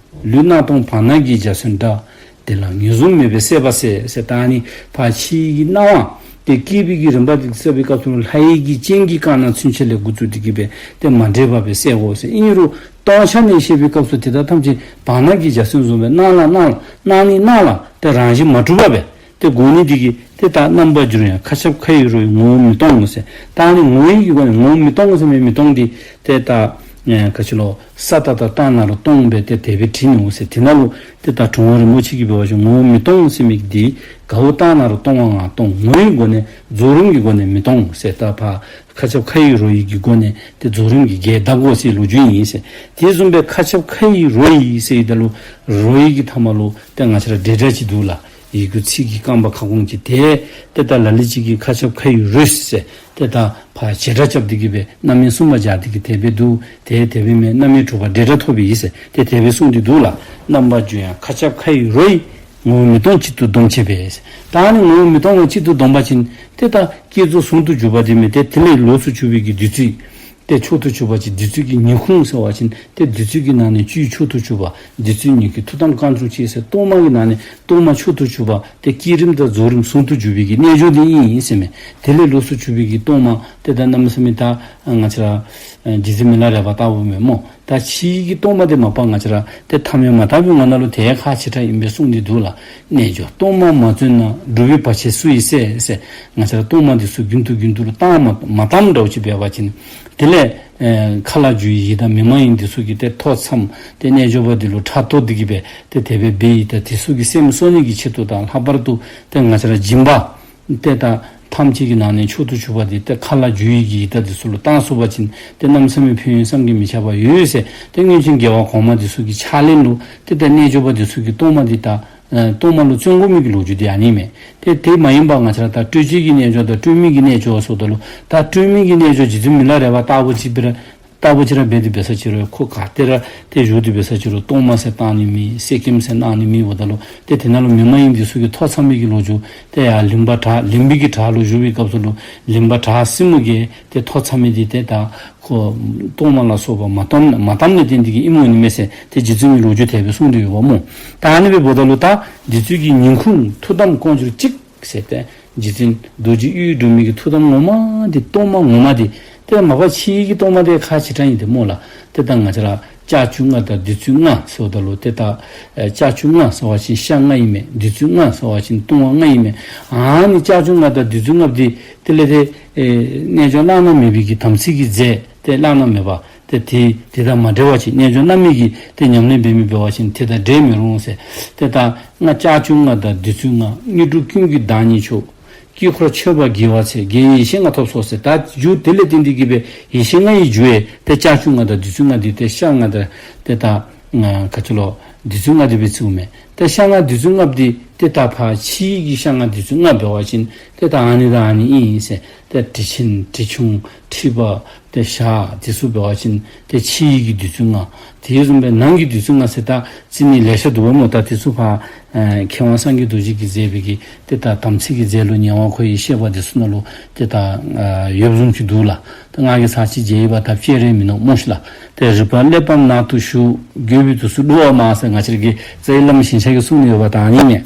ལུས་སྣང་སྟོང་བར་སྣང་གི་འཇའ་ཚོན་འདྲ། དེ་ལ་ངོས་བཟུང་མེད་པའི་སད་པ་གསལ་ཟེར། ད་ཨ་ནི་ཕར་ཕྱི་གི་སྣང་བ་ཏེ་བསྐྱེད་པའི་གི་རིམ་པ་འདི་གསལ་བའི་སྐབས་སུ་ལྷ་ཡི་གི་སྤྱན་གྱི་དཀར་ནག་ཚུན་ཆད་ལས་འགོ་བཙུགས་ཏེ་གི་སྦེ་ཏེ་མ་འདྲེས་པ་སྦེ་གསལ་དགོ་ཟེར། ཨིན་རུང་སྟོང་ཆ་ནས་བཤད་པའི་སྐབས་སུ་དེ་དག་ཐམས་ཅད་བར་སྣང་གི་འཇའ་ཚོན་བཟུམ་སྦེ་སྣང་ལ་སྣང་ལ་སྣང་ནི་སྣང་ལ་ཏེ་རང་བཞིན་མ་གྲུབ་པ་སྦེ་ཏེ་དགོ་ནི་འདི་གིས་ཏེ་ད་རྣམ་པར་གྱུར་ཡང་མཁའ་ཁྱབ་ཁ་ཡི་རོ་ཡིས་ངོ་བོ་མི་གཏོང་ཟེར། ད་ཨ་ནི་ངོ་བོའི་གི་སྒོ་ནས་ངོ་བོ་མི་གཏོང་ཟེར་མི་མི་གཏོང་འདི་ཏེ་ད་ཨེ་ག་ཅི་ལོ་ས་ཏ་བཏགས་སྟ་ན་རོ་སྟོང་སྦེ་ཏེ་དེ་སྦེ་བྲིས་ནུག་ཟེར། དེ་ནང་ལུ་ཏེ་ད་དྲུང་པ་རིན་པོ་ཆེ་གིས་འབད་བ་ཅིན་ངོ་བོ་མི་གཏོང་ཟེར་མི་འདི་ག་བོ་བཏགས་ན་རོ་སྟོང་བ་ང་གཏོང་ངོ་བོའི་སྒོ་ནས་རྫོགས་རིམ་གྱི་སྒོ་ནས་མི་གཏོང་ཟེར། ད་ཕར་མཁའ་ཁྱབ་ཁ་ཡི་རོ་ཡི་གི་སྒོ་ནས་ཏེ་རྫོགས་རིམ་གྱི་རྒྱས་གདབ་དགོ་ཟེར་ལོ་རྒྱུས་ཨིན་ཟེར། དེ་བཟུམ་སྦེ་མཁའ་ཁྱབ་ཁ་ཡི་རོ་ཡིས་ཟེར་ཡི་ད་ལུ་རོ་ཡི་གི་མཐའ་མ་ལུ་ཏེ་ང་བཅས་ར་འབྲེལ་སྒྲ་ཅིག་འདུག་ལགས། ཡི་གུ་ཚིག་གི་རྐང་པ་ཁ་སྐོང་ཅིག་ཏེ་ཏེ་ད་ལ་ལུ་ཅིག་གིས་མཁའ་ཁྱབ་ཁ་ཡི་རོ་ཟེར། ཏེ་ད་ཕར་བྱེད་སྒྲ་རྐྱབ་སྟེ་གི་སྦེ་རྣམ་དབྱེ་གསུམ་པ་སྦྱར་ཏེ་གི་དེ་སྦེ་འདུག། ཏེ་དེ་སྦེ་མེན་རྣམ་དབྱེ་དྲུག་པ་འབྲེལ་སྒྲ་ཐོབ་པའི་ཡིག་ཟེར་ཏེ་དེ་སྦེ་གསུངས་ཏེ་འདུག་ལགས། རྣམ་པར་གྱུར་ཡང་མཁའ་ཁྱབ་ཁ་ཡི་རོ་ཡིས་ངོ་བོ་མི་གཏོང་གཅིག་ཏུ་སྡོམ་བྱེད་པས་ཟེར། ད་ཨ་ནི་ངོ་བོ་མི་གཏོང་བ་གཅིག་ཏུ་སྡོམ་པ་ཅིན་ཏེ་ད་བསྐྱེད་རྫོགས་ཟུང་དུ་འཇུག་པ་དེ་མེན་ཏེ་དེ་ལས་ལོགས་སུ་གྱུར་པའི་གི་བདུད་རྩི་ཏེ་མཆོག་ཏུ་གྱུར་པ་ཅིག་བདུད་རྩི་གི་ཉིང་ཁུ་ཟེར་བ་ཅིན་ཏེ་བདུད་རྩི་གི་ནང་ནས་བཅུད་མཆོག་ཏུ་གྱུར་པ་བདུད་རྩི་ཉིང་ཁུས་ཐུགས་དམ་བསྐང་གྱུར་ཅིག་ཟེར། གཏོར་མ་གི་ནང་ནས་གཏོར་མ་མཆོག་ཏུ་གྱུར་པ་ཏེ་བསྐྱེད་རིམ་དང་རྫོགས་རིམ་ཟུང་དུ་འཇུག་པའི་གི་རྣལ་འབྱོར་འདི་ཨིན་ཟེར་མས། དེ་ལས་ལོགས་སུ་གྱུར་པའི་གི་གཏོར་མ་ཏེ་ད་གནམ་མེད་ས་མེད་ད་ང་བཅས་ར་རྗེ་བཙུན་མི་ལ་རས་པ་ལྟ་བུ་མེན་སྨོ། ད་ཕྱིའི་གི་གཏོར་མ་དེ་མ་པ་ང་བཅས་ར་ཏེ་ཐ་མལ་མ་དག་པའི་ངང་ན་ལུ་དེ་ཁག་ཆེ་དྲགས་ཨིན་པས་གསུངས་ཏེ་འདུག་ལགས། རྣལ་འབྱོར་གཏོར་མ་མ་བརྩོན་ན། སྒྲུབ་པའི་བར་ཆད་སུ་ཡིས་སེལ་ཟེར། ང་བཅས་ར་གཏོར་མ་འདི་ཚུ་རྒྱུན་དུ་རྒྱུན་དུ་ལུ་བཏང་མ་མ་བཏངམ་འདྲཝ་ཅིག་འབད་བ་ཅིན་དེ་ལས་ ཨེ་མཁའ་ལ་རྒྱུ་བའི་ཡི་དྭགས་མི་མ་ཡིན་འདི་ཚུ་གིས་ཏེ་ཐོ་འཚམས་ཏེ་རྣལ་འབྱོར་པ་འདི་ལུ་ཕྲག་དོག་འདི་གིས་སྦེ་ཏེ་དེ་སྦེ་འབད་ཡི། ད་འདི་ཚུ་གི་སེམས་གསོ་ནི་གི་ཆེད་དུ་དང་ལྷག་པར་དུ་ཏེ་ང་བཅས་ར་སྦྱིན་པ་ཏེ་ད་ཐམས་ཅད་ཀྱི་ནང་ནས་མཆོག་ཏུ་གྱུར་པ་འདི་ཏེ་མཁའ་ལ་རྒྱུ་བའི་གི་ཡི་དྭགས་འདི་ཚུ་ལུ་བཏང་ཚུགས་པ་ཅིན་ཏེ་གནམ་མེད་ས་མེད་ཕན་ཡོན་བསམ་གྱིས་མི་ཁྱབ་པ་ཡོད་ཟེར། ཏེ་སྔོན་བྱོན་རྒྱལ་བ་གོང་མ་འདི་ཚུ་གི་ཕྱག་ལེན་ལུ་ཏེ་ད་རྣལ་འབྱོར་པ་འདི་ཚུ་གིས་གཏོར་མ་འདི་ད་ཨེ་གཏོར་མ་ལུ་བརྩོན་དགོ་མི་གི་ལོ་རྒྱུས་འདི་ཨ་ནི་མས། ཏེ་དེ་མ་ཡིན་པ་ང་བཅས་ར་ད་སྤྲོས་བཅས་ཀྱི་རྣལ་འབྱོར་དང་སྤྲོས་མེད་ཀྱི་རྣལ་འབྱོར་ཟེརཝ་ད་ལུ་ད་སྤྲོས་མེད་ཀྱི་རྣལ་འབྱོར་རྗེ་བཙུན་མི་ལ་རས་པ་ལྟ་བུ་ཅིག་སྦེ་ར་ལྟ་བུ་ཅིག་ར་འབད་དེ་འབད་ས་ཅིག་རུང་ཁོ་ག་ཏེ་ར་ཏེ་བཞུགས་ཏེ་འབད་ས་ཅིག་རུང་གཏོར་མ་ཟེར་བཏང་ནི་མེད། གསེར་སྐྱེམས་ཟེར་གནང་ནི་མེདཔ་ད་ལུ་ཏེ་དེ་ནང་ལུ་མི་མ་ཡིན་འདི་ཚུ་གིས་ཐོ་འཚམས་མི་གི་ལོ་རྒྱུས་ཏེ་ཡར་ལིང་པ་བྲག་ལིང་པའི་གི་བྲག་ལུ་བཞུགས་པའི་སྐབས་སུ་ལུ་ལིང་པ་བྲག་སྲིན་མོ་གིས་ཏེ་ཐོ་འཚམས་མི་འདི་ཏེ་ད་ཁོ་གཏོར་མ་ལ་སོགས་པ་མ་བཏང་མ་བཏང་ནི་དེ་འདི་གིས་ཨིནམ་འོང་ནི་མས་ཟེར་ཏེ་རྗེ་བཙུན་གྱིས་ལོ་རྒྱུས་དེ་སྦེ་གསུངས་ཏེ་ཡོདཔ་སྨོ། ད་ཨ་ནི་སྦེ་འབདཝ་ད་ལུ་ད་འདི་ཚུ་གི་ཉིང་ཁུ་ཐུགས་དམ་དཀོན་མཆོག་གཅིག་ཟེར་ཏེ་རྗེ་བཙུན་རྡོ་རྗེ་གཡུ་སྒྲོན་མའི་གི་ཐུགས་དམ་ངོ་མ་འདི་གཏོར་མ་ངོ་མ་འདི་ཏེ་མ་པ་ཕྱིའི་གི་གཏོར་མ་འདི་ཁག་ཆེ་དྲགས་ཨིན་ཏེ་སྨོ་ལགས། ཏེ་ད་ང་བཅས་ར་ལྕགས་ཀྱུ་ལྔ་དང་བདུད་རྩི་ལྔ་ཟེརཝ་ད་ལུ་ཏེ་ད་ཨེ་ལྕགས་ཀྱུ་ལྔ་ཟེར་བ་ཅིན་ཤ་ལྔ་ཨིན་མས། བདུད་རྩི་ལྔ་ཟེར་བ་ཅིན་བཏུང་བ་ལྔ་ཨིན་མས། ཨ་ནི་ལྕགས་ཀྱུ་ལྔ་དང་བདུད་རྩི་ལྔ་འདི་དེ་ལས་ཏེ་ཨེ་རྣལ་འབྱོར་བླ་ན་མེད་པའི་གི་དམ་ཚིག་གི་རྫས་ཏེ་བླ་ན་མེད་པ་ཏེ་དེ་དེ་དང་མ་འབྲེལ་བ་ཅིན་རྣལ་འབྱོར་བླ་མེད་ཀྱིས་ཏེ་ཉམས་ལེན་འབད་མི་འབད་བ་ཅིན་དེ་དང་འབྲལ་མི་རུང་ཟེར། ཏེ་ད་ལྕགས་ཀྱུ་ལྔ་དང་བདུད་རྩི་ལྔ་དངོས་གྲུབ་ཀུན་གྱི་བདག་ཉིད་མཆོག་དཀྱིལ་འཁོར་མཆོད་པ་དགེ་བ་ཚེ་དགེ་བའི་ཡེ་ཤེས་ལྔ་ཐོབ་སོ་ཟེར། ད་རྒྱུ་དེ་ལས་བརྟེན་ཏེ་གིས་སྦེ་ཡེ་ཤེས་ལྔ་ཡི་རྒྱུ་ཡང་ཏེ་ལྕགས་ཀྱུ་ལྔ་དང་བདུད་རྩི་ལྔ་འདི་ཏེ་ཤ་ལྔ་དང་ཏེ་ད་ཨ་ག་ཅི་ལོ་བདུད་རྩི་ལྔ་འདི་སྦེ་བརྩིཝ་མས། ཏེ་ཤ་ལྔ་བདུད་རྩི་ལྔ་འདི་ཏེ་ད་ཕར་ཕྱིའི་གི་ཤ་ལྔ་བདུད་རྩི་ལྔ་འབད་བ་ཅིན་ཏེ་ད་ཨ་ནི་དང་ཨ་ནི་ཨིན་ཟེར། ཏེ་དྲི་ཆེན་དྲི་ཆུང་མཁྲིས་པ་ཏེ་ཞག་འདི་ཚུ་འབད་བ་ཅིན་ཏེ་ཕྱིའི་གི་བདུད་རྩི་ལྔ། དེ་བཟུམ་སྦེ་ནང་གི་བདུད་རྩི་ལྔ་ཟེར་ད་བརྩི་ནི་ལེ་ཤ་འདུག་པ་སྨོ། ད་དེ་ཚུ་ཕར་ཨེ་མཁས་དབང་སངས་རྒྱས་རྡོ་རྗེ་གིས་མཛད་པའི་གི་ཏེ་ད་དམ་ཚིག་གི་རྫས་ལུ་ཉེ་བར་མཁོ་བའི་བཤད་པ་འདི་ཚུ་ནང་ལུ་ཏེ་ད་ཨ་ཡོདཔ་བཟུམ་ཅིག་འདུག་ལགས། ད་ང་གིས་ཚར་གཅིག་མཇལ་ཡི་པ་ད་བཤད་རན་མིན་ནུག་སྨོ་ཤི་ལགས། ཏེ་རིག་པ་གླེགས་བམ་ནང་དུ་ཞུགས། དགོས་པའི་དུས་སུ་བསླུ་བ་མང་ཟེར་ང་བཅས་ར་གི་རྩ་བའི་བླ་མ་ཞིང་གཤེགས་ཀྱིས་གསུངས་ནི་ཡོདཔ་ད་ཨ་ནི་མས།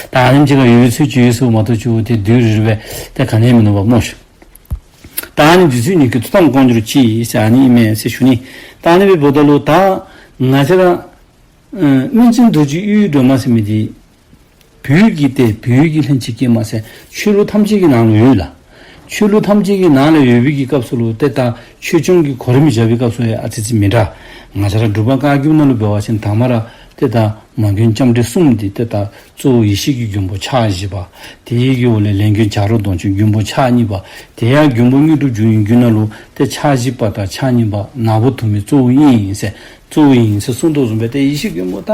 ད་ཨ་ནེམ་ཅིག་ཁར་ཡོད་པའི་ཚུལ་ཅིག་ཡོད་ཟེར་མ་གཏོགས་ཅིག་ཏེ་དུས་རེ་རེ་སྦེ་ཏེ་ག་ནི་ཡང་མིན་ནུག་པ་སྨོ་ཤི། ད་ཨ་ནི་འདི་ཚུ་ཉིང་ཁུ་ཐུགས་དམ་དཀོན་མཆོག་གཅིག་ཟེར་ཨ་ནི་ཨིན་མས་ཟེར་ཞུ་ནི། ད་ཨ་ནི་སྦེ་འབདཝ་ད་ལུ་ད་ང་བཅས་ར་ཨ་སྨིན་ཅིང་རྡོ་རྗེ་གཡུའི་སྒྲོན་མ་ཟེར་མི་འདི་བོད་ཀྱི་ཏེ་བོད་ཀྱི་ལྷན་ཅིག་སྐྱེས་མ་ཟེར་ཆོས་ལུགས་ཐམས་ཅད་ཀྱི་ནང་ལུ་ཡོད་ལགས། ཆོས་ལུགས་ཐམས་ཅད་ཀྱི་ནང་ལུ་ཡོད་པའི་གི་སྐབས་སུ་ལུ་ཏེ་ད་ཆོས་སྐྱོང་གི་གོ་རིམ་བཞག་པའི་སྐབས་སུ་ཡང་ཨ་ཙི་ཙི་མི་འདྲ། ང་བཅས་ར་འབྲུག་པ་བཀའ་བརྒྱུད་ནང་ལུ་འབད་བ་ཅིན་དང་པ་ར་ཏེ་ད་མ་མགོན་ལྕམ་དྲལ་གསུམ་འདི་ཏེ་ད་གཙོ་བོ་ཡེ་ཤེས་ཀྱི་མགོན་པོ་ཕྱག་བཞི་པ། དེའི་གི་འོག་ལས་ལས་མགོན་བྱ་རོག་གདོང་ཅན་མགོན་པོ་ཕྱག་གཉིས་པ། དེ་ཡང་མགོན་པོ་དངོས་གྲུབ་འབྱུང་བའི་རྒྱུད་ནང་ལུ་ཏེ་ཕྱག་བཞི་པ་དང་ཕྱག་གཉིས་པ་ནག་པོ་དུ་མའི་གཙོ་བོ་ཨིན་ཟེར། གཙོ་བོ་ཨིན་ཟེར་གསུངས་དོ་བཟུམ་སྦེ་ཏེ་ཡེ་ཤེས་མགོན་པོ་ད་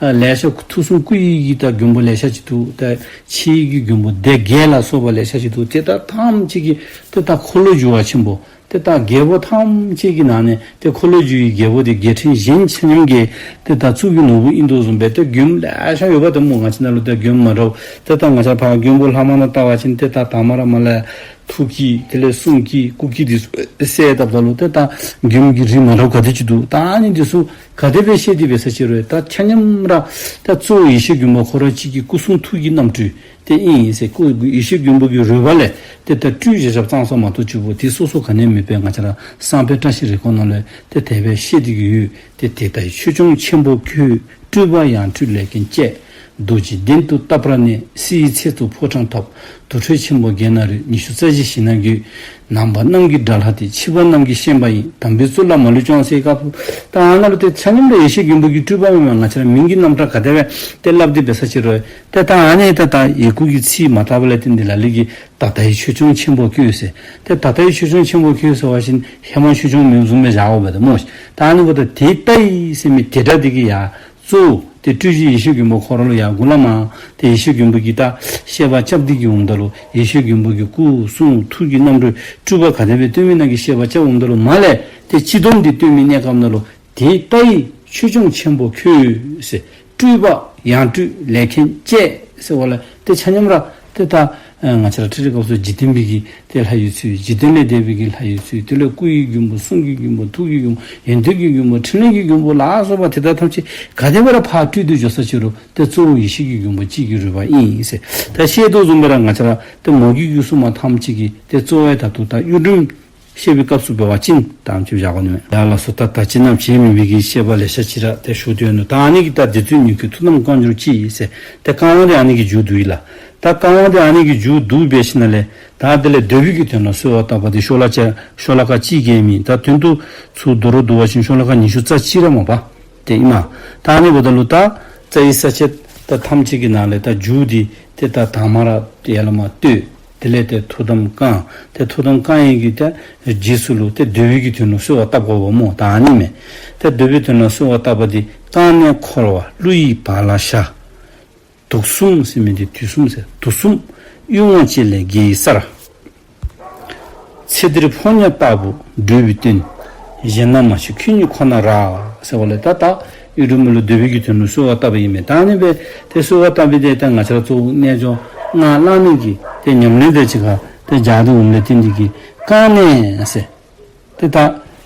ཨ་ལེ་ཤ་ཐུགས་གསུང་སྐུ་ཡི་གི་ད་མགོན་པོ་ལེ་ཤ་ཅིག་འདུག། ད་ཕྱི་ཡི་གི་མགོན་པོ་སྡེ་བརྒྱད་ལ་སོགས་པ་ལེ་ཤ་ཅིག་འདུག། ཏེ་ད་ཐམས་ཅད་ཀྱི་ཏེ་ད་འཁོར་ལོས་སྒྱུར་བ་ཆེན་པོ། ཏེ་ད་རྒྱལ་པོ་ཐམས་ཅད་ཀྱི་ནང་ནས་ཏེ་འཁོར་ལོས་སྒྱུར་བའི་རྒྱལ་པོ་དེ་རྒྱལ་ཕྲན་གཞན་ཆ་མཉམ་གྱི་ཏེ་ད་གཙུག་གི་ནོར་བུ་ཨིན་དོ་བཟུམ་སྦེ་ཏེ་མགོནམ་ལེ་ཤ་ཡོདཔ་ད་སྨོ། ང་བཅས་ནང་ལུ་ཏེ་མགོནམ་མ་འདྲཝ་ཏེ་ད་ང་བཅས་ཕར་མགོན་པོ་ལྷ་མ་ན་བལྟ་བ་ཅིན་ཏེ་ད་དང་པ་ར་མར་ལས་ཐུགས་ཀྱི་དེ་ལས་གསུང་གི་སྐུ་གི་འདི་ཚུ་གསལ་བཏབ་ད་ལུ་ཏེ་ད་མགོནམ་གི་རིགས་མ་འདྲཝ་ག་དེ་ཅིག་འདུག། ད་ཨ་ནི་འདི་ཚུ་ག་དེ་སྦེ་བཤད་དེ་འབད་ས་ཅིག་རུང་ད་ཆ་མཉམ་ར་ད་གཙོ་བོ་ཡེ་ཤེས་མགོན་པོ་ཁོ་ར་གཅིག་གི་སྐུ་གསུང་ཐུགས་ཀྱི་རྣམ་སྤྲུལ་དེ་ཨིན་ཟེར། སྐུ་ཡེ་ཤེས་མགོན་པོ་གི་རོལ་པ་ལས་ཏེ་ད་སྤྲུལ་བཞག་བཞགཔ་ཙང་ཙང་མ་གཏོགས་ཅིག་པོ་དེ་སོ་སོ་ག་ནི་ཡང་མེད་པས། ང་བཅས་ར་བསམ་པའི་བཀྲ་ཤིས་རེ་སྐོང་ནང་ལུ་ཏེ་དེ་སྦེ་བཤད་དེ་གི་ཡོད། ཏེ་དེ་ལྟ་བུའི་ཆོས་སྐྱོང་ཆེན་པོ་ཁྱོད། སྤྲུལ་པ་ཡང་སྤྲུལ་ལས་མཁན་བཅས། རྡོ་རྗེ་གདན་དུ་བཏབ་པ་ནས། སྲིད་ཡུལ་ཚད་དུ་ཕོ་བྲང་བཏབ། དུར་ཁྲོད་ཆེན་པོ་བརྒྱད་ན་རོལ། ཉི་ཤུ་རྩ་བཞི་ཞིང་ན་རྒྱུ། ནང་པ་རྣམས་ཀྱི་དགྲ་ལྷ་སྟེ། ཕྱི་པ་རྣམས་ཀྱི་ཤན་པ་ཡིན། དམ་པའི་གཙུག་ལག་མ་ལུས་སྐྱོང་། ཟེར་སྐབས་སུ་ད་ཨ་ནཱ་ལུ་ཏེ་ཆ་མཉམ་ར་ཡེ་ཤེས་མགོན་པོ་གི་སྤྲུལ་པ་མེན་མས། ང་བཅས་ར་མིང་གི་རྣམ་གྲངས་ག་དེ་སྦེ་ཏེ་སླབ་སྟེ་འབད་ས་ཅིག་རུང་ཏེ་ད་ཨ་ནི་ད་ད་ཡི་གུ་གི་ཚིག་མ་དག་པ་ལས་བརྟེན་ཏེ་ལ་ལུ་གིས་ད་ལྟ་ཡི་ཆོས་སྐྱོང་ཆེན་པོ་ཁྱོད་ཟེར། ཏེ་ད་ལྟ་ཡི་ཆོས་སྐྱོང་ཆེན་པོ་ཁྱོད་ཟེར་བ་ཅིན་ཧེ་མ་ཆོས་སྐྱོང་མེདཔ་བཟུམ་སྦེ་བཞག་འོང་པས་ད་སྨོ། ད་ཨ་ནི་འབདཝ་ད་དེ་ལྟ་ཡི་ཟེར་མི་དེ་སྒྲ་དེ་གིས་ཡང་གཙོ་བོ་ཏེ་སྤྲུལ་གཞི་ཡེ་ཤེས་མགོན་པོ་ཁོ་ར་ལུ་ཡང་འགུ་ལ་མ་ཏེ་ཡེ་ཤེས་མགོན་པོ་གིས་ད་བཤད་པ་རྐྱབ་སྟེ་གི་འོངམ་ད་ལུ་ཡེ་ཤེས་མགོན་པོ་གི་སྐུ་གསུང་ཐུགས་ཀྱི་རྣམ་འཕྲུལ་སྤྲུལ་པ་ག་དེ་སྦེ་སྟོན་མི་ནང་གི་བཤད་པ་རྐྱབ་འོངམ་ད་ལུ་མར་ལས་ཏེ་སྤྱི་སྡོམ་འདི་སྟོན་མི་གནས་སྐབས་ནང་ལུ་དེ་ལྟ་ཡི་ཆོས་སྐྱོང་ཆེན་པོ་ཁྱོད་ཟེར། སྤྲུལ་པ་ཡང་སྤྲུལ་ལས་མཁན་བཅས་ཟེར་བ་ལ་ཏེ་ཆ་མཉམ་ར་ཏེ་ད་ཨ་ང་བཅས་ར་ཁྲིད་ཁྲིད་སྐབས་སུ་འཇིག་རྟེན་པའི་གི་ཏེ་ལྷ་ཡི་ཚུལ། འཇིག་རྟེན་ལས་འདས་པའི་གི་ལྷ་ཡི་ཚུལ། དེ་ལས་སྐུ་ཡི་མགོན་པོ། གསུང་གི་མགོན་པོ། ཐུགས་ཀྱི་མགོན་པོ། ཡོན་ཏན་གྱི་མགོན་པོ། ཕྲིན་ལས་ཀྱི་མགོན་པོ་ལ་སོགས་པ་དེ་དག་ཐམས་ཅད་ག་དེ་སྦེ་ར་ཕར་སྤྲུལ་ཏེ་འགྱོ་ས་ཅིག་རུང་ཏེ་གཙོ་བོ་ཡེ་ཤེས་ཀྱི་མགོན་པོ་གཅིག་གི་རོལ་པ་ཨིན་ཟེར། ད་བཤད་དོ་བཟུམ་སྦེ་ར་ང་བཅས་ར་ཏེ་མོ་གི་རྒྱུད་སྲུང་མ་ཐམས་ཅད་ཀྱི་ཏེ་གཙོ་བོ་ད་ལྟོ་ད་གཡུ་སྒྲོན་ བཤད་པའི་སྐབས་སུ་འབད་བ་ཅིན་ད་ཨ་ནེམ་ཅིག་བཞག་དགོ་ནི་མས། ཡ་ལགས་སོ། ད་ད་ཅི་ནམ་བྱས་མེད་པའི་གི་བཤད་པ་ལེ་ཤ་ཅིག་ར་ཏེ་ཞུ་དོ་ཡོད་ནུག། ད་ཨ་ནི་གི་ད་འདི་ཚུ་ཉིད་ཀྱི་ཐུགས་དམ་བསྐང་གྱུར་ཅིག་ཟེར་ཏེ་བསྐང་བ་འདི་ཨ་ནི་གི་མཇུག་བསྡུ་ཡི་ལགས། ད་བསྐང་བ་འདི་ཨ་ནི་གི་མཇུག་བསྡུ་འབད་ཞིནམ་ལས་ད་དེ་ལས་འདོད་པའི་གི་དོན་ལ་གསོལ་བ་བཏབ་པ་འདི་ཤོ་ལོ་ཀ་ཤོ་ལོ་ཀ་གཅིག་གིས་མེན། ད་དོན་དུ་ཚུར་མདོར་བསྡུ་བ་ཅིན་ཤོ་ལོ་ཀ་ཉི་ཤུ་རྩ་གཅིག་ར་མ་པ་ཏེ་ཨིན་མས། ད་ཨ་ནི་འབདཝ་ད་ལུ་ད་རྩ་བའི་ས་བཅད་ད་ཐམས་ཅད་ཀྱི་ནང་ལས་ད་མཇུག་འདི་ཏེ་ད་དང་པ་ར་ཡར་ལས་མར་བསྟོད། དེ་ལས་ཏེ་ཐུགས་དམ་བསྐང་། ཏེ་ཐུགས་དམ་བསྐང་ཡི་གི་ཏེ་རྗེས་སུ་ལུ་ཏེ་འདོད་པའི་གི་དོན་ལུ་གསོལ་བ་བཏབ་དགོཔ་སྨོ། ད་ཨ་ནི་མས། ཏེ་འདོད་པའི་དོན་ལུ་གསོལ་བ་བཏབ་པ་འདི་བསྐང་གནས་འཁོར་བ་ཀླུ་ཡི་བག་ལ་ཞ། དུག་གསུམ་ཟེར་མི་འདི་དུག་གསུམ་ཟེར། དུག་གསུམ་གཡུལ་ངོ་བཅས་ལས་རྒྱལ་བའི་སར། ཚེ་འདིར་ཕོ་ཉ་ལྟ་བུ་འགྲོ་བའི་དོན། གཞན་ན་མ་ཞུགས་ཁྱོད་ཉིད་ཁོ་ན་ར། ཟེར་བ་ལས་ད་ད་གཡུ་སྒྲོན་མོ་ལུ་འདོད་པའི་གི་དོན་ལུ་གསོལ་བ་བཏབ་པ་ཨིན་མས། ད་ཨ་ནི་སྦེ་ཏེ་གསོལ་བ་བཏབ་པའི་དེ་ད་ང་བཅས་ར་གཙོ་བོ་རྣལ་འབྱོར་སྔགས་བླ་མེད་ཀྱི་ཏེ་ཉམས་ལེན་དང་གཅིག་ཁར་ཏེ་སྦྱར་ཏེ་འོངམ་ལས་བརྟེན་ཏེ་གིས་བསྐང་གནས་ཟེར། ཏེ་ད་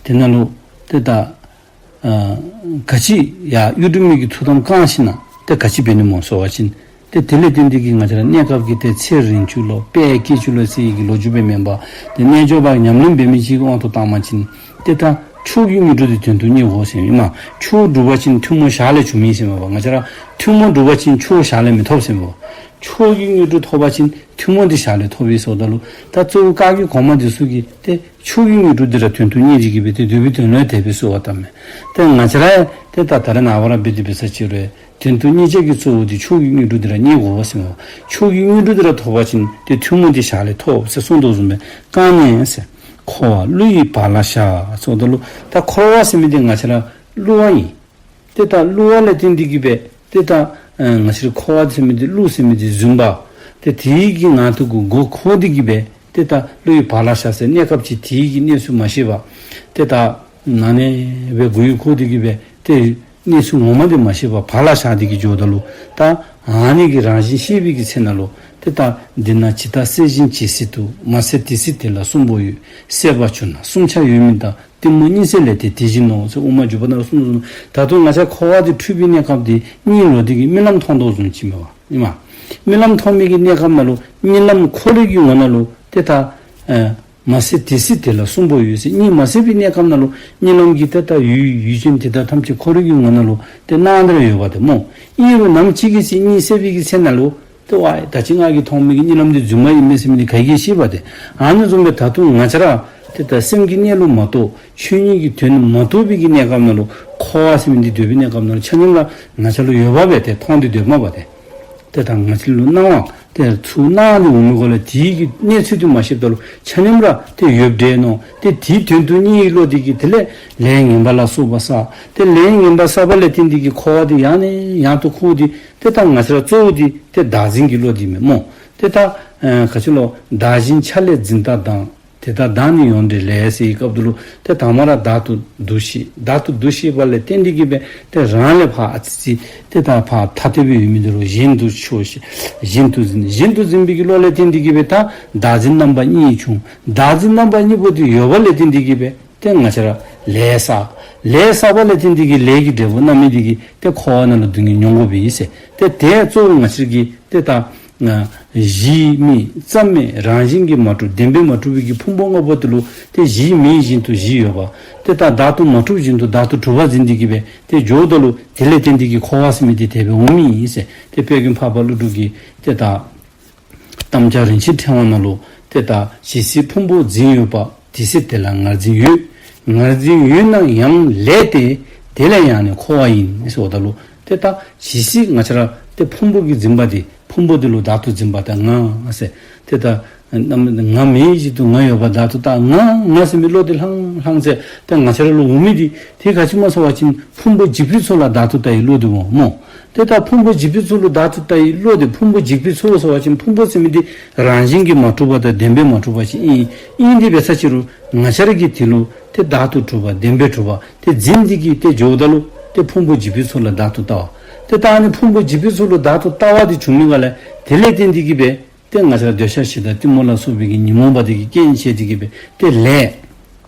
དེ་ནང་ལུ་ཏེ་ད་ཨ་ག་ཅི་ཡ་གཡུ་སྒྲོན་མོ་གི་ཐུགས་དམ་བསྐང་ཞིནམ་ལས་ཏེ་ག་ཅི་འབད་ནི་སྨོ་ཟེར་བ་ཅིན་ཏེ་དེ་ལས་བརྟེན་ཏེ་གིས་ང་བཅས་ར་གནས་སྐབས་ཀྱི་ཏེ་ཚེ་རིང་བཅུག་ལོ་དཔལ་བསྐྱེད་བཅུག་ལོ་ཟེར་བའི་གི་ལོ་རྒྱུས་སྦེ་མེན་པར་ཏེ་རྣལ་འབྱོར་པ་ཉམས་ལེན་འབད་མི་ཅིག་གི་དབང་དུ་བཏང་བ་ཅིན་ཏེ་ད་མཆོག་གི་དངོས་གྲུབ་འདི་དོན་དུ་གཉེར་དགོ་ཟེར་ཨིན་མས། མཆོག་སྒྲུབ་པ་ཅིན་ཐུན་མོང་ཞར་ལས་འབྱུང་མི་ཟེར་མས་པ། ང་བཅས་ར་ཐུན་མོང་སྒྲུབ་པ་ཅིན་མཆོག་ཞར་ལས་མི་ཐོབ་ཟེར་མས་པ། མཆོག་གི་དངོས་གྲུབ་ཐོབ་པ་ཅིན་ཐུན་མོང་འདི་ཞར་ལས་ཐོབ་ཨིན་ཟེརཝ་ད་ལུ་ད་གཙོ་བོ་བཀའ་བརྒྱུད་གོང་མ་འདི་ཚུ་གིས་ཏེ་མཆོག་གི་དངོས་གྲུབ་འདི་ར་དོན་དུ་གཉེར་ཏེ་གིས་སྦེ་ཏེ་འདོད་པའི་དོན་ལུ་དེ་སྦེ་གསོལ་བ་བཏབ་མས། ཏེ་ང་བཅས་ར་ཏེ་ད་ད་རེས་ནངས་པ་ར་འབད་དེ་འབད་ས་ཅིག་རུང་དོན་དུ་གཉེར་བྱ་གི་གཙོ་བོ་འདི་མཆོག་གི་དངོས་གྲུབ་འདི་ར་གཉེར་དགོ་ཟེར་མས། མཆོག་གི་དངོས་གྲུབ་འདི་ར་ཐོབ་པ་ཅིན་ཏེ་ཐུན་མོང་འདི་ཞར་ལས་ཐོབ་ཟེར་གསུངས་དོ་བཟུམ་སྦེ་བསྐང་གནས་ཟེར། འཁོར་བ་ཀླུ་ཡི་བག་ལ་ཞ་ཟེརཝ་ད་ལུ་ད་འཁོར་བ་ཟེར་མི་འདི་ང་བཅས་ར་ཀླུ་བ་ཨིན། ཏེ་ད་ཀླུ་བ་ལས་བརྟེན་ཏེ་གིས་སྦེ་ཏེ་ད་ཨ་ང་བཅས་ར་འཁོར་བ་ཟེར་མི་འདི་ཀླུ་ཟེར་མི་འདི་བཟུམ་སྦེ་ཏེ་དེ་གི་ངང་དུ་གུ་མགོ་འཁོར་ཏེ་གིས་སྦེ་ཏེ་ད་ཀླུ་ཡི་བག་ལ་ཞ་ཟེར་གནས་སྐབས་ཅིག་དེ་གི་གནས་ཚུལ་མ་ཤེས་པར་ཏེ་ད་ནང་ནས་སྦེ་མགོ་ཡུ་འཁོར་ཏེ་གིས་སྦེ་ཏེ་གནས་ཚུལ་ངོ་མ་འདི་མ་ཤེས་པར་བག་ལ་ཞ་སྟེ་གིས་འགྱོཝ་ད་ལུ་ད་ཨ་ནི་གི་རང་བཞིན་ཤེས་པའི་གི་ཚེ་ན་ལུ་ཏེ་ད་འདི་ན་ཇི་ལྟར་གསལ་བཞིན་ཇི་སྲིད་དུ། མ་གསལ་དེ་སྲིད་དེ་ལ་གསུམ་པོ་ཡོད། གསལ་བར་གྱུར་ན་གསུམ་ཆར་ཡོད་མིན་ལྟ། གཏི་མུག་གཉིད་སད་ལས་དེ་དེ་བཞིན་ནོ་ཟེར་དབུ་མ་འཇུག་པ་ནང་གསུངས་སོ། ད་རུང་ང་བཅས་འཁོར་བ་འདི་འཁྲུལ་པའི་གནས་སྐབས་འདི་གཉིད་ལོག་སྟེ་གིས་རྨི་ལམ་མཐོང་དོ་བཟུམ་ཅིག་མས་པ། ཨིན་མས། རྨི་ལམ་མཐོང་མི་གི་གནས་སྐབས་ནང་ལུ་རྨི་ལམ་འཁོར་བའི་གི་ངོ་ནང་ལུ་ཏེ་ད་ཨ་མ་གསལ་དེ་སྲིད་དེ་ལ་གསུམ་པོ་ཡོད་ཟེར། གཉིད་མ་སད་པའི་གནས་སྐབས་ནང་ལུ་རྨི་ལམ་གྱི་ཏེ་ད་ཡུལ་ཡུལ་ཅན་དེ་དག་ཐམས་ཅད་འཁོར་བའི་གི་ངོ་ནང་ལུ་ཏེ་སྣང་སྟེ་ར་ཡོདཔ་དེ་སྨོ། ཨིན་རུང་ནམ་ཅིག་གི་ཚེ་གཉིད་སད་པའི་གི་ཚེ་ན་ལུ་ཏེ་ཝའི་ད་ཅི་ང་གིས་མཐོང་མི་གི་རྨི་ལམ་འདི་རྫུན་མ་ཨིན་མས་ཟེར་མི་འདི་ག་གིས་ཤེས་པ་དེ། ཨ་ནི་བཟུམ་སྦེ་ད་དུང་ང་བཅས་ར་ཏེ་ད་སེམས་ཀྱི་གནས་ལུགས་མ་རྟོགས་ཆོས་ཉིད་ཀྱི་དོན་མ་རྟོགས་པའི་གི་གནས་སྐབས་ནང་ལུ་འཁོར་བ་ཟེར་མི་འདི་འདོད་པའི་གནས་སྐབས་ནང་ལུ་ཆ་མཉམ་ར་ང་བཅས་ལུ་ཡོདཔ་སྦེ་ཏེ་མཐོང་སྟེ་སྡོདཔ་མས་པ་དེ། ཏེ་ད་ང་བཅས་ལུ་སྣང་བ་ཏེ་ཚུར་སྣང་སྟེ་འོང་མི་གུ་ལས་དེ་གི་གནས་ཚུལ་འདི་མ་ཤེསཔ་ད་ལུ་ཆ་མཉམ་ར་ཏེ་ཡོདཔ་འདྲས་མནོ། ཏེ་དེ་དོན་དུ་གཉེར་བའི་བློ་དེ་གིས་དེ་ལས་ལས་ངན་པ་ལ་སོགས་པ་བསགས། ཏེ་ལས་ངན་པ་བསགས་པ་ལས་བརྟེན་ཏེ་གིས་འཁོར་བ་འདི་ཡང་ནས་ཡང་དུ་འཁོར་ཏེ་ཏེ་ད་ང་བཅས་ར་གཙོ་བོ་འདི་ཏེ་བདག་འཛིན་གྱི་བློ་འདི་མས་སྨོ། ཏེ་ད་ཨ་ག་ཅི་ལོ། བདག་གཞན་ཆ་ལས་འཛིན་སྟངས་དང་། དེ་དག་བདག་ནི་ཡོངས་འདྲེན་ལས་ཟེར་བའི་སྐབས་དེ་ལུ་ཏེ་དང་པ་ར་བདག་ཏུ་འདུ་ཤེས། བདག་ཏུ་འདུ་ཤེས་པ་ལས་བརྟེན་ཏེ་གིས་སྦེ་ཏེ་རང་ལས་ཕར་ཨ་ཙི་ཙི་ཏེ་ད་ཕར་ཐ་དད་སྦེ་ཡོད་མི་དེ་ལུ་གཞན་དུ་ཆོས་ཤེས། གཞན་དུ་འཛིན། གཞན་དུ་འཛིན་པའི་གི་བློ་ལས་བརྟེན་ཏེ་གིས་སྦེ་ད་བདག་འཛིན་རྣམ་པ་གཉིས་བྱུང་། བདག་འཛིན་རྣམ་པ་གཉིས་པོ་དེ་ཡོད་པ་ལས་བརྟེན་ཏེ་གིས་སྦེ་ཏེ་ང་བཅས་ར་ལས་བསགས། ལས་བསགས་པ་ལས་བརྟེན་ཏེ་གིས་ལས་ཀྱི་འབྲས་བུ་རྣམ་སྨིན་དེ་གིས་ཏེ་འཁོར་བ་ནང་ལུ་སྡུག་བསྔལ་མྱོང་དགོཔ་ཨིན་ཟེར། ཏེ་དེ་གཙོ་བོ་ང་བཅས་ཀྱི་ཏེ་ད་ཨ་གཞི་མེད་རྩ་མེད་རང་བཞིན་གྱིས་མ་གྲུབ་བདེན་པས་མ་གྲུབ་པའི་གི་ཕུང་པོ་ལྔ་པོ་དེ་ལུ་ཏེ་གཞི་མེད་བཞིན་དུ་གཞི་ཡོད་པ། ཏེ་ད་བདག་ཏུ་མ་གྲུབ་བཞིན་དུ་བདག་ཏུ་གྲུབ་པ་འཛིན་ཏེ་གིས་སྦེ་ཏེ་འགྱོཝ་ད་ལུ་དེ་ལས་བརྟེན་ཏེ་གིས་འཁོར་བ་ཟེར་མི་དེ་དེ་སྦེ་འོང་མི་ཨིན་ཟེར། ཏེ་དཔལ་མགོན་འཕགས་པ་ཀླུ་སྒྲུབ་ཀྱིས་ཏེ་ད་དམ་བཅའ་རིན་ཆེན་ཕྲེང་བ་ནང་ལུ་ཏེ་ད་ཇི་སྲིད་ཕུང་པོ་འཛིན་ཡོད་པ། དེ་སྲིད་དེ་ལ་ངར་འཛིན་ཡོད། ངར་འཛིན་ཡོད་ན་ཡང་ལས་ཏེ། དེ་ལས་ཡང་ནི་འཁོར་བ་ཡིན་ཟེརཝ་ད་ལུ་ཏེ་ད་ཇི་སྲིད་ང་བཅས་ར་ཏེ་ཕུང་པོ་གི་འཛིན་པ་དེ་ཕུང་པོ་དེ་ལུ་བདག་ཏུ་འཛིན་པ་དང་ང་ཟེར་ཏེ་ད་ང་མེད་བཞིན་དུ་ང་ཡོད་པ་བདག་ཏུ་བལྟ། ང་ང་ཟེར་མི་བློ་དེ་ལྷང་ལྷང་ཟེར་ཏེ་ང་བཅས་ར་ལུ་འོང་མི་དེ་དེ་ག་ཅི་སྨོ་ཟེར་བ་ཅིན་ཕུང་པོ་འཇིག་པའི་ཚོགས་ལ་བདག་ཏུ་བལྟ་བའི་བློ་དེ་འོང་སྨོ། ཏེ་ད་ཕུང་པོ་འཇིག་པའི་ཚོགས་ལུ་བདག་ཏུ་བལྟ་བའི་བློ་དེ་ཕུང་པོ་འཇིག་པའི་ཚོགས་ཟེར་བ་ཅིན་ཕུང་པོ་ཟེར་མི་དེ་རང་བཞིན་གྱིས་མ་གྲུབ་པ་དང་བདེན་པས་མ་གྲུབ་པ་ཅིག་ཨིན། ཨིན་དེ་འབད་ས་ཅིག་རུང་ང་བཅས་ར་གིས་དེ་ལུ་ཏེ་བདག་ཏུ་གྲུབ་པ་བདེན་པས་གྲུབ་པ་དེ་འཛིན་ཏེ་གིས་ཏེ་འགྱོཝ་ད་ལུ་ཏེ་ཕུང་པོ་འཇིག་པའི་ཚོགས་ལ་བདག་ཏུ་བལྟ་བ། ཏེ་ད་ཨ་ནི་ཕུང་པོ་འཇིག་པའི་ཚོགས་ལུ་བདག་ཏུ་བལྟ་བ་དེ་བྱུང་མི་ག་ལས་དེ་ལས་བརྟེན་ཏེ་གིས་སྦེ་ཏེ་ང་བཅས་ར་འདོད་ཆགས་ཞེ་སྡང་གཏི་མུག་ལ་སོགས་པའི་གི་ཉོན་མོངས་པ་དེ་གིས་རྐྱེན་བྱས་ཏེ་གིས་སྦེ་ཏེ་ལས།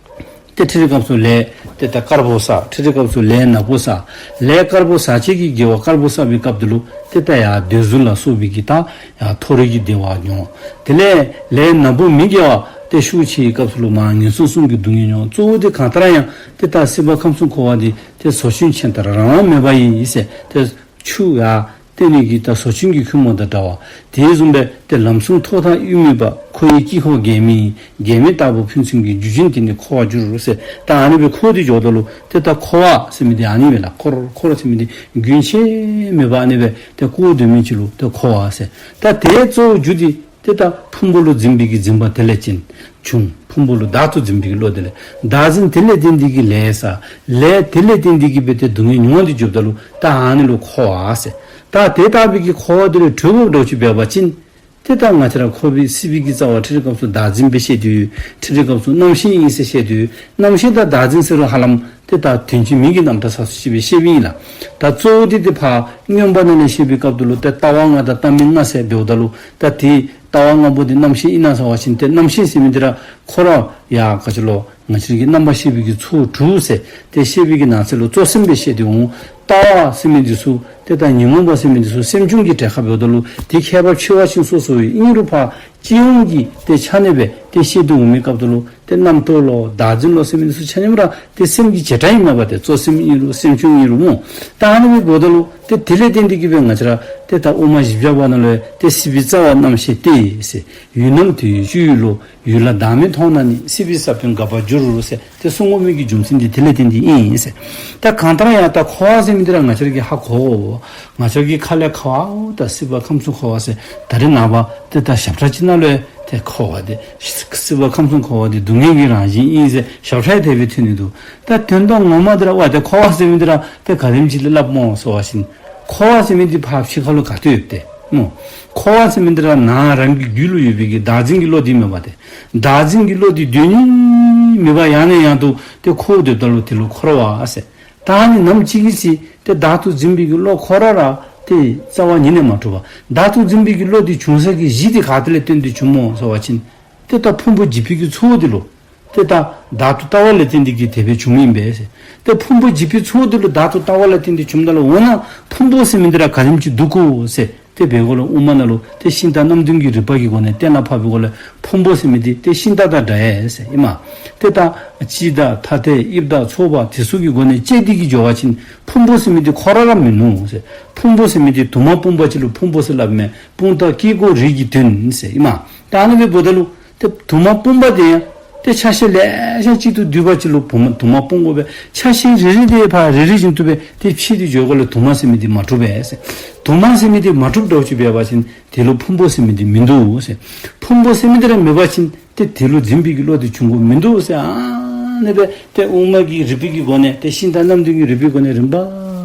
ཏེ་འཕྲལ་སྐབས་སུ་ལས་ཏེ་ད་དཀར་པོ་བསགས། འཕྲལ་སྐབས་སུ་ལས་ནག་པོ་བསགས། ལས་དཀར་པོ་བསགས་བྱེད་ཀྱི་དགེ་བ་དཀར་པོ་བསགས་པའི་སྐབས་དེ་ལུ་ཏེ་ད་ཡར་འདོད་གཟུགས་ལ་སོགས་པའི་གི་ད་ཡར་མཐོ་རིས་ཀྱི་བདེ་བ་མྱོང་། དེ་ལས་ལས་ནག་པོ་མི་དགེ་བ་ ཏེ་ཤུགས་ཆེ་བའི་སྐབས་སུ་ལུ་མར་ངན་སོང་གསུམ་གྱི་སྡུག་བསྔལ་མྱོང་། གཙོ་བོ་དེ་གང་ལྟར་ཡང་ཏེ་ད་སྲིད་པ་ཁམས་གསུམ་འཁོར་བ་འདི་ཏེ་ཟོ་ཆུན་ཆེན་ལྟར་རང་དབང་མེད་པ་ཡིན་ཟེར། ཏེ་ཆུ་ཡར་བཏོན་ནི་གི་ད་ཟོ་ཆུན་གྱི་ཁོལ་མ་དང་འདྲ་བ། དེ་བཟུམ་སྦེ་ཏེ་ལམ་གསུམ་ཐོག་མཐའ་དབུས་མེད་པ། འཁོར་བའི་དཀྱིལ་འཁོར་འགལ་མེད་ཡིན། འགལ་མེད་ལྟ་བུ་ཕན་ཚུན་གྱི། རྒྱུ་ཅན་དེ་ནི་འཁོར་བར་འགྱུར་ཟེར། ད་ཨ་ནི་སྦེ་འཁོར་ཏེ་འགྱོཝ་ད་ལུ་ཏེ་ད་འཁོར་བ་ཟེར་མི་འདི་ཨ་ནི་སྦེ་ལགས། འཁོར་འཁོར་ཟེར་མི་འདི་རྒྱུན་ཆད་མེད་པར་ཨ་ནི་སྦེ་ཏེ་འཁོར་སྡོད་མི་ཅིག་ལུ་ཏེ་འཁོར་བ་ཟེར། ད་དེའི་གཙོ་བོ་རྒྱུ་འདི་ཏེ་ད་ཕུང་པོ་ལུ་འཛིན་པའི་གི་འཛིན་པ་དེ་ལས་ཅན་བྱུང་། ཕུང་པོ་ལུ་བདག་ཏུ་འཛིན་པའི་གི་བློ་དེ་ལས། བདག་འཛིན་དེ་ལས་བརྟེན་ཏེ་གི་ལས་བསགས། ལས་དེ་ལས་བརྟེན་ཏེ་གི་སྦེ་ཏེ་སྡུག་བསྔལ་མྱོང་སྟེ་འགྱོཝ་ད་ལུ་ད་ཨ་ནི་ལུ་འཁོར་བ་ཟེར། ད་དེ་ལྟ་བུའི་གི་འཁོར་བ་དེ་ལས་གྲོལ་དགོཔ་འདྲཝ་ཅིག་འབད་བ་ཅིན་ཏེ་ད་ང་བཅས་ར་འཁོར་བའི་སྲིད་པའི་གི་རྩ་བ་འཕྲལ་འཕྲལ་སྐབས་སུ་བདག་འཛིན་སྦེ་བཤད་དེ་ཡོད། འཕྲལ་འཕྲལ་སྐབས་སུ་རྣམ་ཤེས་ཨིན་ཟེར་བཤད་དེ་ཡོད། རྣམ་ཤེས་དང་བདག་འཛིན་ཟེར་རུང་ཧ་ལམ་ཏེ་ད་དོན་གཅིག་མིང་གི་རྣམ་གྲངས་ས་སུ་ཅིག་སྦེ་བཤདཔ་ཨིན་ལགས། ད་གཙོ་བོ་དེ་ཏེ་ཕར་མངོན་པ་ནང་ལས་བཤད་པའི་སྐབས་དེ་ལུ་ཏེ་ལྟ་བ་ལྔ་དང་ལྟ་མིན་ལྔ་ཟེར་འབདཝ་ད་ལུ་ད་དེ་ལྟ་བ་ལྔ་པོ་དེ་རྣམ་ཤེས་ཨིན་ན་ཟེར་བ་ཅིན་ཏེ་རྣམ་ཤེས་ཟེར་མི་འདི་ར་ཁོ་ར་ཡང་ག་ཅི་ལོ་ང་བཅས་ར་གི་རྣམ་པར་ཤེས་པའི་གི་ཚོགས་དྲུག་ཟེར་ཏེ་བཤད་པའི་གི་ནང་གསེས་ལུ་གཙོ་སེམས་སྦེ་བཤད་དེ་འོང་། ལྟ་བ་ཟེར་མི་འདི་ཚུ་ཏེ་ད་ཉོན་མོངས་པ་ཟེར་མི་འདི་ཚུ་སེམས་བྱུང་གི་གྲས་ཁར་འབདཝ་ད་ལུ་ཏེ་ཁྱད་པར་ཕྱེ་བ་ཅིན་སོ་སོ་ཡོད། ཨིན་རུང་ཕར་སྤྱི་ཡོངས་ཀྱི་ཏེ་ཆ་ནས་སྦེ་ཏེ་བཤད་དེ་འོང་མི་སྐབས་དེ་ལུ་ཏེ་རྣམ་རྟོག་ལོ་བདག་འཛིན་ལོ་ཟེར་མི་འདི་ཚུ་ཆ་མཉམ་ར་ཏེ་སེམས་ཀྱི་བྱེ་བྲག་ཨིན་མས་པ། ཏེ་གཙོ་སེམས་ཨིན་རུང་སེམས་བྱུང་ཨིན་རུང་སྨོ། ད་ཨ་ནི་སྦེ་འབདཝ་ད་ལུ་ཏེ་དེ་ལས་བརྟེན་ཏེ་གི་སྦེ་ང་བཅས་ར་ཏེ་ད་དབུ་མ་བཞི་བརྒྱ་པ་ནང་ལུ་ཏེ་སྲིད་པའི་རྩ་བ་རྣམ་ཤེས་ཏེ་ཟེར། ཡུལ་རྣམས་དེ་ཡི་སྤྱི་ཡི་བློ། ཡུལ་ལ་བདག་མེད་མཐོང་ན་ནི། སྲིད་པའི་ས་བོན་འགག་པར་འགྱུར་ཟེར་ཏེ་གསུང་དགོ་མི་གི་རྒྱུ་མཚན་འདི་དེ་ལས་བརྟེན་ཏེ་ཨིན་ཟེར། ད་གང་ལྟར་ཡང་ད་འཁོར་བ་ཟེར་མི་འདི་ར་ང་བཅས་ར་གིས་ཧ་གོ་དགོ། ང་བཅས་ར་གི་ཁ་ལས་ཁ་བ་ད་སྲིད་པ་ཁམས་གསུམ་འཁོར་བ་ཟེར་ད་རེས་ནངས་པ་ཏེ་ད་ཞབས་ཁྲ་ཅིག་ནང་ལུ་ཏེ་འཁོར་བ་འདི་སྲིད་པ་ཁམས་གསུམ་འཁོར་བ་འདི་སྡུག་བསྔལ་གྱི་རང་བཞིན་ཨིན་ཟེར་ཞབས་ཁྲ་དེ་སྦེ་ཐོན་ནི་འདུག། ད་དོན་དག་ངོ་མ་འདི་ར་ཝ་ཏེ་འཁོར་བ་ཟེར་མི་འདི་ར་ཏེ་ག་དེམ་ཅིག་ལས་སླབ་སྨོ་ཟེར་བ་ཅིན་འཁོར་བ་ཟེར་མི་འདི་ཕར་ཕྱི་ཁ་ལུ་ག་ཏེ་ཡོདཔ་ཏེ་སྨོ། འཁོར་བ་ཟེར་མི་འདི་ར་ནང་རང་གི་རྒྱུད་ལུ་ཡོད་པའི་གི་བདག་འཛིན་གྱི་བློ་འདི་མས་པ་ཏེ། བདག་འཛིན་གྱི་བློ་འདི་སྡོད་ནི་མེད་པར་ཡང་ནས་ཡང་དུ་ཏེ་འཁོར་སྡོདཔ་ད་ལུ་དེ་ལུ་འཁོར་བ་ཟེར། ད་ནི་ནམ་ཅིག་གི་ཚེ་ཏེ་བདག་ཏུ་འཛིན་པའི་གི་བློ་ཁོ་ར་ར་ཏེ་རྩ་བ་ཉིད་ནས་མ་གྲུབ་པ། བདག་ཏུ་འཛིན་པའི་གི་བློ་འདི་བྱུང་ས་གི་གཞི་འདི་ག་ཏེ་ལས་བརྟེན་ཏེ་བྱུངམ་སྨོ་ཟེར་བ་ཅིན་ཏེ་ད་ཕུང་པོ་འཇིག་པའི་གི་ཚོགས་འདི་ལུ་ཏེ་ད་བདག་ཏུ་ལྟ་བ་ལས་བརྟེན་ཏེ་གི་དེ་སྦེ་བྱུངམ་ཨིན་པས་ཟེར། ཏེ་ཕུང་པོ་འཇིག་པའི་ཚོགས་འདི་ལུ་བདག་ཏུ་ལྟ་བ་ལས་བརྟེན་ཏེ་བྱུངམ་ད་ལུ་འོ་ན་ཕུང་པོ་ཟེར་མི་འདི་ར་ག་དེམ་ཅིག་སྡུག་གོ་ཟེར། ཏེ་འབད་སྒོ་ལུ་དབུ་མ་ནང་ལུ་ཏེ་ཤིང་རྟ་རྣམ་བདུན་གྱི་རིག་པ་གི་སྒོ་ནས་གཏན་ལ་ཕབ་པའི་སྒོ་ལས་ཕུང་པོ་ཟེར་མི་འདི་ཏེ་ཤིང་རྟ་དང་འདྲ་ཡས་ཟེར་ཨིན་མས། ཏེ་ད་སྤྱི་དང་ཐ་དད་དབྱིབས་དང་ཚོར་བ་དེ་ཚུ་གི་སྒོ་ནས་དཔྱད་དེ་གི་འགྱོ་བ་ཅིན་ཕུང་པོ་ཟེར་མི་འདི་ཁོ་ར་ར་མིན་ནུག་ཟེར། ཕུང་པོ་ཟེར་མི་འདི་དུ་མ་སྤུངས་པ་ཅིག་ལུ་ཕུང་པོ་ཟེར་སླབ་མས། སྤུངས་དང་དཀྱིལ་འཁོར་རིགས་ཀྱི་དོན་ཟེར་ཨིན་མས། ད་ཨ་ནི་སྦེ་འབདཝ་ད་ལུ་ཏེ་དུ་མ་སྤུངས་པ་དེ་ཡང་ཏེ་ཆ་ཤས་ལེ་ཤ་གཅིག་ཏུ་བསྡུས་པ་ཅིག་ལུ་བུ་མ་དུ་མ་སྤུངས་དགོ་པས། ཆ་ཤས་རེ་རེ་དེ་ཕར་རེ་རེ་བཞིན་དུ་སྦེ་ཏེ་ཕྱེ་སྟེ་འགྱོ་སྒོ་ལུ་དུ་མ་ཟེར་མི་འདི་མ་གྲུབ་པས་ཟེར། དུ་མ་ཟེར་མི་འདི་མ་གྲུབ་འདྲཝ་ཅིག་འབད་བ་ཅིན་དེ་ལུ་ཕུང་པོ་ཟེར་མི་འདི་མིན་འདུག་ཟེར། ཕུང་པོ་ཟེར་མི་འདི་ར་མེད་པ་ཅིན་ཏེ་དེ་ལུ་འཛིན་པའི་གི་བློ་འདི་འབྱུང་དགོཔ་མིན་འདུག་ཟེར། ཨ་ནི་སྦེ་ཏེ་དབུ་མ་གི་རིག་པའི་གི་སྒོ་ནས་ཏེ་ཤིང་རྟ་རྣམ་བདུན་གྱི་རིག་པའི་སྒོ་ནས་རིམ་པ་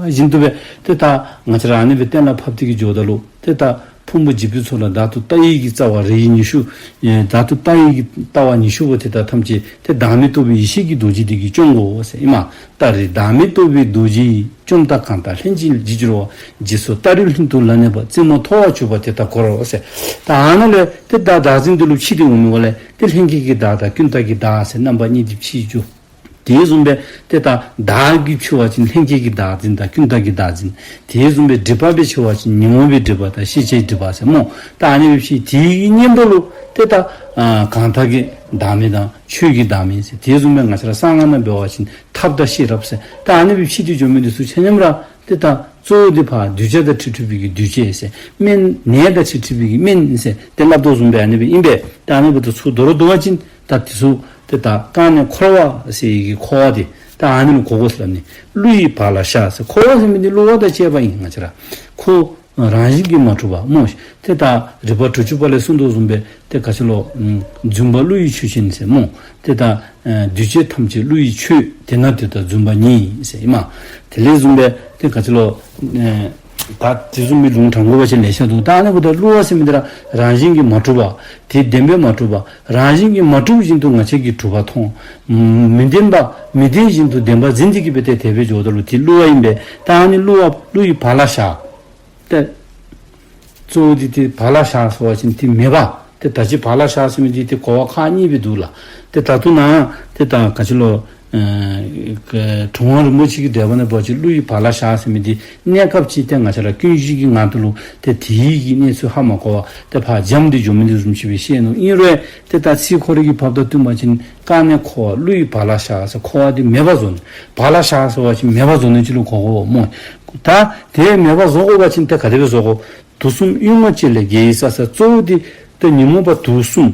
བཞིན་དུ་སྦེ་ཏེ་ད་ང་བཅས་ར་ཨ་ནི་སྦེ་གཏན་ལ་ཕབ་སྟེ་གི་འགྱོཝ་ད་ལུ་ཏེ་ད་ཕུང་པོ་འཇིག་པའི་ཚོགས་ལ་བདག་ཏུ་ལྟ་བའི་གི་རྩ་བ་རིགས་ཉི་ཤུ། ཨེ་བདག་ཏུ་ལྟ་བའི་གི་ལྟ་བ་ཉི་ཤུ་པོ་དེ་དག་ཐམས་ཅད་ཏེ་བདག་མེད་རྟོགས་པའི་ཡེ་ཤེས་ཀྱི་རྡོ་རྗེ་དེ་གིས་སྐྱོང་དགོ་ཟེར་ཨིན་མས། ད་རེས་བདག་མེད་རྟོགས་པའི་རྡོ་རྗེ་ཡིས། བཅོམ་ལྟ་གང་ལྟར་ལྷན་ཅིག་བགྱིར་འགྱུར་བ། རྗེས་སུ་ལྟ་རུང་ལྷུན་དུ་ལ་གནས་པ། རྩེ་མོ་མཐོ་བར་གྱུར་པ་དེ་ལྟར་བསྐོར་རོ་ཟེར། ད་ཨ་ནཱ་ལས་ཏེ་ད་བདག་འཛིན་དེ་ལུ་ཕྱེ་སྟེ་འོང་མི་སྒོ་ལས་ཏེ་ལྷན་སྐྱེས་ཀྱི་བདག་དང་ཀུན་བཏགས་ཀྱི་བདག་ཟེར་རྣམ་པ་གཉིས་ཏེ་ཕྱེ་འགྱོ། དེ་བཟུམ་སྦེ་ཏེ་ད་བདག་གི་ཕྱེ་བ་ཅིན་ལྷན་སྐྱེས་ཀྱི་བདག་འཛིན་དང་ཀུན་བཏགས་ཀྱི་བདག་འཛིན། དེ་བཟུམ་སྦེ་སྒྲིབ་པ་སྦེ་ཕྱེ་བ་ཅིན་ཉོན་མོངས་པའི་སྒྲིབ་པ་དང་ཤེས་བྱའི་སྒྲིབ་པ་ཟེར་སྨོ། ད་ཨ་ནི་སྦེ་ཕྱེ། དེའི་གི་གཉེན་པོ་ལུ་ཏེ་ད་ཨ་གང་དག་གི་བདག་མེད་དང་ཆོས་ཀྱི་བདག་མེད་ཟེར། དེ་བཟུམ་སྦེ་ང་བཅས་ར་གསང་སྔགས་ནང་འབད་བ་ཅིན་ཐབས་དང་ཤེས་རབ་ཟེར། ད་ཨ་ནི་སྦེ་ཕྱེ་སྟེ་འགྱོ་མི་འདི་ཚུ་ཆ་མཉམ་ར་ཏེ་ད་གཙོ་བོ་འདི་ཕར་གདུལ་བྱ་དང་འཁྲིལ་འཁྲིལ་བའི་གི་གདུལ་བྱ་ཟེར། སྨན་ནད་དང་འཁྲིལ་འཁྲིལ་བའི་གི་སྨན་ཟེར་ཏེ་སླབ་དོ་བཟུམ་སྦེ་ཨ་ནི་སྦེ་ཨིན་པས། ད་ཨ་ནི་སྦེ་ད་ཚུར་མདོར་བསྡུ་བ་ཅིན་ད་དེ་ཚུ་ཏེ་ད་རྐང་ནས་འཁོར་བ་ཟེར་བའི་གི་འཁོར་བ་དེ་ད་ཨ་ནི་ལུ་གོ་དགོ་ཟེར་སླབ་ནི། བསླུ་ཡི་བག་ལ་ཞ་ཟེར། འཁོར་བ་ཟེར་མི་འདི་བསླུ་བ་དང་བཅས་པ་ཨིན། ང་བཅས་ར་ཁོ་རང་བཞིན་གྱིས་མ་གྲུབ་པ་སྨོ། ཏེ་ད་རིགས་པ་དྲུག་ཅུ་པ་ལས་གསུངས་དོ་བཟུམ་སྦེ་ཏེ་ག་ཅི་ལོ། ཨམ་རྫུན་པ་བསླུ་ཡི་ཆོས་ཅན་ཟེར་སྨོ། ཏེ་ད་ཨ་གདུལ་བྱ་ཐམས་ཅད་བསླུ་ཡི་ཆོས། དེས་ན་དེ་དག་རྫུན་པ་ཉིད་ཡིན་ཟེར་ཨིན་མས། དེ་ལས་བཟུང་སྦེ་ཏེ་ག་ཅི་ལོ། ཨེ་ད་དེ་བཟུམ་མའི་ལུང་དྲང་དགོ་པ་ཅིན་ལེ་ཤ་འདུག། ད་ཨ་ནི་འབདཝ་ད་བསླུ་བ་ཟེར་མི་འདི་ར་རང་བཞིན་གྱིས་མ་གྲུབ་པ། དེ་བདེན་པས་མ་གྲུབ་པ། རང་བཞིན་གྱིས་མ་གྲུབ་བཞིན་དུ་ང་བཅས་ཀྱིས་གྲུབ་པ་མཐོང་། མི་བདེན་པ་མི་བདེན་བཞིན་དུ་བདེན་པར་འཛིན་ཏེ་གི་སྦེ་ཏེ་དེ་སྦེ་འགྱོཝ་ད་ལུ་དེ་བསླུ་བ་ཨིན་པས། ད་ཨ་ནི་བསླུ་བ་བསླུ་ཡི་བག་ལ་ཞ། ཏེ་གཙོ་བོ་དེ་དེ་བག་ལ་ཞ་ཟེར་བ་ཅིན་དེ་མེད་པ། ཏེ་ད་ཅི་བག་ལ་ཞ་ཟེར་མི་འདི་ཏེ་གོ་བ་ཁག་གཉིས་སྦེ་འདུག་ལགས། ཏེ་ད་ལྟོ་ནཱ་ཏེ་ད་ག་ཅི་ལོ། ཨེ་ག་གྲུབ་དབང་རིན་པོ་ཆེ་གི་འགྲེལ་པ་ནང་འབད་བ་ཅིན་ཀླུ་ཡི་བག་ལ་ཞ་ཟེར་མི་འདི་གནས་སྐབས་ཅིག་ཏེ་ང་བཅས་ར་ཀུན་གཞི་གི་ངང་དུ་ལུ་ཏེ་དེ་གི་གནས་ཚུལ་ཧ་མ་གོ་བར་ཏེ་ཕར་འཇམ་སྟེ་འགྱོ་མི་འདི་བཟུམ་ཅིག་སྦེ་བཤད་ནུག། ཨིན་རུང་ཏེ་ད་ཚིག་ཁོ་ར་གི་བབ་དང་བསྟུན་པ་ཅིན་དཀའ་གནད་འཁོར་བ་ཀླུ་ཡི་བག་ལ་ཞ་ཟེར་འཁོར་བ་འདི་མེདཔ་བཟོ་ནི། བག་ལ་ཞ་ཟེར་བ་ཅིན་མེདཔ་བཟོ་ནི་ཅིག་ལུ་གོ་དགོ་སྨོ། ད་དེ་མེདཔ་བཟོ་དགོ་པ་ཅིན་ཏེ་ག་དེ་སྦེ་བཟོ་དགོ། དུག་གསུམ་གཡུལ་ངོ་བཅས་ལས་རྒྱལ་བའི་ས་ཟེར། གཙོ་བོ་འདི་ཏེ་ཉོན་མོངས་པ་དུག་གསུམ།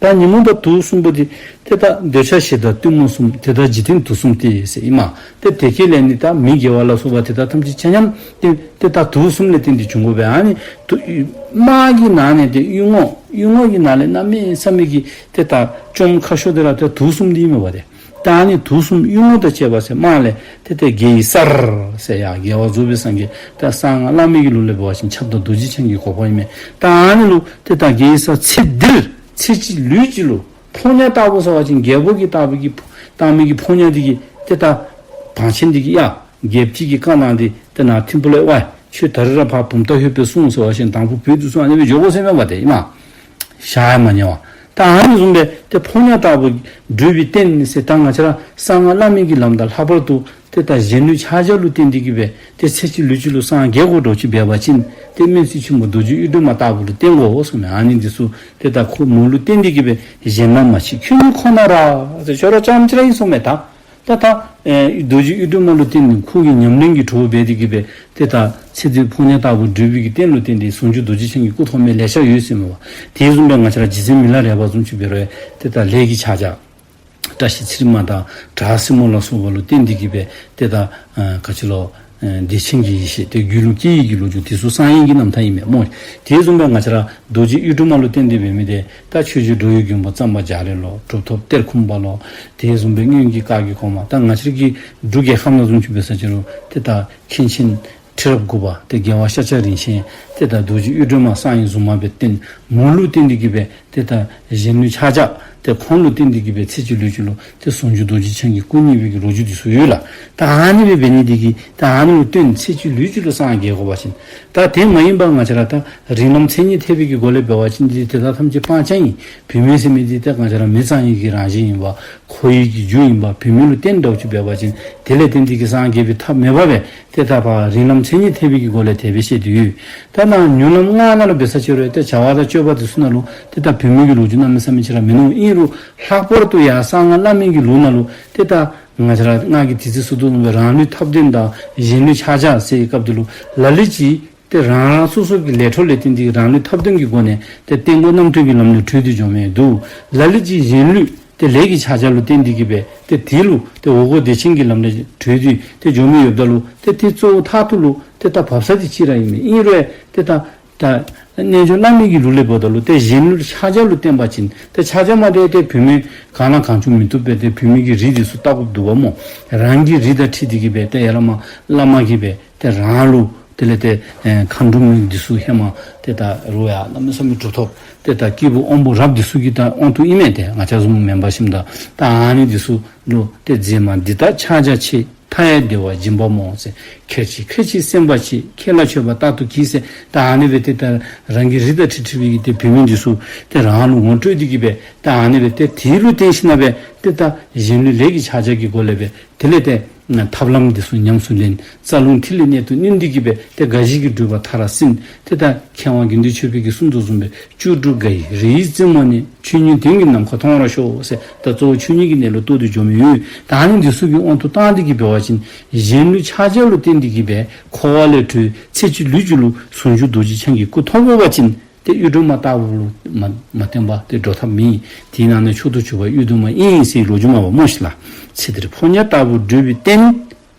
ད་ཉོན་མོངས་པ་དུག་གསུམ་པོ་འདི་ཏེ་ད་འདོད་ཆགས་ཞེ་སྡང་གཏི་མུག་གསུམ། དེ་དག་འཇིག་རྟེན་དུག་གསུམ་སྟེ་ཟེར་ཨིན་མས། ཏེ་དེ་ཁས་ལེན་ནི་ད་མི་དགེ་བ་ལ་སོགས་པ་དེ་དག་ཐམས་ཅད་ཆ་མཉམ་ཏེ་ཏེ་ད་དུག་གསུམ་ལས་བརྟེན་ཏེ་འབྱུང་དགོ་པས། ཨ་ནི་དུག་དམག་གི་ནང་ནས་ཏེ་གཡུལ་ངོ་གཡུལ་ངོ་གི་ནང་ལས་གནམ་མེད་ས་མེད་ཀྱི་ཏེ་ད་བཅོམ་ཁ་ཤོར་དེ་ར་ཏེ་དུག་གསུམ་འདི་ཨིན་མས་པ་ཏེ། ད་ཨ་ནི་དུག་གསུམ་གཡུལ་ངོ་དང་བཅས་པ་ཟེར་དམག་ལས་ཏེ་ཏེ་རྒྱལ་བའི་སར་ཟེར་ཡང་རྒྱལ་བ་རྫོགས་པའི་སངས་རྒྱས་ད་གསང་སྔགས་བླ་མེད་ཀྱི་ལུགས་ལས་འབད་བ་ཅིན་ཁྱབ་བདག་རྡོ་རྗེ་འཆང་གི་གོ་འཕང་ཨིན་མས། ད་ཨ་ནི་ལུ་ཏེ་ད་རྒྱལ་བའི་སར་ཚེ་འདིར་ཚེ་གཅིག་ལུས་གཅིག་ལུ་ཕོ་ཉ་ལྟ་བུ་ཟེར་བ་ཅིན་རྒྱལ་པོ་གིས་ལྟ་བུ་གི་ཕོ་བཏང་མི་གི་ཕོ་ཉ་འདི་གིས་ཏེ་ད་བང་ཆེན་འདི་གིས་ཡ་རྒྱལཔོ་ཅིག་གིས་བཀའ་གནང་སྟེ་ཏེ་ནཱ་ཐིམ་ཕུག་ལས་ཝའི་ཁྱོད་ད་རིས་ར་ཕར་བུམ་ཐང་ལྷོད་པའི་སོང་ཟེར་བ་ཅིན་དང་ཕུ་བོད་དུ་སོང་ཨ་ནི་སྦེ་འགྱོ་དགོ་ཟེར་མས་པ་ཏེ་ཨིན་མས། ཞག་ཡང་མ་ཉལ་བར། ད་ཨ་ནི་བཟུམ་སྦེ་ཏེ་ཕོ་ཉ་ལྟ་བུ་སྒྲུབ་པའི་རྟེན་ཟེར་ད་ང་བཅས་ར་གསང་སྔགས་བླ་མེད་ཀྱི་ལམ་དང་ལྷག་པར་དུ་ཏེ་ད་གཞན་ལུས་ཕྱག་རྒྱ་ལུ་བརྟེན་ཏེ་གི་སྦེ་ཏེ་ཚེ་གཅིག་ལུས་གཅིག་ལུ་སངས་རྒྱས་དགོ་འགྱོ་ཅི་འབད་བ་ཅིན་ཏེ་སྨན་རྩིས་ཆེན་པོ་རྡོ་རྗེ་གཡུ་སྒྲོན་མ་ལྟ་བུ་ལུ་བརྟེན་དགོ་གསུངས་མས། ཨ་ནི་འདི་ཚུ་ཏེ་ད་ཁོ་མོ་ལུ་བརྟེན་ཏེ་གི་སྦེ་གཞན་ན་མ་མཆིས་ཁྱོད་ཉིད་ཁོ་ན་ར་ཟེར་ཁྱོད་ར་རྐྱངམ་གཅིག་ར་ཨིན་གསུངས་མས་ད། ད་ད་ཨེ་རྡོ་རྗེ་གཡུ་སྒྲོན་མ་ལུ་བརྟེན་ནས་ཁོ་གིས་ཉམས་ལེན་གྱི་གྲོགས་འབད་དེ་གི་སྦེ་ཏེ་ད་ཚེ་འདིར་ཕོ་ཉ་ལྟ་བུ་སྒྲུབ་པའི་གི་རྟེན་ལུ་བརྟེན་ཏེ་ཟུང་འཇུག་རྡོ་རྗེ་འཆང་གི་སྐུ་ཐོབ་མི་ལེ་ཤ་ཡོད་ཟེར་མས་པ། དེ་བཟུམ་སྦེ་ང་བཅས་ར་རྗེ་བཙུན་མི་ལ་རས་པ་བཟུམ་ཅིག་འབད་རུང་ཏེ་ད་ལས་ཀྱི་ཕྱག་རྒྱ་བཀྲ་ཤིས་ཚེ་རིང་མ་དང་བྲག་སྲིན་མོ་ལ་སོགས་པ་ལུ་བརྟེན་ཏེ་གི་སྦེ་ཏེ་ད་ཨ་ག་ཅི་ལོ་ཨ་བདེ་ཆེན་གྱི་ཡེ་ཤེས་ཏེ་རྒྱུད་ལུ་སྐྱེ་ཡི་གི་ལོ་རྒྱུས་དེ་ཚུ་གསང་བའི་གི་རྣམ་ཐར་ཨིན་མས་སྨོ། དེ་བཟུམ་སྦེ་ང་བཅས་ར་རྡོ་རྗེ་གཡུ་སྒྲོན་མ་ལུ་བརྟེན་ཏེ་འབད་མི་དེ་ད་ཆོས་རྗེ་འགྲོ་བའི་མགོན་པོ་གཙང་པ་རྒྱ་རས་ལོ་གྲུབ་ཐོབ་གཏེར་ཁུང་པ་ལོ། དེ་བཟུམ་སྦེ་སྔོན་གྱི་བཀའ་བརྒྱུད་གོང་མ་ད་ང་བཅས་ར་གི་འབྲུག་རྒྱལ་ཁབ་ནང་བཟུམ་ཅིག་འབད་ས་ཅིག་རུང་ཏེ་ད་མཁན་ཆེན་ཁྲི་རབས་དགུ་པ་ཏེ་རྒྱལ་བ་ཤཱཀྱ་རིན་ཆེན་ཏེ་ད་རྡོ་རྗེ་གཡུ་སྒྲོན་མ་གསང་བའི་གཟུངས་མ་སྦེ་བསྟེན། མོ་ལུ་བརྟེན་ཏེ་གི་སྦེ་ཏེ་ད་གཞན་ལུས་ཕྱག་རྒྱ་ཏེ་ཁོང་ལུ་བརྟེན་ཏེ་གི་སྦེ་ཚེ་གཅིག་ལུས་གཅིག་ལུ་ཏེ་ཟུང་འཇུག་རྡོ་རྗེ་འཆང་གི་སྐུ་བརྙེས་པའི་གི་ལོ་རྒྱུས་འདི་ཚུ་ཡོད་ལགས། ད་ཨ་ནི་སྦེ་འབད་ནི་འདི་གིས་ད་ཨ་ནི་ལུ་བརྟེན་ཚེ་གཅིག་ལུས་གཅིག་ལུ་སངས་རྒྱས་དགོ་པ་ཅིན་ད་དེ་མ་ཡིན་པར་ང་བཅས་ར་ད་རིང་ལམ་མཚན་ཉིད་ཐེག་པའི་གི་སྒོ་ལས་འབད་བ་ཅིན་འདི་དེ་དག་ཐམས་ཅད་སྤང་བྱ་ཨིན། བུད་མེད་ཟེར་མི་འདི་ཏེ་ང་བཅས་ར་མི་གཙང་བའི་གི་རང་བཞིན་ཨིན་པ། འཁོར་བའི་གི་རྒྱུ་ཨིན་པ། བུད་མེད་ལུ་བརྟེན་འགྱོ་ཅི་འབད་བ་ཅིན་དེ་ལས་བརྟེན་ཏེ་གི་སངས་རྒྱས་པའི་ཐབས་མེད་པ་སྦེ་ཏེ་ད་ཕར་རིང་ལམ་མཚན་ཉིད་ཐེག་པའི་གི་སྒོ་ལས་དེ་སྦེ་བཤད་དེ་ཡོད། ད་ནཱ་མྱུར་ལམ་སྔགས་ནང་ལུ་འབད་ས་ཅིག་རུང་ཏེ་བྱ་བ་དང་སྤྱོད་པ་དེ་ཚུ་ནང་ལུ་ཏེ་ད་བུད་མེད་ཀྱི་ལོ་རྒྱུས་གནམ་མེད་ས་མེད་ཅིག་ར་མིན་ནུག། ཨིན་རུང་ལྷག་པར་དུ་ཡང་གསང་སྔགས་བླ་མེད་ཀྱི་ལུགས་ནང་ལུ་ཏེ་ད་ང་བཅས་ར་སྔགས་ཀྱི་དེ་ཚེ་སུ་དུ་རང་ལུས་ཐབས་ལྡན་དང་གཞན་ལུས་ཕྱག་རྒྱ་ཟེར་བའི་སྐབས་དེ་ལུ་ལ་ལུ་ཅིག་ཏེ་རང་རང་སོ་སོ་གི་ལས་འཕྲོ་ལས་བརྟེན་ཏེ་རང་ལུས་ཐབས་ལྡན་གྱི་སྒོ་ནས་ཏེ་སྟེང་སྒོ་རྣམ་གྲོལ་གྱི་ལམ་ལུ་བགྲོད་དེ་འགྱོ་མི་འདུག། ལ་ལུ་ཅིག་གཞན་ལུས་ཏེ་ལས་ཀྱི་ཕྱག་རྒྱ་ལུ་བརྟེན་ཏེ་གི་སྦེ་ཏེ་དེ་ལུ་ཏེ་འོག་སྒོ་བདེ་ཆེན་གྱི་ལམ་ལས་བགྲོད་དེ་ཏེ་འགྱོ་མི་ཡོདཔ་ད་ལུ་ཏེ་དེ་གཙོ་བོ་མཐར་ཐུག་ལུ་ཏེ་ད་བབས་ས་དེ་གཅིག་ར་ཨིན་མས། ཨིན་རུང་ཏེ་ད་ད་རྣལ་འབྱོར་བླ་མེད་ཀྱི་ལུགས་ལས་འབདཝ་ད་ལུ་ཏེ་གཞན་ལུས་ཕྱག་རྒྱ་ལུ་བརྟེན་པ་ཅིན་ཏེ་ཕྱག་རྒྱ་མ་དེ་ཏེ་བུད་མེད་གང་ལ་གང་བྱུང་མི་བཏུབ་པས། ཏེ་བུད་མེད་ཀྱི་རིགས་དེ་ཚུ་བལྟ་དགོཔ་འདུག་པ་སྨོ། རང་གི་རིགས་དང་འཁྲིལ་ཏེ་གི་སྦེ་ཏེ་ཡ་བླ་མ་བླ་མ་གིས་སྦེ་ཏེ་རང་ལུ་དེ་ལས་ཏེ་ཨེ་མཁའ་འགྲོ་མ་འདི་ཚུ་ཧེ་མ་ཏེ་ད་རུང་ཡང་གནམ་མེད་ས་མེད་གྲུབ་ཐོབ་ཏེ་ད་སྐྱེས་བུ་དབང་པོ་རབ་འདི་ཚུ་གི་ད་དབང་དུ་ཨིན་མས། ཏེ་ང་བཅས་བཟུམ་མེན་པ་ཞིནམ་ད་ད་ཨ་ནི་འདི་ཚུ་ལུ་ཏེ་མཛེས་མ་འདི་དག་ཕྱག་རྒྱ་ཆེ། མཐའ་ཡས་བདེ་བ་སྦྱིན་པ་སྨོ་ཟེར། ཁྱེད་ཀྱིས་ཁྱེད་ཀྱི་སེམས་པ་ཕྱེ། ཁྱེད་ལ་མཆོད་པ་རྟག་ཏུ་གྱིས་ཟེར། ད་ཨ་ནི་སྦེ་ཏེ་ད་རང་གི་རིགས་དང་འཁྲིལ་འཁྲིལ་བའི་གི་ཏེ་བུད་མེད་འདི་ཚུ་ཏེ་རང་ལུ་ངོ་སྤྲོད་དེ་གི་སྦེ་ད་ཨ་ནི་སྦེ་ཏེ་དེ་ལུ་བརྟེན་ཞིནམ་ལས་ཏེ་ད་གཞན་ལུས་ལས་ཀྱི་ཕྱག་རྒྱ་གི་སྒོ་ལས་སྦེ་དེ་ལས་ཏེ་ཐབས་ལམ་འདི་ཚུ་ཉམས་སུ་ལེན། རྩ་རླུང་ཐིག་ལེ་གནད་དུ་བསྣུན་ཏེ་གི་སྦེ་ཏེ་དགའ་བཞི་གི་སྒྲིབ་པ་མཐར་ཟིན། ཏེ་ད་མཁས་དབང་དགེ་འདུན་ཆོས་འཕེལ་གྱིས་གསུངས་དོ་བཟུམ་སྦེ་བཅུ་དྲུག་དགའ་བའི་རིའི་རྩེ་མོ་ནས། ཆོས་ཉིད་དོན་གྱི་ནམ་མཁའ་མཐོང་བར་ཤོག་ཟེར། ད་གཙོ་བོ་ཆོས་ཉིད་ཀྱི་གནས་ལུགས་རྟོགས་ཏེ་འགྱོ་མི་ཡོད། ད་ཨ་ནི་འདི་ཚུ་གི་དབང་དུ་བཏང་སྟེ་གི་འབད་བ་ཅིན་གཞན་ལུས་ཕྱག་རྒྱ་ལུ་བརྟེན་ཏེ་གི་སྦེ་འཁོར་བ་ལས་གྲོལ་ཚེ་གཅིག་ལུས་གཅིག་ལུ་ཟུང་འཇུག་རྡོ་རྗེ་འཆང་གི་སྐུ་ཐོབ་དགོ་པ་ཅིན་ཏེ་གཡུ་སྒྲོན་མ་ལྟ་བུ་ལུ་མ་མ་བརྟེན་པར་ཏེ་འགྲོ་ཐབས་མེད། དེའི་ནང་ནས་མཆོག་ཏུ་གྱུར་པ་གཡུ་སྒྲོན་མ་ཨིན་ཟེར་ལོ་རྒྱུས་མ་པ་སྨོ་ཤིག་ལགས། ཚེ་འདིར་ཕོ་ཉ་ལྟ་བུ་སྒྲུབ་པའི་རྟེན།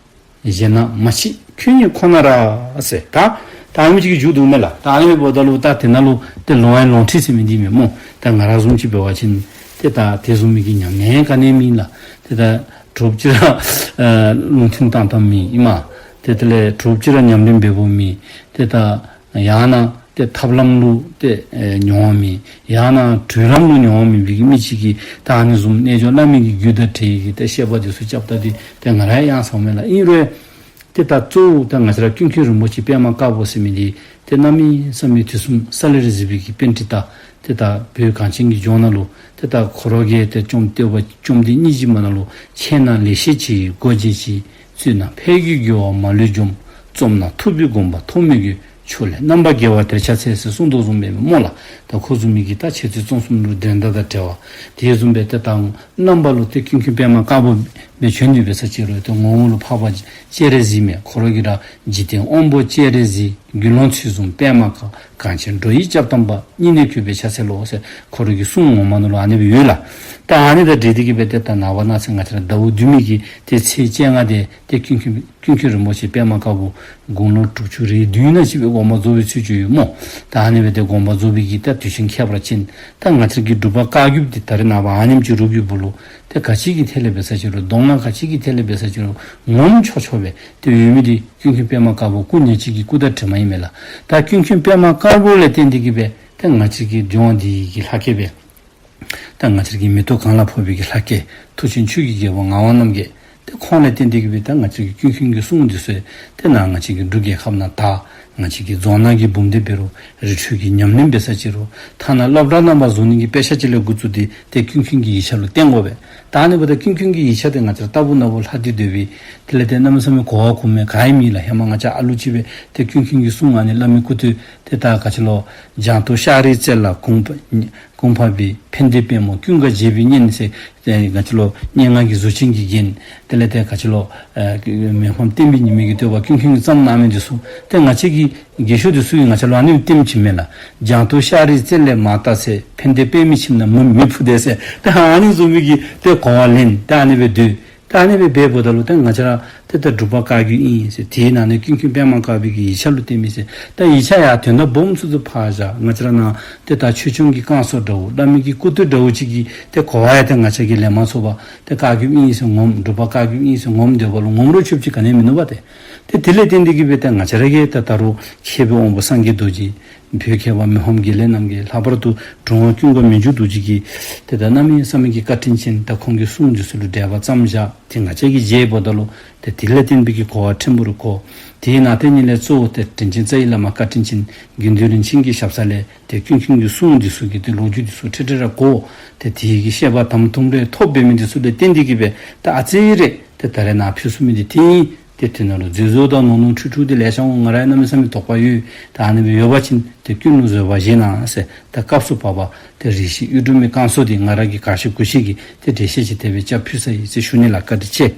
གཞན་ན་མ་མཆིས་ཁྱོད་ཉིད་ཁོ་ན་ར་ཟེར། ད་ད་ཨ་ནི་ཅིག་གི་མཇུག་བསྡུ་མས་ལགས། ད་ཨ་ནི་འབདཝ་ད་ལུ་ད་དེ་ནང་ལུ་ཏེ་ལོང་བའི་ལོང་ཁྲིད་ཟེར་མི་འདི་མས་སྨོ། ད་ང་ར་བཟུམ་ཅིག་འབད་བ་ཅིན་ཏེ་ད་དེ་བཟུམ་མའི་གི་ཉམས་ལེན་ག་ནི་མེད་ལགས། ཏེ་ད་གྲུབ་ཅིག་ར་ཨ་ལུང་བསྟན་བཏང་བཏངམ་མེད་ཨིན་མས། ཏེ་དེ་ལས་གྲུབ་ཅིག་ར་ཉམས་ལེན་འབདཝ་མེད། ཏེ་ད་ཡང་ན་ཏེ་ཐབས་ལམ་ལུ་ཏེ་ཨེ་མྱོང་བ་མེད། ཡང་ན་གྲོལ་ལམ་ལུ་མྱོང་བ་མེད་པའི་གི་མི་ཅིག་གིས་ད་ཨ་ནི་བཟུམ་རྣལ་འབྱོར་བླ་མེད་ཀྱི་རྒྱུད་དང་འབྲེལ་བའི་གི་ཏེ་བཤད་པ་འདི་ཚུ་རྐྱབ་ད་འདི་ཏེ་ང་ར་ཡང་ཡང་ཟེརཝ་མས་ལགས། ཨིན་རུང་ ཏེ་ད་གཙོ་བོ་ད་ང་བཅས་ར་ཀུན་མཁྱེན་རིན་པོ་ཆེ་པདྨ་དཀར་པོ་ཟེར་མི་འདི་ཏེ་གནམ་མེད་ས་མེད་དུས་གསུམ་ས་ལེར་གཟིགས་པའི་གི་པཎྜི་ཏ། ཏེ་ད་བོད་གངས་ཅན་གྱི་ལྗོངས་ནང་ལུ་ཏེ་ད་ཁོ་ར་གིས་ཏེ་བཅོམ་ལྡན་འདས་བཅོམ་ལྡན་འདས་ཀྱི་མ་ནང་ལུ། འཆད་ན་ལེགས་བཤད་ཆོས་ཀྱི་སྒོ་འབྱེད་ཅིང་། རྩོད་ན་ཕས་ཀྱི་རྒོལ་བ་མ་ལུས་འཇོམས། རྩོམ་ན་ཐུབ་པའི་དགོངས་པ་ཐོགས་མེད་ཀྱི། ཕྱོགས་ལས་རྣམ་པར་རྒྱལ་བ་དེར་ཕྱག་འཚལ་ཟེར་གསུངས་དོ་བཟུམ་སྦེ་སྨོ་ལགས། ད་ཁོ་བཟུམ་མའི་གི་ད་འཆད་རྩོད་རྩོམ་གསུམ་ལུ་འགྲན་ཟླ་དང་བྲལ་བ། དེ་བཟུམ་སྦེ་ཏེ་ད་རྣམ་པ་ལུ་ཏེ་ཀུན་མཁྱེན་པདྨ་དཀར་པོ་སྦེ་བྱོན་ནི་འབད་ས་ཅིག་རུང་ཏེ་ངོ་བོ་ལུ་འཕགས་པ་སྤྱན་རས་གཟིགས་མས། ཁོ་ར་གིས་ར་འཇིག་རྟེན་དབང་པོ་སྤྱན་རས་གཟིགས། དགེ་སློང་ཚུལ་བཟུང་པདྨ་དཀར། གངས་ཅན་འགྲོ་བའི་སྐྱབས་དམ་པ། སྙིང་ནས་གུས་པས་ཕྱག་འཚལ་ལོ་ཟེར་ཁོ་ར་གི་གསུང་ངོ་མ་ནང་ལུ་ཨ་ནི་སྦེ་ཡོད་ལགས། ད་ཨ་ནི་དང་འབྲེལ་ཏེ་གིས་སྦེ་ཏེ་ད་ནངས་པ་གནངས་ཚེ་ང་བཅས་ར་ཟླཝ་བདུན་པའི་གི་ཏེ་ཚེས་བཅོ་ལྔ་དེ་ཏེ་ཀུན་མཁྱེན་ཀུན་མཁྱེན་རིན་པོ་ཆེ་པདྨ་དཀར་པོ་དགུང་ལོ་དྲུག་ཅུ་རེ་བདུན་ན་ཅིག་སྦེ་དགོངས་པ་རྫོགས་པའི་ཚུལ་ཅིག་ཡོད་སྨོ། ད་ཨ་ནི་སྦེ་ཏེ་དགོངས་པ་རྫོགས་པའི་གི་ད་དུས་ཆེན་ཁྱད་པར་ཅན། ད་ང་བཅས་ཀྱི་འབྲུག་པ་བཀའ་བརྒྱུད་འདི་ད་རེས་ནངས་པ་ཨ་ནེམ་ཅིག་རུག་གི་སྦུག་ལུ་ཏེ་ག་ཅི་གི་ཐད་ལས་འབད་ས་ཅིག་རུང་མདོ་སྔགས་ག་ཅི་གི་ཐད་ལས་འབད་ས་ཅིག་རུང་ངོམ་ཆོག་ཆོག་སྦེ་ཏེ་ཡོད་མི་འདི་ཀུན་མཁྱེན་པདྨ་དཀར་པོ་སྐུ་ཉིད་ཅིག་གི་སྐུ་དང་གྲིབ་མ་ཨིན་མས་ལགས། ད་ཀུན་མཁྱེན་པདྨ་དཀར་པོ་ལས་བརྟེན་ཏེ་གིས་སྦེ་ཏེ་ང་བཅས་ཀྱི་ལྗོངས་འདི་གི་ལྷ་སྐལ་སྦེ་ད་ང་བཅས་ཀྱི་མེ་ཏོག་གང་ལ་ཕོག་པའི་གི་ལྷ་སྐལ་མཐུ་ཆེན་ཆོས་ཀྱི་རྒྱལ་པོ་ངག་དབང་རྣམ་རྒྱལ། ཏེ་ཁོང་ལས་བརྟེན་ཏེ་གིས་སྦེ་ད་ང་བཅས་ཀྱི་ཀུན་མཁྱེན་གྱི་གསུང་འདི་ཚུ་ཏེ་ནཱ་ང་བཅས་ཀྱི་འབྲུག་རྒྱལ་ཁབ་ནང་དར། ང་བཅས་ཀྱི་རྫོང་ནང་གི་འབུམ་སྡེ་འབད་རུང་རི་ཁྲོད་ཀྱི་ཉམས་ལེན་འབད་ས་ཅིག་རུང་ཐ་ན་སློབ་གྲྭ་རྣམ་པ་བཟོ་ནི་གི་དཔེ་ཆ་ཅིག་ལས་འགོ་བཙུགས་ཏེ་ཏེ་ཀུན་མཁྱེན་གྱི་ཡིག་ཆ་ལུ་བརྟེན་དགོ་པས། ད་ཨ་ནི་འབདཝ་ད་ཀུན་མཁྱེན་གྱི་ཡིག་ཆ་དེ་ང་བཅས་ར་ལྟ་བུ་ན་བུ་ལྷག་སྟེ་སྡོད་པའི་དེ་ལས་ཏེ་གནམ་མེད་ས་མེད་གོ་བ་གོ་མི་ག་ཡང་མེད་ལགས། ཧེ་མ་ང་བཅས་ཨ་ལུ་ཅིག་སྦེ་ཏེ་ཀུན་མཁྱེན་གྱི་གསུང་ཨ་ནི་བླ་མའི་སྐུ་སྟོད་ཏེ་ད་ག་ཅི་ལོ། འཇང་ཐོ་ཤར་རིའི་རྩེ་ལ་གུང་གུང་འཕགས་པའི། ཕན་བདེའི་དཔལ་མོ་ཀུན་དགའ་བཞད་པའི་གཉེན་ཟེར། ཏེ་ག་ཅི་ལོ་སྙན་ངག་གི་གཟུགས་ཅན་གྱི་རྒྱན། དེ་ལས་ཏེ་ག་ཅི་ལོ་ཨ་མི་ཕམ་བསྟན་པའི་ཉི་མའི་གི་བསྟོད་པ་ཀུན་མཁྱེན་གྱིས་བརྩམས་གནང་མི་འདི་ཚུ་ཏེ་ང་བཅས་ཀྱི་རྒས་ཤོས་འདི་ཚུ་གིས་ང་བཅས་ལུ་ཨ་ནི་སྦེ་སྟོནམ་ཅིག་མས་ལགས། འཇང་ཐོ་ཤར་རིའི་རྩེ་ལས་མར་བལྟ་ཚེ། ཕན་བདེའི་དཔལ་མོའི་ཁྱིམ་ན་མི་མི་བུ་བསྡད་ཟེར། ཏེ་ཨ་ནི་བཟུམ་མའི་གི་ཏེ་གོ་བ་ལེན་ཏེ་ཨ་ནི་སྦེ་སྡོད། ད་ཨ་ནི་སྦེ་འབདཝ་ད་ལུ་ད་ང་བཅས་ར་ཏེ་ད་འབྲུག་པ་བཀའ་བརྒྱུད་ཨིན་ཟེར། དེའི་ནང་ནས་ཀུན་མཁྱེན་པདྨ་དཀར་པོའི་གི་ཡིག་ཆ་ལུ་བརྟེན་མི་ཟེར། ད་ཡིག་ཆ་ཡང་དོན་དག་སྦོམ་ཚུ་ཚུ་ཕར་བཞག། ང་བཅས་ར་ནཱ་ཏེ་ད་ཆོས་སྐྱོང་གི་བསྐང་གསོ་འདྲཝ་བླ་མའི་གི་སྐུ་སྟོད་འདྲཝ་ཅིག་གི་ཏེ་གོ་བ་ཡང་ཏེ་ང་བཅས་ཀྱིས་ལེན་མ་ཚུགས་པར་ཏེ་བཀའ་བརྒྱུད་ཨིན་ཟེར་ངོམ། འབྲུག་པ་བཀའ་བརྒྱུད་ཨིན་ཟེར་ངོམ་སྡོད་པ་ལུ་ངོམ་རུང་ཆོགཔ་ཅིག་ག་ནི་ཡང་མིན་ནུག་པ་ཏེ། ཏེ་དེ་ལས་བརྟེན་ཏེ་གིས་སྦེ་ད་ང་བཅས་ར་གིས་ད་ད་རུང་མཁས་པའི་དབང་པོ་སངས་རྒྱས་རྡོ་རྗེ། བོད་མཁས་པ་མི་ཕམ་དགེ་ལེགས་རྣམ་རྒྱལ། ལྷག་པར་དུ་གྲུབ་དབང་ཀུན་དགའ་མི་འགྱུར་རྡོ་རྗེ་གིས་ཏེ་ད་གནམ་མེད་ས་མེད་ཀྱི་བཀའ་དྲིན་ཅན། ད་ཁོང་གི་གསུང་འདི་ཚུ་ལུ་འགྲེལ་པ་བརྩམས་བཞག། ཏེ་ང་བཅས་ཀྱིས་མཇལཝ་ད་ལུ་ཏེ་དེ་ལས་བརྟེན་པའི་གི་གོ་བ་ཕྲན་བུ་རེ་གོ། དེའི་ནང་དེ་ཉིད་ལས་གཙོ་བོ་ཏེ་དྲིན་ཅན་རྩ་བའི་བླ་མ་བཀའ་དྲིན་ཅན་དགེ་འདུན་རིན་ཆེན་གྱི་ཞབས་ས་ལས་ཏེ་ཀུན་མཁྱེན་གྱི་གསུང་འདི་ཚུ་གི་ཏེ་ལོ་རྒྱུས་འདི་ཚུ་ཁྲིག་ཁྲི་ར་གོ། ཏེ་དེའི་གི་བཤད་པ་དམ་དུམ་རེ་ཐོབ་འབད་མི་འདི་ཚུ་ལས་བརྟེན་ཏེ་གིས་སྦེ་ད་ཨ་ཙི་རེ་ཏེ་ད་རེས་ནཱ་ཕུལ་ཚུགས་མི་འདི་དེ་ཨིན། ཏེ་དེ་ནང་ལུ་རྫོགས་རྫོགས་དང་ནོར་ནོར་འཁྲུལ་འཁྲུལ་འདི་ལེ་ཤ་འོང་། ང་ར་ཡང་གནམ་མེད་ས་མེད་དོགས་པ་ཡོད། ད་ཨ་ནི་སྦེ་ཡོད་པ་ཅིན་ཏེ་ཀུན་སློང་བཟོད་པ་བཞེས་གནང་ཟེར། ད་སྐབས་སུ་བབ་པ་ཏེ་རེ་ཞིག་གཡུ་སྒྲོན་མའི་བསྐང་གསོ་འདི་ང་ར་གིས་ག་ཤེས་གུ་ཤེས་ཀྱིས་ཏེ་འགྲེལ་བཤད་ཅིག་དེ་སྦེ་རྐྱབ་ཕུལ་ཚར་ཡི་ཟེར་ཞུ་ནི་ལགས། བཀའ་དྲིན་ཆེ།